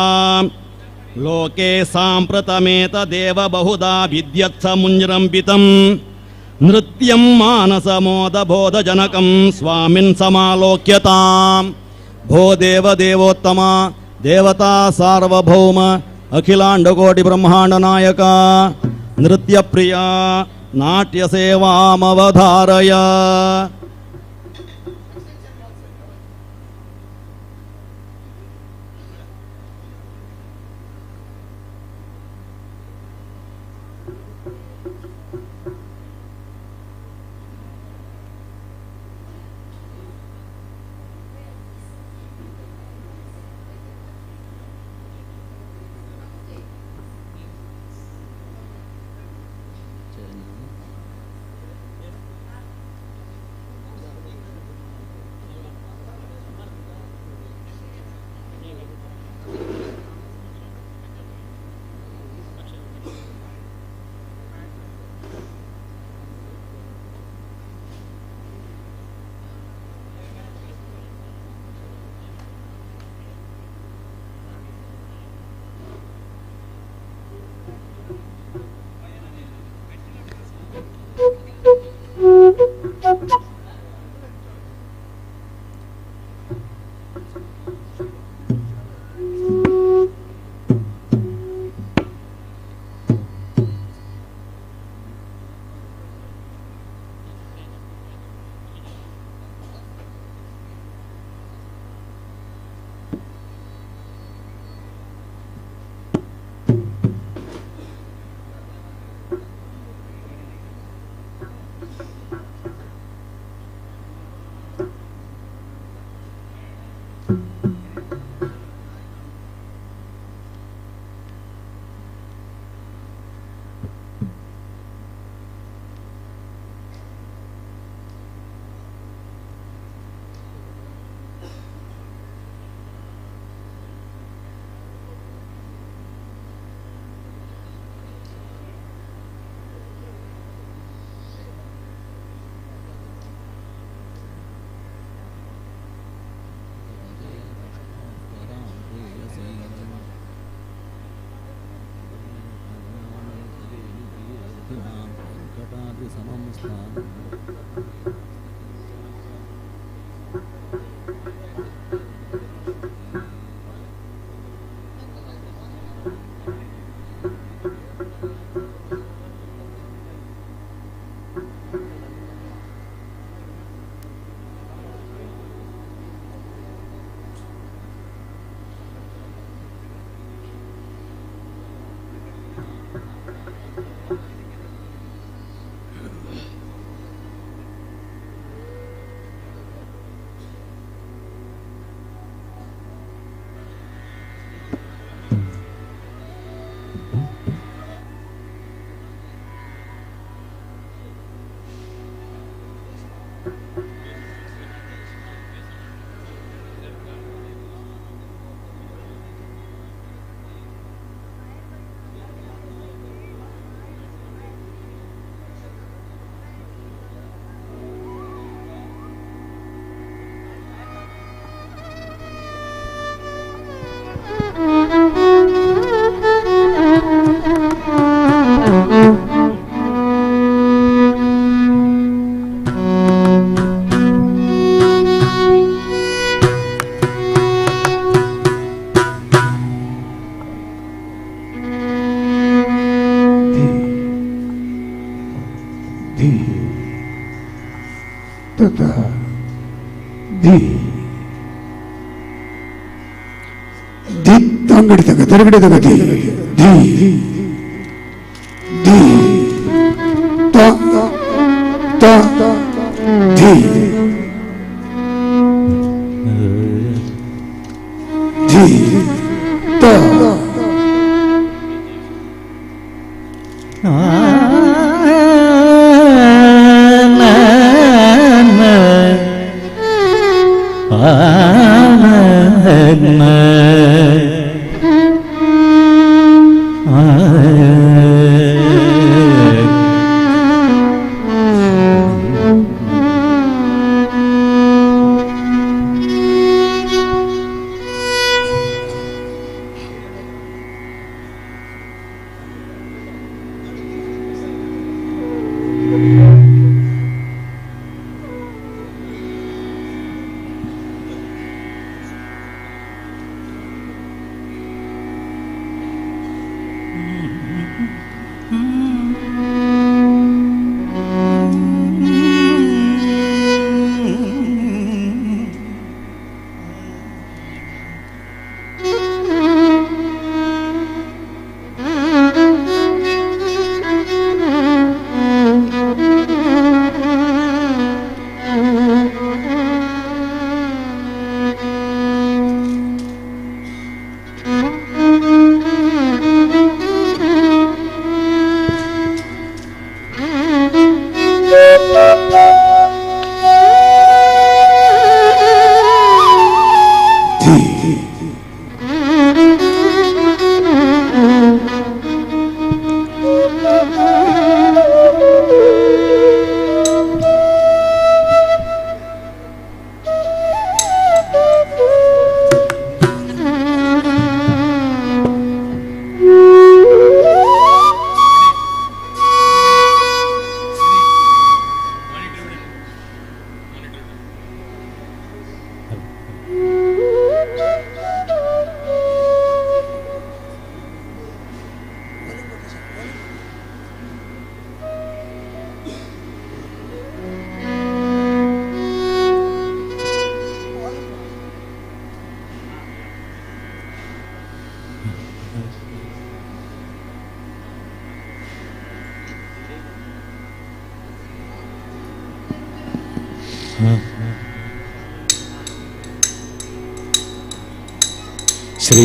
लोके साम्प्रतमेतदेव बहुधा विद्यत्समुञ्जृम्भितं नृत्यं मानसमोदबोधजनकं स्वामिन् समालोक्यताम्। भो देव देवोत्तम देवता सार्वभौम अखिलांडकोटि ब्रह्मांड Naik नृत्यप्रिया नाट्यसेवामवधारय।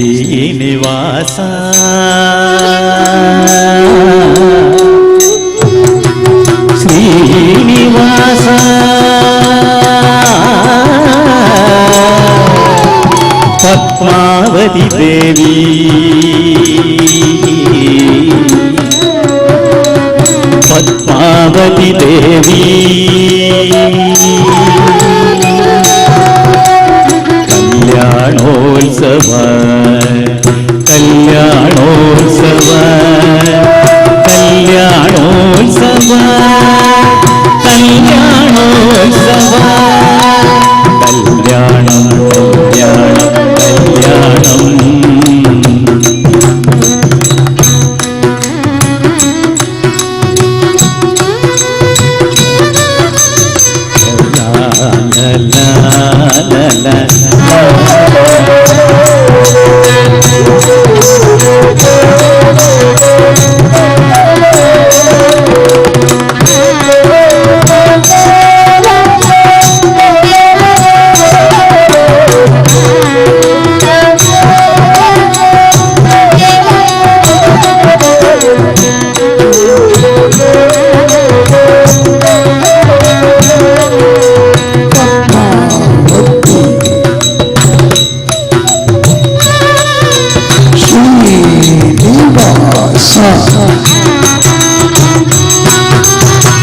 Srinivasa Srinivasa Padmavati Devi Padmavati Devi Kalyanotsav Kalyanotsav Kalyanotsav Kalyanotsav कल्याणम कल्याणम कल्याणम। ला ला ला ला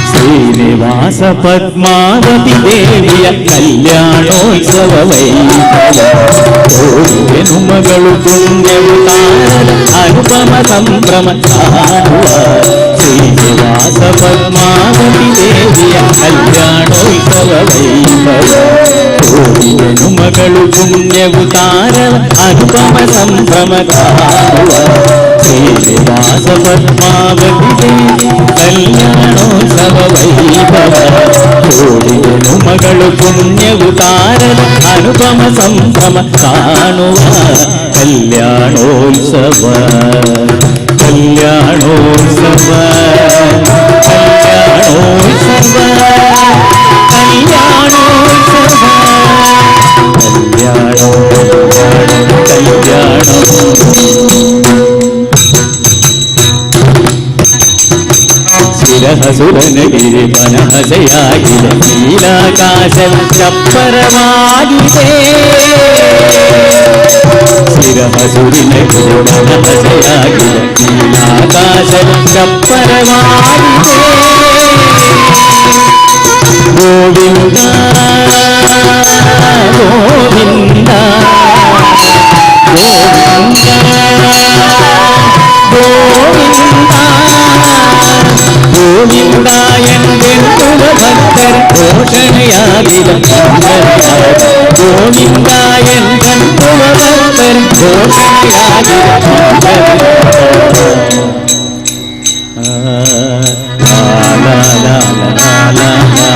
ಶ್ರೀನಿವಾಸ ಪದ್ಮಾವತಿ ದೇವಿಯ ಕಲ್ಯಾಣೋತ್ಸವ ವೈಭವ ತೋರುವೆನು ಮಗಳು ಪುಣ್ಯವು ತಾರದ ಅನುಪಮ ಸಂಭ್ರಮ ಕಾಣುವ. ಶ್ರೀನಿವಾಸ ಪದ್ಮಾವತಿ ದೇವಿಯ ಕಲ್ಯಾಣೋತ್ಸವ ವೈಭವ ತೋರುವೆನು ಮಗಳು ಪುಣ್ಯವು ತಾರದ ಅನುಪಮ ಸಂಭ್ರಮ ಕಾಣುವ. ಶ್ರೀನಿವಾಸ ಪದ್ಮಾವತಿ ದೇವಿ ಕಲ್ಯಾಣೋತ್ಸವ ವೈಭವ ತೋರಿದೆನು ಮಗಳು ಪುಣ್ಯವು ತಾರದ ಅನುಪಮ ಸಂಭ್ರಮ ಕಾಣುವ. ಕಲ್ಯಾಣೋತ್ಸವ ಕಲ್ಯಾಣೋತ್ಸವ ಕಲ್ಯಾಣೋತ್ಸವ ಕಲ್ಯಾಣೋತ್ಸವ ಕಲ್ಯಾಣ ಕಲ್ಯಾಣ ಶಿರಹಸುರನಗಿರಿ ಬನಹಸೆಯಾಗಿದೆ ನೀಲಾಕಾಶ ಚಪ್ಪರವಾಗಿದೆ. ಶಿರಹಸುರಿನಗಿರಿ ಬನಹಸೆಯಾಗಿದೆ ನೀಲಾಕಾಶ ಚಪ್ಪರವಾಗಿದೆ. ಗೋವಿಂದ ಗೋವಿಂದ ಗೋವಿಂದ ಗೋವಿಂದ ಗೋವಿಂದ ಎಂದೆನ್ನುವ ಭಕ್ತರ ಘೋಷಣೆಯಾಗಿದ ಗೋವಿಂದ ಎಂದೆನ್ನುವ ಭಕ್ತರ ಘೋಷಣೆಯಾಗಿದ ಲಾ ಲಾ ಲಾ ಲಾ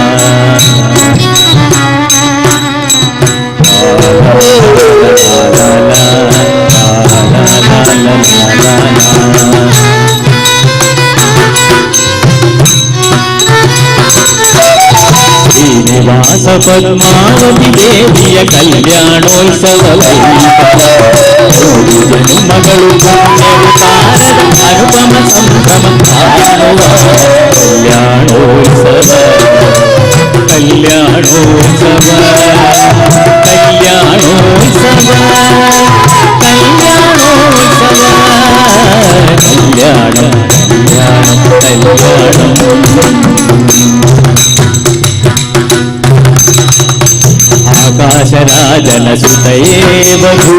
ಶ್ರೀನಿವಾಸ ಪದ್ಮಾವತಿ ದೇವಿಯ ಕಲ್ಯಾಣೋತ್ಸವ ವೈಭವ ತೋರಿದೆನು ಮಗಳು ಪುಣ್ಯವು ತಾರದ ಅನುಪಮ ಸಂಭ್ರಮ ಕಾಣುವ. ಕಲ್ಯಾಣೋತ್ಸವ ಕಲ್ಯಾಣೋತ್ಸವ ಕಲ್ಯಾಣೋತ್ಸವ ಕಲ್ಯಾಣೋತ್ಸವ ಕಲ್ಯಾಣಂ ಕಲ್ಯಾಣಂ ಕಲ್ಯಾಣಂ. ಆಕಾಶರಾಜನ ಸುತಯೇ ವಧೂ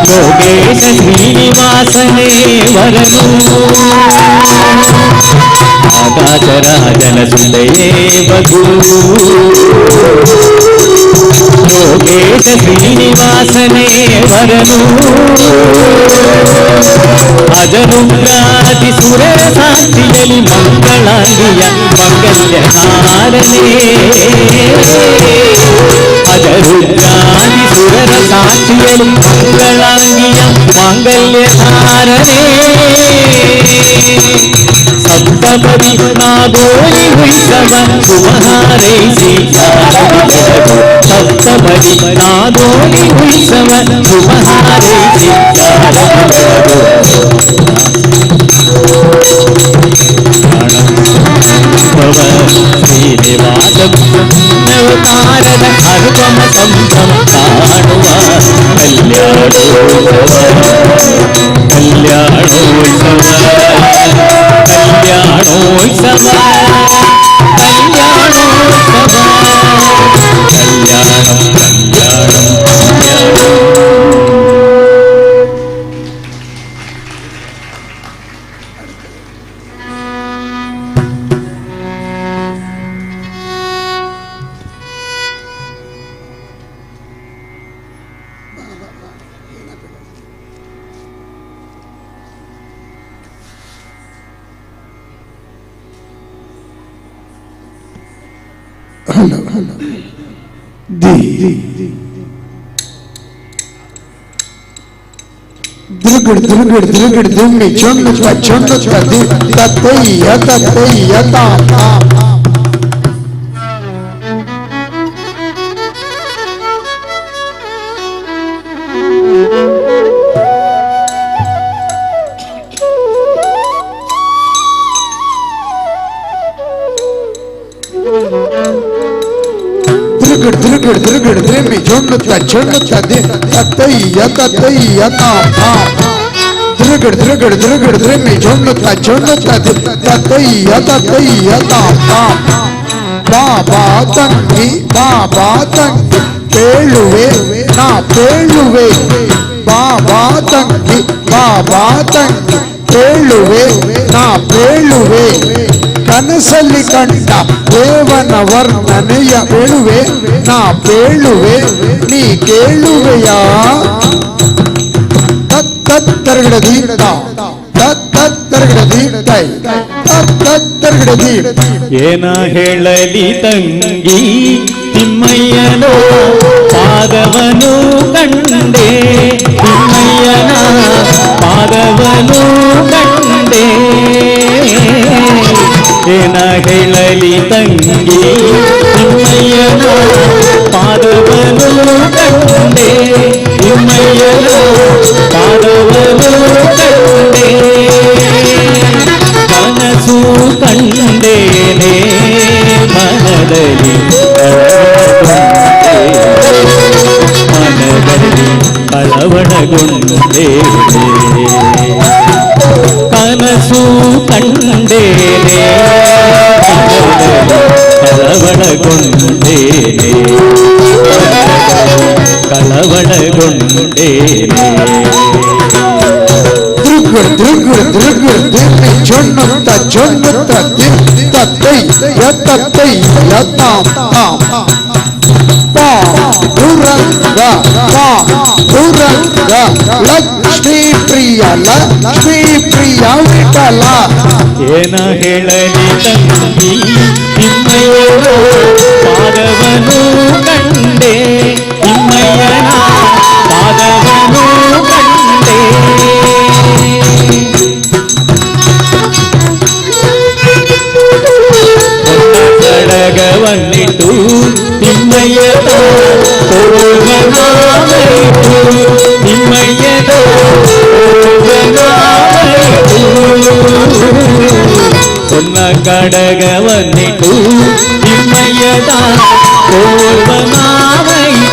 ಲೋಕೇಶ ಶ್ರೀನಿವಾಸನೇ ವರನು. ಆಕಾಶರಾಜನ ಸುತಯೇ ವಧೂ ಲೋಕೇಶ ಶ್ರೀನಿವಾಸನೇ ವರನು. ಅಜರುಗ್ರಾದಿ ಸುರರ ಸಾಕ್ಷಿಯಲಿ ಮಂಗಳಾಂಗಿಯ ಮಂಗಲ್ಯಧಾರನೆ. ಅಜರುದ್ರಾದಿ ಸುರರ ಸಾಕ್ಷಿಯಲಿ ಮಂಗಳಾಂಗಿಯ ಮಾಂಗಲ್ಯಧಾರನೆ. ಸಪ್ತಪದಿ ನಾಗೋಲಿ ಉತ್ಸವ ಶುಭಹಾರೈಸಿ ಬೆಳಗು. ಸಪ್ತಪದಿ ನಾಗೋಲಿ ಉತ್ಸವ ಶುಭಹಾರೈಸಿ ಬೆಳಗು. ಶ್ರೀನಿವಾಸ ಅವತಾರದ ಅನುಪಮ ಸಂಭ್ರಮ ಕಾಣುವ ಕಲ್ಯಾಣೋತ್ಸವ ಕಲ್ಯಾಣೋತ್ಸವ ಕಲ್ಯಾಣೋತ್ಸವ ಕಲ್ಯಾಣೋತ್ಸವ ಕಲ್ಯಾಣಂ ಕಲ್ಯಾಣಂ ಕಲ್ಯಾಣಂ. Hello hello the ದ್ರುಗಡ್ ದ್ರುಗಡ್ ದ್ರುಗಡ್ Dummi ಚೊಣ್ಣುತ್ತ ಚೊಣ್ಣುತ್ತ the ತತ್ತಯ್ಯ ತತ್ತಯ್ಯ ತಾಂ ತಾಂ. ದ್ರುಗಡ್ ದ್ರುಗಡ್ ದ್ರುಗಡ್ ದ್ರಿಮ್ಮಿ ಚೊಣ್ಣುತ್ತ ಚೊಣ್ಣುತ್ತ the ತತ್ತಯ್ಯ ತತ್ತಯ್ಯ ತಾಂ ತಾಂ. ದ್ರುಗಡ್ ದ್ರುಗಡ್ ದ್ರುಗಡ್ ದ್ರಿಮ್ಮಿ ಚೊಣ್ಣುತ್ತ ಚೊಣ್ಣುತ್ತ the ತತ್ತಯ್ಯ ತತ್ತಯ್ಯ ತಾಂ ತಾಂ. ಬಾಬಾ ತಂಗಿ ಬಾಬಾ ತಂಗಿ ಪೇಳುವೆ ನಾ ಪೇಳುವೆ. ಬಾಬಾ ತಂಗಿ ಬಾಬಾ ತಂಗಿ ಪೇಳುವೆ ನಾ ಪೇಳುವೆ. ಕನಸಲ್ಲಿ ಕಂಡ ದೇವನ ವರ್ಣನೆಯ ಪೇಳುವೆ ನಾ ಪೇಳುವೆ ನೀ ಕೇಳುವೆಯಾ. ತತ್ ತತ್ ತರಗಡ ದೀಪ ತತ್ ತತ್ ತರಗಡ ದೀಪ ತತ್ ತತ್ ತರಗಡ ದೀಪ. ಏನ ಹೇಳಲಿ ತಂಗಿ ತಿಮ್ಮಯ್ಯನ ಪಾದವನು ಕಂಡೆ. ತಿಮ್ಮಯ್ಯನ ಪಾದವನು ಕಂಡೆ. ಏನ ಹೇಳಲಿ ತಂಗಿ ತಿಮ್ಮಯ್ಯನ ಪಾದವನು ಕಂಡೆ. ತಿಮ್ಮಯ್ಯನ ಪಾದವನು ಕಂಡೆ. ಕನಸು ಕಂಡೇನೆ ಮನದಲ್ಲಿ ಮನದಲ್ಲಿ ಕಳವಳಗೊಂಡೇನೆ. ಕನಸು ಕಂಡೇನೆ ಕಳವಳಗೊಂಡೇನೆ ಕಳವಳಗೊಂಡೇನೆ. ದ್ರುಗಡ್ ದ್ರುಗಡ್ ದ್ರುಗಡ್ ದಿಮ್ಮಿ ಚೊಣ್ಣುತ್ತ ಚೊಣ್ಣುತ್ತ the ತತ್ತಯ್ಯ ತತ್ತಯ್ಯ ತಾಂ ತಾಂ. ಪಾ ದುರಂಗ ಪಾ ದುರಂಗ ಲಕ್ಷ್ಮೀ ಪ್ರಿಯ ಲಕ್ಷ್ಮೀ ಪ್ರಿಯ ವಿಠಲ. ಏನ ಹೇಳಲಿ ತಂಗಿ ತಿಮ್ಮಯ್ಯನ ಪಾದವನು ಕಂಡೆ. ತಿಮ್ಮಯ್ಯನ ಪಾದವನು ಕಂಡೆ. ಕಡಗವನ್ನಿಟ್ಟು ತಿಮ್ಮಯ್ಯದ ತೋರುವನಾಯಿತು. ತಿಮ್ಮಯ್ಯದ ತೋರುವನಾಯಿತು. ಹೊನ್ನ ಕಡಗವನ್ನಿಟ್ಟು ತಿಮ್ಮಯ್ಯದ ತೋರುವನಾಯಿತು.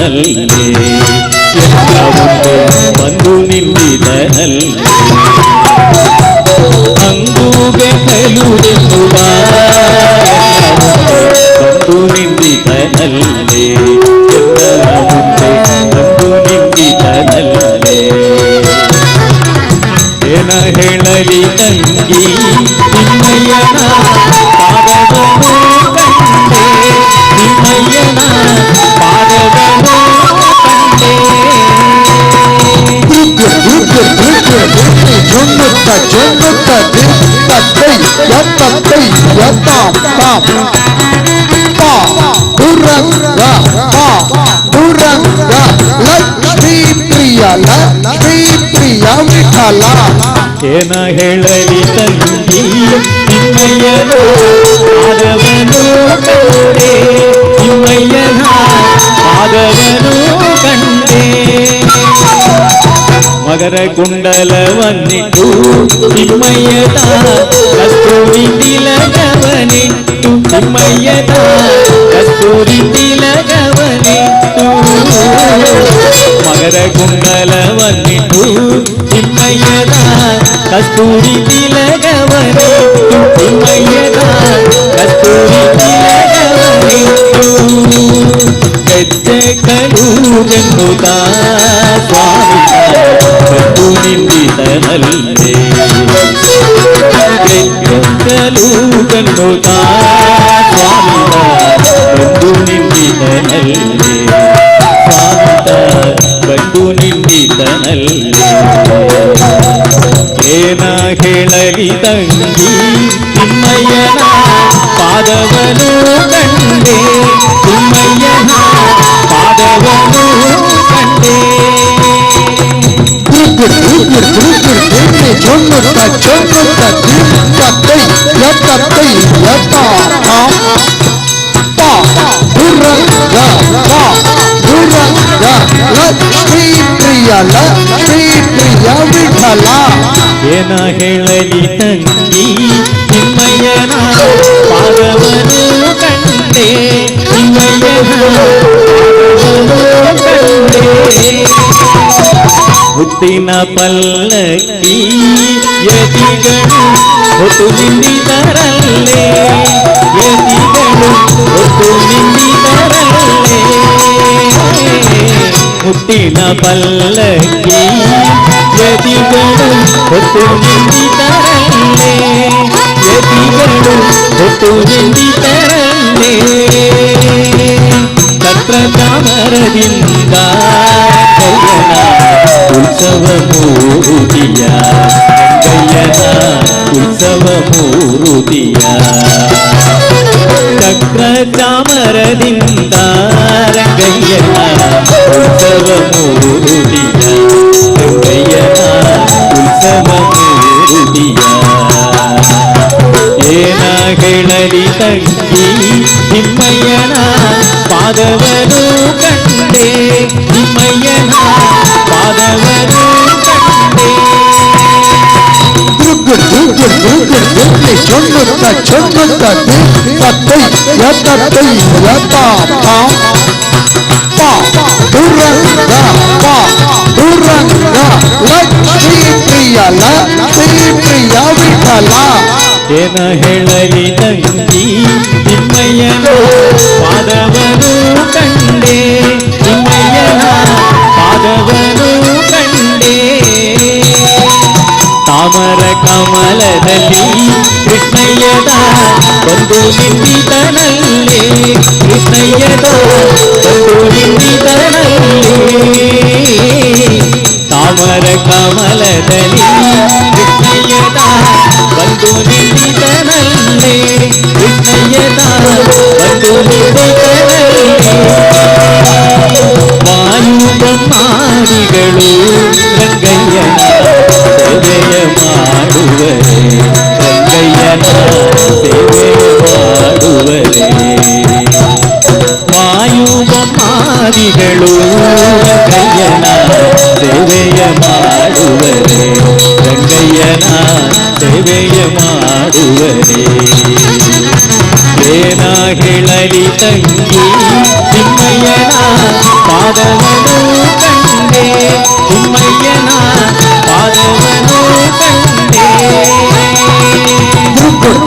ನಿಂದಿತನಲ್ಲೇ, ಎಲ್ಲ ಮುಂದೆ ಬಂದು ನಿಂದಿತನಲ್ಲೇ. ಅಂಗುಗೆ ಕಲುದೆನ್ನುವ ಎಲ್ಲ ಮುಂದೆ ಬಂದು ನಿಂದಿತನಲ್ಲೇ, ಎಲ್ಲರ ಮುಂದೆ ಬಂದು ನಿಂದಿತನಲ್ಲೇ. ಏನ ಹೇಳಲಿ ತಂಗಿ ತಿಮ್ಮಯ್ಯನ ಪಾದವನ್ನು ಕಂಡೆ, ತಿಮ್ಮಯ್ಯನ ಪಾದವನ್ನು ಕಂಡೆ. ಜೊನ್ನುತ್ತ ಜೊನ್ನುತ್ತ ತತ್ತೈ ತತ್ತೈ ತಾಂ ಪಾ ದುರಂಗ ಪಾ ದುರಂಗ ಲಕ್ಷ್ಮೀ ಪ್ರಿಯ ಲಕ್ಷ್ಮೀ ಪ್ರಿಯ ವಿಠಲ. ಏನ ಹೇಳಲಿ ತಂಗಿ ತಿಮ್ಮಯ್ಯನ ಪಾದವನ್ನು ಕಂಡೆ, ತಿಮ್ಮಯ್ಯನ ಪಾದವನ್ನು ಕಂಡೆ. ಮಗರ ಕುಂಡಲವನ್ನಿಟ್ಟು ತಿಮ್ಮಯ್ಯದ ಕಸ್ತೂರಿ ತಿಲಕವನಿಟ್ಟು, ತಿಮ್ಮಯ್ಯದ ಕಸ್ತೂರಿ ತಿಲಕವನಿಟ್ಟು. ಮಗರ ಕುಂಡಲವನ್ನಿಟ್ಟು ತಿಮ್ಮಯ್ಯದ ಕಸ್ತೂರಿ ತಿಲಕವನಿಟ್ಟು, ತಿಮ್ಮಯ್ಯದ ಕಸ್ತೂರಿ ತಿಲಕವನಿಟ್ಟು. ಹೆಜ್ಜೆ ಕಳುಗೆನ್ನುತ್ತ ಸ್ವಾಮಿ ಬಂದು ನಿಂದಿತನಲ್ಲೇ, ಹೆಜ್ಜೆ ಕಳುಗೆನ್ನುತ್ತ ಸ್ವಾಮಿ ಬಂದು ನಿಂದಿತನಲ್ಲೇ, ಸ್ವಾಮಿ ಬಂದು ನಿಂದಿತನಲ್ಲೇ. ಏನ ಹೇಳಲಿ ತಂಗಿ ತಿಮ್ಮಯ್ಯನ ಪಾದವನು ಕಂಡೆ, ತಿಮ್ಮಯ್ಯನ ಪಾದವನು ಕಂಡೆ. ಜೊನ್ನುತ್ತ ಜೊನ್ನುತ್ತ ತತ್ತೈ ತತ್ತೈ ತಾಂ ಪಾ ದುರಂಗ ಪಾ ದುರಂಗ ಲಕ್ಷ್ಮೀ ಪ್ರಿಯ ಲಕ್ಷ್ಮೀ ಪ್ರಿಯ ವಿಠಲ. ಏನ ಹೇಳಲಿ ತಂಗಿ ತಿಮ್ಮಯ್ಯನ ಪಾದವನು ಕಂಡೆ, ತಿಮ್ಮಯ್ಯನ ಪಾದವನು ಕಂಡೆ. ಮುತ್ತಿನ ಪಲ್ಲಕ್ಕಿ ಯತಿಗಳು ಹೊತ್ತು ನಿಂದಿತರಲ್ಲೇ, ಯತಿಗಳು ಹೊತ್ತು ನಿಂದಿತರಲ್ಲೇ. ಮುತ್ತಿನ ಪಲ್ಲಕ್ಕಿ ಯತಿಗಳು ಹೊತ್ತು ನಿಂದಿತರಲ್ಲೇ, ಯತಿಗಳು ಹೊತ್ತು ನಿಂದಿತರಲ್ಲೇ. ಛತ್ರ ಚಾಮರದಿಂದ ಕಯ್ಯನ ಉತ್ಸವ ಮೂರುತಿಯ, ಕಯ್ಯನ ಉತ್ಸವ ಮೂರುತಿಯ. ಚಕ್ರ ಚಾಮರದಿಂದ ರಂಗಯ್ಯನ ಉತ್ಸವ ಮೂರುತಿಯ, ರಂಗಯ್ಯನ ಉತ್ಸವ ಮೂರುತಿಯ. ಏನ ಹೇಳಲಿ ತಂಗಿ ತಿಮ್ಮಯ್ಯನ ಪಾದವನು ಕಂಡೆ, ತಿಮ್ಮಯ್ಯನ ಪಾದವನು ಕಂಡೆ. ಜೊನ್ನುತ್ತ ಜೊನ್ನುತ್ತ ತತ್ತೈ ತತ್ತೈ ತಾಂ ಪಾ ದುರಂಗ ಪಾ ದುರಂಗ ಲಕ್ಷ್ಮೀ ಪ್ರಿಯ ಲಕ್ಷ್ಮೀ ಪ್ರಿಯ ವಿಠಲ. ಏನ ಹೇಳಲಿ ತಂಗಿ ತಿಮ್ಮಯ್ಯನ ಪಾದವನು ಕಂಡೆ, ತಿಮ್ಮಯ್ಯನ ಪಾದವನು ಕಂಡೆ. ತಾಮರ ಕಮಲದಲ್ಲಿ ಕೃಷ್ಣಯ್ಯದ ಬಂದು ನಿಂದಿತನಲ್ಲೇ, ಕೃಷ್ಣಯ್ಯದ ಬಂದು ನಿಂದಿತನಲ್ಲೇ. ತಾಮರ ಕಮಲದಲ್ಲಿ ಕೃಷ್ಣಯ್ಯದ ಬಂದು ನಿಂದಿತನಲ್ಲೇ, ಕೃಷ್ಣಯ್ಯದ ಬಂದು ನಿಂದಿತನಲ್ಲೇ. ವಾಯು ಬ್ರಹ್ಮಾದಿಗಳು ರಂಗಯ್ಯನ ಸೇವೆಯ ಮಾಡುವರೆ, ರಂಗಯ್ಯನ ಸೇವೆಯ ಮಾಡುವರೆ. ವಾಯು ಬ್ರಹ್ಮಾದಿಗಳು ರಂಗಯ್ಯನ ಸೇವೆಯ ಮಾಡುವರೆ, ರಂಗಯ್ಯನ ಸೇವೆಯ ಮಾಡುವರೆ. ಏನ ಹೇಳಲಿ ತಂಗಿ ತಿಮ್ಮಯ್ಯ ತಿಮ್ಮಯ್ಯನ ಪಾದವನು ಕಂಡೆ, ತಿಮ್ಮಯ್ಯನ ಪಾದವನು ಕಂಡೆ. ದುರ್ಗುಡ್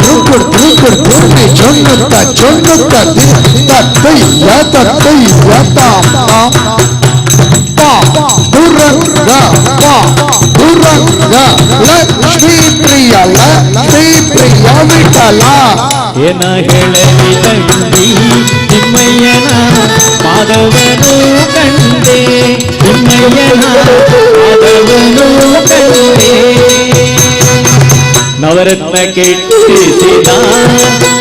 ಚೊನ್ನುತ್ತ ಚೊನ್ನುತ್ತ ತತ್ತಯ್ಯ ತತ್ತಯ್ಯ ದುರಂಗ ದುರಂಗ ಲಕ್ಷ್ಮೀ ಪ್ರಿಯ ಲಕ್ಷ್ಮೀ ಪ್ರಿಯ ವಿಠಲ. ಏನ ಹೇಳಲಿ ತಂಗಿ ತಿಮ್ಮಯ್ಯನ ಪಾದವನು ಕಂಡೆ, ತಿಮ್ಮಯ್ಯನ ಪಾದವನು ಕಂಡೆ. ನವರತ್ನ ಕೆಟ್ಟಿಸಿದ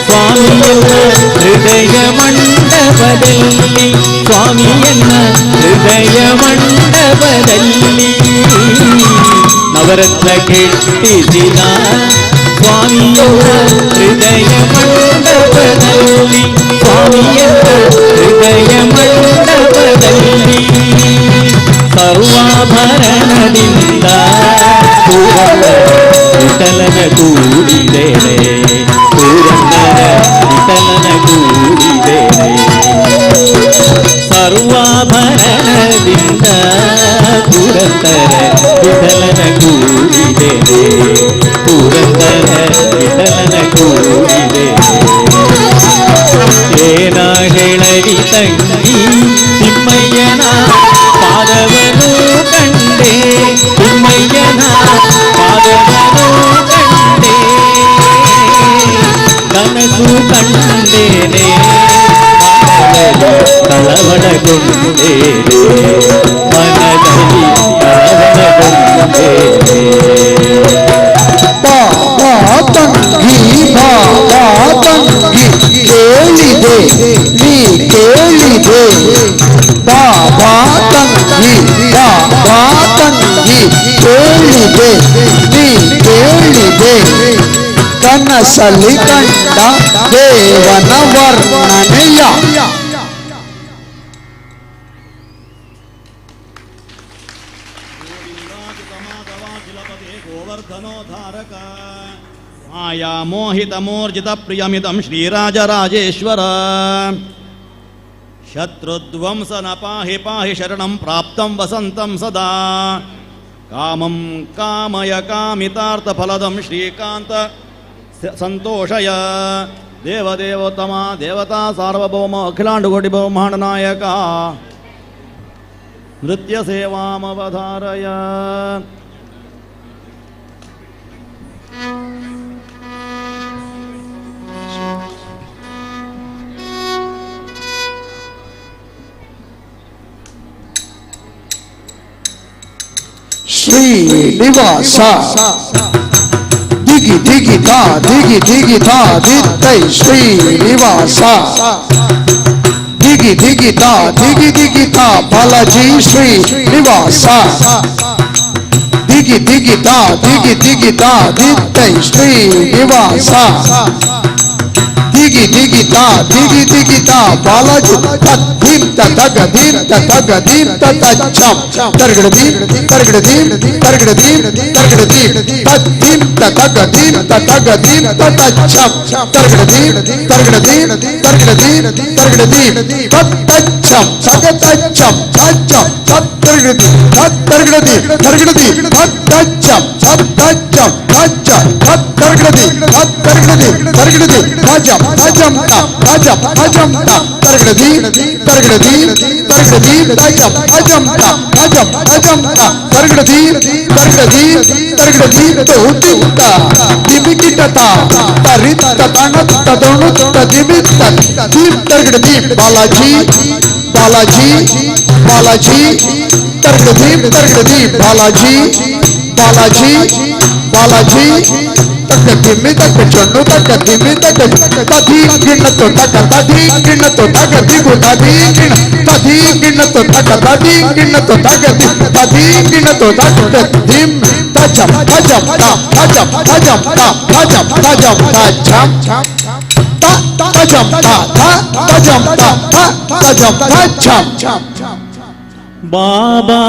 ಸ್ವಾಮಿಯನ್ನ ಹೃದಯ ಮಂಡಪದಲ್ಲಿ, ಸ್ವಾಮಿಯನ್ನ ಹೃದಯ ಮಂಡಪದಲ್ಲಿ. ನವರತ್ನ ಕೆಟ್ಟಿಸಿದ ಸ್ವಾಮಿಯನ್ನ ಹೃದಯ ಮಂಡಪದಲ್ಲಿ, ಸ್ವಾಮಿಯನ್ನ ಹೃದಯ ಮಂಡಪದಲ್ಲಿ. ಸರ್ವಾಭರಣದಿಂದ ವಿಠಲನ ಕೂಡಿದ್ದೇನೆ, ಪುರಂದರ ವಿಠಲನ ಕೂಡಿದ್ದೇನೆ. ಸರ್ವಾಭರಣದಿಂದ ಪುರಂದರ ವಿಠಲನ ಕೂಡಿದ್ದೇನೆ, ಪುರಂದರ ವಿಠಲನ ಕೂಡಿದ್ದೇನೆ. ಏನ ಹೇಳಲಿ ತಂಗಿ ತಿಮ್ಮಯ್ಯನ ಪಾದವನು ಕಂಡೆ, ತಿಮ್ಮಯ್ಯನ ಪಾದವನು ಕಂಡೆ. ಕನಸು ಕಂಡೇನೆ ಕಳವಳಗೊಂಡೇನೆ, ಮನದಲ್ಲಿ ಕಳವಳಗೊಂಡೇನೆ. ಬಾಬಾ ತಂಗಿ ಬಾಬಾ ತಂಗಿ ಕೇಳಿದೆ ನೀ ಕೇಳಿದೆ, ಬಾಬಾ ತಂಗಿ ಬಾಬಾ ತಂಗಿ ಕೇಳಿದೆ ನೀ ಕೇಳಿದೆ. ಕನಸಲ್ಲಿ ಕಂಡ ದೇವನ ವರ್ಣನೆಯ. ಮಾಯಾ ಮೋಹಿತ ಮೂರ್ಜಿತ ಪ್ರಿಯಮಿದಂ ಶ್ರೀರಾಜರಾಜೇಶ್ವರ. ಶತ್ರುಧ್ವಂಸನ ಪಾಹಿ ಪಾಹಿ ಶರಣಂ ಪ್ರಾಪ್ತಂ ವಸಂತಂ ಸದಾ. ಕಾಮಂ ಕಾಮಯ ಕಾಮಿತಾರ್ಥ ಫಲದಂ ಶ್ರೀಕಾಂತ ಸಂತೋಷಯ. ದೇವದೇವೋತ್ತಮ ದೇವತಾ ಸಾರ್ವಭೌಮ ಅಖಿಲಾಂಡಕೋಟಿ ಬ್ರಹ್ಮಾಂಡ ನಾಯಕ ನೃತ್ಯ ಸೇವಾಮವಧಾರಯ. ಶ್ರೀನಿವಾಸ ದಿಗಿ ದಿಗಿ ತಾ ದಿಗಿ ದಿಗಿ ತಾ ದಿತ್ತೈ ಶ್ರೀನಿವಾಸ ದಿಗಿ ದಿಗಿ ತಾ ದಿಗಿ ದಿಗಿ ತಾ ಬಾಲಾಜಿ ಶ್ರೀನಿವಾಸ ದಿಗಿ ದಿಗಿ ತಾ ದಿಗಿ ದಿಗಿ ತಾ ದಿತ್ತೈ ಶ್ರೀನಿವಾಸ ದಿಗಿ ದಿಗಿ ತಾ ದಿಗಿ ದಿಗಿ ತಾ ಬಾಲಾಜಿ ತದ್ದೀಂ ತಗ ದೀಂ ತಗ ದೀಂ ತಚ್ಚಂ ತರ್ಗಡ ದೀಂ ತರ್ಗಡ ದೀಂ ತರ್ಗಡ ದೀಂ ತರ್ಗಡ ದೀಂ ತದ್ದೀಂ ತಗ ದೀಂ ತಗ ದೀಂ ತಚ್ಚಂ ತರ್ಗಡ ದೀಂ ತರ್ಗಡ ದೀಂ ತರ್ಗಡ ದೀಂ ತರ್ಗಡ ದೀಂ ತಚ್ಚಂ ಸಗ ತಚ್ಚಂ ತಚ್ಚಂ ತರ್ಗಡ ದೀಂ ತರ್ಗಡ ದೀಂ ತರ್ಗಡ ದೀಂ ತಚ್ಚಂ ತಚ್ಚಂ ತಚ್ಚಂ ತರ್ಗಡ ದೀಂ ತರ್ಗಡ ದೀಂ ತರ್ಗಡ ದೀಂ ತಜಂ ತಜಂ ತಜಂ ತಜಂ ತರ್ಗಡ ದೀಂ ತರ್ಗಡ ದೀಂ ತರ್ಗಡ ದೀಂ ತಜಂ ತಜಂ ತಜಂ ತಜಂ ತರ್ಗಡ ದೀಂ ತರ್ಗಡ ದೀಂ ತರ್ಗಡ ದೀಂ ತೋ ದಿಮಿಕಿಟತ ತರಿತ ತಣ ತದೊಣು ತದಿಮಿತ ದೀಂ ತರ್ಗಡ ದೀಂ ಬಾಲಾಜಿ ಬಾಲಾಜಿ ಬಾಲಾಜಿ ತರ್ಗಡ ದೀಂ ತರ್ಗಡ ದೀಂ ಬಾಲಾಜಿ ಬಾಲಾಜಿ ಬಾಲಾಜಿ ತಕ್ಕ ದಿಮ್ಮಿ ತಕ್ಕ ಚೊಣ್ಣು ತಕ್ಕ ದಿಮ್ಮಿ ತಕ್ಕ ತದಿ ಗಿಣ್ಣತ್ತು ತಕ್ಕ ತದಿ ಗಿಣ್ಣತ್ತು ತಕ್ಕ ದಿಗು ತದಿ ಗಿಣ್ಣ ತದಿ ಗಿಣ್ಣತ್ತು ತಕ್ಕ ತದಿ ಗಿಣ್ಣತ್ತು ತಕ್ಕ the ತದಿ ಗಿಣ್ಣತ್ತು ತಕ್ಕ ದಿಮ್ ತಜಂ ತಜಂ ತ ತಜಂ ತಜಂ ತ ತಜಂ ತಜಂ ತಜಂ ತ ತಜಂ ತ ತ ತಜಂ ತ ತ ತಜಂ ತಜಂ. ಬಾಬಾ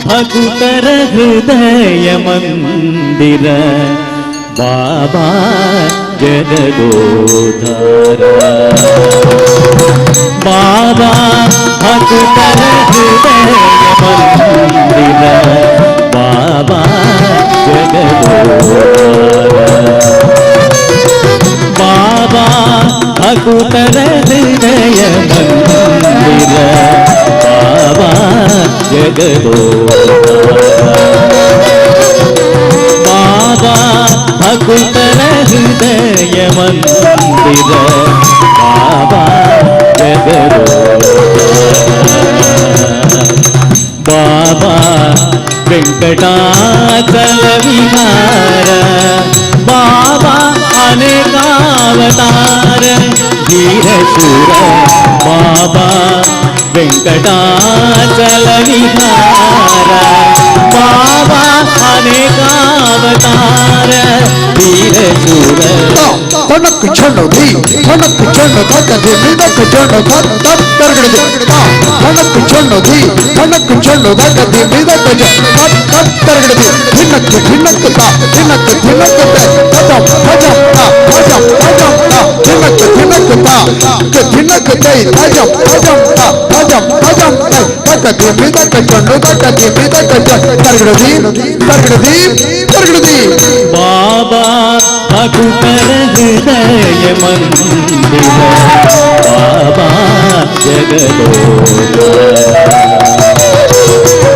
ಭಕ್ತರ ಹೃದಯ ಮಂದಿರ ಬಾಬಾ ಜಗದೋದ್ಧಾರ. बाबा भक्तर हृदय मंदिर बाबा जगदोद्धार बाबा भक्तर हृदय मंदिर बाबा जगदोद्धार बाबा भक्तर हृदय मंदिर बाबा जगदोद्धार बाबा वेंकटाचल विहार बाबा अनेकावतार धीर शूर बाबा वेंकटाचल विहार बाबा अनेकावतार धीर शूर तणक छंड धी तणक छंड धक धी धक छंड धक धक तरगड़ धी तणक छंड धी तणक छंड धक धी धक छंड धक धक तरगड़ धी धिनक धिनक ता धिनक धिनक ते धजम धजम ता धजम धजम ता धिनक धिनक ता धिनक ते धजम धजम ता धजम धजम ते धक धी धक छंड धक धी धक छंड तरगड़ धी तरगड़ धी तरगड़ धी बाबा भक्तर हृदय मंदिर बाबा जगदोद्धार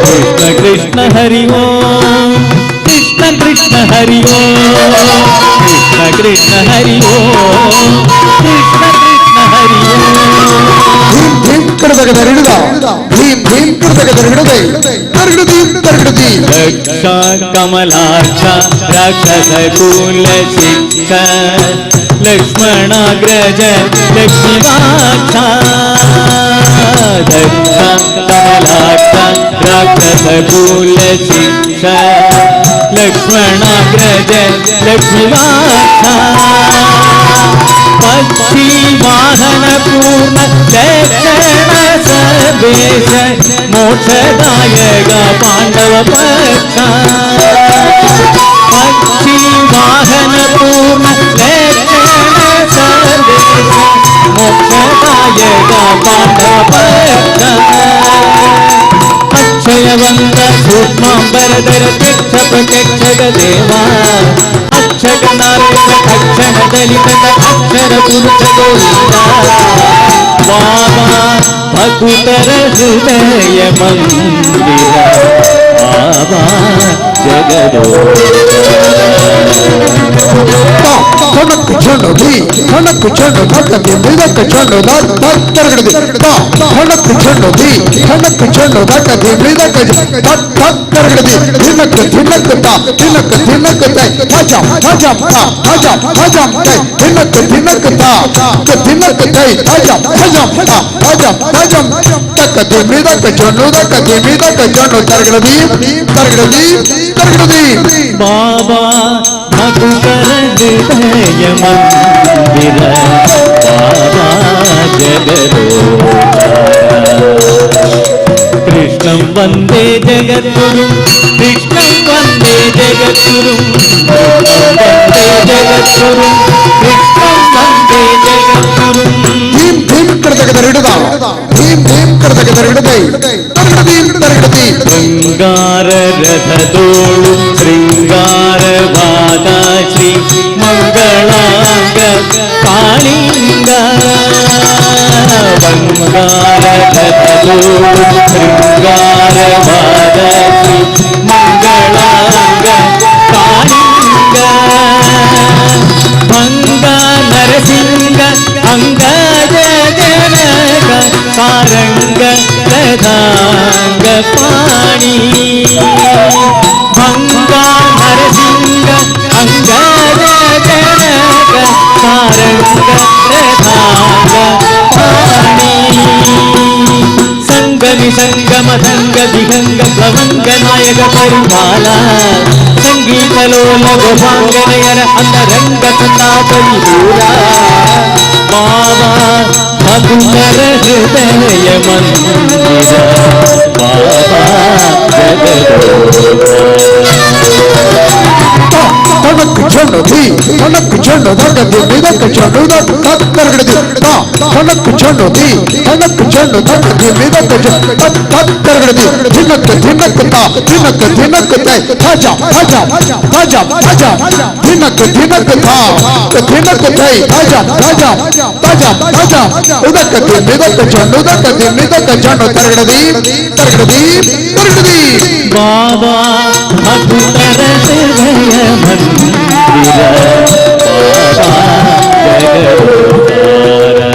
कृष्ण कृष्ण हरि ओम कृष्ण कृष्ण हरि ओम कृष्ण कृष्ण हरि ओम कृष्ण कृष्ण हरि ओम भीम भीम करदगदरिडदा भीम भीम करदगदरिडदे तरगडदी तरगडदी रक्षा कमलाक्ष राक्षस कुल शिक्षा लक्ष्मणाग्रज लक्ष्मीवाक्षा रक्षा कमलाक्ष राक्षस कुल शिक्षा लक्ष्मणाग्रज लक्ष्मीवाक्षा पक्षी वाहन पूर्ण लक्षण सर्वेश मोक्षदायक पांडव पक्षा पक्षी वाहन पूर्ण लक्षण सर्वेश मोक्षदायक पांडव पक्षा अक्षयवंत सूक्ष्मांबरधर त्यक्ष प्रत्यक्ष देवा अक्षक नारक अक्षण दलित अक्षर पुरुष गोविंदा बाबा भक्तर हृदय मंदिर बाबा तणक छंड धी तणक छंड धक धी धक छंड धक धक तरगड़ धी तणक छंड धी तणक छंड धक धी धक धक धक तरगड़ धी धिनक धिनक ता धिनक धिनक ते धजम धजम ता धजम धजम ते धिनक धिनक ता धिनक ते धजम धजम ता धजम धजम तक धी धक छंड धक धी धक छंड तरगड़ धी तरगड़ धी तरगड़ धी बाबा भक्तर हृदय मंदिर बाबा जगदोद्धार कृष्णं वंदे जगद्गुरुं कृष्णं वंदे जगद्गुरुं कृष्णं वंदे जगद्गुरुं कृष्णं वंदे जगद्गुरुं भीम भीम करदगदरिडदा भीम भीम करदगदरिडदे तरगडदी तरगडदी शृंगार रथदोळु शृंगार वादा श्री मंगलांग कालिंग बंगार रथदोळु शृंगार वादा श्री मंगलांग कालिंग भंग नरसिंह अंगद जनक सारंग रथांग पाणी भंगा नरसिंह अंगद जनक सारंग रथांग पाणी संग निसंगम संग विहंग प्लवंग नायक परिपाला संगीत लोल गोपांग नयन अंतरंग सदा परिपूरा बाबा भक्तर हृदय मंदिर बाबा जगदोद्धार तणक ठनक झंड धी ठनक झंड धक धिमी धक झंड धक तत् तरगड़ धी ता ठनक झंड धी ठनक झंड धक धिमी धक झंड तत् तत् तरगड़ धी धिनक धिनक ता धिनक धिनक तै थाजा थाजा थाजा थाजा धिनक धिनक था धिनक तै थाजा थाजा थाजा थाजा उदक धिमी धक झंड उदक धिमी धक झंड तरगड़ धी तरगड़ धी तरगड़ धी बाबा भक्तर हृदय मंदिर बाबा जगदोद्धारा।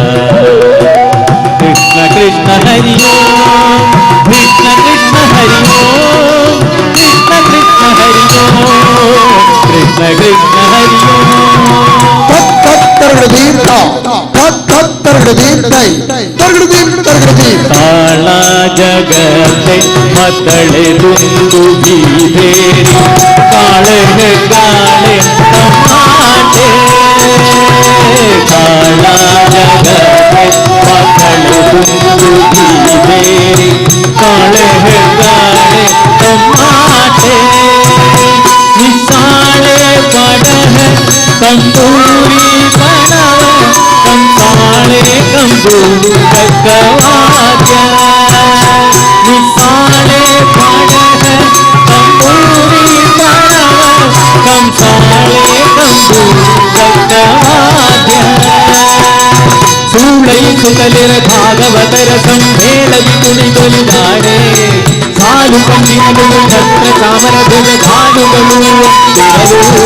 कृष्ण कृष्ण हरि ओम, कृष्ण कृष्ण हरि ओम, कृष्ण कृष्ण हरि ओम, कृष्ण कृष्ण हरि ओम। तत् तत् तरगड़ धी ता तत् तत् तरगड़ धी तै तरगड़ धी तरगड़ धी। ತಾಳ ಜಗತ್ತೆ ಮದ್ದಳೆ ದುಂದು ಬೀಬೇರಿ ಕಾಳೆ ಕಾಳೆ ತಮಾಟೆ. ತಾಳ ಜಗತ್ತೆ ಮದ್ದಳೆ ದುಂದು ಬೀಬೇರಿ ಕಾಳೆ ಕಾಳೆ ತಮಾಟೆ. ನಿಸಾಳೆ ಪಡಹ ಕಂಬೂರಿ ಬಣವ ಕಂಸಾಳೆ ಕಂಬು ಕಕ್ಕವಾದ್ಯ. ನಿಸಾಳೆ ಪಡಹ ಕಂಬೂರಿ ಬಣವ ಕಂಸಾಳೆ ಕಂಬು ಕಕ್ಕವಾದ್ಯ. ಸೂಳೈ ಸುತಲಿರ ಭಾಗವತರ ಸಂಭೇಳದಿ ಕುಣಿದೊಲಿದಾಡೆ ಸಾಲು ಕಣ್ಣಿನಲು ಛತ್ರ ಚಾಮರ ಧ್ವಜ ಧಾನುಗಳು ಒತ್ತಿರಲು.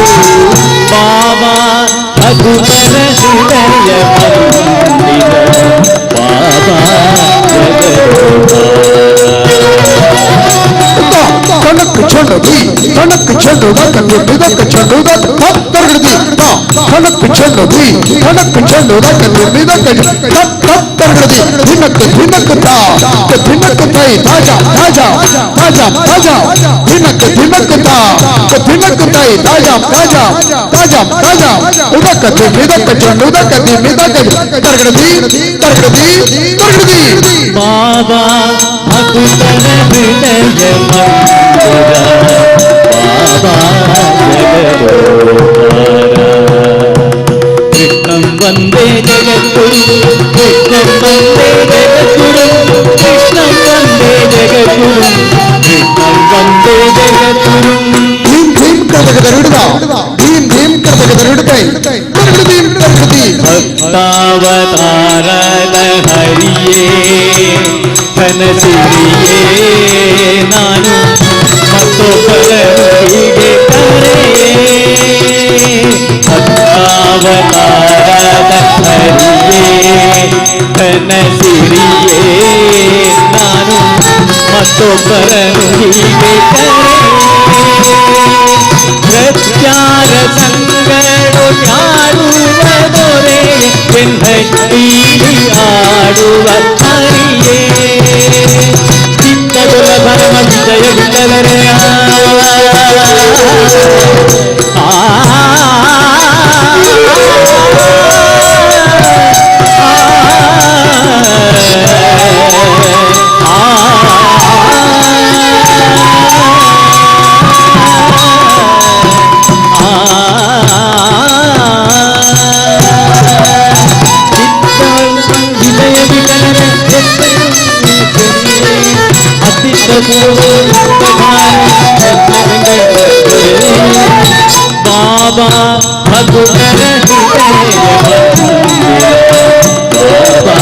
ಬಾಬಾ ಭಗುತರ ಹೃದಯ ಮಂದಿರ ಬಾಬಾ ठनक झंड धी ठनक झंड धक धिमी धक झंड धक तत् तरगड़ धी ता ठनक झंड धी ठनक झंड धक धिमी धक तत् तत् तरगड़ धी धिनक धिनक ता धिनक तै थाजा थाजा थाजा थाजा धिनक धिनक ता धिनक तै थाजा थाजा थाजा थाजा उदक धिमी धक झंड उदक धिमी धक तरगड़ धी तरगड़ धी तरगड़ धी। ಬಾಬಾ ಭಗುತರ ಹೃದಯ ಮಂದಿರ ಬಾಬಾ ಜಗದೋದ್ಧಾರ. ಕೃಷ್ಣಂ ವಂದೇ ಜಗದ್ಗುರು, ಕೃಷ್ಣಂ ವಂದೇ ಜಗದ್ಗುರು, ಕೃಷ್ಣಂ ವಂದೇ ಜಗದ್ಗುರು, ಕೃಷ್ಣಂ ವಂದೇ ಜಗದ್ಗುರು. भीम भीम करतक दरुड़दा भीम भीम करतक दरुड़ तै तरगड़ भीम तरगड़ धी। ಭಕ್ತಾವತಾರದ ಹರಿಯೇ ಧನಸಿರಿಯೇ ನಾನು ಮತ್ತೊಬ್ಬರನು ಹೀಗೆ ಕರೆಯೇ. ಭಕ್ತಾವತಾರದ ಹರಿಯೇ ಧನಸಿರಿಯೇ ನಾನು ಮತ್ತೊಬ್ಬರನು ಹೀಗೆ ಕರೆಯೇ. ಪ್ರತ್ಯಾರ ಸಂಗಡು ಯಾಡುವ ದೊರೆ ಬೆನ್ನಟ್ಟೀಲಿ ಆಡುವ ಹರಿಯೇ. ಚಿತ್ತದೊಲ ಪರಮ ವಿಜಯ ವಿಠಲರೆಯ ಆ ಬಾಬಾ ಭಗುತರ ಹೃದಯ ಮಂದಿರ ಬಾಬಾ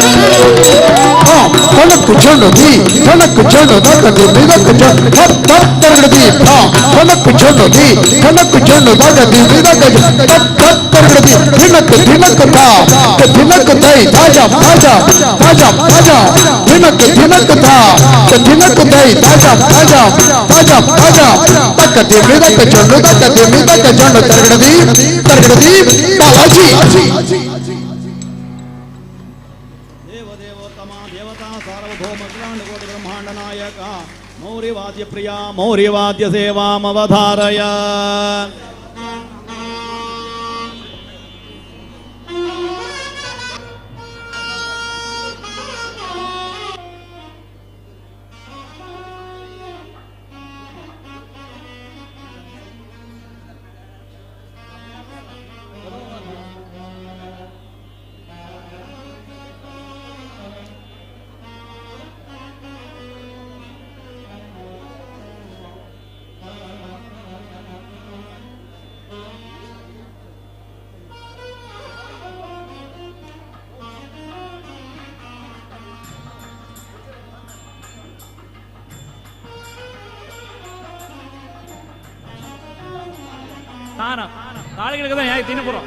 ಜಗದೋದ್ಧಾರ. ठनक झंड धी ठनक झंड धक धिमी धक झंड तत् तत् तरगड़ धी ता ठनक झंड धी ठनक झंड धक धिमी धक तत् तत् तरगड़ धी धिनक धिनक ता धिनक तै थाजा थाजा थाजा थाजा धिनक धिनक ता धिनक तै थाजा थाजा थाजा थाजा तक धिमी धक झंड धक धिमी धक झंड तरगड़ धी बालाजी। मौर्यवाद्य प्रिया मौर्यवाद्य सेवामवधारय। ತಾನ ತಾಳಿಗಳಿಗೆ ಯಾಕೆ ತಿನ್ನಪುರ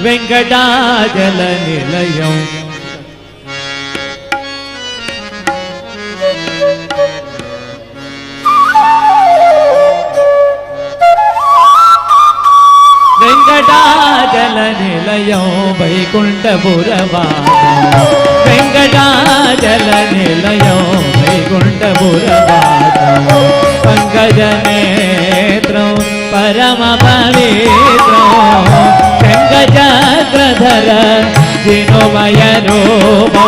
वेंकटाचल निलयं वेंकटाचल निलयं वैकुंठपुरवासं वेंकटाचल निलयं वैकुंठपुरवासं पंकजनेत्रं परम पवित्रं शङ्खचक्रधर जिनुमय रूपो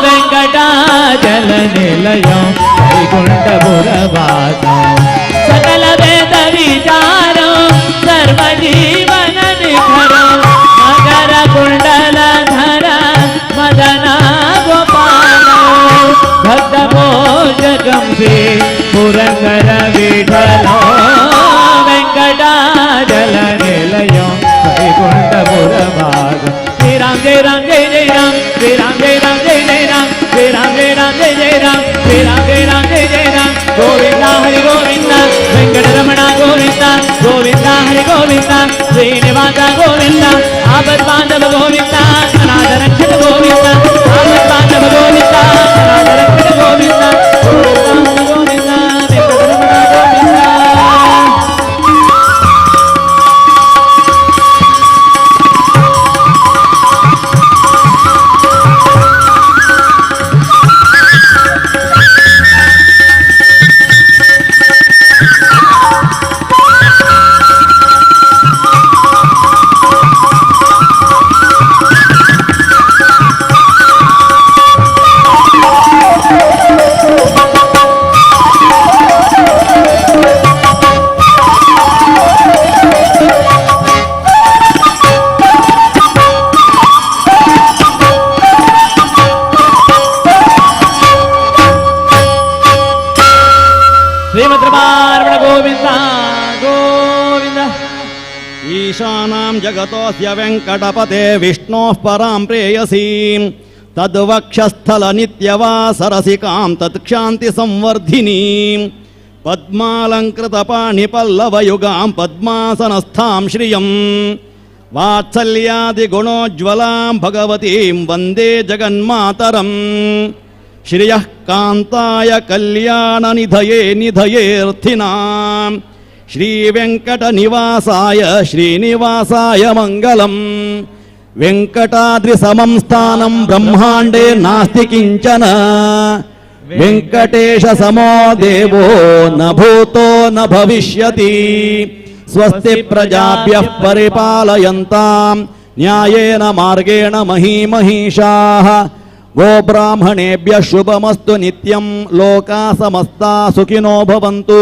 वेंकटाचल निलयं वैकुंठपुरवासं सकल वेद विचारं सर्वजीवन निखरं मकर कुंडलधर मदन गोपाल भक्त पोषकं श्री पुरंदर विठ्ठल वेंकटाचल निलयं वैकुंठपुरवासं श्री राम जय राम जय जय राम श्री राम जय राम जय जय राम श्री राम जय राम जय जय राम श्री राम जय राम जय जय राम गोविंदा हरि गोविंदा वेंकटरमण गोविंदा गोविंदा हरि गोविंदा श्रीनिवास गोविंदा आपद बांधव गोविंदा अनाथ रक्षक गोविंदा आपद बांधव गोविंदा अनाथ रक्षक गोविंदा गोविंदा गोविंदा वेंकटरमण गोविंदा। रमारमण गोविंद गोविंद। ईशानां जगतोऽस्य वेङ्कटपते विष्णोः परां प्रेयसीं तद्वक्षस्थलनित्यवासरसिकां तत्क्षान्ति संवर्धिनीं पद्मालङ्कृतपाणिपल्लवयुगां पद्मासनस्थां श्रियं वात्सल्यादिगुणोज्ज्वलां भगवतीं वन्दे जगन्मातरं। श्रियः कान्ताय कल्याणनिधये निधयेऽर्थिनां श्रीवेङ्कटनिवासाय श्रीनिवासाय मङ्गलम्। वेङ्कटाद्रिसमं स्थानं ब्रह्माण्डे नास्ति किञ्चन वेङ्कटेशसमो देवो न भूतो न भविष्यति। स्वस्ति प्रजाभ्यः परिपालयन्तां न्यायेन मार्गेण महीमहिषाः। गोब्राह्मणेभ्यः शुभमस्तु नित्यं लोका समस्ता सुखिनो भवन्तु।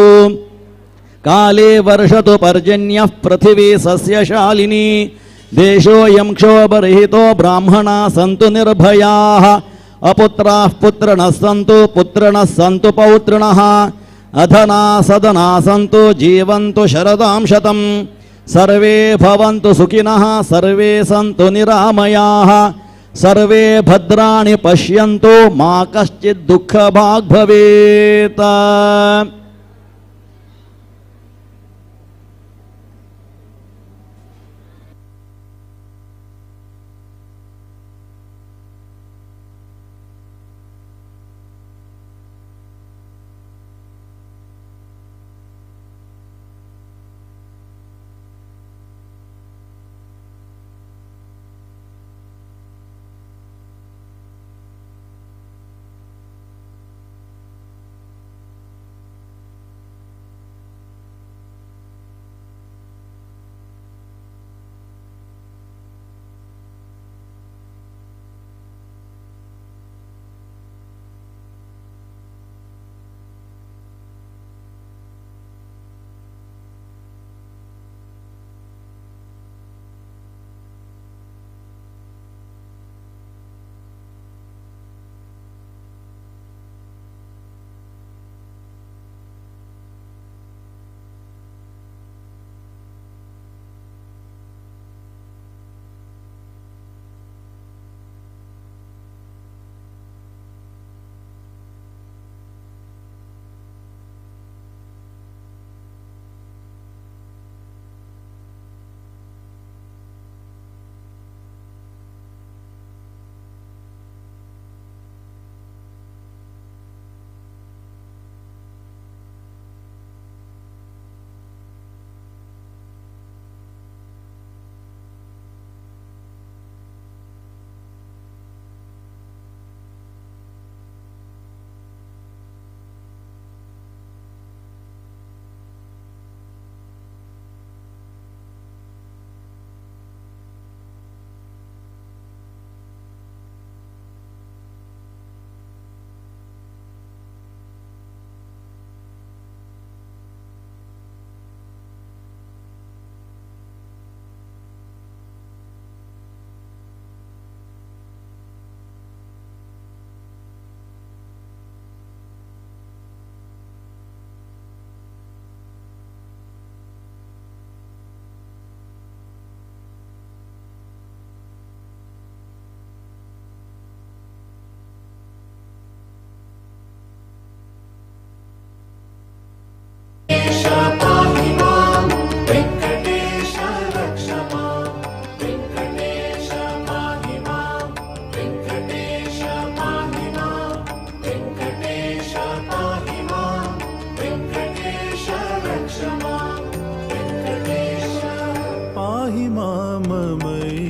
काले वर्षतु पर्जन्यः पृथिवी सस्यशालिनी देशोऽयं क्षोभरहितो ब्राह्मणाः सन्तु निर्भयाः। अपुत्राः पुत्रिणः सन्तु पुत्रिणः सन्तु पौत्रिणः। अधना सदना सन्तु जीवन्तु शरदां शतं। सर्वे भवन्तु सुखिनः सर्वे सन्तु निरामयाः। सर्वे भद्राणि पश्यन्तु मा कश्चित् दुःखभाग् भवेत्।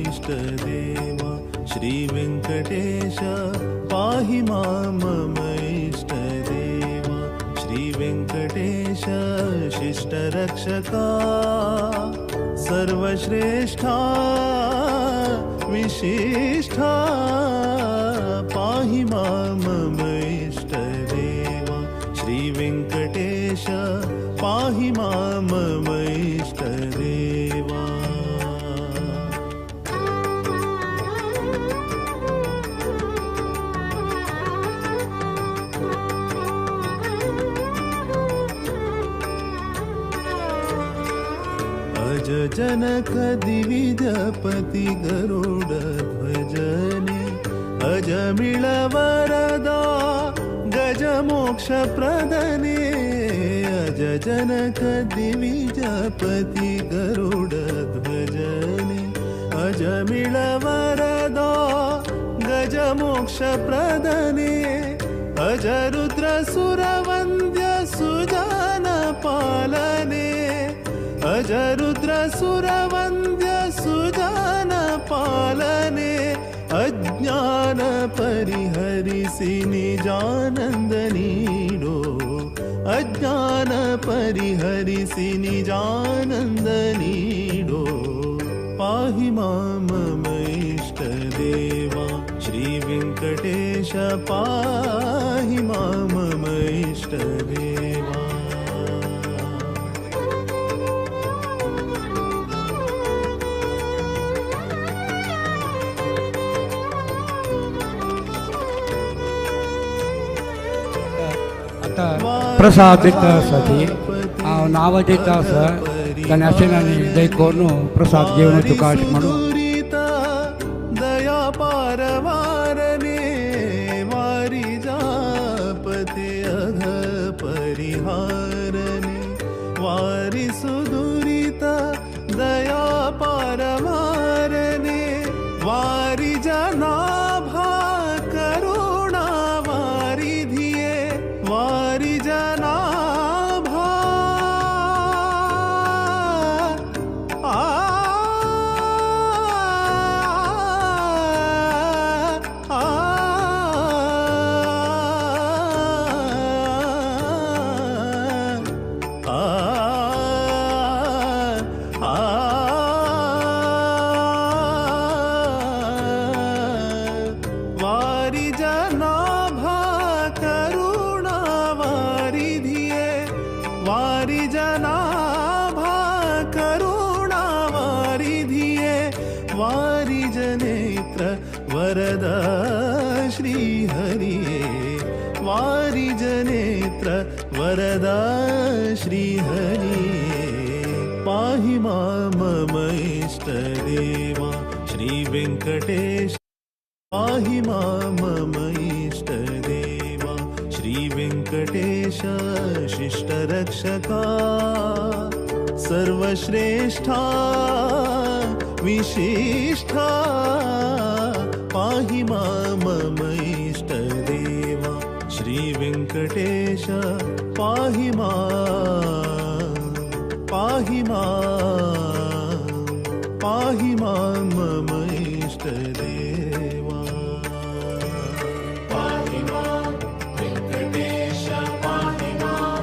इष्टदेवा श्री वेंकटेश पाहि मां मम इष्टदेवा श्री वेंकटेश शिष्टरक्षका सर्वश्रेष्ठा विशिष्ठा पाहि मां मम इष्टदेवा श्री वेंकटेश पाहि मां मम इष्टदेवा। जनक दिविजपति गरुड ध्वजने अजमिळ वरदा गजमोक्ष प्रदने अज जनक दिविजपति गरुड ध्वजने अजमिळ वरदा गजमोक्ष प्रदने अज रुद्र सुरवन्द्य सुजन पालने अज रुद्र सुरवन्द्य सुजन पालने अज्ञान परिहरिसि निजानंद नीडो अज्ञान परिहरिसि निजानंद नीडो पाहि मां मम इष्ट देवा श्री वेंकटेश पाहि मां मम इष्ट देवा। प्रसाद दिता आसा ती हांव नांव दिता आसा गणेशान दय करून प्रसाद घेवन तुका अशें म्हणून दया पारवारने वारी जापते अघ परिहारने वारी सुदुरिता दया पारवारने वारी जनाभा करुणा वारी धिये वारी जनाभा आ आ आ वारी जनाभा करुणा वारी धिये वारी जनाभा करुणा वारी धिये वारी जनेत्र वरदा श्री हरिये वारी जनेत्र वरदा श्री हरिये पाहि मां मम इष्ट देवा श्री वेंकटेश पाहि मां मम इष्ट देवा श्री वेंकटेश शिष्टरक्षका सर्वश्रेष्ठा विशिष्ठा पाहि मां मम इष्ट देवा श्री वेंकटेश पाहि मां पाहि मां पाहि मां मम इष्ट देवा। पाहि मां वेंकटेश पाहि मां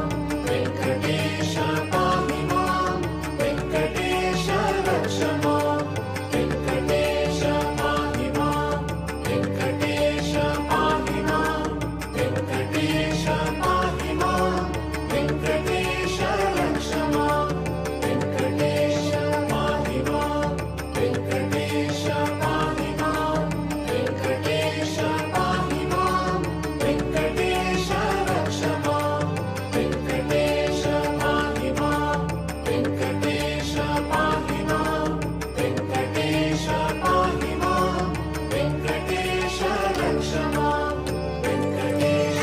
वेंकटेश पाहि मां वेंकटेश रक्ष मां वेंकटेश पाहि मां वेंकटेश पाहि मां वेंकटेश पाहि मां वेंकटेश रक्ष मां वेंकटेश पाहि मां वेंकटेश पाहि मां वेंकटेश पाहि मां वेंकटेश रक्ष मां वेंकटेश पाहि मां वेंकटेश पाहि मां वेंकटेश पाहि मां वेंकटेश रक्ष मां वेंकटेश।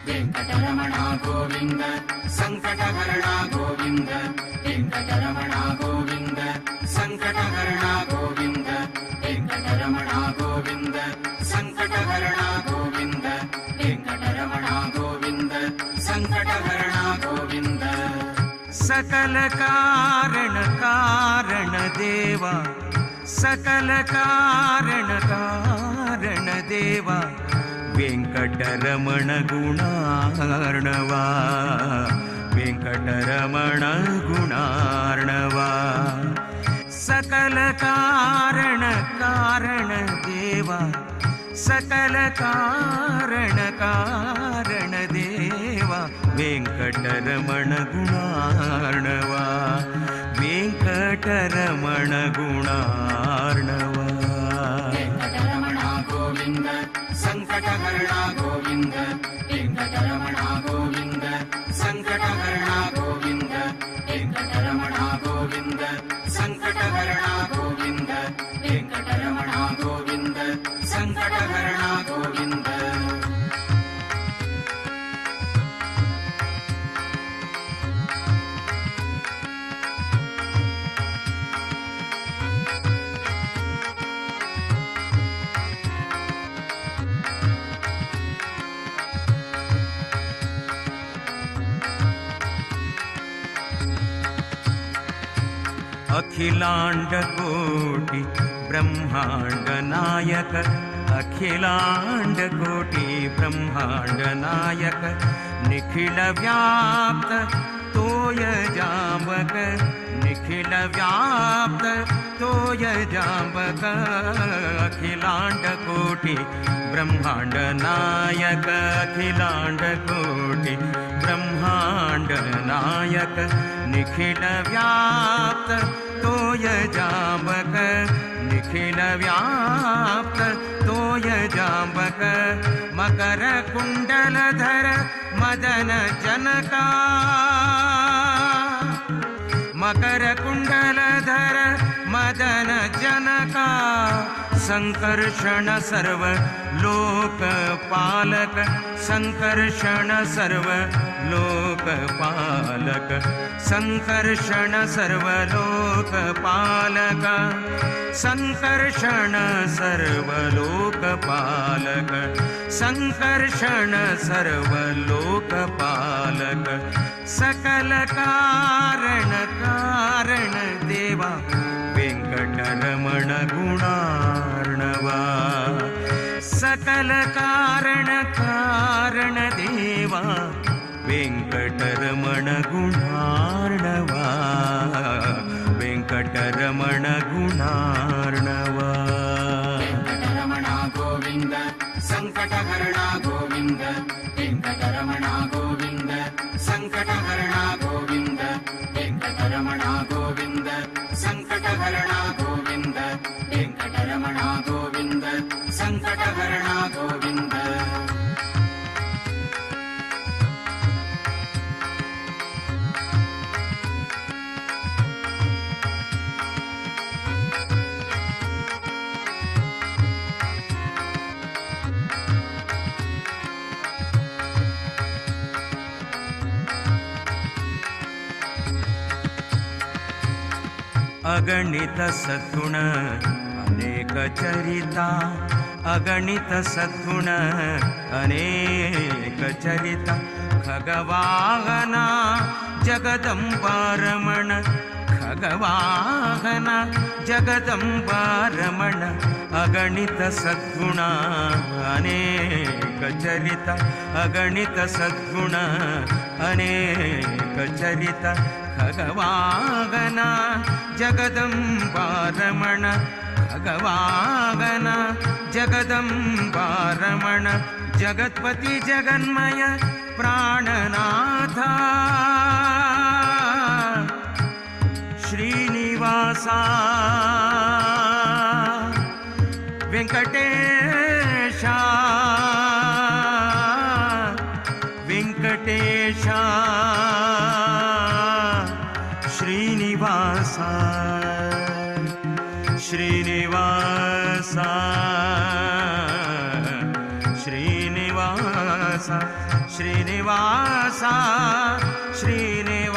वेंकटरमण गोविंद संकटहरण गोविंद वेंकटरमण गोविंद संकटहरण गोविंद वेंकटरमण गोविंद संकटहरण गोविंद वेंकटरमण गोविंद संकटहरण गोविंद। सकल कारण कारण देवा सकल कारण कारण देवा वेंकटरमण गुणार्णवा वेंकटरमण गुणार्णवा। सकल कारण कारण देवा सकल कारण कारण देवा वेंकटरमण गुणार्णवा वेंकटरमण गुणार्णवा. वेंकटरमण गोविंद संकटहरणा गोविंद वेंकटरमण गोविंद संकटहरणा गोविंद वेंकटरमण गोविंद संकटहरणा गोविंद वेंकटरमण गोविंद संकटहरणा गोविंद. अखिलांड कोटि ब्रह्मांड नायक अखिलांड कोटि ब्रह्मांड नायक निखिल व्याप्त तोय जांबक निखिल व्याप्त तोय जांबक अखिलांड कोटि ब्रह्मांड नायक अखिलांड कोटि ब्रह्मांड नायक निखिल व्याप्त तोय जांबक निखिल व्याप्त तोय जांबक मकर कुंडलधर मदन जनका मकर कुंडलधर मदन जनका संकर्षण सर्व लोकपालक संकर्षण सर्व लोकपालक संकर्षण सर्व लोकपालक संकर्षण सर्व लोकपालक संकर्षण सर्व लोकपालक सकल कारण कारण देवा वेंकटरमण गुणार्णवा सकल कारण कारण देवा वेंकटरमण गुणार्णवा वेंकटरमण गुणार्णवा. वेंकटरमण गोविंद संकटहरणा गोविंद वेंकटरमण गोविंद संकटहरणा गोविंद वेंकटरमण गोविंद संकटहरणा गोविंद वेंकटरमण गोविंद संकटहरणा गोविंद. अगणित सद्गुण अनेक चरिता अगणित सद्गुण अनेक चरिता खगवाहना जगदंबारमण खगवाहना जगदंबारमण अगणित सद्गुण अनेक चरिता अगणित सद्गुण अनेक चरिता खगवाहना जगदंबारमण खगवाहना जगदंबारमण जगत्पति जगन्मय प्राणनाथा श्रीनिवासा वेंकटेशा वेंकटेशा श्रीनिवासा श्रीनिवासा श्रीनिवासा श्रीनिवासा श्रीनिवासा.